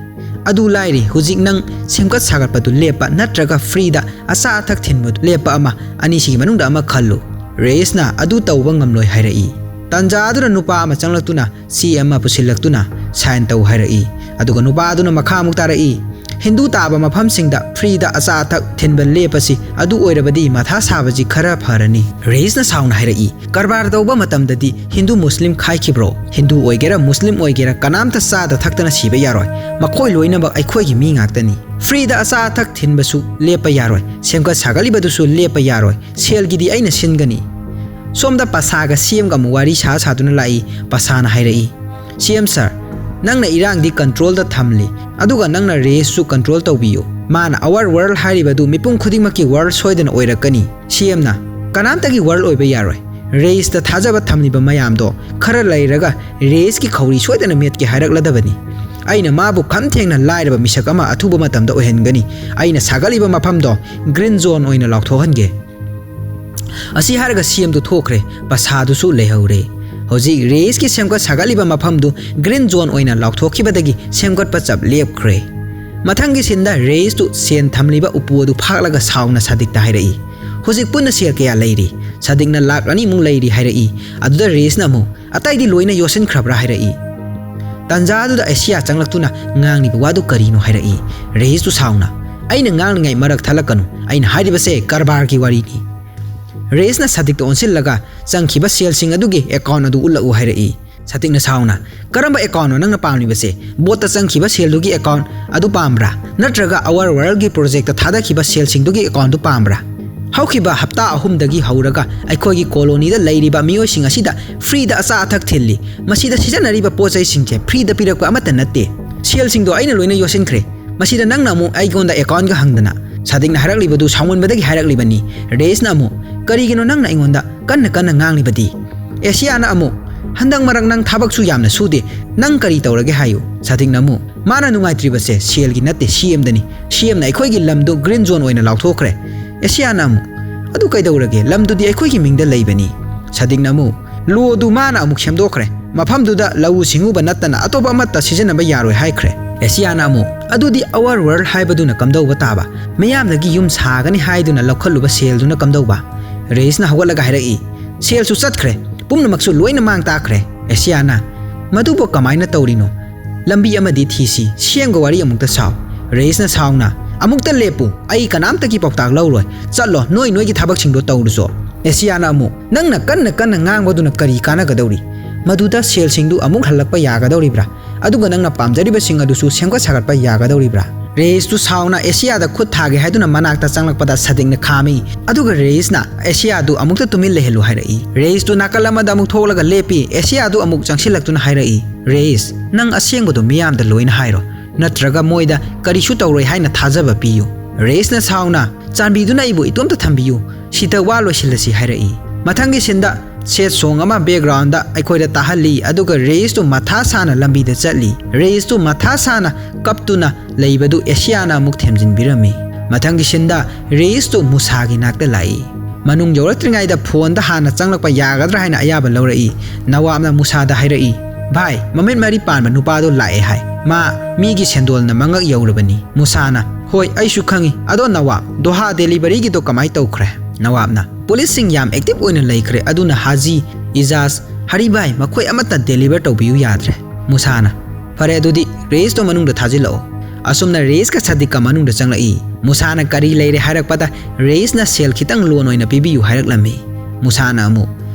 "ꯑꯗꯨ ꯂꯥꯏꯔꯤ, ꯍꯧꯖꯤꯛ ꯅꯪ ꯁꯦꯝꯒꯠ ꯁꯥꯒꯠꯄꯗꯨ ꯂꯦꯞꯄ ꯅꯠꯇ꯭ꯔꯒ ꯐ꯭ꯔꯤꯗ ꯑꯆꯥ ꯑꯊꯛ ꯊꯤꯟꯕꯗꯨ ꯂꯦꯞꯄ ꯑꯃ, ꯑꯅꯤꯁꯤꯒꯤ ꯃꯅꯨꯡꯗ ꯑꯃ ꯈꯜꯂꯨ"꯫ ꯔꯦꯏꯁꯅ ꯑꯗꯨ ꯇꯧꯕ ꯉꯝꯂꯣꯏ ꯍꯥꯏꯔꯛꯏ꯫ ꯇꯥꯟꯖꯥ ꯑꯗꯨꯗ ꯅꯨꯄꯥ ꯑꯃ ꯆꯪꯂꯛꯇꯨꯅ ꯆꯦ ꯑꯃ ꯄꯨꯁꯤꯜꯂꯛꯇꯨꯅ ꯁꯥꯏꯟ ꯇꯧ ꯍꯥꯏꯔꯛꯏ꯫ ꯑꯗꯨꯒ ꯅꯨꯄꯥ ꯑꯗꯨꯅ ꯃꯈꯥ ꯑꯃꯨꯛ ꯇꯥꯔꯛꯏ, ꯍꯤꯟꯗꯨ ꯇꯥꯕ ꯃꯐꯝꯁꯤꯡꯗ ꯐ꯭ꯔꯤꯗ ꯑꯆꯥ ꯑꯊꯛ ꯊꯤꯟꯕ ꯂꯦꯞꯄꯁꯤ, ꯑꯗꯨ ꯑꯣꯏꯔꯕꯗꯤ ꯃꯊꯥ ꯁꯥꯕꯁꯤ ꯈꯔ ꯐꯔꯅꯤ꯫ ꯔꯦꯁꯅ ꯁꯥꯎꯅ ꯍꯥꯏꯔꯛꯏ, "ꯀꯔꯕꯥꯔ ꯇꯧꯕ ꯃꯇꯝꯗꯗꯤ ꯍꯤꯟꯗꯨ ꯃꯨꯁꯂꯤꯝ ꯈꯥꯏꯈꯤꯕ꯭ꯔꯣ? ꯍꯤꯟꯗꯨ ꯑꯣꯏꯒꯦꯔꯥ ꯃꯨꯁꯂꯤꯝ ꯑꯣꯏꯒꯦꯔꯥ ꯀꯅꯥꯝꯇ ꯆꯥꯗ ꯊꯛꯇꯅ ꯁꯤꯕ ꯌꯥꯔꯣꯏ꯫ ꯃꯈꯣꯏ ꯂꯣꯏꯅꯃꯛ ꯑꯩꯈꯣꯏꯒꯤ ꯃꯤ ꯉꯥꯛꯇꯅꯤ꯫ ꯐ꯭ꯔꯤꯗ ꯑꯆꯥ ꯑꯊꯛ ꯊꯤꯟꯕꯁꯨ ꯂꯦꯞꯄ ꯌꯥꯔꯣꯏ꯫ ꯁꯦꯝꯒꯠ ꯁꯥꯒꯠꯂꯤꯕꯗꯨꯁꯨ ꯂꯦꯞꯄ ꯌꯥꯔꯣꯏ꯫ ꯁꯦꯜꯒꯤꯗꯤ ꯑꯩꯅ ꯁꯤꯟꯒꯅꯤ꯫" ꯁꯣꯝꯗ ꯄꯁꯥꯒ ꯁꯤ ꯑꯦꯝꯒ ꯑꯃꯨꯛ ꯋꯥꯔꯤ ꯁꯥ ꯁꯥꯗꯨꯅ ꯂꯥꯛꯏ꯫ ꯄꯁꯥꯅ ꯍꯥꯏꯔꯛꯏ, "ꯁꯤ ꯑꯦꯝ ꯁꯥꯔ, ꯅꯪꯅ ꯏꯔꯥꯡꯗꯤ ꯀꯟꯇ꯭ꯔꯣꯜꯗ ꯊꯝꯂꯤ, ꯑꯗꯨꯒ ꯅꯪꯅ ꯔꯦꯁꯁꯨ ꯀꯟꯇ꯭ꯔꯣꯜ ꯇꯧꯕꯤꯌꯨ꯫ ꯃꯥꯅ ꯑꯋꯥꯔ ꯋꯥꯔꯜ ꯍꯥꯏꯔꯤꯕꯗꯨ ꯃꯤꯄꯨꯝ ꯈꯨꯗꯤꯡꯃꯛꯀꯤ ꯋꯥꯔꯜ ꯁꯣꯏꯗꯅ ꯑꯣꯏꯔꯛꯀꯅꯤ꯫" ꯁꯤ ꯑꯦꯝꯅ, "ꯀꯅꯥꯝꯇꯒꯤ ꯋꯥꯔꯜ ꯑꯣꯏꯕ ꯌꯥꯔꯣꯏ꯫ ꯔꯦꯁꯇ ꯊꯥꯖꯕ ꯊꯝꯂꯤꯕ ꯃꯌꯥꯝꯗꯣ ꯈꯔ ꯂꯩꯔꯒ ꯔꯦꯁꯀꯤ ꯈꯧꯔꯤ ꯁꯣꯏꯗꯅ ꯃꯦꯠꯀꯦ ꯍꯥꯏꯔꯛꯂꯗꯕꯅꯤ꯫ ꯑꯩꯅ ꯃꯥꯕꯨ ꯈꯝ ꯊꯦꯡꯅ ꯂꯥꯏꯔꯕ ꯃꯤꯁꯛ ꯑꯃ ꯑꯊꯨꯕ ꯃꯇꯝꯗ ꯑꯣꯏꯍꯟꯒꯅꯤ꯫ ꯑꯩꯅ ꯁꯥꯒꯠꯂꯤꯕ ꯃꯐꯝꯗꯣ ꯒ꯭ꯔꯤꯟ ꯖꯣꯟ ꯑꯣꯏꯅ ꯂꯥꯎꯊꯣꯛꯍꯟꯒꯦ꯫" ꯑꯁꯤ ꯍꯥꯏꯔꯒ ꯁꯤ ꯑꯦꯝꯗꯨ ꯊꯣꯛꯈ꯭ꯔꯦ꯫ ꯄꯁꯥꯗꯨꯁꯨ ꯂꯩꯍꯧꯔꯦ꯫ ꯍꯧꯖꯤꯛ ꯔꯦꯁꯀꯤ ꯁꯦꯝꯒꯠ ꯁꯥꯒꯠꯂꯤꯕ ꯃꯐꯝꯗꯨ ꯒ꯭ꯔꯤꯟ ꯖꯣꯟ ꯑꯣꯏꯅ ꯂꯥꯎꯊꯣꯛꯈꯤꯕꯗꯒꯤ ꯁꯦꯝꯒꯠꯄ ꯆꯞ ꯂꯦꯞꯈ꯭ꯔꯦ꯫ ꯃꯊꯪꯒꯤ ꯁꯤꯟꯗ ꯔꯦꯁꯇꯨ ꯁꯦꯟ ꯊꯝꯂꯤꯕ ꯎꯄꯨ ꯑꯗꯨ ꯐꯥꯛꯂꯒ ꯁꯥꯎꯅ ꯁꯥꯗꯤꯛꯇ ꯍꯥꯏꯔꯛꯏ, "ꯍꯧꯖꯤꯛ ꯄꯨꯟꯅ ꯁꯦꯜ ꯀꯌꯥ ꯂꯩꯔꯤ?" ꯁꯥꯗꯤꯛꯅ, "ꯂꯥꯛ ꯑꯅꯤꯃꯨꯛ ꯂꯩꯔꯤ" ꯍꯥꯏꯔꯛꯏ꯫ ꯑꯗꯨꯗ ꯔꯦꯁꯅ ꯑꯃꯨꯛ, "ꯑꯇꯩꯗꯤ ꯂꯣꯏꯅ ꯌꯣꯠꯁꯤꯟꯈ꯭ꯔꯕ꯭ꯔꯥ?" ꯍꯥꯏꯔꯛꯏ꯫ ꯇꯥꯟꯖꯥꯗꯨꯗ ꯑꯦꯁꯤꯌꯥ ꯆꯪꯂꯛꯇꯨꯅ, "ꯉꯥꯡꯂꯤꯕ ꯋꯥꯗꯨ ꯀꯔꯤꯅꯣ?" ꯍꯥꯏꯔꯛꯏ꯫ ꯔꯦꯁꯇꯨ ꯁꯥꯎꯅ, "ꯑꯩꯅ ꯉꯥꯡꯂꯤꯉꯩ ꯃꯔꯛ ꯊꯠꯂꯛꯀꯅꯨ꯫ ꯑꯩꯅ ꯍꯥꯏꯔꯤꯕꯁꯦ ꯀꯔꯕꯥꯔꯒꯤ ꯋꯥꯔꯤꯅꯤ꯫" ꯔꯦꯁꯅ ꯁꯥꯗꯤꯛꯇ ꯑꯣꯟꯁꯤꯜꯂꯒ, "ꯆꯪꯈꯤꯕ ꯁꯦꯜꯁꯤꯡ ꯑꯗꯨꯒꯤ ꯑꯦꯀꯥꯎꯟ ꯑꯗꯨ ꯎꯠꯂꯛꯎ" ꯍꯥꯏꯔꯛꯏ꯫ ꯁꯥꯗꯤꯛꯅ ꯁꯥꯎꯅ, "ꯀꯔꯝꯕ ꯑꯦꯀꯥꯎꯟꯅꯣ ꯅꯪꯅ ꯄꯥꯝꯂꯤꯕꯁꯦ? ꯕꯣꯠꯇ ꯆꯪꯈꯤꯕ ꯁꯦꯜꯗꯨꯒꯤ ꯑꯦꯀꯥꯎꯟ ꯑꯗꯨ ꯄꯥꯝꯕ꯭ꯔꯥ? ꯅꯠꯇ꯭ꯔꯒ ꯑꯋꯥꯔ ꯋꯥꯔꯜꯒꯤ ꯄ꯭ꯔꯣꯖꯦꯛꯇ ꯊꯥꯗꯈꯤꯕ ꯁꯦꯜꯁꯤꯡꯗꯨꯒꯤ ꯑꯦꯀꯥꯎꯟꯗꯨ ꯄꯥꯝꯕ꯭ꯔꯥ? ꯍꯧꯈꯤꯕ ꯍꯞꯇꯥ ꯑꯍꯨꯝꯗꯒꯤ ꯍꯧꯔꯒ ꯑꯩꯈꯣꯏꯒꯤ ꯀꯣꯂꯣꯅꯤꯗ ꯂꯩꯔꯤꯕ ꯃꯤꯑꯣꯏꯁꯤꯡ ꯑꯁꯤꯗ ꯐ꯭ꯔꯤꯗ ꯑꯆꯥ ꯑꯊꯛ ꯊꯤꯜꯂꯤ꯫ ꯃꯁꯤꯗ ꯁꯤꯖꯤꯟꯅꯔꯤꯕ ꯄꯣꯠ ꯆꯩꯁꯤꯡꯁꯦ ꯐ꯭ꯔꯤꯗ ꯄꯤꯔꯛꯄ ꯑꯃꯠꯇ ꯅꯠꯇꯦ꯫ ꯁꯦꯜꯁꯤꯡꯗꯣ ꯑꯩꯅ ꯂꯣꯏꯅ ꯌꯣꯠꯁꯤꯟꯈ꯭ꯔꯦ꯫ ꯃꯁꯤꯗ ꯅꯪꯅ ꯑꯃꯨꯛ ꯑꯩꯉꯣꯟꯗ ꯑꯦꯀꯥꯎꯟꯒ ꯍꯪꯗꯅ꯫" ꯁꯥꯗꯤꯛꯅ ꯍꯥꯏꯔꯛꯂꯤꯕꯗꯨ ꯁꯥꯎꯃꯟꯕꯗꯒꯤ ꯍꯥꯏꯔꯛꯂꯤꯕꯅꯤ꯫ ꯔꯦꯁꯅ ꯑꯃꯨꯛ, "ꯀꯔꯤꯒꯤꯅꯣ ꯅꯪꯅ ꯑꯩꯉꯣꯟꯗ ꯀꯟꯅ ꯀꯟꯅ ꯉꯥꯡꯂꯤꯕꯗꯤ?" ꯑꯦꯁꯤꯌꯥꯅ ꯑꯃꯨꯛ, "ꯍꯟꯗꯛ ꯃꯔꯛ ꯅꯪ ꯊꯕꯛꯁꯨ ꯌꯥꯝꯅ ꯁꯨꯗꯦ, ꯅꯪ ꯀꯔꯤ ꯇꯧꯔꯒꯦ ꯍꯥꯏꯌꯨ?" ꯁꯥꯗꯤꯛꯅ ꯑꯃꯨꯛ, "ꯃꯥꯅ ꯅꯨꯡꯉꯥꯏꯇ꯭ꯔꯤꯕꯁꯦ ꯁꯦꯜꯒꯤ ꯅꯠꯇꯦ, ꯁꯤ ꯑꯦꯝꯗꯅꯤ꯫ ꯁꯤ ꯑꯦꯝꯅ ꯑꯩꯈꯣꯏꯒꯤ ꯂꯝꯗꯨ ꯒ꯭ꯔꯤꯟ ꯖꯣꯟ ꯑꯣꯏꯅ ꯂꯥꯎꯊꯣꯛꯈ꯭ꯔꯦ꯫" ꯑꯦꯁꯤꯌꯥꯅ ꯑꯃꯨꯛ, "ꯑꯗꯨ ꯀꯩꯗꯧꯔꯒꯦ? ꯂꯝꯗꯨꯗꯤ ꯑꯩꯈꯣꯏꯒꯤ ꯃꯤꯡꯗ ꯂꯩꯕꯅꯤ꯫" ꯁꯥꯗꯤꯛꯅ ꯑꯃꯨꯛ, "ꯂꯣꯗꯨ ꯃꯥꯅ ꯑꯃꯨꯛ ꯁꯦꯝꯗꯣꯛꯈ꯭ꯔꯦ꯫ ꯃꯐꯝꯗꯨꯗ ꯂꯧꯎ ꯁꯤꯡꯎꯕ ꯅꯠꯇꯅ ꯑꯇꯣꯞꯄ ꯑꯃꯠꯇ ꯁꯤꯖꯤꯟꯅꯕ ꯌꯥꯔꯣꯏ ꯍꯥꯏꯈ꯭ꯔꯦ꯫" ꯑꯦꯁꯤꯌꯥꯅ ꯑꯃꯨꯛ, "ꯑꯗꯨꯗꯤ ꯑꯋꯥꯔ ꯋꯥꯔꯜ ꯍꯥꯏꯕꯗꯨꯅ ꯀꯝꯗꯧꯕ ꯇꯥꯕ? ꯃꯤꯌꯥꯝꯗꯒꯤ ꯌꯨꯝ ꯁꯥꯒꯅꯤ ꯍꯥꯏꯗꯨꯅ ꯂꯧꯈꯠꯂꯨꯕ ꯁꯦꯜꯗꯨꯅ ꯀꯝꯗꯧꯕ?" ꯔꯦꯁꯅ ꯍꯧꯒꯠꯂꯒ ꯍꯥꯏꯔꯛꯏ, "ꯁꯦꯜꯁꯨ ꯆꯠꯈ꯭ꯔꯦ, ꯄꯨꯝꯅꯃꯛꯁꯨ ꯂꯣꯏꯅ ꯃꯥꯡ ꯇꯥꯛꯈ꯭ꯔꯦ꯫" ꯑꯦꯁꯤꯌꯥꯅ, "ꯃꯗꯨꯕꯨ ꯀꯃꯥꯏꯅ ꯇꯧꯔꯤꯅꯣ? ꯂꯝꯕꯤ ꯑꯃꯗꯤ ꯊꯤꯁꯤ, ꯁꯤ ꯑꯦꯝꯒ ꯋꯥꯔꯤ ꯑꯃꯨꯛꯇ ꯁꯥꯎ꯫ ꯔꯦꯁꯅ ꯁꯥꯎꯅ, "ꯑꯃꯨꯛꯇ ꯂꯦꯞꯄꯨ, ꯑꯩ ꯀꯅꯥꯝꯇꯒꯤ ꯄꯥꯎꯇꯥꯛ ꯂꯧꯔꯣꯏ, ꯆꯠꯂꯣ, ꯅꯣꯏ ꯅꯣꯏꯒꯤ ꯊꯕꯛꯁꯤꯡꯗꯣ ꯇꯧꯔꯨꯆꯣ"꯫ ꯑꯦꯁꯤꯌꯥꯅ ꯑꯃꯨꯛ, "ꯅꯪꯅ ꯀꯟꯅ ꯀꯟꯅ ꯉꯥꯡꯕꯗꯨꯅ ꯀꯔꯤ ꯀꯥꯟꯅꯒꯗꯧꯔꯤ? ꯃꯗꯨꯗ ꯁꯦꯜꯁꯤꯡꯗꯨ ꯑꯃꯨꯛ ꯍꯜꯂꯛꯄ ꯌꯥꯒꯗꯧꯔꯤꯕ꯭ꯔꯥ? ꯑꯗꯨꯒ ꯅꯪꯅ ꯄꯥꯝꯖꯔꯤꯕꯁꯤꯡ ꯑꯗꯨꯁꯨ ꯁꯦꯝꯒꯠ ꯁꯥꯒꯠꯄ ꯌꯥꯒꯗꯧꯔꯤꯕ꯭ꯔꯥ?" ꯔꯦꯁꯇꯨ ꯁꯥꯎꯅ ꯑꯦꯁꯤꯌꯥꯗ ꯈꯨꯠ ꯊꯥꯒꯦ ꯍꯥꯏꯗꯨꯅ ꯃꯅꯥꯛꯇ ꯆꯪꯂꯛꯄꯗ ꯁꯗꯤꯛꯅ ꯈꯥꯝꯃꯤ꯫ ꯑꯗꯨꯒ ꯔꯦꯁꯅ ꯑꯦꯁꯤꯌꯥꯗꯨ ꯑꯃꯨꯛꯇ ꯇꯨꯃꯤꯟ ꯂꯩꯍꯜꯂꯨ ꯍꯥꯏꯔꯛꯏ꯫ ꯔꯦꯁꯇꯨ ꯅꯥꯀꯜ ꯑꯃꯗ ꯑꯃꯨꯛ ꯊꯣꯛꯂꯒ ꯂꯦꯞꯄꯤ꯫ ꯑꯦꯁꯤꯌꯥꯗꯨ ꯑꯃꯨꯛ ꯆꯪꯁꯤꯜꯂꯛꯇꯨꯅ ꯍꯥꯏꯔꯛꯏ, "ꯔꯦꯁ, ꯅꯪ ꯑꯁꯦꯡꯕꯗꯣ ꯃꯤꯌꯥꯝꯗ ꯂꯣꯏꯅ ꯍꯥꯏꯔꯣ, ꯅꯠꯇ꯭ꯔꯒ ꯃꯣꯏꯗ ꯀꯔꯤꯁꯨ ꯇꯧꯔꯣꯏ ꯍꯥꯏꯅ ꯊꯥꯖꯕ ꯄꯤꯌꯨ"꯫ ꯔꯦꯁꯅ ꯁꯥꯎꯅ, "ꯆꯥꯟꯕꯤꯗꯨꯅ ꯑꯩꯕꯨ ꯏꯇꯣꯝꯇ ꯊꯝꯕꯤꯌꯨ, ꯁꯤꯗ ꯋꯥ ꯂꯣꯏꯁꯤꯜꯂꯁꯤ" ꯍꯥꯏꯔꯛꯏ꯫ ꯃꯊꯪꯒꯤ ꯁꯤꯟꯗ ꯁꯦꯠ ꯁꯣꯡ ꯑꯃ ꯕꯦꯛꯒ꯭ꯔꯥꯎꯟꯗ ꯑꯩꯈꯣꯏꯗ ꯇꯥꯍꯜꯂꯤ, ꯑꯗꯨꯒ ꯔꯦꯁꯇꯨ ꯃꯊꯥ ꯁꯥꯅ ꯂꯝꯕꯤꯗ ꯆꯠꯂꯤ꯫ ꯔꯦꯁꯇꯨ ꯃꯊꯥ ꯁꯥꯅ ꯀꯞꯇꯨꯅ ꯂꯩꯕꯗꯨ ꯑꯦꯁꯤꯌꯥꯅ ꯑꯃꯨꯛ ꯊꯦꯝꯖꯤꯟꯕꯤꯔꯝꯃꯤ꯫ ꯃꯊꯪꯒꯤ ꯁꯤꯟꯗ ꯔꯦꯁꯇꯨ ꯃꯨꯁꯥꯒꯤ ꯅꯥꯛꯇ ꯂꯥꯛꯏ꯫ ꯃꯅꯨꯡ ꯌꯧꯔꯛꯇ꯭ꯔꯤꯉꯩꯗ ꯐꯣꯟꯗ ꯍꯥꯟꯅ ꯆꯪꯂꯛꯄ ꯌꯥꯒꯗ꯭ꯔꯥ ꯍꯥꯏꯅ ꯑꯌꯥꯕ ꯂꯧꯔꯛꯏ꯫ ꯅꯋꯥꯕꯅ ꯃꯨꯁꯥꯗ ꯍꯥꯏꯔꯛꯏ, "ꯚꯥꯏ, ꯃꯃꯤꯠ ꯃꯔꯤ ꯄꯥꯟꯕ ꯅꯨꯄꯥꯗꯣ ꯂꯥꯛꯑꯦ ꯍꯥꯏ꯫ ꯃꯥ ꯃꯤꯒꯤ ꯁꯦꯟꯗꯣꯜꯅ ꯃꯉꯛ ꯌꯧꯔꯕꯅꯤ"꯫ ꯃꯨꯁꯥꯅ, "ꯍꯣꯏ, ꯑꯩꯁꯨ ꯈꯪꯉꯤ꯫ ꯑꯗꯣ ꯅꯋꯥꯕ, ꯗꯣꯍꯥ ꯗꯦꯂꯤꯚꯔꯤꯒꯤꯗꯣ ꯀꯃꯥꯏ ꯇꯧꯈ꯭ꯔꯦ?" ꯅꯋꯥꯕꯅ, "ꯄꯨꯂꯤꯁꯁꯤꯡ ꯌꯥꯝ ꯑꯦꯛꯇꯤꯚ ꯑꯣꯏꯅ ꯂꯩꯈ꯭ꯔꯦ, ꯑꯗꯨꯅ ꯍꯥꯖꯤ, ꯏꯖꯥꯖ, ꯍꯔꯤꯚꯥꯏ ꯃꯈꯣꯏ ꯑꯃꯠꯇ ꯗꯦꯂꯤꯚꯔ ꯇꯧꯕꯤꯌꯨ ꯌꯥꯗ꯭ꯔꯦ"꯫ ꯃꯨꯁꯥꯅ, "ꯐꯔꯦ, ꯑꯗꯨꯗꯤ ꯔꯦꯁꯇꯣ ꯃꯅꯨꯡꯗ ꯊꯥꯖꯤꯜꯂꯛꯑꯣ"꯫ ꯑꯁꯨꯝꯅ ꯔꯦꯁꯀ ꯁꯗꯤꯛꯀ ꯃꯅꯨꯡꯗ ꯆꯪꯂꯛꯏ꯫ ꯃꯨꯁꯥꯅ ꯀꯔꯤ ꯂꯩꯔꯦ ꯍꯥꯏꯔꯛꯄꯗ ꯔꯦꯁꯅ ꯁꯦꯜ ꯈꯤꯇꯪ ꯂꯣꯟ ꯑꯣꯏꯅ ꯄꯤꯕꯤꯌꯨ ꯍꯥꯏꯔꯛꯂꯝꯃꯤ꯫ ꯃꯨꯁꯥꯅ ꯑꯃꯨꯛ,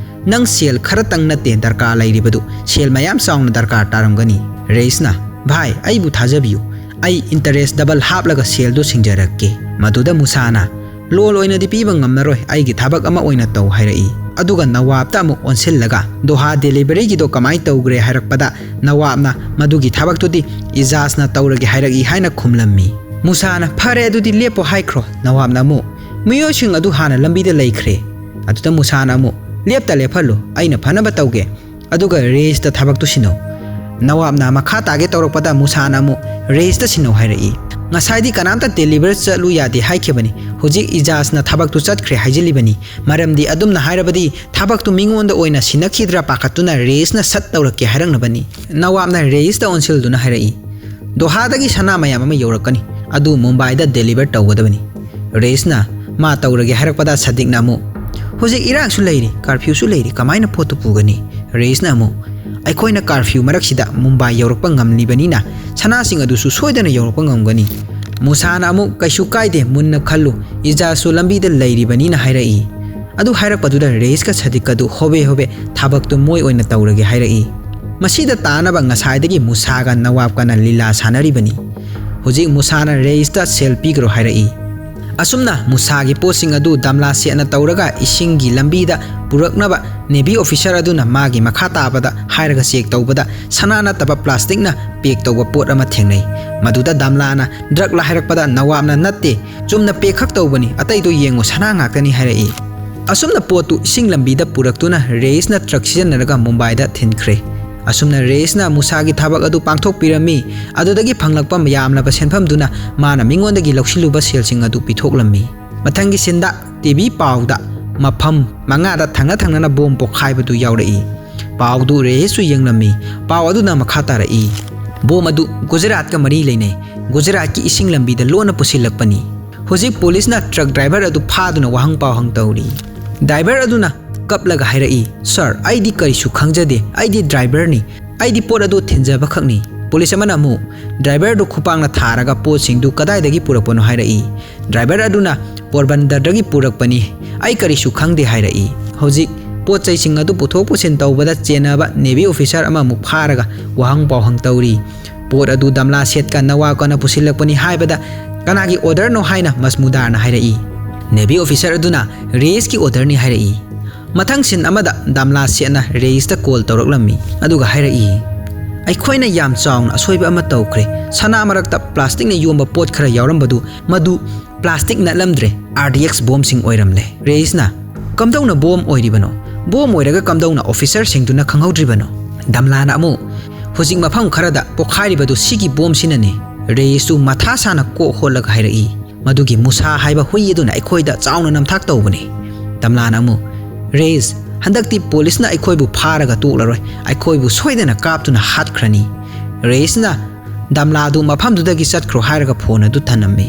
"ꯅꯪ ꯁꯦꯜ ꯈꯔꯇꯪ ꯅꯠꯇꯦ ꯗꯔꯀꯥꯔ ꯂꯩꯔꯤꯕꯗꯨ, ꯁꯦꯜ ꯃꯌꯥꯝ ꯆꯥꯎꯅ ꯗꯔꯀꯥꯔ ꯇꯥꯔꯝꯒꯅꯤ"꯫ ꯔꯦꯁꯅ, "ꯚꯥꯏ, ꯑꯩꯕꯨ ꯊꯥꯖꯕꯤꯌꯨ, ꯑꯩ ꯏꯟꯇꯔꯦꯁ ꯗꯕꯜ ꯍꯥꯞꯂꯒ ꯁꯦꯜꯗꯨ ꯁꯤꯡꯖꯔꯛꯀꯦ"꯫ ꯃꯗꯨꯗ ꯃꯨꯁꯥꯅ, "ꯂꯣꯟ ꯑꯣꯏꯅꯗꯤ ꯄꯤꯕ ꯉꯝꯂꯔꯣꯏ, ꯑꯩꯒꯤ ꯊꯕꯛ ꯑꯃ ꯑꯣꯏꯅ ꯇꯧ" ꯍꯥꯏꯔꯛꯏ꯫ ꯑꯗꯨꯒ ꯅꯋꯥꯕꯇ ꯑꯃꯨꯛ ꯑꯣꯟꯁꯤꯜꯂꯒ, "ꯗꯣꯍꯥ ꯗꯦꯂꯤꯚꯔꯤꯒꯤꯗꯣ ꯀꯃꯥꯏ ꯇꯧꯈ꯭ꯔꯦ?" ꯍꯥꯏꯔꯛꯄꯗ ꯅꯋꯥꯕꯅ, "ꯃꯗꯨꯒꯤ ꯊꯕꯛꯇꯨꯗꯤ ꯏꯖꯥꯖꯅ ꯇꯧꯔꯒꯦ ꯍꯥꯏꯔꯛꯏ" ꯍꯥꯏꯅ ꯈꯨꯝꯂꯝꯃꯤ꯫ ꯃꯨꯁꯥꯅ, "ꯐꯔꯦ, ꯑꯗꯨꯗꯤ ꯂꯦꯞꯄꯣ" ꯍꯥꯏꯈ꯭ꯔꯣ꯫ ꯅꯋꯥꯕꯅ ꯑꯃꯨꯛ, "ꯃꯤꯑꯣꯏꯁꯤꯡ ꯑꯗꯨ ꯍꯥꯟꯅ ꯂꯝꯕꯤꯗ ꯂꯩꯈ꯭ꯔꯦ"꯫ ꯑꯗꯨꯗ ꯃꯨꯁꯥꯅ ꯑꯃꯨꯛ, "ꯂꯦꯞꯇ ꯂꯦꯞꯍꯜꯂꯨ, ꯑꯩꯅ ꯐꯅꯕ ꯇꯧꯒꯦ꯫ ꯑꯗꯨꯒ ꯔꯦꯁꯇ ꯊꯕꯛꯇꯨ ꯁꯤꯟꯅꯧ"꯫ ꯅꯋꯥꯕꯅ ꯃꯈꯥ ꯇꯥꯒꯦ ꯇꯧꯔꯛꯄꯗ ꯃꯨꯁꯥꯅ ꯑꯃꯨꯛ, "ꯔꯦꯁꯇ ꯁꯤꯟꯅꯧ" ꯍꯥꯏꯔꯛꯏ꯫ "ꯉꯁꯥꯏꯗꯤ ꯀꯅꯥꯝꯇ ꯗꯦꯂꯤꯚꯔ ꯆꯠꯂꯨ ꯌꯥꯗꯦ ꯍꯥꯏꯈꯤꯕꯅꯤ, ꯍꯧꯖꯤꯛ ꯏꯖꯥꯖꯅ ꯊꯕꯛꯇꯨ ꯆꯠꯈ꯭ꯔꯦ ꯍꯥꯏꯖꯤꯜꯂꯤꯕꯅꯤ꯫ ꯃꯔꯝꯗꯤ ꯑꯗꯨꯝꯅ ꯍꯥꯏꯔꯕꯗꯤ ꯊꯕꯛꯇꯨ ꯃꯤꯉꯣꯟꯗ ꯑꯣꯏꯅ ꯁꯤꯟꯅꯈꯤꯗ꯭ꯔꯥ ꯄꯥꯈꯠꯇꯨꯅ ꯔꯦꯁꯅ ꯁꯠ ꯇꯧꯔꯛꯀꯦ ꯍꯥꯏꯔꯛꯅꯕꯅꯤ"꯫ ꯅꯋꯥꯕꯅ ꯔꯦꯁꯇ ꯑꯣꯟꯁꯤꯜꯗꯨꯅ ꯍꯥꯏꯔꯛꯏ, "ꯗꯣꯍꯥꯗꯒꯤ ꯁꯅꯥ ꯃꯌꯥꯝ ꯑꯃ ꯌꯧꯔꯛꯀꯅꯤ, ꯑꯗꯨ ꯃꯨꯝꯕꯥꯏꯗ ꯗꯦꯂꯤꯚꯔ ꯇꯧꯒꯗꯕꯅꯤ"꯫ ꯔꯦꯁꯅ, "ꯃꯥ ꯇꯧꯔꯒꯦ" ꯍꯥꯏꯔꯛꯄꯗ ꯁꯗꯤꯛꯅ ꯑꯃꯨꯛ, "ꯍꯧꯖꯤꯛ ꯏꯔꯥꯡꯁꯨ ꯂꯩꯔꯤ, ꯀꯥꯔꯐ꯭ꯌꯨꯁꯨ ꯂꯩꯔꯤ, ꯀꯃꯥꯏꯅ ꯄꯣꯠꯇꯨ ꯄꯨꯒꯅꯤ?" ꯔꯦꯁꯅ ꯑꯃꯨꯛ, ꯑꯩꯈꯣꯏꯅ ꯀꯥꯔꯐ꯭ꯌꯨ ꯃꯔꯛꯁꯤꯗ ꯃꯨꯝꯕꯥꯏ ꯌꯧꯔꯛꯄ ꯉꯝꯂꯤꯕꯅꯤꯅ ꯁꯅꯥꯁꯤꯡ ꯑꯗꯨꯁꯨ ꯁꯣꯏꯗꯅ ꯌꯧꯔꯛꯄ ꯉꯝꯒꯅꯤ꯫ ꯃꯨꯁꯥꯅ ꯑꯃꯨꯛ, "ꯀꯩꯁꯨ ꯀꯥꯏꯗꯦ, ꯃꯨꯟꯅ ꯈꯜꯂꯨ, ꯏꯖꯥꯁꯨ ꯂꯝꯕꯤꯗ ꯂꯩꯔꯤꯕꯅꯤꯅ" ꯍꯥꯏꯔꯛꯏ꯫ ꯑꯗꯨ ꯍꯥꯏꯔꯛꯄꯗꯨꯗ ꯔꯦꯏꯁꯀ ꯁꯥꯗꯤꯛꯀꯗꯨ ꯍꯣꯕꯦ ꯍꯣꯕꯦ ꯊꯕꯛꯇꯨ ꯃꯣꯏ ꯑꯣꯏꯅ ꯇꯧꯔꯒꯦ ꯍꯥꯏꯔꯛꯏ꯫ ꯃꯁꯤꯗ ꯇꯥꯅꯕ ꯉꯁꯥꯏꯗꯒꯤ ꯃꯨꯁꯥꯒ ꯅꯋꯥꯕꯀꯅ ꯂꯤꯂꯥ ꯁꯥꯟꯅꯔꯤꯕꯅꯤ꯫ ꯍꯧꯖꯤꯛ ꯃꯨꯁꯥꯅ ꯔꯦꯏꯁꯇ ꯁꯦꯜ ꯄꯤꯈ꯭ꯔꯣ ꯍꯥꯏꯔꯛꯏ꯫ ꯑꯁꯨꯝꯅ ꯃꯨꯁꯥꯒꯤ ꯄꯣꯠꯁꯤꯡ ꯑꯗꯨ ꯗꯝꯂꯥ ꯁꯦꯠꯅ ꯇꯧꯔꯒ ꯏꯁꯤꯡꯒꯤ ꯂꯝꯕꯤꯗ ꯄꯨꯔꯛꯅꯕ ꯅꯦꯚꯤ ꯑꯣꯐꯤꯁꯔ ꯑꯗꯨꯅ ꯃꯥꯒꯤ ꯃꯈꯥ ꯇꯥꯕꯗ ꯍꯥꯏꯔꯒ ꯆꯦꯛ ꯇꯧꯕꯗ ꯁꯅꯥ ꯅꯠꯇꯕ ꯄ꯭ꯂꯥꯁꯇꯤꯛꯅ ꯄꯦꯛ ꯇꯧꯕ ꯄꯣꯠ ꯑꯃ ꯊꯦꯡꯅꯩ꯫ ꯃꯗꯨꯗ ꯗꯝꯂꯥꯅ ꯗ꯭ꯔꯛꯂ ꯍꯥꯏꯔꯛꯄꯗ ꯅꯋꯥꯕꯅ "ꯅꯠꯇꯦ, ꯆꯨꯝꯅ ꯄꯦꯛ ꯈꯛ ꯇꯧꯕꯅꯤ, ꯑꯇꯩꯗꯣ ꯌꯦꯡꯉꯨ, ꯁꯅꯥ ꯉꯥꯛꯇꯅꯤ" ꯍꯥꯏꯔꯛꯏ꯫ ꯑꯁꯨꯝꯅ ꯄꯣꯠꯇꯨ ꯏꯁꯤꯡ ꯂꯝꯕꯤꯗ ꯄꯨꯔꯛꯇꯨꯅ ꯔꯦꯏꯁꯅ ꯇ꯭ꯔꯛ ꯁꯤꯖꯤꯟꯅꯔꯒ ꯃꯨꯝꯕꯥꯏꯗ ꯊꯤꯟꯈ꯭ꯔꯦ꯫ ꯑꯁꯨꯝꯅ ꯔꯦꯏꯁꯅ ꯃꯨꯁꯥꯒꯤ ꯊꯕꯛ ꯑꯗꯨ ꯄꯥꯡꯊꯣꯛꯄꯤꯔꯝꯃꯤ꯫ ꯑꯗꯨꯗꯒꯤ ꯐꯪꯂꯛꯄ ꯌꯥꯝꯂꯕ ꯁꯦꯟꯐꯝꯗꯨꯅ ꯃꯥꯅ ꯃꯤꯉꯣꯟꯗꯒꯤ ꯂꯧꯁꯤꯜꯂꯨꯕ ꯁꯦꯜꯁꯤꯡ ꯑꯗꯨ ꯄꯤꯊꯣꯛꯂꯝꯃꯤ꯫ ꯃꯊꯪꯒꯤ ꯁꯤꯟꯗ ꯇꯤꯚꯤ ꯄꯥꯎꯗ ꯃꯐꯝ ꯃꯉꯥꯗ ꯊꯪꯅ ꯊꯪꯅꯅ ꯕꯣꯝ ꯄꯣꯈꯥꯏꯕꯗꯨ ꯌꯥꯎꯔꯛꯏ꯫ ꯄꯥꯎꯗꯨ ꯔꯦꯏꯁꯁꯨ ꯌꯦꯡꯂꯝꯃꯤ꯫ ꯄꯥꯎ ꯑꯗꯨꯅ ꯃꯈꯥ ꯇꯥꯔꯛꯏ, "ꯕꯣꯝ ꯑꯗꯨ ꯒꯨꯖꯔꯥꯠꯀ ꯃꯔꯤ ꯂꯩꯅꯩ꯫ ꯒꯨꯖꯔꯥꯠꯀꯤ ꯏꯁꯤꯡ ꯂꯝꯕꯤꯗ ꯂꯣꯟꯅ ꯄꯨꯁꯤꯜꯂꯛꯄꯅꯤ꯫ ꯍꯧꯖꯤꯛ ꯄꯨꯂꯤꯁꯅ ꯇ꯭ꯔꯛ ꯗ꯭ꯔꯥꯏꯚꯔ ꯑꯗꯨ ꯐꯥꯗꯨꯅ ꯋꯥꯍꯪ ꯄꯥꯎꯍꯪ ꯇꯧꯔꯤ"꯫ ꯗ꯭ꯔꯥꯏꯚꯔ ꯑꯗꯨꯅ ꯀꯞꯂꯒ ꯍꯥꯏꯔꯛꯏ, "ꯁꯥꯔ, ꯑꯩꯗꯤ ꯀꯔꯤꯁꯨ ꯈꯪꯖꯗꯦ꯫ ꯑꯩꯗꯤ ꯗ꯭ꯔꯥꯏꯚꯔꯅꯤ꯫ ꯑꯩꯗꯤ ꯄꯣꯠ ꯑꯗꯨ ꯊꯤꯟꯖꯕ ꯈꯛꯅꯤ"꯫ ꯄꯨꯂꯤꯁ ꯑꯃꯅ ꯑꯃꯨꯛ, "ꯗ꯭ꯔꯥꯏꯚꯔꯗꯨ ꯈꯨꯄꯥꯛꯅ ꯊꯥꯔꯒ ꯄꯣꯠꯁꯤꯡꯗꯨ ꯀꯗꯥꯏꯗꯒꯤ ꯄꯨꯔꯛꯄꯅꯣ?" ꯍꯥꯏꯔꯛꯏ꯫ ꯗ꯭ꯔꯥꯏꯚꯔ ꯑꯗꯨꯅ, "ꯄꯣꯔꯕꯟꯗꯔꯗꯒꯤ ꯄꯨꯔꯛꯄꯅꯤ, ꯑꯩ ꯀꯔꯤꯁꯨ ꯈꯪꯗꯦ" ꯍꯥꯏꯔꯛꯏ꯫ ꯍꯧꯖꯤꯛ ꯄꯣꯠ ꯆꯩꯁꯤꯡ ꯑꯗꯨ ꯄꯨꯊꯣꯛ ꯄꯨꯁꯤꯟ ꯇꯧꯕꯗ ꯆꯦꯟꯅꯕ ꯅꯦꯚꯤ ꯑꯣꯐꯤꯁꯔ ꯑꯃꯃꯨꯛ ꯐꯥꯔꯒ ꯋꯥꯍꯪ ꯄꯥꯎꯍꯪ ꯇꯧꯔꯤ꯫ "ꯄꯣꯠ ꯑꯗꯨ ꯗꯝꯂꯥ ꯁꯦꯠꯀ ꯅꯋꯥꯀꯅ ꯄꯨꯁꯤꯜꯂꯛꯄꯅꯤ ꯍꯥꯏꯕꯗ ꯀꯅꯥꯒꯤ ꯑꯣꯔꯗꯔꯅꯣ?" ꯍꯥꯏꯅ ꯃꯁꯃꯨꯗꯥꯔꯅ ꯍꯥꯏꯔꯛꯏ꯫ ꯅꯦꯚꯤ ꯑꯣꯐꯤꯁꯔ ꯑꯗꯨꯅ, "ꯔꯦꯏꯁꯀꯤ ꯑꯣꯔꯗꯔꯅꯤ" ꯍꯥꯏꯔꯛꯏ꯫ ꯃꯊꯪ ꯁꯤꯟ ꯑꯃꯗ ꯗꯝꯂꯥ ꯁꯦꯠꯅ ꯔꯦꯏꯁꯇ ꯀꯣꯜ ꯇꯧꯔꯛꯂꯝꯃꯤ, ꯑꯗꯨꯒ ꯍꯥꯏꯔꯛꯏ, "ꯑꯩꯈꯣꯏꯅ ꯌꯥꯝ ꯆꯥꯎꯅ ꯑꯁꯣꯏꯕ ꯑꯃ ꯇꯧꯈ꯭ꯔꯦ꯫ ꯁꯅꯥ ꯃꯔꯛꯇ ꯄ꯭ꯂꯥꯁꯇꯤꯛꯅ ꯌꯣꯝꯕ ꯄꯣꯠ ꯈꯔ ꯌꯥꯎꯔꯝꯕꯗꯨ, ꯃꯗꯨ ꯄ꯭ꯂꯥꯁꯇꯤꯛ ꯅꯠꯂꯝꯗ꯭ꯔꯦ, ꯑꯥꯔ ꯗꯤ ꯑꯦꯛꯁ ꯕꯣꯝꯁꯤꯡ ꯑꯣꯏꯔꯝꯂꯦ"꯫ ꯔꯦꯏꯁꯅ, "ꯀꯝꯗꯧꯅ ꯕꯣꯝ ꯑꯣꯏꯔꯤꯕꯅꯣ? ꯕꯣꯝ ꯑꯣꯏꯔꯒ ꯀꯝꯗꯧꯅ ꯑꯣꯐꯤꯁꯔꯁꯤꯡꯗꯨꯅ ꯈꯪꯍꯧꯗ꯭ꯔꯤꯕꯅꯣ?" ꯗꯝꯂꯥꯅ ꯑꯃꯨꯛ, "ꯍꯧꯖꯤꯛ ꯃꯐꯝ ꯈꯔꯗ ꯄꯣꯈꯥꯏꯔꯤꯕꯗꯨ ꯁꯤꯒꯤ ꯕꯣꯝꯁꯤꯅꯅꯤ"꯫ ꯔꯦꯏꯁꯇꯨ ꯃꯊꯥ ꯁꯥꯅ ꯀꯣꯛ ꯍꯣꯠꯂꯒ ꯍꯥꯏꯔꯛꯏ, "ꯃꯗꯨꯒꯤ ꯃꯨꯁꯥ ꯍꯥꯏꯕ ꯍꯨꯏ ꯑꯗꯨꯅ ꯑꯩꯈꯣꯏꯗ ꯆꯥꯎꯅ ꯅꯝꯊꯥꯛ ꯇꯧꯕꯅꯤ"꯫ ꯗꯝꯂꯥꯅ ꯑꯃꯨꯛ, "ꯔꯦꯏꯁ, ꯍꯟꯗꯛꯇꯤ ꯄꯨꯂꯤꯁꯅ ꯑꯩꯈꯣꯏꯕꯨ ꯐꯥꯔꯒ ꯇꯣꯛꯂꯔꯣꯏ, ꯑꯩꯈꯣꯏꯕꯨ ꯁꯣꯏꯗꯅ ꯀꯥꯞꯇꯨꯅ ꯍꯥꯠꯈ꯭ꯔꯅꯤ"꯫ ꯔꯦꯏꯁꯅ, "ꯗꯝꯂꯥꯗꯨ ꯃꯐꯝꯗꯨꯗꯒꯤ ꯆꯠꯈ꯭ꯔꯣ" ꯍꯥꯏꯔꯒ ꯐꯣꯟ ꯑꯗꯨ ꯊꯅꯝꯃꯤ꯫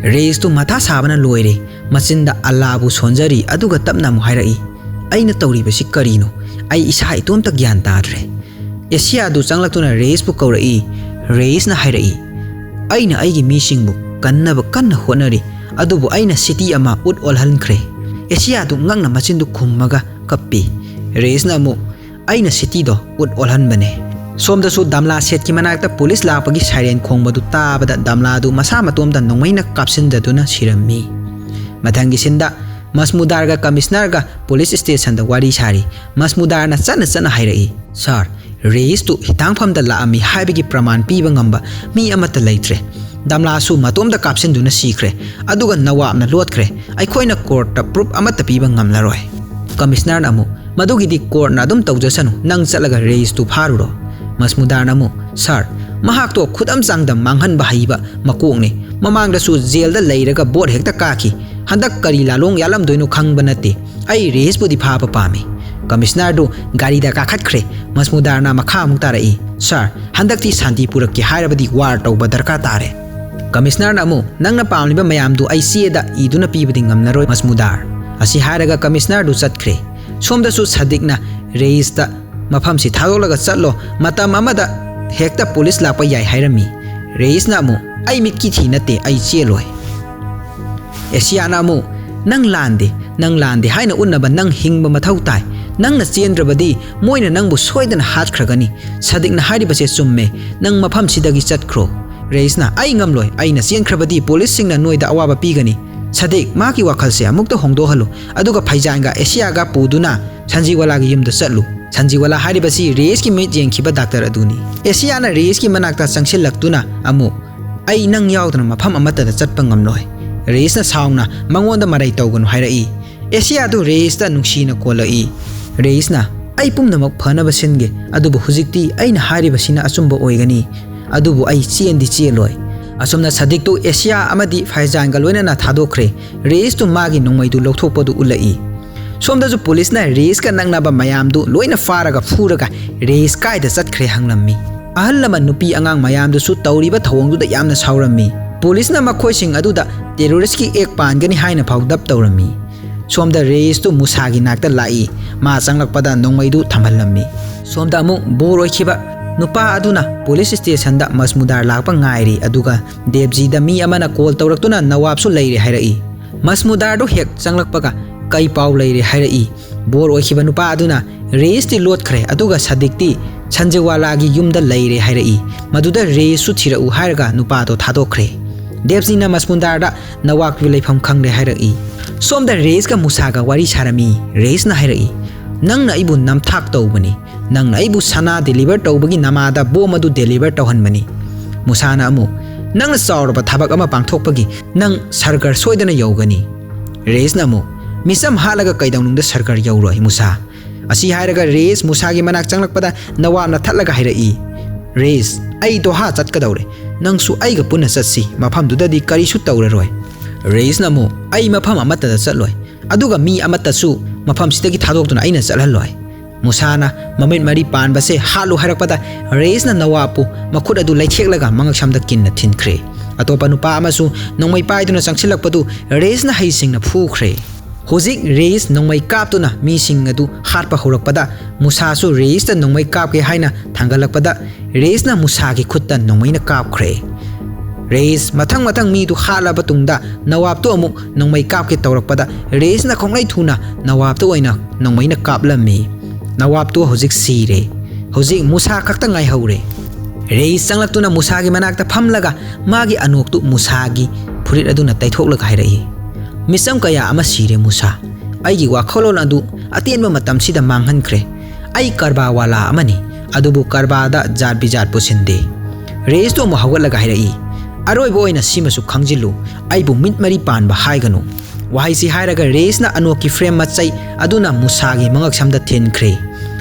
ꯔꯦꯏꯁꯇꯨ ꯃꯊꯥ ꯁꯥꯕꯅ ꯂꯣꯏꯔꯦ꯫ ꯃꯆꯤꯟꯗ ꯑꯜꯂꯥꯕꯨ ꯁꯣꯟꯖꯔꯤ, ꯑꯗꯨꯒ ꯇꯞꯅ ꯑꯃꯨꯛ ꯍꯥꯏꯔꯛꯏ, ꯑꯩꯅ ꯇꯧꯔꯤꯕꯁꯤ ꯀꯔꯤꯅꯣ? ꯑꯩ ꯏꯁꯥ ꯏꯇꯣꯝꯇ ꯒ꯭ꯌꯥꯟ ꯇꯥꯗ꯭ꯔꯦ꯫ ꯑꯦꯁꯤꯌꯥꯗꯨ ꯆꯪꯂꯛꯇꯨꯅ ꯔꯦꯁꯄꯨ ꯀꯧꯔꯛꯏ꯫ ꯔꯦꯁꯅ ꯍꯥꯏꯔꯛꯏ, "ꯑꯩꯅ ꯑꯩꯒꯤ ꯃꯤꯁꯤꯡꯕꯨ ꯀꯟꯅꯕ ꯀꯟꯅ ꯍꯣꯠꯅꯔꯤ, ꯑꯗꯨꯕꯨ ꯑꯩꯅ ꯁꯤꯇꯤ ꯑꯃ ꯎꯠ ꯑꯣꯜꯍꯟꯈ꯭ꯔꯦ꯫" ꯑꯦꯁꯤꯌꯥꯗꯨ ꯉꯛꯅ ꯃꯆꯤꯟꯗꯨ ꯈꯨꯝꯃꯒ ꯀꯞꯄꯤ꯫ ꯔꯦꯁꯅ ꯑꯃꯨꯛ, "ꯑꯩꯅ ꯁꯤꯇꯤꯗꯣ ꯎꯠ ꯑꯣꯜꯍꯟꯕꯅꯦ꯫" ꯁꯣꯝꯗꯁꯨ ꯗꯝꯂꯥ ꯁꯦꯠꯀꯤ ꯃꯅꯥꯛꯇ ꯄꯨꯂꯤꯁ ꯂꯥꯛꯄꯒꯤ ꯁꯥꯏꯔꯦꯟ ꯈꯣꯡꯕꯗꯨ ꯇꯥꯕꯗ ꯗꯝꯂꯥꯗꯨ ꯃꯁꯥ ꯃꯇꯣꯝꯇ ꯅꯣꯡꯃꯩꯅ ꯀꯥꯞꯁꯤꯟꯖꯗꯨꯅ ꯁꯤꯔꯝꯃꯤ꯫ ꯃꯊꯪꯒꯤ ꯁꯤꯟꯗ ꯃꯁꯃꯨꯗꯥꯔꯒ ꯀꯃꯤꯁꯅꯔꯒ ꯄꯨꯂꯤꯁ ꯁ꯭ꯇꯦꯁꯟꯗ ꯋꯥꯔꯤ ꯁꯥꯔꯤ꯫ ꯃꯁꯃꯨꯗꯥꯔꯅ ꯆꯠꯅ ꯆꯠꯅ ꯍꯥꯏꯔꯛꯏ, "ꯁꯥꯔ, ꯔꯦꯏꯁꯇꯨ ꯍꯤꯊꯥꯡꯐꯝꯗ ꯂꯥꯛꯑꯝꯃꯤ ꯍꯥꯏꯕꯒꯤ ꯄ꯭ꯔꯃꯥꯟ ꯄꯤꯕ ꯉꯝꯕ ꯃꯤ ꯑꯃꯠꯇ ꯂꯩꯇ꯭ꯔꯦ꯫ ꯗꯝꯂꯥꯁꯨ ꯃꯇꯣꯝꯇ ꯀꯥꯞꯁꯤꯟꯗꯨꯅ ꯁꯤꯈ꯭ꯔꯦ, ꯑꯗꯨꯒ ꯅꯋꯥꯕꯅ ꯂꯣꯠꯈ꯭ꯔꯦ꯫ ꯑꯩꯈꯣꯏꯅ ꯀꯣꯔꯠꯇ ꯄ꯭ꯔꯨꯐ ꯑꯃꯠꯇ ꯄꯤꯕ ꯉꯝꯂꯔꯣꯏ꯫" ꯀꯃꯤꯁꯅꯔꯅ ꯑꯃꯨꯛ, "ꯃꯗꯨꯒꯤꯗꯤ ꯀꯣꯔꯠꯅ ꯑꯗꯨꯝ ꯇꯧꯖꯁꯅꯨ, ꯅꯪ ꯆꯠꯂꯒ ꯔꯦꯏꯁꯇꯨ ꯐꯥꯔꯨꯔꯣ꯫" ꯃꯁꯃꯨꯗꯥꯔꯅ ꯑꯃꯨꯛ, "ꯁꯥꯔ, ꯃꯍꯥꯛꯇꯣ ꯈꯨꯗꯝ ꯆꯥꯡꯗꯝ ꯃꯥꯡꯍꯟꯕ ꯍꯩꯕ ꯃꯀꯣꯛꯅꯤ꯫ ꯃꯃꯥꯡꯗꯁꯨ ꯖꯦꯜꯗ ꯂꯩꯔꯒ ꯚꯣꯠ ꯍꯦꯛꯇ ꯀꯥꯈꯤ꯫ ꯍꯟꯗꯛ ꯀꯔꯤ ꯂꯥꯂꯣꯡ ꯌꯥꯜꯂꯝꯗꯣꯏꯅꯣ ꯈꯪꯕ ꯅꯠꯇꯦ꯫ ꯑꯩ ꯔꯦꯏꯁꯄꯨꯗꯤ ꯐꯥꯕ ꯄꯥꯝꯃꯤ꯫" ꯀꯃꯤꯁꯅꯔꯗꯨ ꯒꯥꯔꯤꯗ ꯀꯥꯈꯠꯈ꯭ꯔꯦ꯫ ꯃꯁꯃꯨꯗꯥꯔꯅ ꯃꯈꯥ ꯑꯃꯨꯛ ꯇꯥꯔꯛꯏ, "ꯁꯥꯔ, ꯍꯟꯗꯛꯇꯤ ꯁꯥꯟꯇꯤ ꯄꯨꯔꯛꯀꯦ ꯍꯥꯏꯔꯕꯗꯤ ꯋꯥꯔ ꯇꯧꯕ ꯗꯔꯀꯥꯔ ꯇꯥꯔꯦ꯫" ꯀꯃꯤꯁꯅꯔꯅ ꯑꯃꯨꯛ, "ꯅꯪꯅ ꯄꯥꯝꯂꯤꯕ ꯃꯌꯥꯝꯗꯨ ꯑꯩ ꯆꯦꯗ ꯏꯗꯨꯅ ꯄꯤꯕꯗꯤ ꯉꯝꯂꯔꯣꯏ, ꯃꯁꯃꯨꯗꯥꯔ꯫" ꯑꯁꯤ ꯍꯥꯏꯔꯒ ꯀꯃꯤꯁꯅꯔꯗꯨ ꯆꯠꯈ꯭ꯔꯦ꯫ ꯁꯣꯝꯗꯁꯨ ꯁꯥꯗꯤꯛꯅ ꯔꯦꯏꯁꯇ, "ꯃꯐꯝꯁꯤ ꯊꯥꯗꯣꯛꯂꯒ ꯆꯠꯂꯣ, ꯃꯇꯝ ꯑꯃꯗ ꯍꯦꯛꯇ ꯄꯨꯂꯤꯁ ꯂꯥꯛꯄ ꯌꯥꯏ" ꯍꯥꯏꯔꯝꯃꯤ꯫ ꯔꯦꯏꯁꯅ ꯑꯃꯨꯛ, "ꯑꯩ ꯃꯤꯠꯀꯤ ꯊꯤ ꯅꯠꯇꯦ, ꯑꯩ ꯆꯦꯜꯂꯣꯏ꯫" ꯑꯦꯁꯤꯌꯥꯅ ꯑꯃꯨꯛ, "ꯅꯪ ꯂꯥꯟꯗꯦ, ꯅꯪ ꯂꯥꯟꯗꯦ ꯍꯥꯏꯅ ꯎꯠꯅꯕ ꯅꯪ ꯍꯤꯡꯕ ꯃꯊꯧ ꯇꯥꯏ꯫ ꯅꯪꯅ ꯆꯦꯟꯗ꯭ꯔꯕꯗꯤ ꯃꯣꯏꯅ ꯅꯪꯕꯨ ꯁꯣꯏꯗꯅ ꯍꯥꯠꯈ꯭ꯔꯒꯅꯤ꯫ ꯁꯥꯗꯤꯛꯅ ꯍꯥꯏꯔꯤꯕꯁꯦ ꯆꯨꯝꯃꯦ, ꯅꯪ ꯃꯐꯝꯁꯤꯗꯒꯤ ꯆꯠꯈ꯭ꯔꯣ꯫" ꯔꯦꯏꯁꯅ, "ꯑꯩ ꯉꯝꯂꯣꯏ, ꯑꯩꯅ ꯆꯦꯟꯈ꯭ꯔꯕꯗꯤ ꯄꯨꯂꯤꯁꯁꯤꯡꯅ ꯅꯣꯏꯗ ꯑꯋꯥꯕ ꯄꯤꯒꯅꯤ꯫" ꯁꯥꯗꯤꯛ, ꯃꯥꯒꯤ ꯋꯥꯈꯜꯁꯦ ꯑꯃꯨꯛꯇ ꯍꯣꯡꯗꯣꯛꯍꯜꯂꯨ, ꯑꯗꯨꯒ ꯐꯩꯖꯥꯟꯒ ꯑꯦꯁꯤꯌꯥꯒ ꯄꯨꯗꯨꯅ ꯁꯟꯖꯤꯋꯥꯂꯥꯒꯤ ꯌꯨꯝꯗ ꯆꯠꯂꯨ꯫ ꯁꯟꯖꯤꯋꯥꯂꯥ ꯍꯥꯏꯔꯤꯕꯁꯤ ꯔꯦꯏꯁꯀꯤ ꯃꯤꯠ ꯌꯦꯡꯈꯤꯕ ꯗꯥꯛꯇꯔ ꯑꯗꯨꯅꯤ꯫ ꯑꯦꯁꯤꯌꯥꯅ ꯔꯦꯏꯁꯀꯤ ꯃꯅꯥꯛꯇ ꯆꯪꯁꯤꯜꯂꯛꯇꯨꯅ ꯑꯃꯨꯛ, "ꯑꯩ ꯅꯪ ꯌꯥꯎꯗꯅ ꯃꯐꯝ ꯑꯃꯠꯇꯗ ꯆꯠꯄ ꯉꯝꯂꯣꯏ꯫" ꯔꯦꯏꯁꯅ ꯁꯥꯎꯅ, "ꯃꯉꯣꯟꯗ ꯃꯔꯩ ꯇꯧꯒꯅꯨ" ꯍꯥꯏꯔꯛꯏ꯫ ꯑꯦꯁꯤꯌꯥꯗꯨ ꯔꯦꯏꯁꯇ ꯅꯨꯡꯁꯤꯅ ꯀꯣꯜꯂꯛꯏ꯫ ꯔꯦꯏꯁꯅ, "ꯑꯩ ꯄꯨꯝꯅꯃꯛ ꯐꯅꯕ ꯁꯤꯟꯒꯦ, ꯑꯗꯨꯕꯨ ꯍꯧꯖꯤꯛꯇꯤ ꯑꯩꯅ ꯍꯥꯏꯔꯤꯕꯁꯤꯅ ꯑꯆꯨꯝꯕ ꯑꯣꯏꯒꯅꯤ, ꯑꯗꯨꯕꯨ ꯑꯩ ꯆꯦꯟꯗꯤ ꯆꯦꯜꯂꯣꯏ꯫" ꯑꯁꯨꯝꯅ ꯁꯥꯗꯤꯛꯇꯨ ꯑꯦꯁꯤꯌꯥ ꯑꯃꯗꯤ ꯐꯥꯏꯖꯥꯟꯒ ꯂꯣꯏꯅꯅ ꯊꯥꯗꯣꯛꯈ꯭ꯔꯦ꯫ ꯔꯦꯏꯁꯇꯨ ꯃꯥꯒꯤ ꯅꯣꯡꯃꯩꯗꯨ ꯂꯧꯊꯣꯛꯄꯗꯨ ꯎꯠꯂꯛꯏ꯫ ꯁꯣꯝꯗꯁꯨ ꯄꯨꯂꯤꯁꯅ ꯔꯦꯏꯁꯀ ꯅꯛꯅꯕ ꯃꯌꯥꯝꯗꯨ ꯂꯣꯏꯅ ꯐꯥꯔꯒ ꯐꯨꯔꯒ ꯔꯦꯏꯁ ꯀꯥꯏꯗ ꯆꯠꯈ꯭ꯔꯦ ꯍꯪꯂꯝꯃꯤ꯫ ꯑꯍꯜ ꯂꯃꯟ ꯅꯨꯄꯤ ꯑꯉꯥꯡ ꯃꯌꯥꯝꯗꯨꯁꯨ ꯇꯧꯔꯤꯕ ꯊꯧꯑꯣꯡꯗꯨꯗ ꯌꯥꯝꯅ ꯁꯥꯎꯔꯝꯃꯤ꯫ ꯄꯨꯂꯤꯁꯅ ꯃꯈꯣꯏꯁꯤꯡ ꯑꯗꯨꯗ ꯇꯦꯔꯣꯔꯤꯁꯀꯤ ꯑꯦꯛ ꯄꯥꯟꯒꯅꯤ ꯍꯥꯏꯅ ꯐꯥꯎ ꯗꯞ ꯇꯧꯔꯝꯃꯤ꯫ ꯁꯣꯝꯗ ꯔꯦꯁꯇꯨ ꯃꯨꯁꯥꯒꯤ ꯅꯥꯛꯇ ꯂꯥꯛꯏ꯫ ꯃꯥ ꯆꯪꯂꯛꯄꯗ ꯅꯣꯡꯃꯩꯗꯨ ꯊꯝꯍꯜꯂꯝꯃꯤ꯫ ꯁꯣꯝꯗ ꯑꯃꯨꯛ ꯕꯣꯔ ꯑꯣꯏꯈꯤꯕ ꯅꯨꯄꯥ ꯑꯗꯨꯅ ꯄꯨꯂꯤꯁ ꯁ꯭ꯇꯦꯁꯟꯗ ꯃꯁꯃꯨꯗꯥꯔ ꯂꯥꯛꯄ ꯉꯥꯏꯔꯤ, ꯑꯗꯨꯒ ꯗꯦꯕꯖꯤꯗ ꯃꯤ ꯑꯃꯅ ꯀꯣꯜ ꯇꯧꯔꯛꯇꯨꯅ ꯅꯋꯥꯕꯁꯨ ꯂꯩꯔꯦ ꯍꯥꯏꯔꯛꯏ꯫ ꯃꯁꯃꯨꯗꯥꯔꯗꯨ ꯍꯦꯛ ꯆꯪꯂꯛꯄꯒ ꯀꯩ ꯄꯥꯎ ꯂꯩꯔꯦ ꯍꯥꯏꯔꯛꯏ꯫ ꯕꯣꯔ ꯑꯣꯏꯈꯤꯕ ꯅꯨꯄꯥ ꯑꯗꯨꯅ ꯔꯦꯁꯇꯤ ꯂꯣꯠꯈ꯭ꯔꯦ, ꯑꯗꯨꯒ ꯁꯥꯗꯤꯛꯇꯤ ꯁꯟꯖꯦꯋꯥꯂꯥꯒꯤ ꯌꯨꯝꯗ ꯂꯩꯔꯦ ꯍꯥꯏꯔꯛꯏ꯫ ꯃꯗꯨꯗ ꯔꯦꯁꯁꯨ ꯊꯤꯔꯛꯎ ꯍꯥꯏꯔꯒ ꯅꯨꯄꯥꯗꯣ ꯊꯥꯗꯣꯛꯈ꯭ꯔꯦ꯫ ꯗꯦꯕꯖꯤꯅ ꯃꯁꯃꯨꯗꯥꯔꯗ ꯅꯋꯥꯕꯀꯤ ꯂꯩꯐꯝ ꯈꯪꯂꯦ ꯍꯥꯏꯔꯛꯏ꯫ ꯁꯣꯝꯗ ꯔꯦꯁꯀ ꯃꯨꯁꯥꯒ ꯋꯥꯔꯤ ꯁꯥꯔꯝꯃꯤ꯫ ꯔꯦꯁꯅ ꯍꯥꯏꯔꯛꯏ, "ꯅꯪꯅ ꯑꯩꯕꯨ ꯅꯝꯊꯥꯛ ꯇꯧꯕꯅꯤ꯫ ꯅꯪꯅ ꯑꯩꯕꯨ ꯁꯅꯥ ꯗꯦꯂꯤꯚꯔ ꯇꯧꯕꯒꯤ ꯅꯃꯥꯗ ꯕꯣꯝ ꯑꯗꯨ ꯗꯦꯂꯤꯚꯔ ꯇꯧꯍꯟꯕꯅꯤ꯫" ꯃꯨꯁꯥꯅ ꯑꯃꯨꯛ, "ꯅꯪꯅ ꯆꯥꯎꯔꯕ ꯊꯕꯛ ꯑꯃ ꯄꯥꯡꯊꯣꯛꯄꯒꯤ ꯅꯪ ꯁꯔꯒꯔ ꯁꯣꯏꯗꯅ ꯌꯧꯒꯅꯤ꯫" ꯔꯦꯁꯅ ꯑꯃꯨꯛ, "ꯃꯤꯆꯝ ꯍꯥꯠꯂꯒ ꯀꯩꯗꯧꯅꯨꯡꯗ ꯁꯔꯒꯔ ꯌꯧꯔꯣꯏ, ꯃꯨꯁꯥ?" ꯑꯁꯤ ꯍꯥꯏꯔꯒ ꯔꯦꯁ ꯃꯨꯁꯥꯒꯤ ꯃꯅꯥꯛ ꯆꯪꯂꯛꯄꯗ ꯅꯋꯥꯕꯅ ꯊꯠꯂꯒ ꯍꯥꯏꯔꯛꯏ, "ꯔꯦꯁ, ꯑꯩ ꯗꯣꯍꯥ ꯆꯠꯀꯗꯧꯔꯦ꯫ ꯅꯪꯁꯨ ꯑꯩꯒ ꯄꯨꯟꯅ ꯆꯠꯁꯤ꯫ ꯃꯐꯝꯗꯨꯗꯗꯤ ꯀꯔꯤꯁꯨ ꯇꯧꯔꯔꯣꯏ꯫" ꯔꯦꯁꯅ ꯑꯃꯨꯛ, "ꯑꯩ ꯃꯐꯝ ꯑꯃꯠꯇꯗ ꯆꯠꯂꯣꯏ꯫ ꯑꯗꯨꯒ ꯃꯤ ꯑꯃꯠꯇꯁꯨ ꯃꯐꯝꯁꯤꯗꯒꯤ ꯊꯥꯗꯣꯛꯇꯨꯅ ꯑꯩꯅ ꯆꯠꯍꯜꯂꯣꯏ꯫" ꯃꯨꯁꯥꯅ ꯃꯃꯤꯠ ꯃꯔꯤ ꯄꯥꯟꯕꯁꯦ ꯍꯥꯠꯂꯨ ꯍꯥꯏꯔꯛꯄꯗ ꯔꯦꯁꯅ ꯅꯋꯥꯕꯄꯨ ꯃꯈꯨꯠ ꯑꯗꯨ ꯂꯩꯊꯦꯛꯂꯒ ꯃꯉꯛꯁꯝꯗ ꯀꯤꯟꯅ ꯊꯤꯟꯈ꯭ꯔꯦ꯫ ꯑꯇꯣꯞꯄ ꯅꯨꯄꯥ ꯑꯃꯁꯨ ꯅꯣꯡꯃꯩ ꯄꯥꯏꯗꯨꯅ ꯆꯪꯁꯤꯜꯂꯛꯄꯗꯨ ꯔꯦꯁꯅ ꯍꯩꯁꯤꯡꯅ ꯐꯨꯈ꯭ꯔꯦ꯫ ꯍꯧꯖꯤꯛ ꯔꯦꯁ ꯅꯣꯡꯃꯩ ꯀꯥꯞꯇꯨꯅ ꯃꯤꯁꯤꯡ ꯑꯗꯨ ꯍꯥꯠꯄ ꯍꯧꯔꯛꯄꯗ ꯃꯨꯁꯥꯁꯨ ꯔꯦꯁꯇ ꯅꯣꯡꯃꯩ ꯀꯥꯞꯀꯦ ꯍꯥꯏꯅ ꯊꯥꯡꯒꯠꯂꯛꯄꯗ ꯔꯦꯁꯅ ꯃꯨꯁꯥꯒꯤ ꯈꯨꯠꯇ ꯅꯣꯡꯃꯩꯅ ꯀꯥꯞꯈ꯭ꯔꯦ꯫ ꯔꯦꯁ ꯃꯊꯪ ꯃꯊꯪ ꯃꯤꯗꯨ ꯍꯥꯠꯂꯕ ꯇꯨꯡꯗ ꯅꯋꯥꯕꯇꯨ ꯑꯃꯨꯛ ꯅꯣꯡꯃꯩ ꯀꯥꯞꯀꯦ ꯇꯧꯔꯛꯄꯗ ꯔꯦꯁꯅ ꯈꯣꯡꯂꯩ ꯊꯨꯅ ꯅꯋꯥꯕꯇ ꯑꯣꯏꯅ ꯅꯣꯡꯃꯩꯅ ꯀꯥꯞꯂꯝꯃꯤ꯫ ꯅꯋꯥꯕꯇꯨ ꯍꯧꯖꯤꯛ ꯁꯤꯔꯦ꯫ ꯍꯧꯖꯤꯛ ꯃꯨꯁꯥ ꯈꯛꯇ ꯉꯥꯏꯍꯧꯔꯦ꯫ ꯔꯦꯁ ꯆꯪꯂꯛꯇꯨꯅ ꯃꯨꯁꯥꯒꯤ ꯃꯅꯥꯛꯇ ꯐꯝꯂꯒ ꯃꯥꯒꯤ ꯑꯅꯣꯛꯇꯨ ꯃꯨꯁꯥꯒꯤ ꯐꯨꯔꯤꯠ ꯑꯗꯨꯅ ꯇꯩꯊꯣꯛꯂꯒ ꯍꯥꯏꯔꯛꯏ, "ꯃꯤꯆꯝ ꯀꯌꯥ ꯑꯃ ꯁꯤꯔꯦ ꯃꯨꯁꯥ꯫ ꯑꯩꯒꯤ ꯋꯥꯈꯜꯂꯣꯟ ꯑꯗꯨ ꯑꯇꯦꯟꯕ ꯃꯇꯝꯁꯤꯗ ꯃꯥꯡꯍꯟꯈ꯭ꯔꯦ꯫ ꯑꯩ ꯀꯔꯕꯥꯋꯥꯂꯥ ꯑꯃꯅꯤ, ꯑꯗꯨꯕꯨ ꯀꯔꯕꯥꯗ ꯖꯥꯠ ꯕꯤꯖꯥꯠ ꯄꯨꯁꯤꯟꯗꯦ꯫" ꯔꯦꯁꯇꯨ ꯑꯃꯨꯛ ꯍꯧꯒꯠꯂꯒ ꯍꯥꯏꯔꯛꯏ, "ꯑꯔꯣꯏꯕ ꯑꯣꯏꯅ ꯁꯤꯃꯁꯨ ꯈꯪꯖꯤꯜꯂꯨ, ꯑꯩꯕꯨ ꯃꯤꯠ ꯃꯔꯤ ꯄꯥꯟꯕ ꯍꯥꯏꯒꯅꯨ꯫" ꯋꯥꯍꯩꯁꯤ ꯍꯥꯏꯔꯒ ꯔꯦꯁꯅ ꯑꯅꯣꯛꯀꯤ ꯐ꯭ꯔꯦꯝ ꯃꯆꯩ ꯑꯗꯨꯅ ꯃꯨꯁꯥꯒꯤ ꯃꯉꯛꯁꯝꯗ ꯊꯤꯟꯈ꯭ꯔꯦ꯫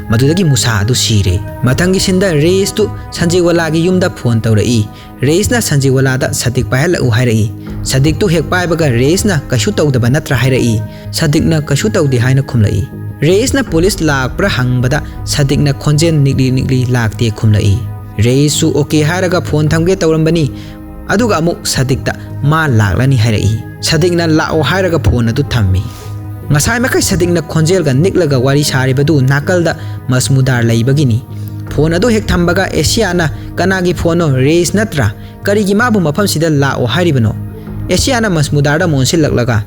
ꯃꯗꯨꯗꯒꯤ ꯃꯨꯁꯥ ꯑꯗꯨ ꯁꯤꯔꯦ꯫ ꯃꯊꯪꯒꯤ ꯁꯤꯟꯗ ꯔꯦꯁꯇꯨ ꯁꯟꯖꯤꯋꯥꯂꯥꯒꯤ ꯌꯨꯝꯗ ꯐꯣꯟ ꯇꯧꯔꯛꯏ꯫ ꯔꯦꯁꯅ ꯁꯟꯖꯤꯋꯥꯂꯥꯗ ꯁꯥꯗꯤꯛ ꯄꯥꯏꯍꯜꯂꯛꯎ ꯍꯥꯏꯔꯛꯏ꯫ ꯁꯥꯗꯤꯛꯇꯨ ꯍꯦꯛ ꯄꯥꯏꯕꯒ ꯔꯦꯁꯅ "ꯀꯩꯁꯨ ꯇꯧꯗꯕ ꯅꯠꯇ꯭ꯔꯥ?" ꯍꯥꯏꯔꯛꯏ꯫ ꯁꯥꯗꯤꯛꯅ "ꯀꯩꯁꯨ ꯇꯧꯗꯦ" ꯍꯥꯏꯅ ꯈꯨꯝꯂꯛꯏ꯫ ꯔꯦꯁꯅ ꯄꯨꯂꯤꯁ ꯂꯥꯛꯄ꯭ꯔꯥ ꯍꯪꯕꯗ ꯁꯥꯗꯤꯛꯅ ꯈꯣꯟꯖꯦꯜ ꯅꯤꯛꯂꯤ ꯅꯤꯛꯂꯤ "ꯂꯥꯛꯇꯦ" ꯈꯨꯝꯂꯛꯏ꯫ ꯔꯦꯁꯁꯨ "ꯑꯣꯀꯦ" ꯍꯥꯏꯔꯒ ꯐꯣꯟ ꯊꯝꯒꯦ ꯇꯧꯔꯝꯕꯅꯤ꯫ ꯑꯗꯨꯒ ꯑꯃꯨꯛ ꯁꯥꯗꯤꯛꯇ "ꯃꯥ ꯂꯥꯛꯂꯅꯤ" ꯍꯥꯏꯔꯛꯏ꯫ ꯁꯥꯗꯤꯛꯅ "ꯂꯥꯛꯑꯣ" ꯍꯥꯏꯔꯒ ꯐꯣꯟ ꯑꯗꯨ ꯊꯝꯃꯤ꯫ ꯉꯁꯥꯏ ꯃꯈꯩ ꯁꯗꯤꯛꯅ ꯈꯣꯟꯖꯦꯜꯒ ꯅꯤꯛꯂꯒ ꯋꯥꯔꯤ ꯁꯥꯔꯤꯕꯗꯨ ꯅꯥꯀꯜꯗ ꯃꯁꯃꯨꯗꯥꯔ ꯂꯩꯕꯒꯤꯅꯤ꯫ ꯐꯣꯟ ꯑꯗꯨ ꯍꯦꯛ ꯊꯝꯕꯒ ꯑꯦꯁꯤꯌꯥꯅ "ꯀꯅꯥꯒꯤ ꯐꯣꯟꯅꯣ? ꯔꯦꯁ ꯅꯠꯇ꯭ꯔꯥ? ꯀꯔꯤꯒꯤ ꯃꯥꯕꯨ ꯃꯐꯝꯁꯤꯗ ꯂꯥꯛꯑꯣ ꯍꯥꯏꯔꯤꯕꯅꯣ?" ꯑꯦꯁꯤꯌꯥꯅ ꯃꯁꯃꯨꯗꯥꯔꯗ ꯑꯃꯨꯛ ꯑꯣꯟꯁꯤꯜꯂꯛꯂꯒ,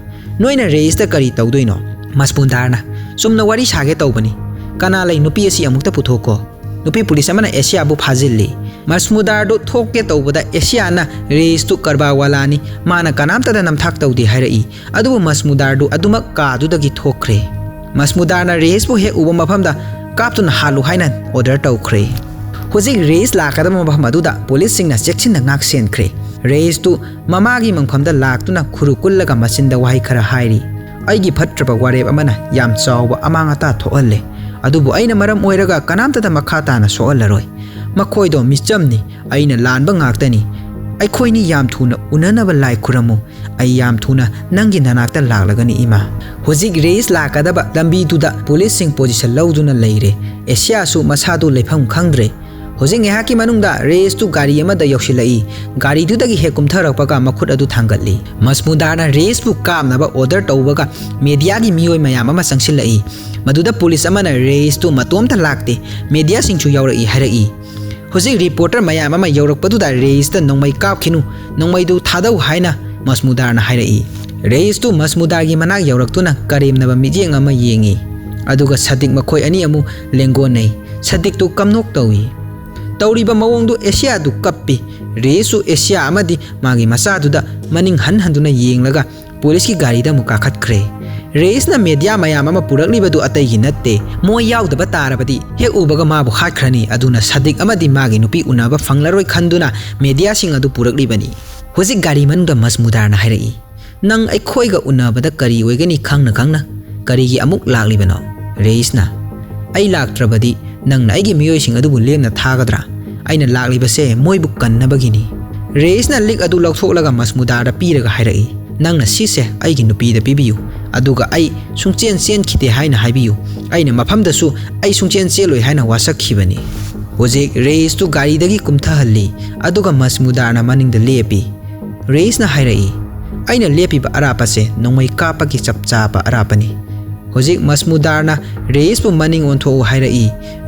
"ꯅꯣꯏꯅ ꯔꯦꯁꯇ ꯀꯔꯤ ꯇꯧꯗꯣꯏꯅꯣ?" ꯃꯁꯃꯨꯗꯥꯔꯅ, "ꯆꯨꯝꯅ ꯋꯥꯔꯤ ꯁꯥꯒꯦ ꯇꯧꯕꯅꯤ꯫ ꯀꯅꯥ ꯂꯩ? ꯅꯨꯄꯤ ꯑꯁꯤ ꯑꯃꯨꯛꯇ ꯄꯨꯊꯣꯛꯀꯣ꯫" ꯅꯨꯄꯤ ꯄꯨꯂꯤꯁ ꯑꯃꯅ ꯑꯦꯁꯤꯌꯥꯕꯨ ꯐꯥꯖꯤꯜꯂꯤ꯫ ꯃꯁꯃꯨꯗꯥꯔꯗꯨ ꯊꯣꯛꯀꯦ ꯇꯧꯕꯗ ꯑꯦꯁꯤꯌꯥꯅ ꯔꯦꯁꯇꯨ ꯀꯔꯕꯥꯋꯥꯂꯥꯅꯤ, ꯃꯥꯅ ꯀꯅꯥꯝꯇꯗ ꯅꯝꯊꯥꯛ ꯇꯧꯗꯦ ꯍꯥꯏꯔꯛꯏ꯫ ꯑꯗꯨꯕꯨ ꯃꯁꯃꯨꯗꯥꯔꯗꯨ ꯑꯗꯨꯃꯛ ꯀꯥꯗꯨꯗꯒꯤ ꯊꯣꯛꯈ꯭ꯔꯦ꯫ ꯃꯁꯃꯨꯗꯥꯔꯅ ꯔꯦꯁꯄꯨ ꯍꯦꯛ ꯎꯕ ꯃꯐꯝꯗ ꯀꯥꯞꯇꯨꯅ ꯍꯥꯠꯂꯨ ꯍꯥꯏꯅ ꯑꯣꯔꯗꯔ ꯇꯧꯈ꯭ꯔꯦ꯫ ꯍꯧꯖꯤꯛ ꯔꯦꯁ ꯂꯥꯛꯀꯗꯕ ꯃꯐꯝ ꯑꯗꯨꯗ ꯄꯨꯂꯤꯁꯁꯤꯡꯅ ꯆꯦꯛꯁꯤꯟꯅ ꯉꯥꯛ ꯁꯦꯟꯈ꯭ꯔꯦ꯫ ꯔꯦꯁꯇꯨ ꯃꯃꯥꯒꯤ ꯃꯪꯐꯝꯗ ꯂꯥꯛꯇꯨꯅ ꯈꯨꯔꯨ ꯀꯨꯜꯂꯒ ꯃꯆꯤꯟꯗ ꯋꯥꯍꯩ ꯈꯔ ꯍꯥꯏꯔꯤ꯫ "ꯑꯩꯒꯤ ꯐꯠꯇ꯭ꯔꯕ ꯋꯥꯔꯦꯞ ꯑꯃꯅ ꯌꯥꯝ ꯆꯥꯎꯕ ꯑꯃꯥꯡ ꯑꯇꯥ ꯊꯣꯛꯍꯜꯂꯦ, ꯑꯗꯨꯕꯨ ꯑꯩꯅ ꯃꯔꯝ ꯑꯣꯏꯔꯒ ꯀꯅꯥꯝꯇꯗ ꯃꯈꯥ ꯇꯥꯅ ꯁꯣꯛꯍꯜꯂꯔꯣꯏ꯫ ꯃꯈꯣꯏꯗꯣ ꯃꯤꯆꯝꯅꯤ, ꯑꯩꯅ ꯂꯥꯟꯕ ꯉꯥꯛꯇꯅꯤ꯫ ꯑꯩꯈꯣꯏꯅꯤ ꯌꯥꯝ ꯊꯨꯅ ꯎꯅꯅꯕ ꯂꯥꯏ ꯈꯨꯔꯝꯃꯨ꯫ ꯑꯩ ꯌꯥꯝ ꯊꯨꯅ ꯅꯪꯒꯤ ꯅꯅꯥꯛꯇ ꯂꯥꯛꯂꯒꯅꯤ, ꯏꯃꯥ꯫" ꯍꯧꯖꯤꯛ ꯔꯦꯁ ꯂꯥꯛꯀꯗꯕ ꯂꯝꯕꯤꯗꯨꯗ ꯄꯨꯂꯤꯁꯁꯤꯡ ꯄꯣꯖꯤꯁꯟ ꯂꯧꯗꯨꯅ ꯂꯩꯔꯦ꯫ ꯑꯦꯁꯤꯌꯥꯁꯨ ꯃꯁꯥꯗꯨ ꯂꯩꯐꯝ ꯈꯪꯗ꯭ꯔꯦ꯫ ꯍꯧꯖꯤꯛ ꯉꯥꯏꯍꯥꯛꯀꯤ ꯃꯅꯨꯡꯗ ꯔꯦꯁꯇꯨ ꯒꯥꯔꯤ ꯑꯃꯗ ꯌꯧꯁꯤꯜꯂꯛꯏ꯫ ꯒꯥꯔꯤꯗꯨꯗꯒꯤ ꯍꯦꯛ ꯀꯨꯝꯊꯔꯛꯄꯒ ꯃꯈꯨꯠ ꯑꯗꯨ ꯊꯥꯡꯒꯠꯂꯤ꯫ ꯃꯁꯃꯨꯗꯥꯔꯅ ꯔꯦꯁꯄꯨ ꯀꯥꯞꯅꯕ ꯑꯣꯔꯗꯔ ꯇꯧꯕꯒ ꯃꯦꯗꯤꯌꯥꯒꯤ ꯃꯤꯑꯣꯏ ꯃꯌꯥꯝ ꯑꯃ ꯆꯪꯁꯤꯜꯂꯛꯏ꯫ ꯃꯗꯨꯗ ꯄꯨꯂꯤꯁ ꯑꯃꯅ ꯔꯦꯁꯇꯨ ꯃꯇꯣꯝꯇ ꯂꯥꯛꯇꯦ, ꯃꯦꯗꯤꯌꯥꯁꯤꯡꯁꯨ ꯌꯥꯎꯔꯛꯏ ꯍꯥꯏꯔꯛꯏ꯫ ꯍꯧꯖꯤꯛ ꯔꯤꯄꯣꯔꯇꯔ ꯃꯌꯥꯝ ꯑꯃ ꯌꯧꯔꯛꯄꯗꯨꯗ ꯔꯦꯁꯇ "ꯅꯣꯡꯃꯩ ꯀꯥꯞꯈꯤꯅꯨ, ꯅꯣꯡꯃꯩꯗꯨ ꯊꯥꯗꯧ" ꯍꯥꯏꯅ ꯃꯁꯃꯨꯗꯥꯔꯅ ꯍꯥꯏꯔꯛꯏ꯫ ꯔꯦꯁꯇꯨ ꯃꯁꯃꯨꯗꯥꯔꯒꯤ ꯃꯅꯥꯛ ꯌꯧꯔꯛꯇꯨꯅ ꯀꯔꯦꯝꯅꯕ ꯃꯤꯠꯌꯦꯡ ꯑꯃ ꯌꯦꯡꯏ꯫ ꯑꯗꯨꯒ ꯁꯗꯤꯛ ꯃꯈꯣꯏ ꯑꯅꯤ ꯑꯃꯨꯛ ꯂꯦꯡꯒꯣꯟꯅꯩ꯫ ꯁꯗꯤꯛꯇꯨ ꯀꯝꯅꯣꯛ ꯇꯧꯏ꯫ ꯇꯧꯔꯤꯕ ꯃꯑꯣꯡꯗꯨ ꯑꯦꯁꯤꯌꯥꯗꯨ ꯀꯞꯄꯤ꯫ ꯔꯦꯁꯁꯨ ꯑꯦꯁꯤꯌꯥ ꯑꯃꯗꯤ ꯃꯥꯒꯤ ꯃꯆꯥꯗꯨꯗ ꯃꯅꯤꯡ ꯍꯟ ꯍꯟꯗꯨꯅ ꯌꯦꯡꯂꯒ ꯄꯨꯂꯤꯁꯀꯤ ꯒꯥꯔꯤꯗ ꯑꯃꯨꯛ ꯀꯥꯈꯠꯈ꯭ꯔꯦ꯫ ꯔꯦꯁꯅ ꯃꯦꯗꯤꯌꯥ ꯃꯌꯥꯝ ꯑꯃ ꯄꯨꯔꯛꯂꯤꯕꯗꯨ ꯑꯇꯩꯒꯤ ꯅꯠꯇꯦ, ꯃꯣꯏ ꯌꯥꯎꯗꯕ ꯇꯥꯔꯕꯗꯤ ꯍꯦꯛ ꯎꯕꯒ ꯃꯥꯕꯨ ꯍꯥꯠꯈ꯭ꯔꯅꯤ꯫ ꯑꯗꯨꯅ ꯁꯗꯤꯛ ꯑꯃꯗꯤ ꯃꯥꯒꯤ ꯅꯨꯄꯤ ꯎꯅꯕ ꯐꯪꯂꯔꯣꯏ ꯈꯟꯗꯨꯅ ꯃꯦꯗꯤꯌꯥꯁꯤꯡ ꯑꯗꯨ ꯄꯨꯔꯛꯂꯤꯕꯅꯤ꯫ ꯍꯧꯖꯤꯛ ꯒꯥꯔꯤ ꯃꯅꯨꯡꯗ ꯃꯁꯃꯨꯗꯥꯔꯅ ꯍꯥꯏꯔꯛꯏ, "ꯅꯪ ꯑꯩꯈꯣꯏꯒ ꯎꯅꯕꯗ ꯀꯔꯤ ꯑꯣꯏꯒꯅꯤ ꯈꯪꯅ ꯈꯪꯅ ꯀꯔꯤꯒꯤ ꯑꯃꯨꯛ ꯂꯥꯛꯂꯤꯕꯅꯣ?" ꯔꯦꯁꯅ, "ꯑꯩ ꯂꯥꯛꯇ꯭ꯔꯕꯗꯤ ꯅꯪꯅ ꯑꯩꯒꯤ ꯃꯤꯑꯣꯏꯁꯤꯡ ꯑꯗꯨꯕꯨ ꯂꯦꯝꯅ ꯊꯥꯒꯗ꯭ꯔꯥ? ꯑꯩꯅ ꯂꯥꯛꯂꯤꯕꯁꯦ ꯃꯣꯏꯕꯨ ꯀꯟꯅꯕꯒꯤꯅꯤ꯫" ꯔꯦꯁꯅ ꯂꯤꯛ ꯑꯗꯨ ꯂꯧꯊꯣꯛꯂꯒ ꯃꯁꯃꯨꯗꯥꯔꯗ ꯄꯤꯔꯒ ꯍꯥꯏꯔꯛꯏ, "ꯅꯪꯅ ꯁꯤꯁꯦ ꯑꯩꯒꯤ ꯅꯨꯄꯤꯗ ꯄꯤꯕꯤꯌꯨ, ꯑꯗꯨꯒ ꯑꯩ ꯁꯨꯡꯆꯦꯟ ꯆꯦꯟꯈꯤꯗꯦ ꯍꯥꯏꯅ ꯍꯥꯏꯕꯤꯌꯨ꯫ ꯑꯩꯅ ꯃꯐꯝꯗꯁꯨ ꯑꯩ ꯁꯨꯡꯆꯦꯟ ꯆꯦꯜꯂꯣꯏ ꯍꯥꯏꯅ ꯋꯥꯁꯛꯈꯤꯕꯅꯤ꯫" ꯍꯧꯖꯤꯛ ꯔꯦꯁꯇꯨ ꯒꯥꯔꯤꯗꯒꯤ ꯀꯨꯝꯊꯍꯜꯂꯤ, ꯑꯗꯨꯒ ꯃꯁꯃꯨꯗꯥꯔꯅ ꯃꯅꯤꯡꯗ ꯂꯦꯞꯄꯤ꯫ ꯔꯦꯁꯅ ꯍꯥꯏꯔꯛꯏ, ꯑꯩꯅ ꯂꯦꯞꯄꯤꯕ ꯑꯔꯥꯞꯄꯁꯦ ꯅꯣꯡꯃꯩ ꯀꯥꯞꯄꯒꯤ ꯆꯞ ꯆꯥꯕ ꯑꯔꯥꯞꯄꯅꯤ꯫ ꯍꯧꯖꯤꯛ ꯃꯁꯃꯨꯗꯥꯔꯅ ꯔꯦꯏꯁꯄꯨ ꯃꯅꯤꯡ ꯑꯣꯟꯊꯣꯛꯎ ꯍꯥꯏꯔꯛꯏ꯫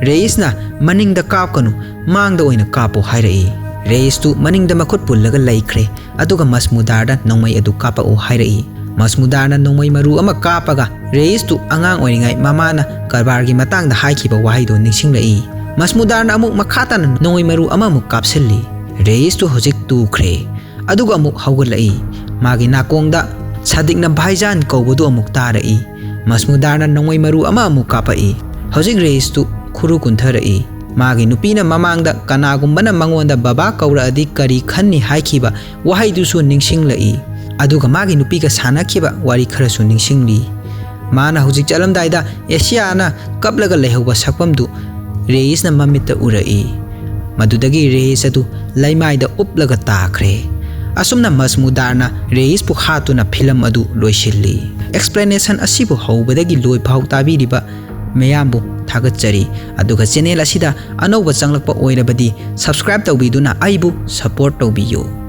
ꯔꯦꯏꯁꯅ ꯃꯅꯤꯡꯗ ꯀꯥꯞꯀꯅꯨ, ꯃꯥꯡꯗ ꯑꯣꯏꯅ ꯀꯥꯞꯄꯨ ꯍꯥꯏꯔꯛꯏ꯫ ꯔꯦꯏꯁꯇꯨ ꯃꯅꯤꯡꯗ ꯃꯈꯨꯠ ꯄꯨꯜꯂꯒ ꯂꯩꯈ꯭ꯔꯦ, ꯑꯗꯨꯒ ꯃꯁꯃꯨꯗꯥꯔꯗ ꯅꯣꯡꯃꯩ ꯑꯗꯨ ꯀꯥꯞꯄꯛꯎ ꯍꯥꯏꯔꯛꯏ꯫ ꯃꯁꯃꯨꯗꯥꯔꯅ ꯅꯣꯡꯃꯩ ꯃꯔꯨ ꯑꯃ ꯀꯥꯞꯄꯒ ꯔꯦꯏꯁꯇꯨ ꯑꯉꯥꯡ ꯑꯣꯏꯔꯤꯉꯩ ꯃꯃꯥꯅ ꯀꯔꯕꯥꯔꯒꯤ ꯃꯇꯥꯡꯗ ꯍꯥꯏꯈꯤꯕ ꯋꯥꯍꯩꯗꯨ ꯅꯤꯡꯁꯤꯡꯂꯛꯏ꯫ ꯃꯁꯃꯨꯗꯥꯔꯅ ꯑꯃꯨꯛ ꯃꯈꯥ ꯇꯥꯅ ꯅꯣꯡꯃꯩ ꯃꯔꯨ ꯑꯃꯃꯨꯛ ꯀꯥꯞꯁꯤꯜꯂꯤ꯫ ꯔꯦꯏꯁꯇꯨ ꯍꯧꯖꯤꯛ ꯇꯨꯈ꯭ꯔꯦ, ꯑꯗꯨꯒ ꯑꯃꯨꯛ ꯍꯧꯒꯠꯂꯛꯏ꯫ ꯃꯥꯒꯤ ꯅꯥꯀꯣꯡꯗ ꯁꯥꯗꯤꯛꯅ ꯚꯥꯏꯖꯥꯟ ꯀꯧꯕꯗꯨ ꯑꯃꯨꯛ ꯇꯥꯔꯛꯏ꯫ ꯃꯁꯃꯨꯗꯥꯔꯅ ꯅꯣꯡꯃꯩ ꯃꯔꯨ ꯑꯃ ꯑꯃꯨꯛ ꯀꯥꯞꯄꯛꯏ꯫ ꯍꯧꯖꯤꯛ ꯔꯦꯏꯁꯇꯨ ꯈꯨꯔꯨ ꯀꯨꯟꯊꯔꯛꯏ꯫ ꯃꯥꯒꯤ ꯅꯨꯄꯤꯅ ꯃꯃꯥꯡꯗ ꯀꯅꯥꯒꯨꯝꯕꯅ ꯃꯉꯣꯟꯗ ꯕꯕꯥ ꯀꯧꯔꯛꯑꯗꯤ ꯀꯔꯤ ꯈꯟꯅꯤ ꯍꯥꯏꯈꯤꯕ ꯋꯥꯍꯩꯗꯨꯁꯨ ꯅꯤꯡꯁꯤꯡꯂꯛꯏ꯫ ꯑꯗꯨꯒ ꯃꯥꯒꯤ ꯅꯨꯄꯤꯒ ꯁꯥꯟꯅꯈꯤꯕ ꯋꯥꯔꯤ ꯈꯔꯁꯨ ꯅꯤꯡꯁꯤꯡꯂꯤ꯫ ꯃꯥꯅ ꯍꯧꯖꯤꯛ ꯆꯠꯂꯝꯗꯥꯏꯗ ꯑꯦꯁꯤꯌꯥꯅ ꯀꯞꯂꯒ ꯂꯩꯍꯧꯕ ꯁꯛꯐꯝꯗꯨ ꯔꯦꯏꯁꯅ ꯃꯃꯤꯠꯇ ꯎꯔꯛꯏ꯫ ꯃꯗꯨꯗꯒꯤ ꯔꯦꯏꯁ ꯑꯗꯨ ꯂꯩꯃꯥꯏꯗ ꯎꯞꯂꯒ ꯇꯥꯈ꯭ꯔꯦ꯫ ꯑꯁꯨꯝꯅ ꯃꯁꯃꯨꯗꯥꯔꯅ ꯔꯦꯏꯁꯄꯨ ꯍꯥꯠꯇꯨꯅ ꯐꯤꯂꯝ ꯑꯗꯨ ꯂꯣꯏꯁꯤꯜꯂꯤ꯫ ꯑꯦꯛꯁꯄ꯭ꯂꯦꯅꯦꯁꯟ ꯑꯁꯤꯕꯨ ꯍꯧꯕꯗꯒꯤ ꯂꯣꯏꯐꯥꯎ ꯇꯥꯕꯤꯔꯤꯕ ꯃꯌꯥꯝꯕꯨ ꯊꯥꯒꯠꯆꯔꯤ꯫ ꯑꯗꯨꯒ ꯆꯦꯅꯦꯜ ꯑꯁꯤꯗ ꯑꯅꯧꯕ ꯆꯪꯂꯛꯄ ꯑꯣꯏꯔꯕꯗꯤ ꯁꯕꯁꯀ꯭ꯔꯥꯏꯕ ꯇꯧꯕꯤꯗꯨꯅ ꯑꯩꯕꯨ ꯁꯄꯣꯔꯠ ꯇꯧꯕꯤꯌꯨ꯫